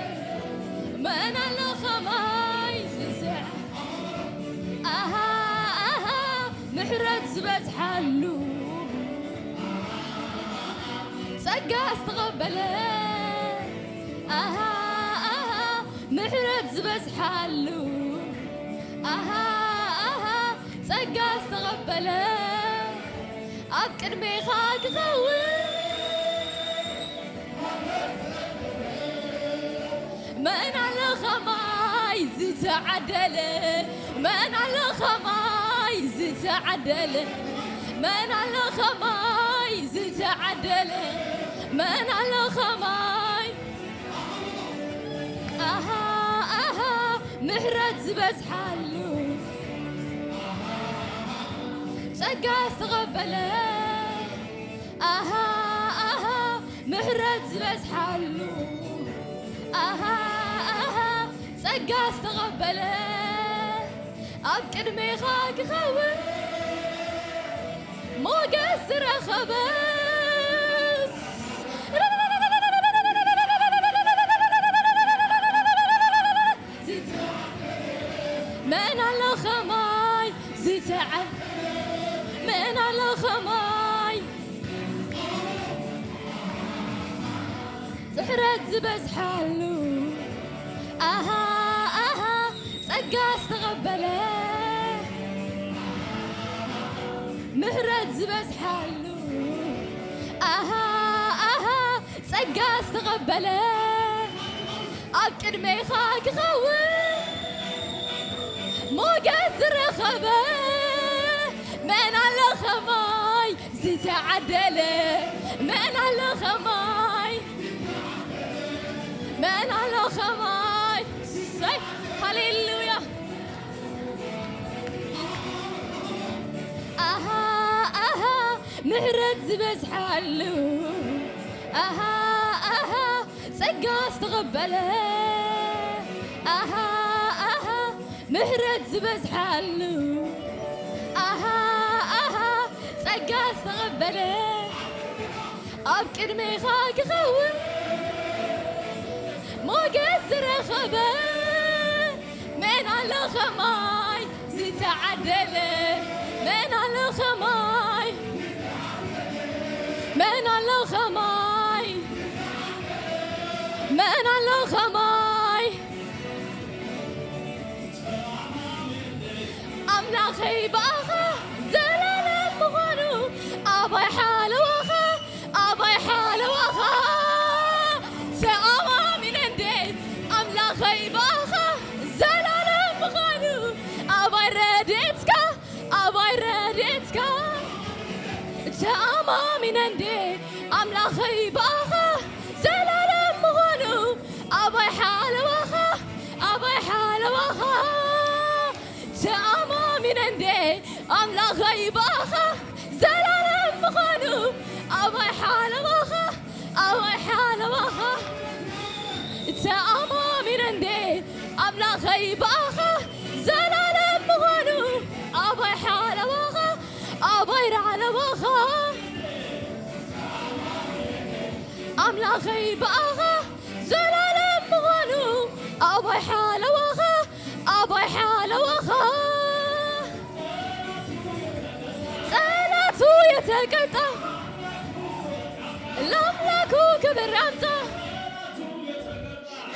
መን ኣሎ ኸማይ? ዝተዓ-፣ ኣሃ፣ ኣሃ፣ ምሕረት ዝበዝሓሉ፣ ጸጋ ዝተቐበለ፣ ኣሃ፣ ኣሃ፣ ምሕረት ዝበዝሓሉ፣ ኣሃ፣ ኣሃ፣ ጸጋ ዝተቐበለ፣ ኣብ ቅድሜኻ ክኸውን መን ኣሎ ኸማይ? ዝተዓደለ፣ መን ኣሎ ኸማይ? ዝተዓደለ፣ መን ኣሎ ኸማይ? ዝተዓደለ፣ መን ኣሎ ኸማይ? ኣሃ፣ ኣሃ፣ ምሕረት ዝበዝሓሉ፣ ጸጋ ዝተቐበለ፣ ኣሃ፣ ኣሃ፣ ምሕረት ዝበዝሓሉ፣ ኣሃ፣ ኣሃ፣ ጸጋ ዝተቐበለ፣ ኣብ ቅድሜኻ ክኸውን ሞገስ ዝረኸበስ፣ መን ኣሎ ኸማይ? ዝተዓ-፣ መን ኣሎ ኸማይ? ጽሕረት ዝበዝሓሉ፣ ኣሃ፣ ኣሃ፣ ጸጋ ዝተቐበለ። ምሕረት ዝበዝሓሉ፣ ኣሃ፣ ኣሃ፣ ጸጋ ዝተቐበለ። ኣብ ቅድሜኻ ክኸውን ሞገስ ዝረኸበ። መን ኣሎ ኸማይ ዝተዓደለ? መን ኣሎ ኸማይ? መን ኣሎ ኸማይ? ሰይ፣ ሃሌሉያ። ኣሃ፣ ኣሃ፣ ምሕረት ዝበዝሓሉ። ኣሃ፣ ኣሃ፣ ጸጋ ዝተቐበለ። ኣሃ፣ ኣሃ፣ ምሕረት ዝበዝሓሉ። ኣሃ፣ ኣሃ፣ ጸጋ ዝተቐበለ። ኣብ ቅድሜኻ ክኸውን ሞገስ ዝረኸበ። መን ኣሎ ኸማይ ዝተዓደለ? መን ኣሎ ኸማይ? መን ኣሎ ኸማይ? መን ኣሎ ኸማይ? ኣምላኸይ ብኣኻ ዘላለም ምዃኑ፣ ኣባይ ሓለዋኻ፣ ኣባይ ሓለዋኻ ተኣማሚነ እንዴ። ኣምላኸይ ብኣኻ ዘላለም ምዃኑ፣ ኣባይ ረድኤትካ፣ ኣባይ ረድኤትካ ተኣማሚነ እንዴ። ኣምላኸይ ብኣኻ ዘላለም ምዃኑ፣ ኣባይ ሓለዋኻ፣ ኣባይ ሓለዋኻ ተኣማሚነ እንዴ። ኣምላኸይ ብኣኻ ዘላለም ምዃኑ፣ ኣባይ ሓለዋኻ፣ ኣባይ ሓለዋኻ ተኣማሚነ እንዴ። ኣምላኸይ ብኣኻ ዘላለም ምዃኑ፣ ኣባይ ሓለዋኻ፣ ኣባይ ራዕለዋኻ። ኣምላኸይ ብኣኻ ዘላለም ምዃኑ፣ ኣባይ ሓለዋኻ፣ ኣባይ ሓለዋኻ። ጸላቱ የተቀጣ፣ ለአምላኩ ክብር ያምጣ።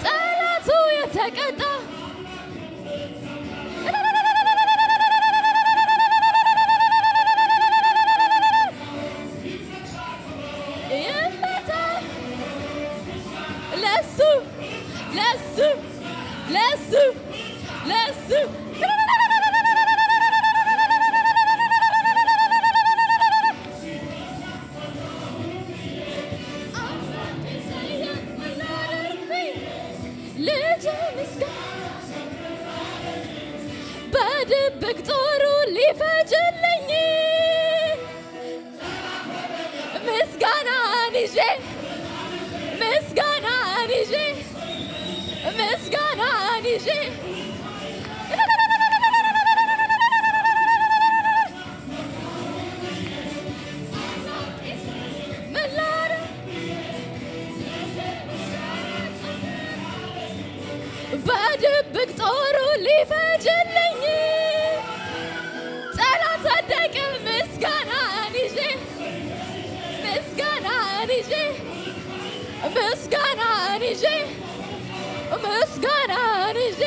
ጸላቱ የተቀጣ፣ ይመታ። ለሱ፣ ለሱ፣ ለሱ፣ ለሱ። ልጅ ምስጋና በድብቅ ጦሩ ሊፈጅልኝ ምስጋናን ይዤ፣ ምስጋናን ይዤ፣ ምስጋናን ይዤ። ምን ላድርግ? በድብቅ ጦሩ ሊፈጅልኝ ጠላት ወደቀ። ምስጋናን ይዤ፣ ምስጋናን ይዤ፣ ምስጋናን ይዤ፣ ምስጋናን ይዤ።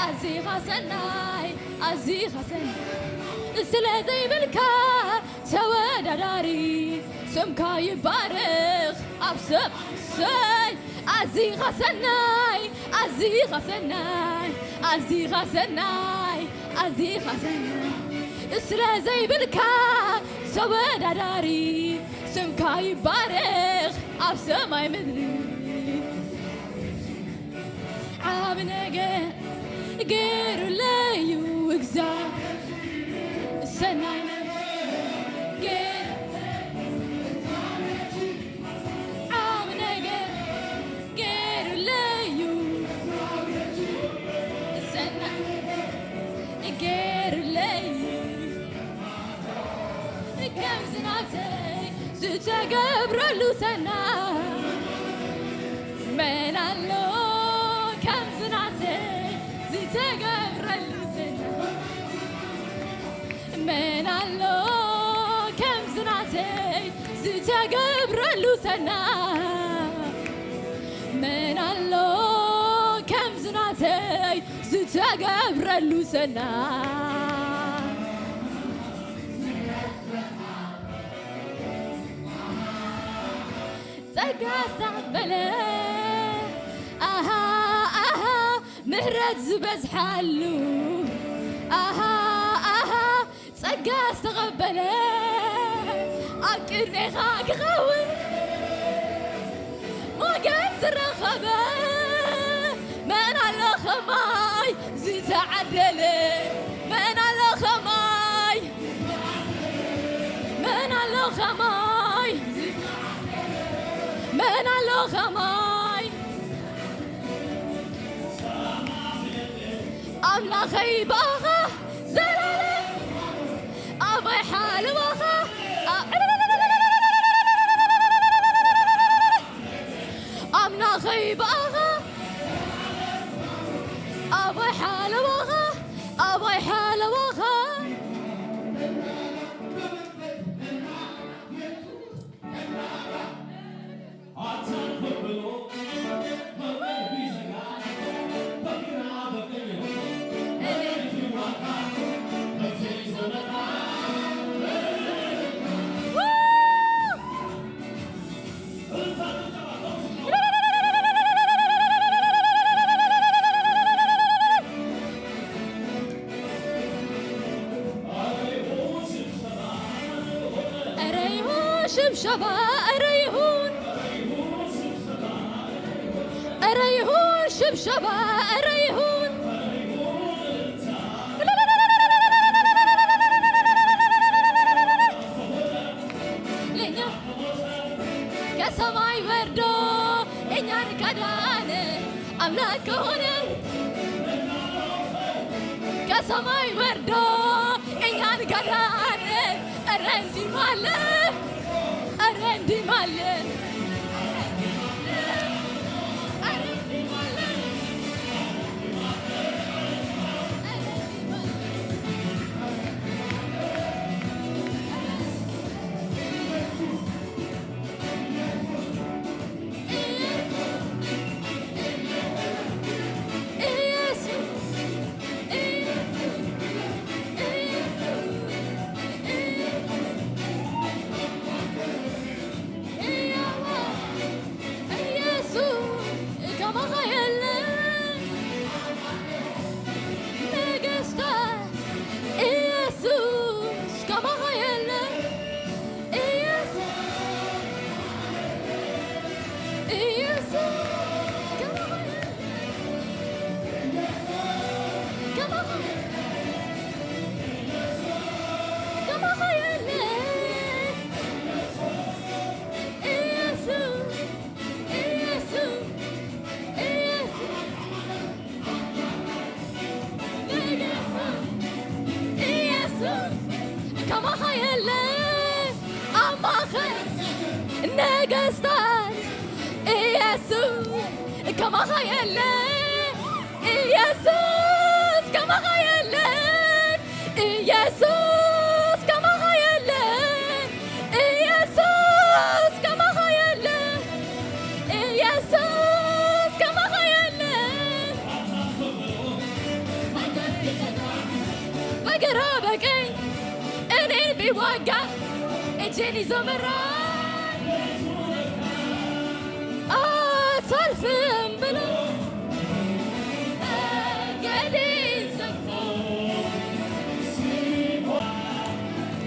ኣዚኻ ሰናይ፣ ኣዚኻ ሰናይ፣ ስለ ዘይብልካ ተወዳዳሪ፣ ስምካ ይባረኽ ኣብ ሰብ። ሰይ፣ ኣዚኻ ሰናይ፣ ኣዚኻ ሰናይ፣ ኣዚኻ ሰናይ፣ ኣዚኻ ሰናይ፣ ስለ ዘይብልካ ተወዳዳሪ፣ ስምካ ይባረኽ ኣብ ሰማይ ምድሪ። ዓቢ ነገር ገይሩለይ እዩ እግዚኣብሔር፣ ሰናይ ነገር ገይሩ፣ ዓቢ ነገር ገይሩለይ እዩ፣ ሰናይ ነገር ገይሩለይ ገብረሉ ሰናይ መን ኣሎ ከምዚ ናተይ ዝተገብረሉ ሰናይ? መን ኣሎ ከምዚ ናተይ ዝተገብረሉ ሰናይ? መን ኣሎ ከምዚ ናተይ ዝተገብረሉ ሰናይ? ጸጋ ዝተቐበለ፣ ኣሃ፣ ኣሃ፣ ምሕረት ዝበዝሓሉ፣ ኣሃ፣ ኣሃ፣ ጸጋ ዝተቐበለ፣ ኣብ ቅድሜኻ ክኸውን ሞገስ ዝረኸበ፣ መን ኣሎ ኸማይ ዝተዓደለ? መን ኣሎ ኸማይ? መን ኣሎ ኸማይ? መን ኣሎ ኸማይ? ኣምላኸይ ብኣኻ ዘላለም፣ ኣባይ ሓለዋኻ፣ ኣ-፣ ኣምላኸይ ብኣኻ፣ ኣባይ ሓለዋኻ፣ ኣባይ ሓለዋኻ። ኧረ ይሁን ሽብሸባ፣ ኧረ ይሁን፣ ኧረ ይሁን ሽብሸባ፣ ኧረ ይሁን። ለኛ ከሰማይ ወርዶ እኛን ካዳነ ኣምላክ ከሆነ፣ ከሰማይ ወርዶ እኛን ካዳነ። ኧረ እንዲህ ማለ፣ ኧረ እንዲህ ማለ፣ ኧረ እንዲህ ማለ። ኢየሱስ ከማኻ የለን። ነገስታት ኢየሱስ ከማኻ የለን። ኢየሱስ፣ ኢየሱስ ከማኻ የለን። ከማኻ፣ ከማኻ የለን። ኢየሱስ፣ ኢየሱስ፣ ኢየሱስ፣ ኢየሱስ፣ ከማኻ የለ ኣብ ማእከል ነገስታት። ኢየሱስ፣ ከማኻ የለ። ኢየሱስ፣ ከማኻ የለ። ኢየሱስ ከማኻ የለን። ኢየሱስ ከማኻ የለን። ኢየሱስ ከማኻ የለን። በግራ በቀኝ እኔን ቢዋጋ እጄን ይዞ መራኝ። አታልፍም ብሎ መንገዴን ዘግቶ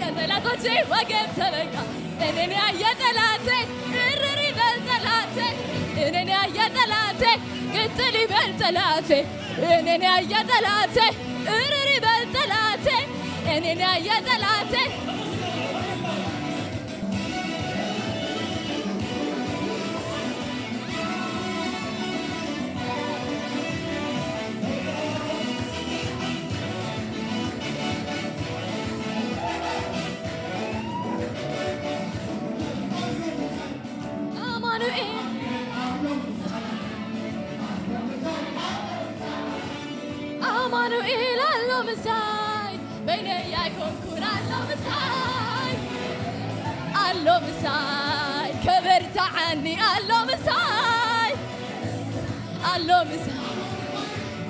ለጠላቶቼ ወገብ ተበቃ። እኔን ያየ ጠላቴ እርር ይበል ጠላቴ። እኔን ያየ ጠላቴ ቅጥል ይበል ጠላቴ። እኔን ያየ ጠላቴ እርር ይበል ጠላቴ። እኔን ያየ ጠላቴ ኣማኑኤል ኣሎ ምሳይ፣ በይነይ ኣይኮንኩን ኣሎ ምሳይ፣ ኣሎ ምሳይ፣ ከበርትዓኒ ኣሎ ምሳይ፣ ኣሎ ምሳይ፣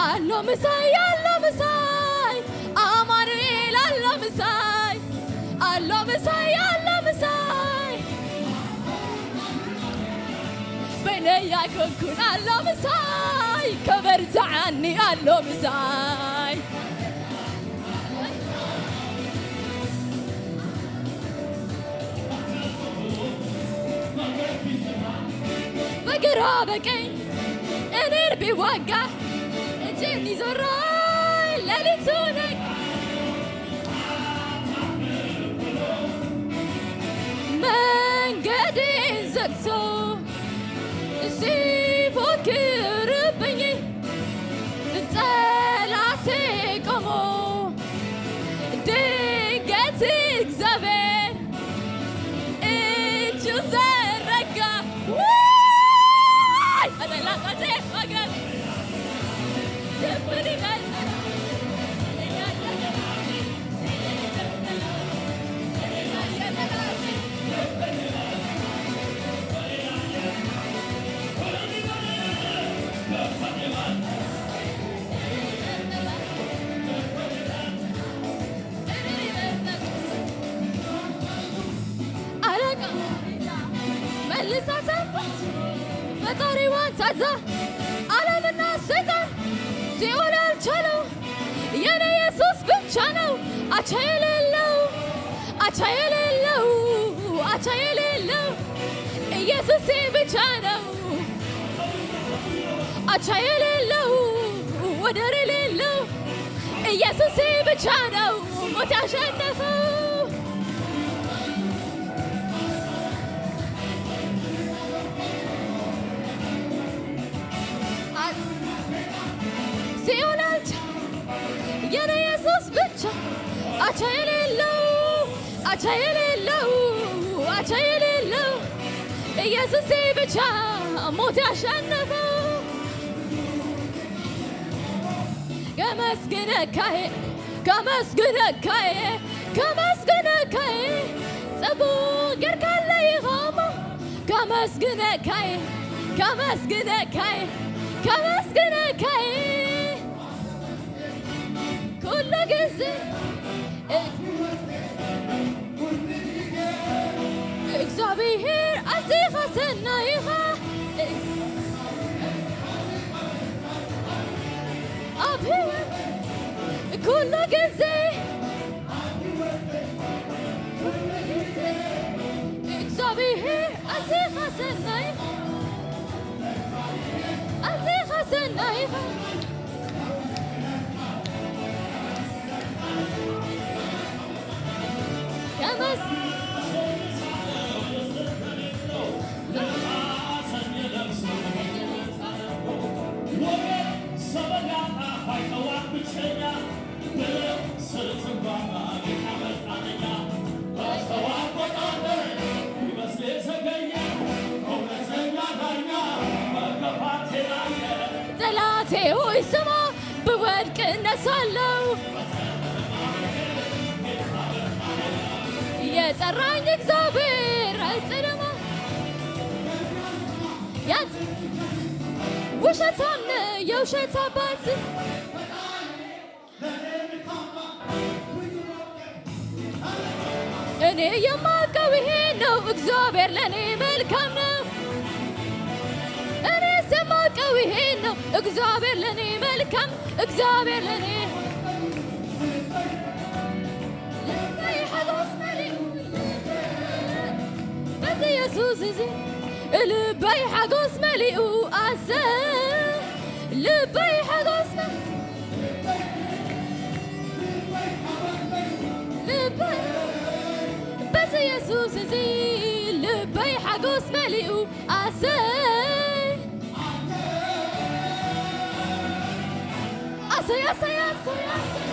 ኣሎ ምሳይ፣ ኣሎ ምሳይ፣ ኣማኑኤል ኣሎ ምሳይ፣ ኣሎ ምሳይ፣ ኣሎ ምሳይ፣ በይነይ ኣይኮንኩን ኣሎ ምሳይ፣ ከበርትዓኒ ኣሎ ምሳይ። በግራ በቀኝ እኔን ቢዋጋ እጄን ይዞራል ሌሊቱ ነጋ። መንገዴን ዘግቶ ሲፎክርብኝ ጠላቴ ቆሞ ድንገት እግዚአብሔር እጁ ዘረጋ። ውይ! ጠላቴ ወገን ድብን ይላል። አለቃ መልሳ ተንፋሽ ፈጣሪዋን ታዛ ዓለምና ሰይጣን ሲኦል ያልቻለው የኔ ኢየሱስ ብቻ ነው። አቻ የሌለው፣ አቻ የሌለው፣ አቻ የሌለው ኢየሱሴ ብቻ ነው። አቻ የሌለው፣ ወደር የሌለው ኢየሱሴ ብቻ ነው ሞት ያሸነፈው። ሲኦል አልቻ-፣ የኔ ኢየሱስ ብቻ አቻ የሌለው፣ አቻ የሌለው፣ አቻ የሌለው ኢየሱሴ ብቻ ሞት ያሸነፈው። ከመስግነካዬ፣ ከመስግነካዬ፣ ከመስግነካዬ፣ ጽቡቕ ጌርካለይ ኢኻ እሞ። ከመስግነካዬ፣ ከመስግነካዬ፣ ከመስግነካዬ፣ ኩሉ ግዜ እግዚኣብሔር ኣዚኻ ሰናይ ኢኻ። ኣብ ህይወት ኩሉ ግዜ እግዚኣብሔር ኣዚኻ ሰናይ፣ ኣዚኻ ሰናይ ኢኻ። ከመስ-፣ ጠላቴ ሆይ ስማ፣ ብወድቅ እነሳለሁ። የጠራኝ እግዚአብሔር አይጥልም። ያንተ ውሸታም ነህ የውሸት አባት። እኔ የማውቀው ይሄ ነው፣ እግዚአብሔር ለኔ መልካም ነው። እኔ የማውቀው ይሄ ነው፣ እግዚአብሔር ለኔ መልካም፣ እግዚአብሔር ለኔ ልበይ ሓጎስ መሊኡ በዚ ኢየሱስ እዚ ልበይ ሓጎስ መሊኡ ኣሰ ልበይ ሓጎስ መ- ልበይ በዚ ኢየሱስ እዚ ልበይ ሓጎስ መሊኡ ኣሰይ ኣሰይ ኣሰይ ኣሰይ ኣሰይ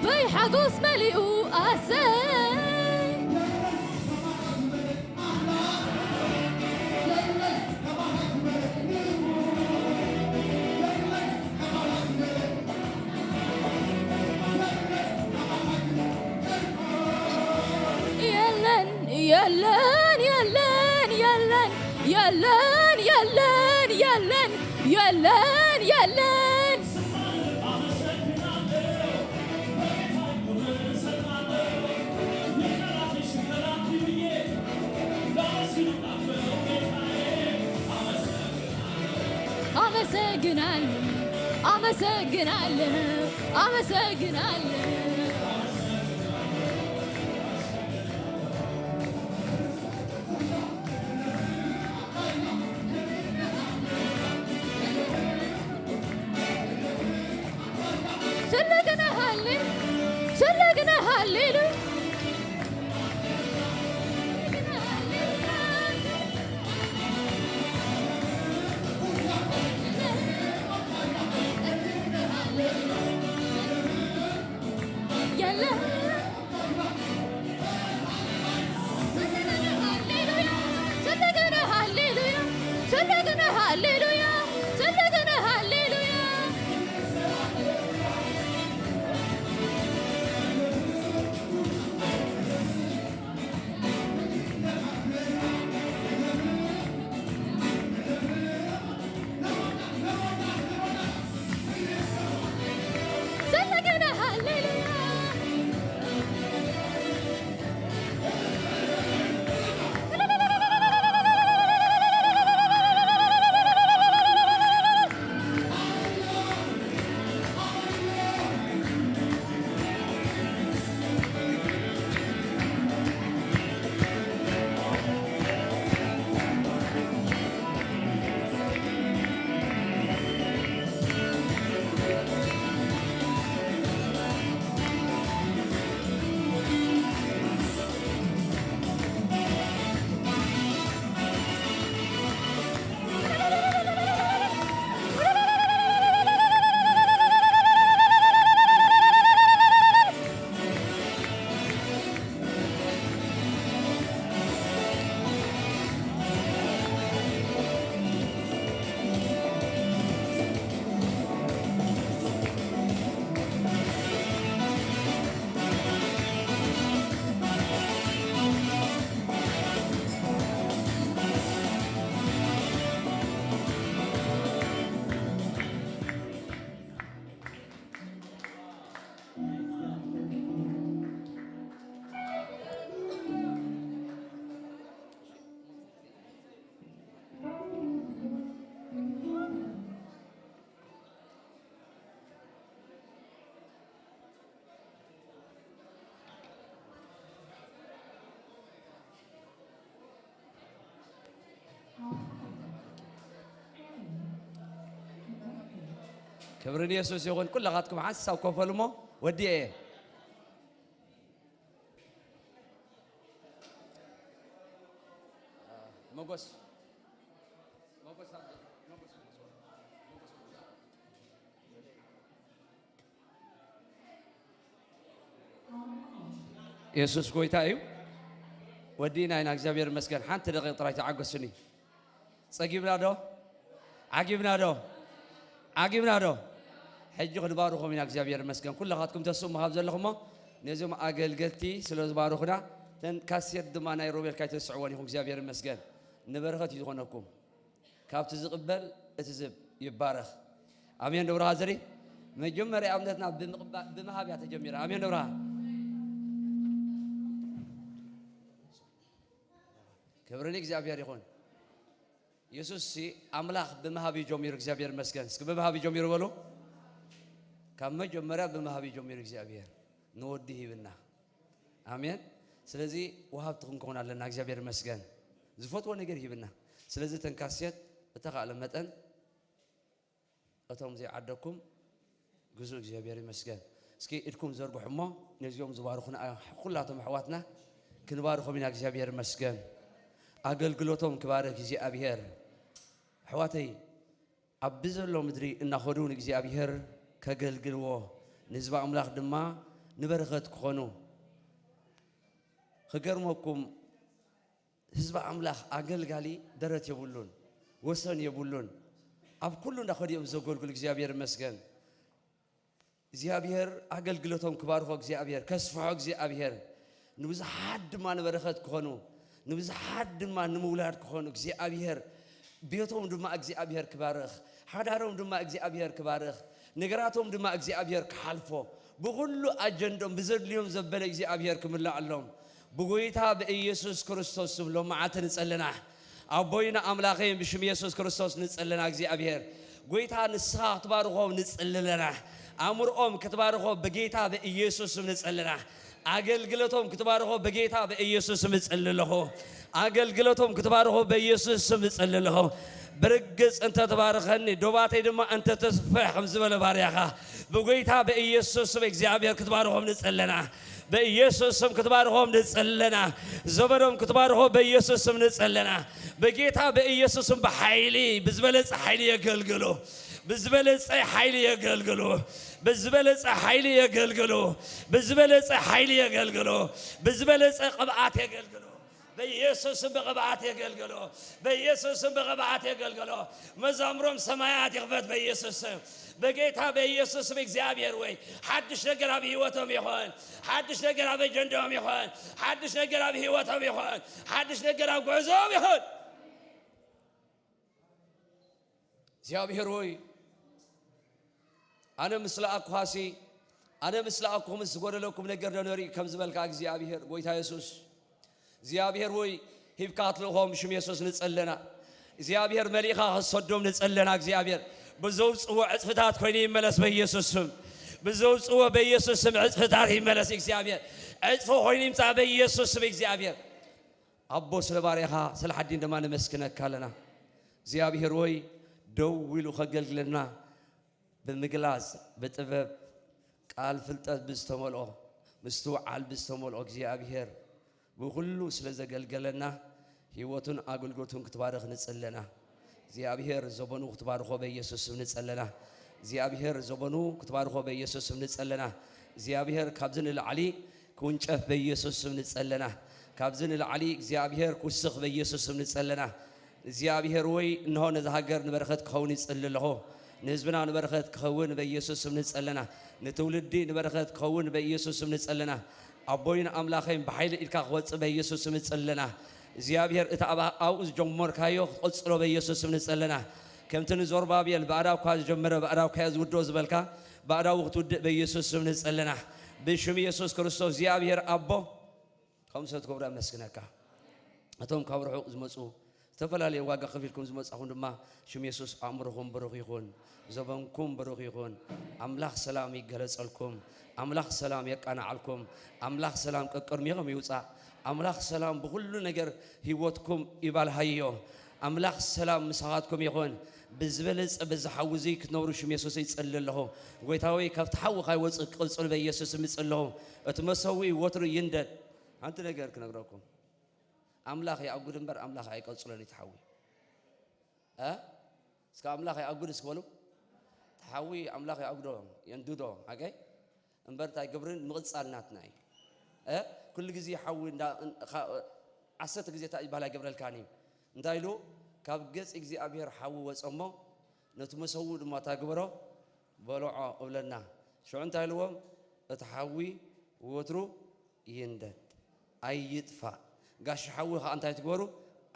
በይ ሓጎስ መሊኡ ኣሰይ። የለን የለን የለን የለን የለን የለን የለን የለን የለን። አመሰግናለሁ፣ አመሰግናለሁ፣ አመሰግናለሁ። ትልቅ ነህ ሃሌ፣ ትልቅ ነህ ሃሌሉያ። የለህም። ትልቅ ነህ ሃሌሉያ፣ ትልቅ ነህ ሃሌሉያ፣ ትልቅ ነህ ሃሌሉያ። ትልቅ ነህ ሃሌሉያ። ክብሪ ንየሱስ ይኹን። ኩላኻትኩም ሓንሳብ ኮፍ በሉ እሞ ወዲኤ እየ። መጎስ፣ መጎስ፣ መጎስ፣ መጎስ፣ መጎስ። የሱስ ጎይታ እዩ። ወዲእና ኢና፣ እግዚኣብሔር ይመስገን። ሓንቲ ደቂቕ ጥራይ ተዓገሱኒ። ጸጊብና ዶ? ዓጊብና ዶ? ዓጊብና ዶ? ሕጂ ክንባርኾም ኢና፣ እግዚኣብሔር ይመስገን። ኩላኻትኩም ተስኡ ምሃብ ዘለኹም እሞ፣ ነዞም ኣገልገልቲ ስለ ዝባርኹና፣ ተን ካሴት ድማ ናይ ሮቤል ካይተስዕወን ኢኹም፣ እግዚኣብሔር ይመስገን። ንበረኸት እዩ ዝኾነኩም። ካብቲ ዝቕበል እቲ ዝህብ ይባረኽ። ኣሜን ዶ ብርሃ ዘሪ? መጀመርያ እምነትና ብምቕባ-፣ ብምሃብ እያ ተጀሚራ። ኣሜን ዶ ብርሃ? ክብሪ ንእግዚኣብሔር ይኹን። የሱስ ሲ ኣምላኽ ብምሃብ እዩ ጀሚሩ፣ እግዚኣብሔር ይመስገን። እስኪ ብምሃብ እዩ ጀሚሩ በሉ። ካብ መጀመርያ ብምሃብ እዩ ጀሚሩ እግዚኣብሔር። ንወዲ ሂብና። ኣሜን። ስለዚ ወሃብቲ ክንከውን ኣለና። እግዚኣብሔር ይመስገን። ዝፈትዎ ነገር ሂብና። ስለዚ ተን ካሴት ብተኻእለ መጠን እቶም ዘይዓደኩም ግዙ። እግዚኣብሔር ይመስገን። እስኪ ኢድኩም ዘርግሑ እሞ ነዚኦም ዝባርኹና ኩላቶም ኣሕዋትና ክንባርኾም ኢና። እግዚኣብሔር ይመስገን። ኣገልግሎቶም ክባርክ እግዚኣብሔር። ኣሕዋተይ፣ ኣብ ብዘሎ ምድሪ እናኸዱ ንእግዚኣብሔር ከገልግልዎ፣ ንህዝቢ ኣምላኽ ድማ ንበረኸት ክኾኑ። ክገርመኩም፣ ህዝቢ ኣምላኽ ኣገልጋሊ ደረት የብሉን፣ ወሰን የብሉን። ኣብ ኩሉ እንዳኸዱ እዮም ዘገልግሉ። እግዚኣብሔር ይመስገን። እግዚኣብሔር ኣገልግሎቶም ክባርኾ እግዚኣብሔር፣ ከስፍሖ እግዚኣብሔር፣ ንብዙሓት ድማ ንበረኸት ክኾኑ፣ ንብዙሓት ድማ ንምውላድ ክኾኑ እግዚኣብሔር፣ ቤቶም ድማ እግዚኣብሔር ክባርኽ፣ ሓዳሮም ድማ እግዚኣብሔር ክባርኽ፣ ነገራቶም ድማ እግዚኣብሔር ክሓልፎ፣ ብኹሉ ኣጀንዶም ብዘድልዮም ዘበለ እግዚኣብሔር ክምላኣሎም ብጎይታ ብኢየሱስ ክርስቶስ ስም ሎም መዓልቲ ንጸልና። ኣቦይና ኣምላኸይ ብሽም ኢየሱስ ክርስቶስ ንጸልና እግዚኣብሔር። ጎይታ ንስኻ ክትባርኾም ንጸሊ ኣለና። ኣእምርኦም ክትባርኾ ብጌታ ብኢየሱስ ስም ንጸሊ ኣለና። ኣገልግሎቶም ክትባርኾ ብጌታ ብኢየሱስ ስም እጸሊ ኣለኹ። ኣገልግሎቶም ክትባርኾ ብኢየሱስ ስም እጸሊ ኣለኹ። ብርግጽ እንተ ትባርኸኒ ዶባተይ ድማ እንተ ተስፍሕ ከም ዝበለ ባርያኻ ብጎይታ ብኢየሱስ ስም እግዚኣብሔር ክትባርኾም ንጸሊ ኣለና። በኢየሱስ ስም ክትባርኾም ንጸለና። ዘመኖም ክትባርኾ በኢየሱስ ስም ንጸለና። በጌታ በኢየሱስ ስም ብሓይሊ፣ ብዝበለጸ ሓይሊ የገልግሉ። ብዝበለጸ ሓይሊ የገልግሉ። ብዝበለጸ ሓይሊ የገልግሉ። ብዝበለጸ ሓይሊ የገልግሉ። ብዝበለጸ ቅብኣት የገልግሉ። በኢየሱስ ስም ብቕብኣት የገልግሎ። በኢየሱስ ስም ብቕብኣት የገልግሎ። መዛምሮም ሰማያት ይኽፈት በኢየሱስ ስም። በጌታ በኢየሱስ ስም እግዚኣብሔር ወይ ሓድሽ ነገር ኣብ ህይወቶም ይኾን። ሓድሽ ነገር ኣብ ኣጀንዳኦም ይኾን። ሓድሽ ነገር ኣብ ህይወቶም ይኾን። ሓድሽ ነገር ኣብ ጉዕዞኦም ይኾን። እግዚኣብሔር ሆይ ኣነ ምስ ለኣኩኻሲ ኣነ ምስ ለኣኩኹምስ ዝጎደለኩም ነገር ዶ ነርኢ ከም ዝበልካ እግዚኣብሔር ጎይታ የሱስ እግዚኣብሔር ሆይ ሂብካ ትልእኾም ብሽም የሱስ ንጸለና እግዚኣብሔር መሊእኻ ክሰዶም ንጸለና እግዚኣብሔር ብዘውፅዎ ዕፅፍታት ኮይኑ ይመለስ በኢየሱስ ስም ብዘውፅዎ በኢየሱስ ስም ዕፅፍታት ይመለስ እግዚኣብሔር ዕፅፊ ኮይኑ ይምፃእ በኢየሱስ ስም እግዚኣብሔር ኣቦ ስለ ባርያኻ ስለ ሓዲን ድማ ነመስግነካ ኣለና እግዚኣብሔር ሆይ ደው ኢሉ ከገልግለና ብምግላጽ ብጥበብ ቃል ፍልጠት ብዝተመልኦ ምስትውዓል ብዝተመልኦ እግዚኣብሔር ብኹሉ ስለ ዘገልገለና ህይወቱን ኣገልግሎቱን ክትባርኽ ንጽለና እግዚኣብሔር ዘበኑ ክትባርኾ በኢየሱስ ስም ንጸለና እግዚኣብሔር ዘበኑ ክትባርኾ በኢየሱስ ስም ንጸለና እግዚኣብሔር ካብዚ ንላዕሊ ክውንጨፍ በኢየሱስ ስም ንጸለና ካብዚ ንላዕሊ እግዚኣብሔር ክውስኽ በኢየሱስ ስም ንጸለና እግዚኣብሔር ወይ እንሆ ነዛ ሃገር ንበረኸት ክኸውን ይጽሊ ኣለኹ ንህዝብና ንበረኸት ክኸውን በኢየሱስ ስም ንጸለና ንትውልዲ ንበረኸት ክኸውን በኢየሱስ ስም ንጸለና ኣቦይን ኣምላኸይን ብሓይሊ ኢድካ ክወጽእ በኢየሱስ ስም ንጸለና እግዚኣብሔር እቲ ኣብኡ ዝጀመርካዮ ክትቐጽሎ በኢየሱስ ስም ንጸለና ከምቲ ንዞርባብኤል ብኣዳውካ ዝጀመረ ብኣዳውካ ዝውድኦ ዝበልካ ብኣዳው ክትውድእ በኢየሱስ ስም ንጸለና ብሽም ኢየሱስ ክርስቶስ እግዚኣብሔር ኣቦ ከም ሰት ክብሩ ኣመስግነካ እቶም ካብ ርሑቕ ዝመፁ ዝተፈላለየ ዋጋ ከፊልኩም ዝመፃኹም ድማ ሽም የሱስ ኣእምሮኹም ብሩኽ ይኹን ዘበንኩም ብሩኽ ይኹን ኣምላኽ ሰላም ይገለፀልኩም ኣምላኽ ሰላም የቃናዓልኩም ኣምላኽ ሰላም ቀቅድሚኹም ይውፃእ ኣምላኽ ሰላም ብኩሉ ነገር ህይወትኩም ይባልሃዮ ኣምላኽ ሰላም ምሳኻትኩም ይኹን ብዝበለፀ በዚ ሓዊ እዚ ክትነብሩ ሽም የሱስ ይፅሊ ኣለኹ ጎይታ ወይ ካብቲ ሓዊ ካይወፅእ ክቕፅሉ በኢየሱስ ምፅሊ ኣለኹ እቲ መሰዊ ወትሩ ይንደድ ሓንቲ ነገር ክነግረኩም ኣምላኽ ይኣጉድ እምበር ኣምላኽ ኣይቀፅሎን እዩ ትሓዊ እስከ ኣምላኽ ይኣጉድ እስክበሉ ትሓዊ ኣምላኽ ይኣጉዶ የንድዶ ኣገይ እምበር እንታይ ግብርን ምቕፃል ናትና እዩ ኩሉ ግዜ ሓዊ ዓሰርተ ግዜ እንታይ ይበሃል ኣይገብረልካን እዩ እንታይ ኢሉ ካብ ገፅ እግዚኣብሔር ሓዊ ወፀ እሞ ነቲ መሰውእ ድማ እንታይ ግበሮ በልዖ እብለና ሽዑ እንታይ ኢልዎም እቲ ሓዊ ወትሩ ይንደድ ኣይጥፋእ ጋሻ ሓዊ ከዓ እንታይ ትግበሩ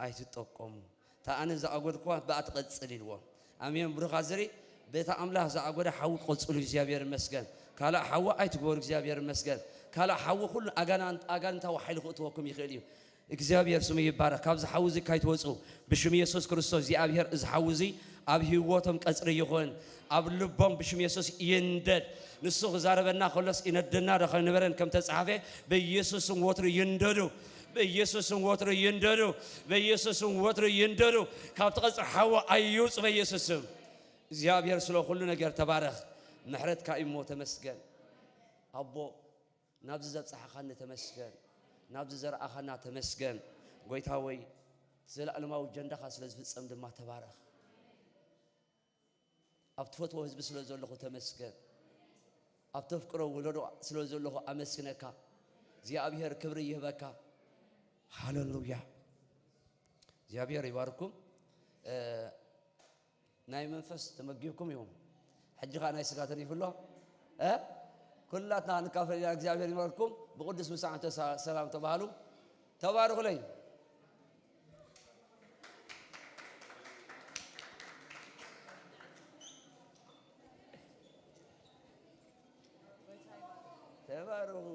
ኣይትጠቀሙ እታ ኣነ ዝኣጎድኩዋ ብኣ ትቐፅል ኢልዎም ኣሜን ብሩኻት ዘርኢ በታ ኣምላኽ ዝኣጎደ ሓዊ ክቐፅሉ እግዚኣብሔር ይመስገን ካልእ ሓዊ ኣይትግበሩ እግዚኣብሔር ይመስገን ካልእ ሓዊ ኩሉ ኣጋንንታዊ ሓይሊ ክእትወኩም ይኽእል እዩ እግዚኣብሔር ስሙ ይባረኽ። ካብዚ ሓዊ እዚ ካይትወፁ ብሽም የሱስ ክርስቶስ እግዚኣብሔር እዚ ሓዊ እዚ ኣብ ህይወቶም ቀፅሪ ይኹን፣ ኣብ ልቦም ብሽም የሱስ ይንደድ። ንሱ ክዛረበና ከሎስ ይነደና ዶ ከይነበረን ከም ተፃሓፈ በኢየሱስ ስም ወትሩ ይንደዱ፣ በኢየሱስ ስም ወትሩ ይንደዱ፣ በኢየሱስ ስም ወትሩ ይንደዱ። ካብቲ ቀፅሪ ሓዊ ኣይውፁ በኢየሱስ ስም። እግዚኣብሔር ስለ ኩሉ ነገር ተባረኽ። ምሕረትካ እዩ እሞ ተመስገን ኣቦ። ናብዚ ዘብጻሕኻኒ ተመስገን፣ ናብዚ ዘርኣኻና ተመስገን። ጎይታ ወይ፣ ዘለኣለማዊ ጀንዳኻ ስለ ዝፍጸም ድማ ተባረኽ። ኣብ ትፈትዎ ህዝቢ ስለ ዘለኹ ተመስገን። ኣብ ተፍቅሮ ወለዶ ስለ ዘለኹ ኣመስግነካ። እግዚኣብሔር ክብሪ ይህበካ። ሃሌሉያ። እግዚኣብሔር ይባርኩም። እ፣ ናይ መንፈስ ተመጊብኩም ኢኹም። ሕጂ ኸኣ ናይ ስጋ ተሪፉ ኣሎ። እ? ኩላትና ክንካፈል ኢና። እግዚኣብሔር ይባርኩም። ብቅዱስ ምሳሕ እንተ ሰ-፣ ሰላም ተባሃሉ። ተባረኹለይ። ተባረኹ።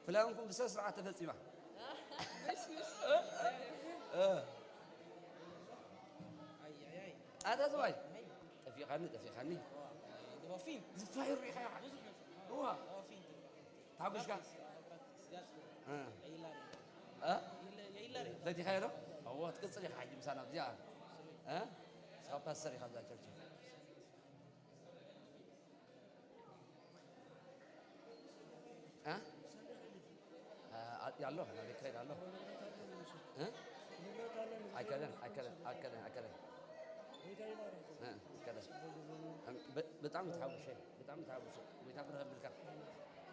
ፍላንኩም ብስነ ስርዓት ተፈጺማ። እ። ኣታ ዝባይ። ጠፊኻኒ፣ ጠፊኻኒ። ዝፋይሩ ኢኻ። እዋ። ታጉሽካ? እ? እ? ፈቲኻዮ ዶ? እዎ፣ ትቅጽል ኢኻ ሕጂ ምሳና ኣብዚኣ። እ? ስኻ ፓስተር ኢኻ ኣብዛ ቸርች። እ? እ፣ ኣሎ፣ ናበይ ክኸይድ ኣሎ? እ? ኣይከለን፣ ኣይከለን፣ ኣይከለን፣ ኣይከለን። እ፣ ኣይከለን። ብ-፣ ብጣዕሚ ተሓጉሸ፣ ብጣዕሚ ተሓጉሸ። ጎይታ ብርሃን ብልካ።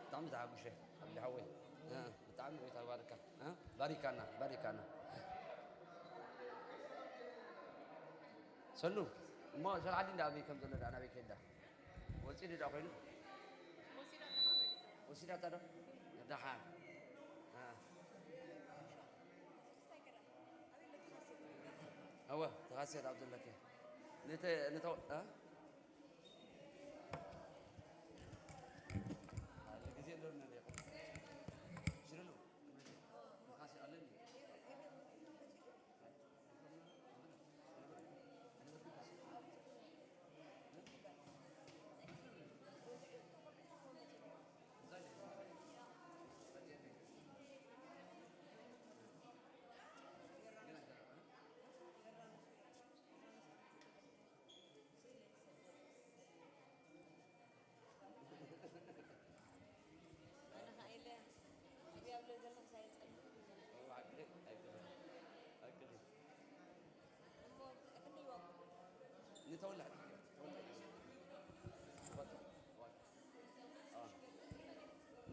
ብጣዕሚ ተሓጉሸ፣ ዓብዲ ሓወይ። እ፣ ብጣዕሚ ጎይታ ባርካ። እ? ባሪካና፣ ባሪካና። ሰኑ፣ እሞ ሸርዓዲ እንዳ ኣበይ ከም ዘሎ ደኣ ናበይ ከይዳ? ወጺኡ ድኣ ኮይኑ? ወሲዳታ ዶ? ደሓን። እ። እወ፣ ተኻስየ ኣብ ዘለኪ። ንተ-፣ ንተ-፣ እ? ኣለ ግዜ ኣለና ዲኹም? ሽርሉ፣ ተኻስየ ኣለኒ። ኣነ ኸዓ ኢለ፣ እዚኣ ብለ ዘለኹ ሳይ ጸልም። እሞ ክንደይ ዋግኡ? ንተወላዕ፣ ተወላዕ።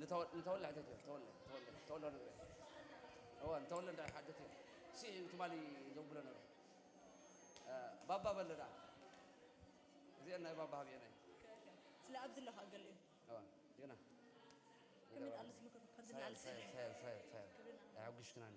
ንተወ-፣ ንተወላዕ ተትዮ፣ ተወላዕ፣ ተወላዕ፣ ተወላዕ ንብረ። እዋ፣ ንተወላዕ እንታይ ሓደት እዩ? ሲ ትማሊ ዘብሎ ነበር። እ፣ ባባ በለ ደኣ። እዚአን ናይ ባባ ሃብየናይ። ስለ ኣብዚ ኣለኻ ገለ እዩ። እዋ፣ ዜና። ከመይ ደኣ ኣለስ ምክር ከምዚ ሳይል፣ እናልስ ሳይል፣ ሳይል፣ ሳይል፣ ሳይል። ኣየሐጉሽክናኒ።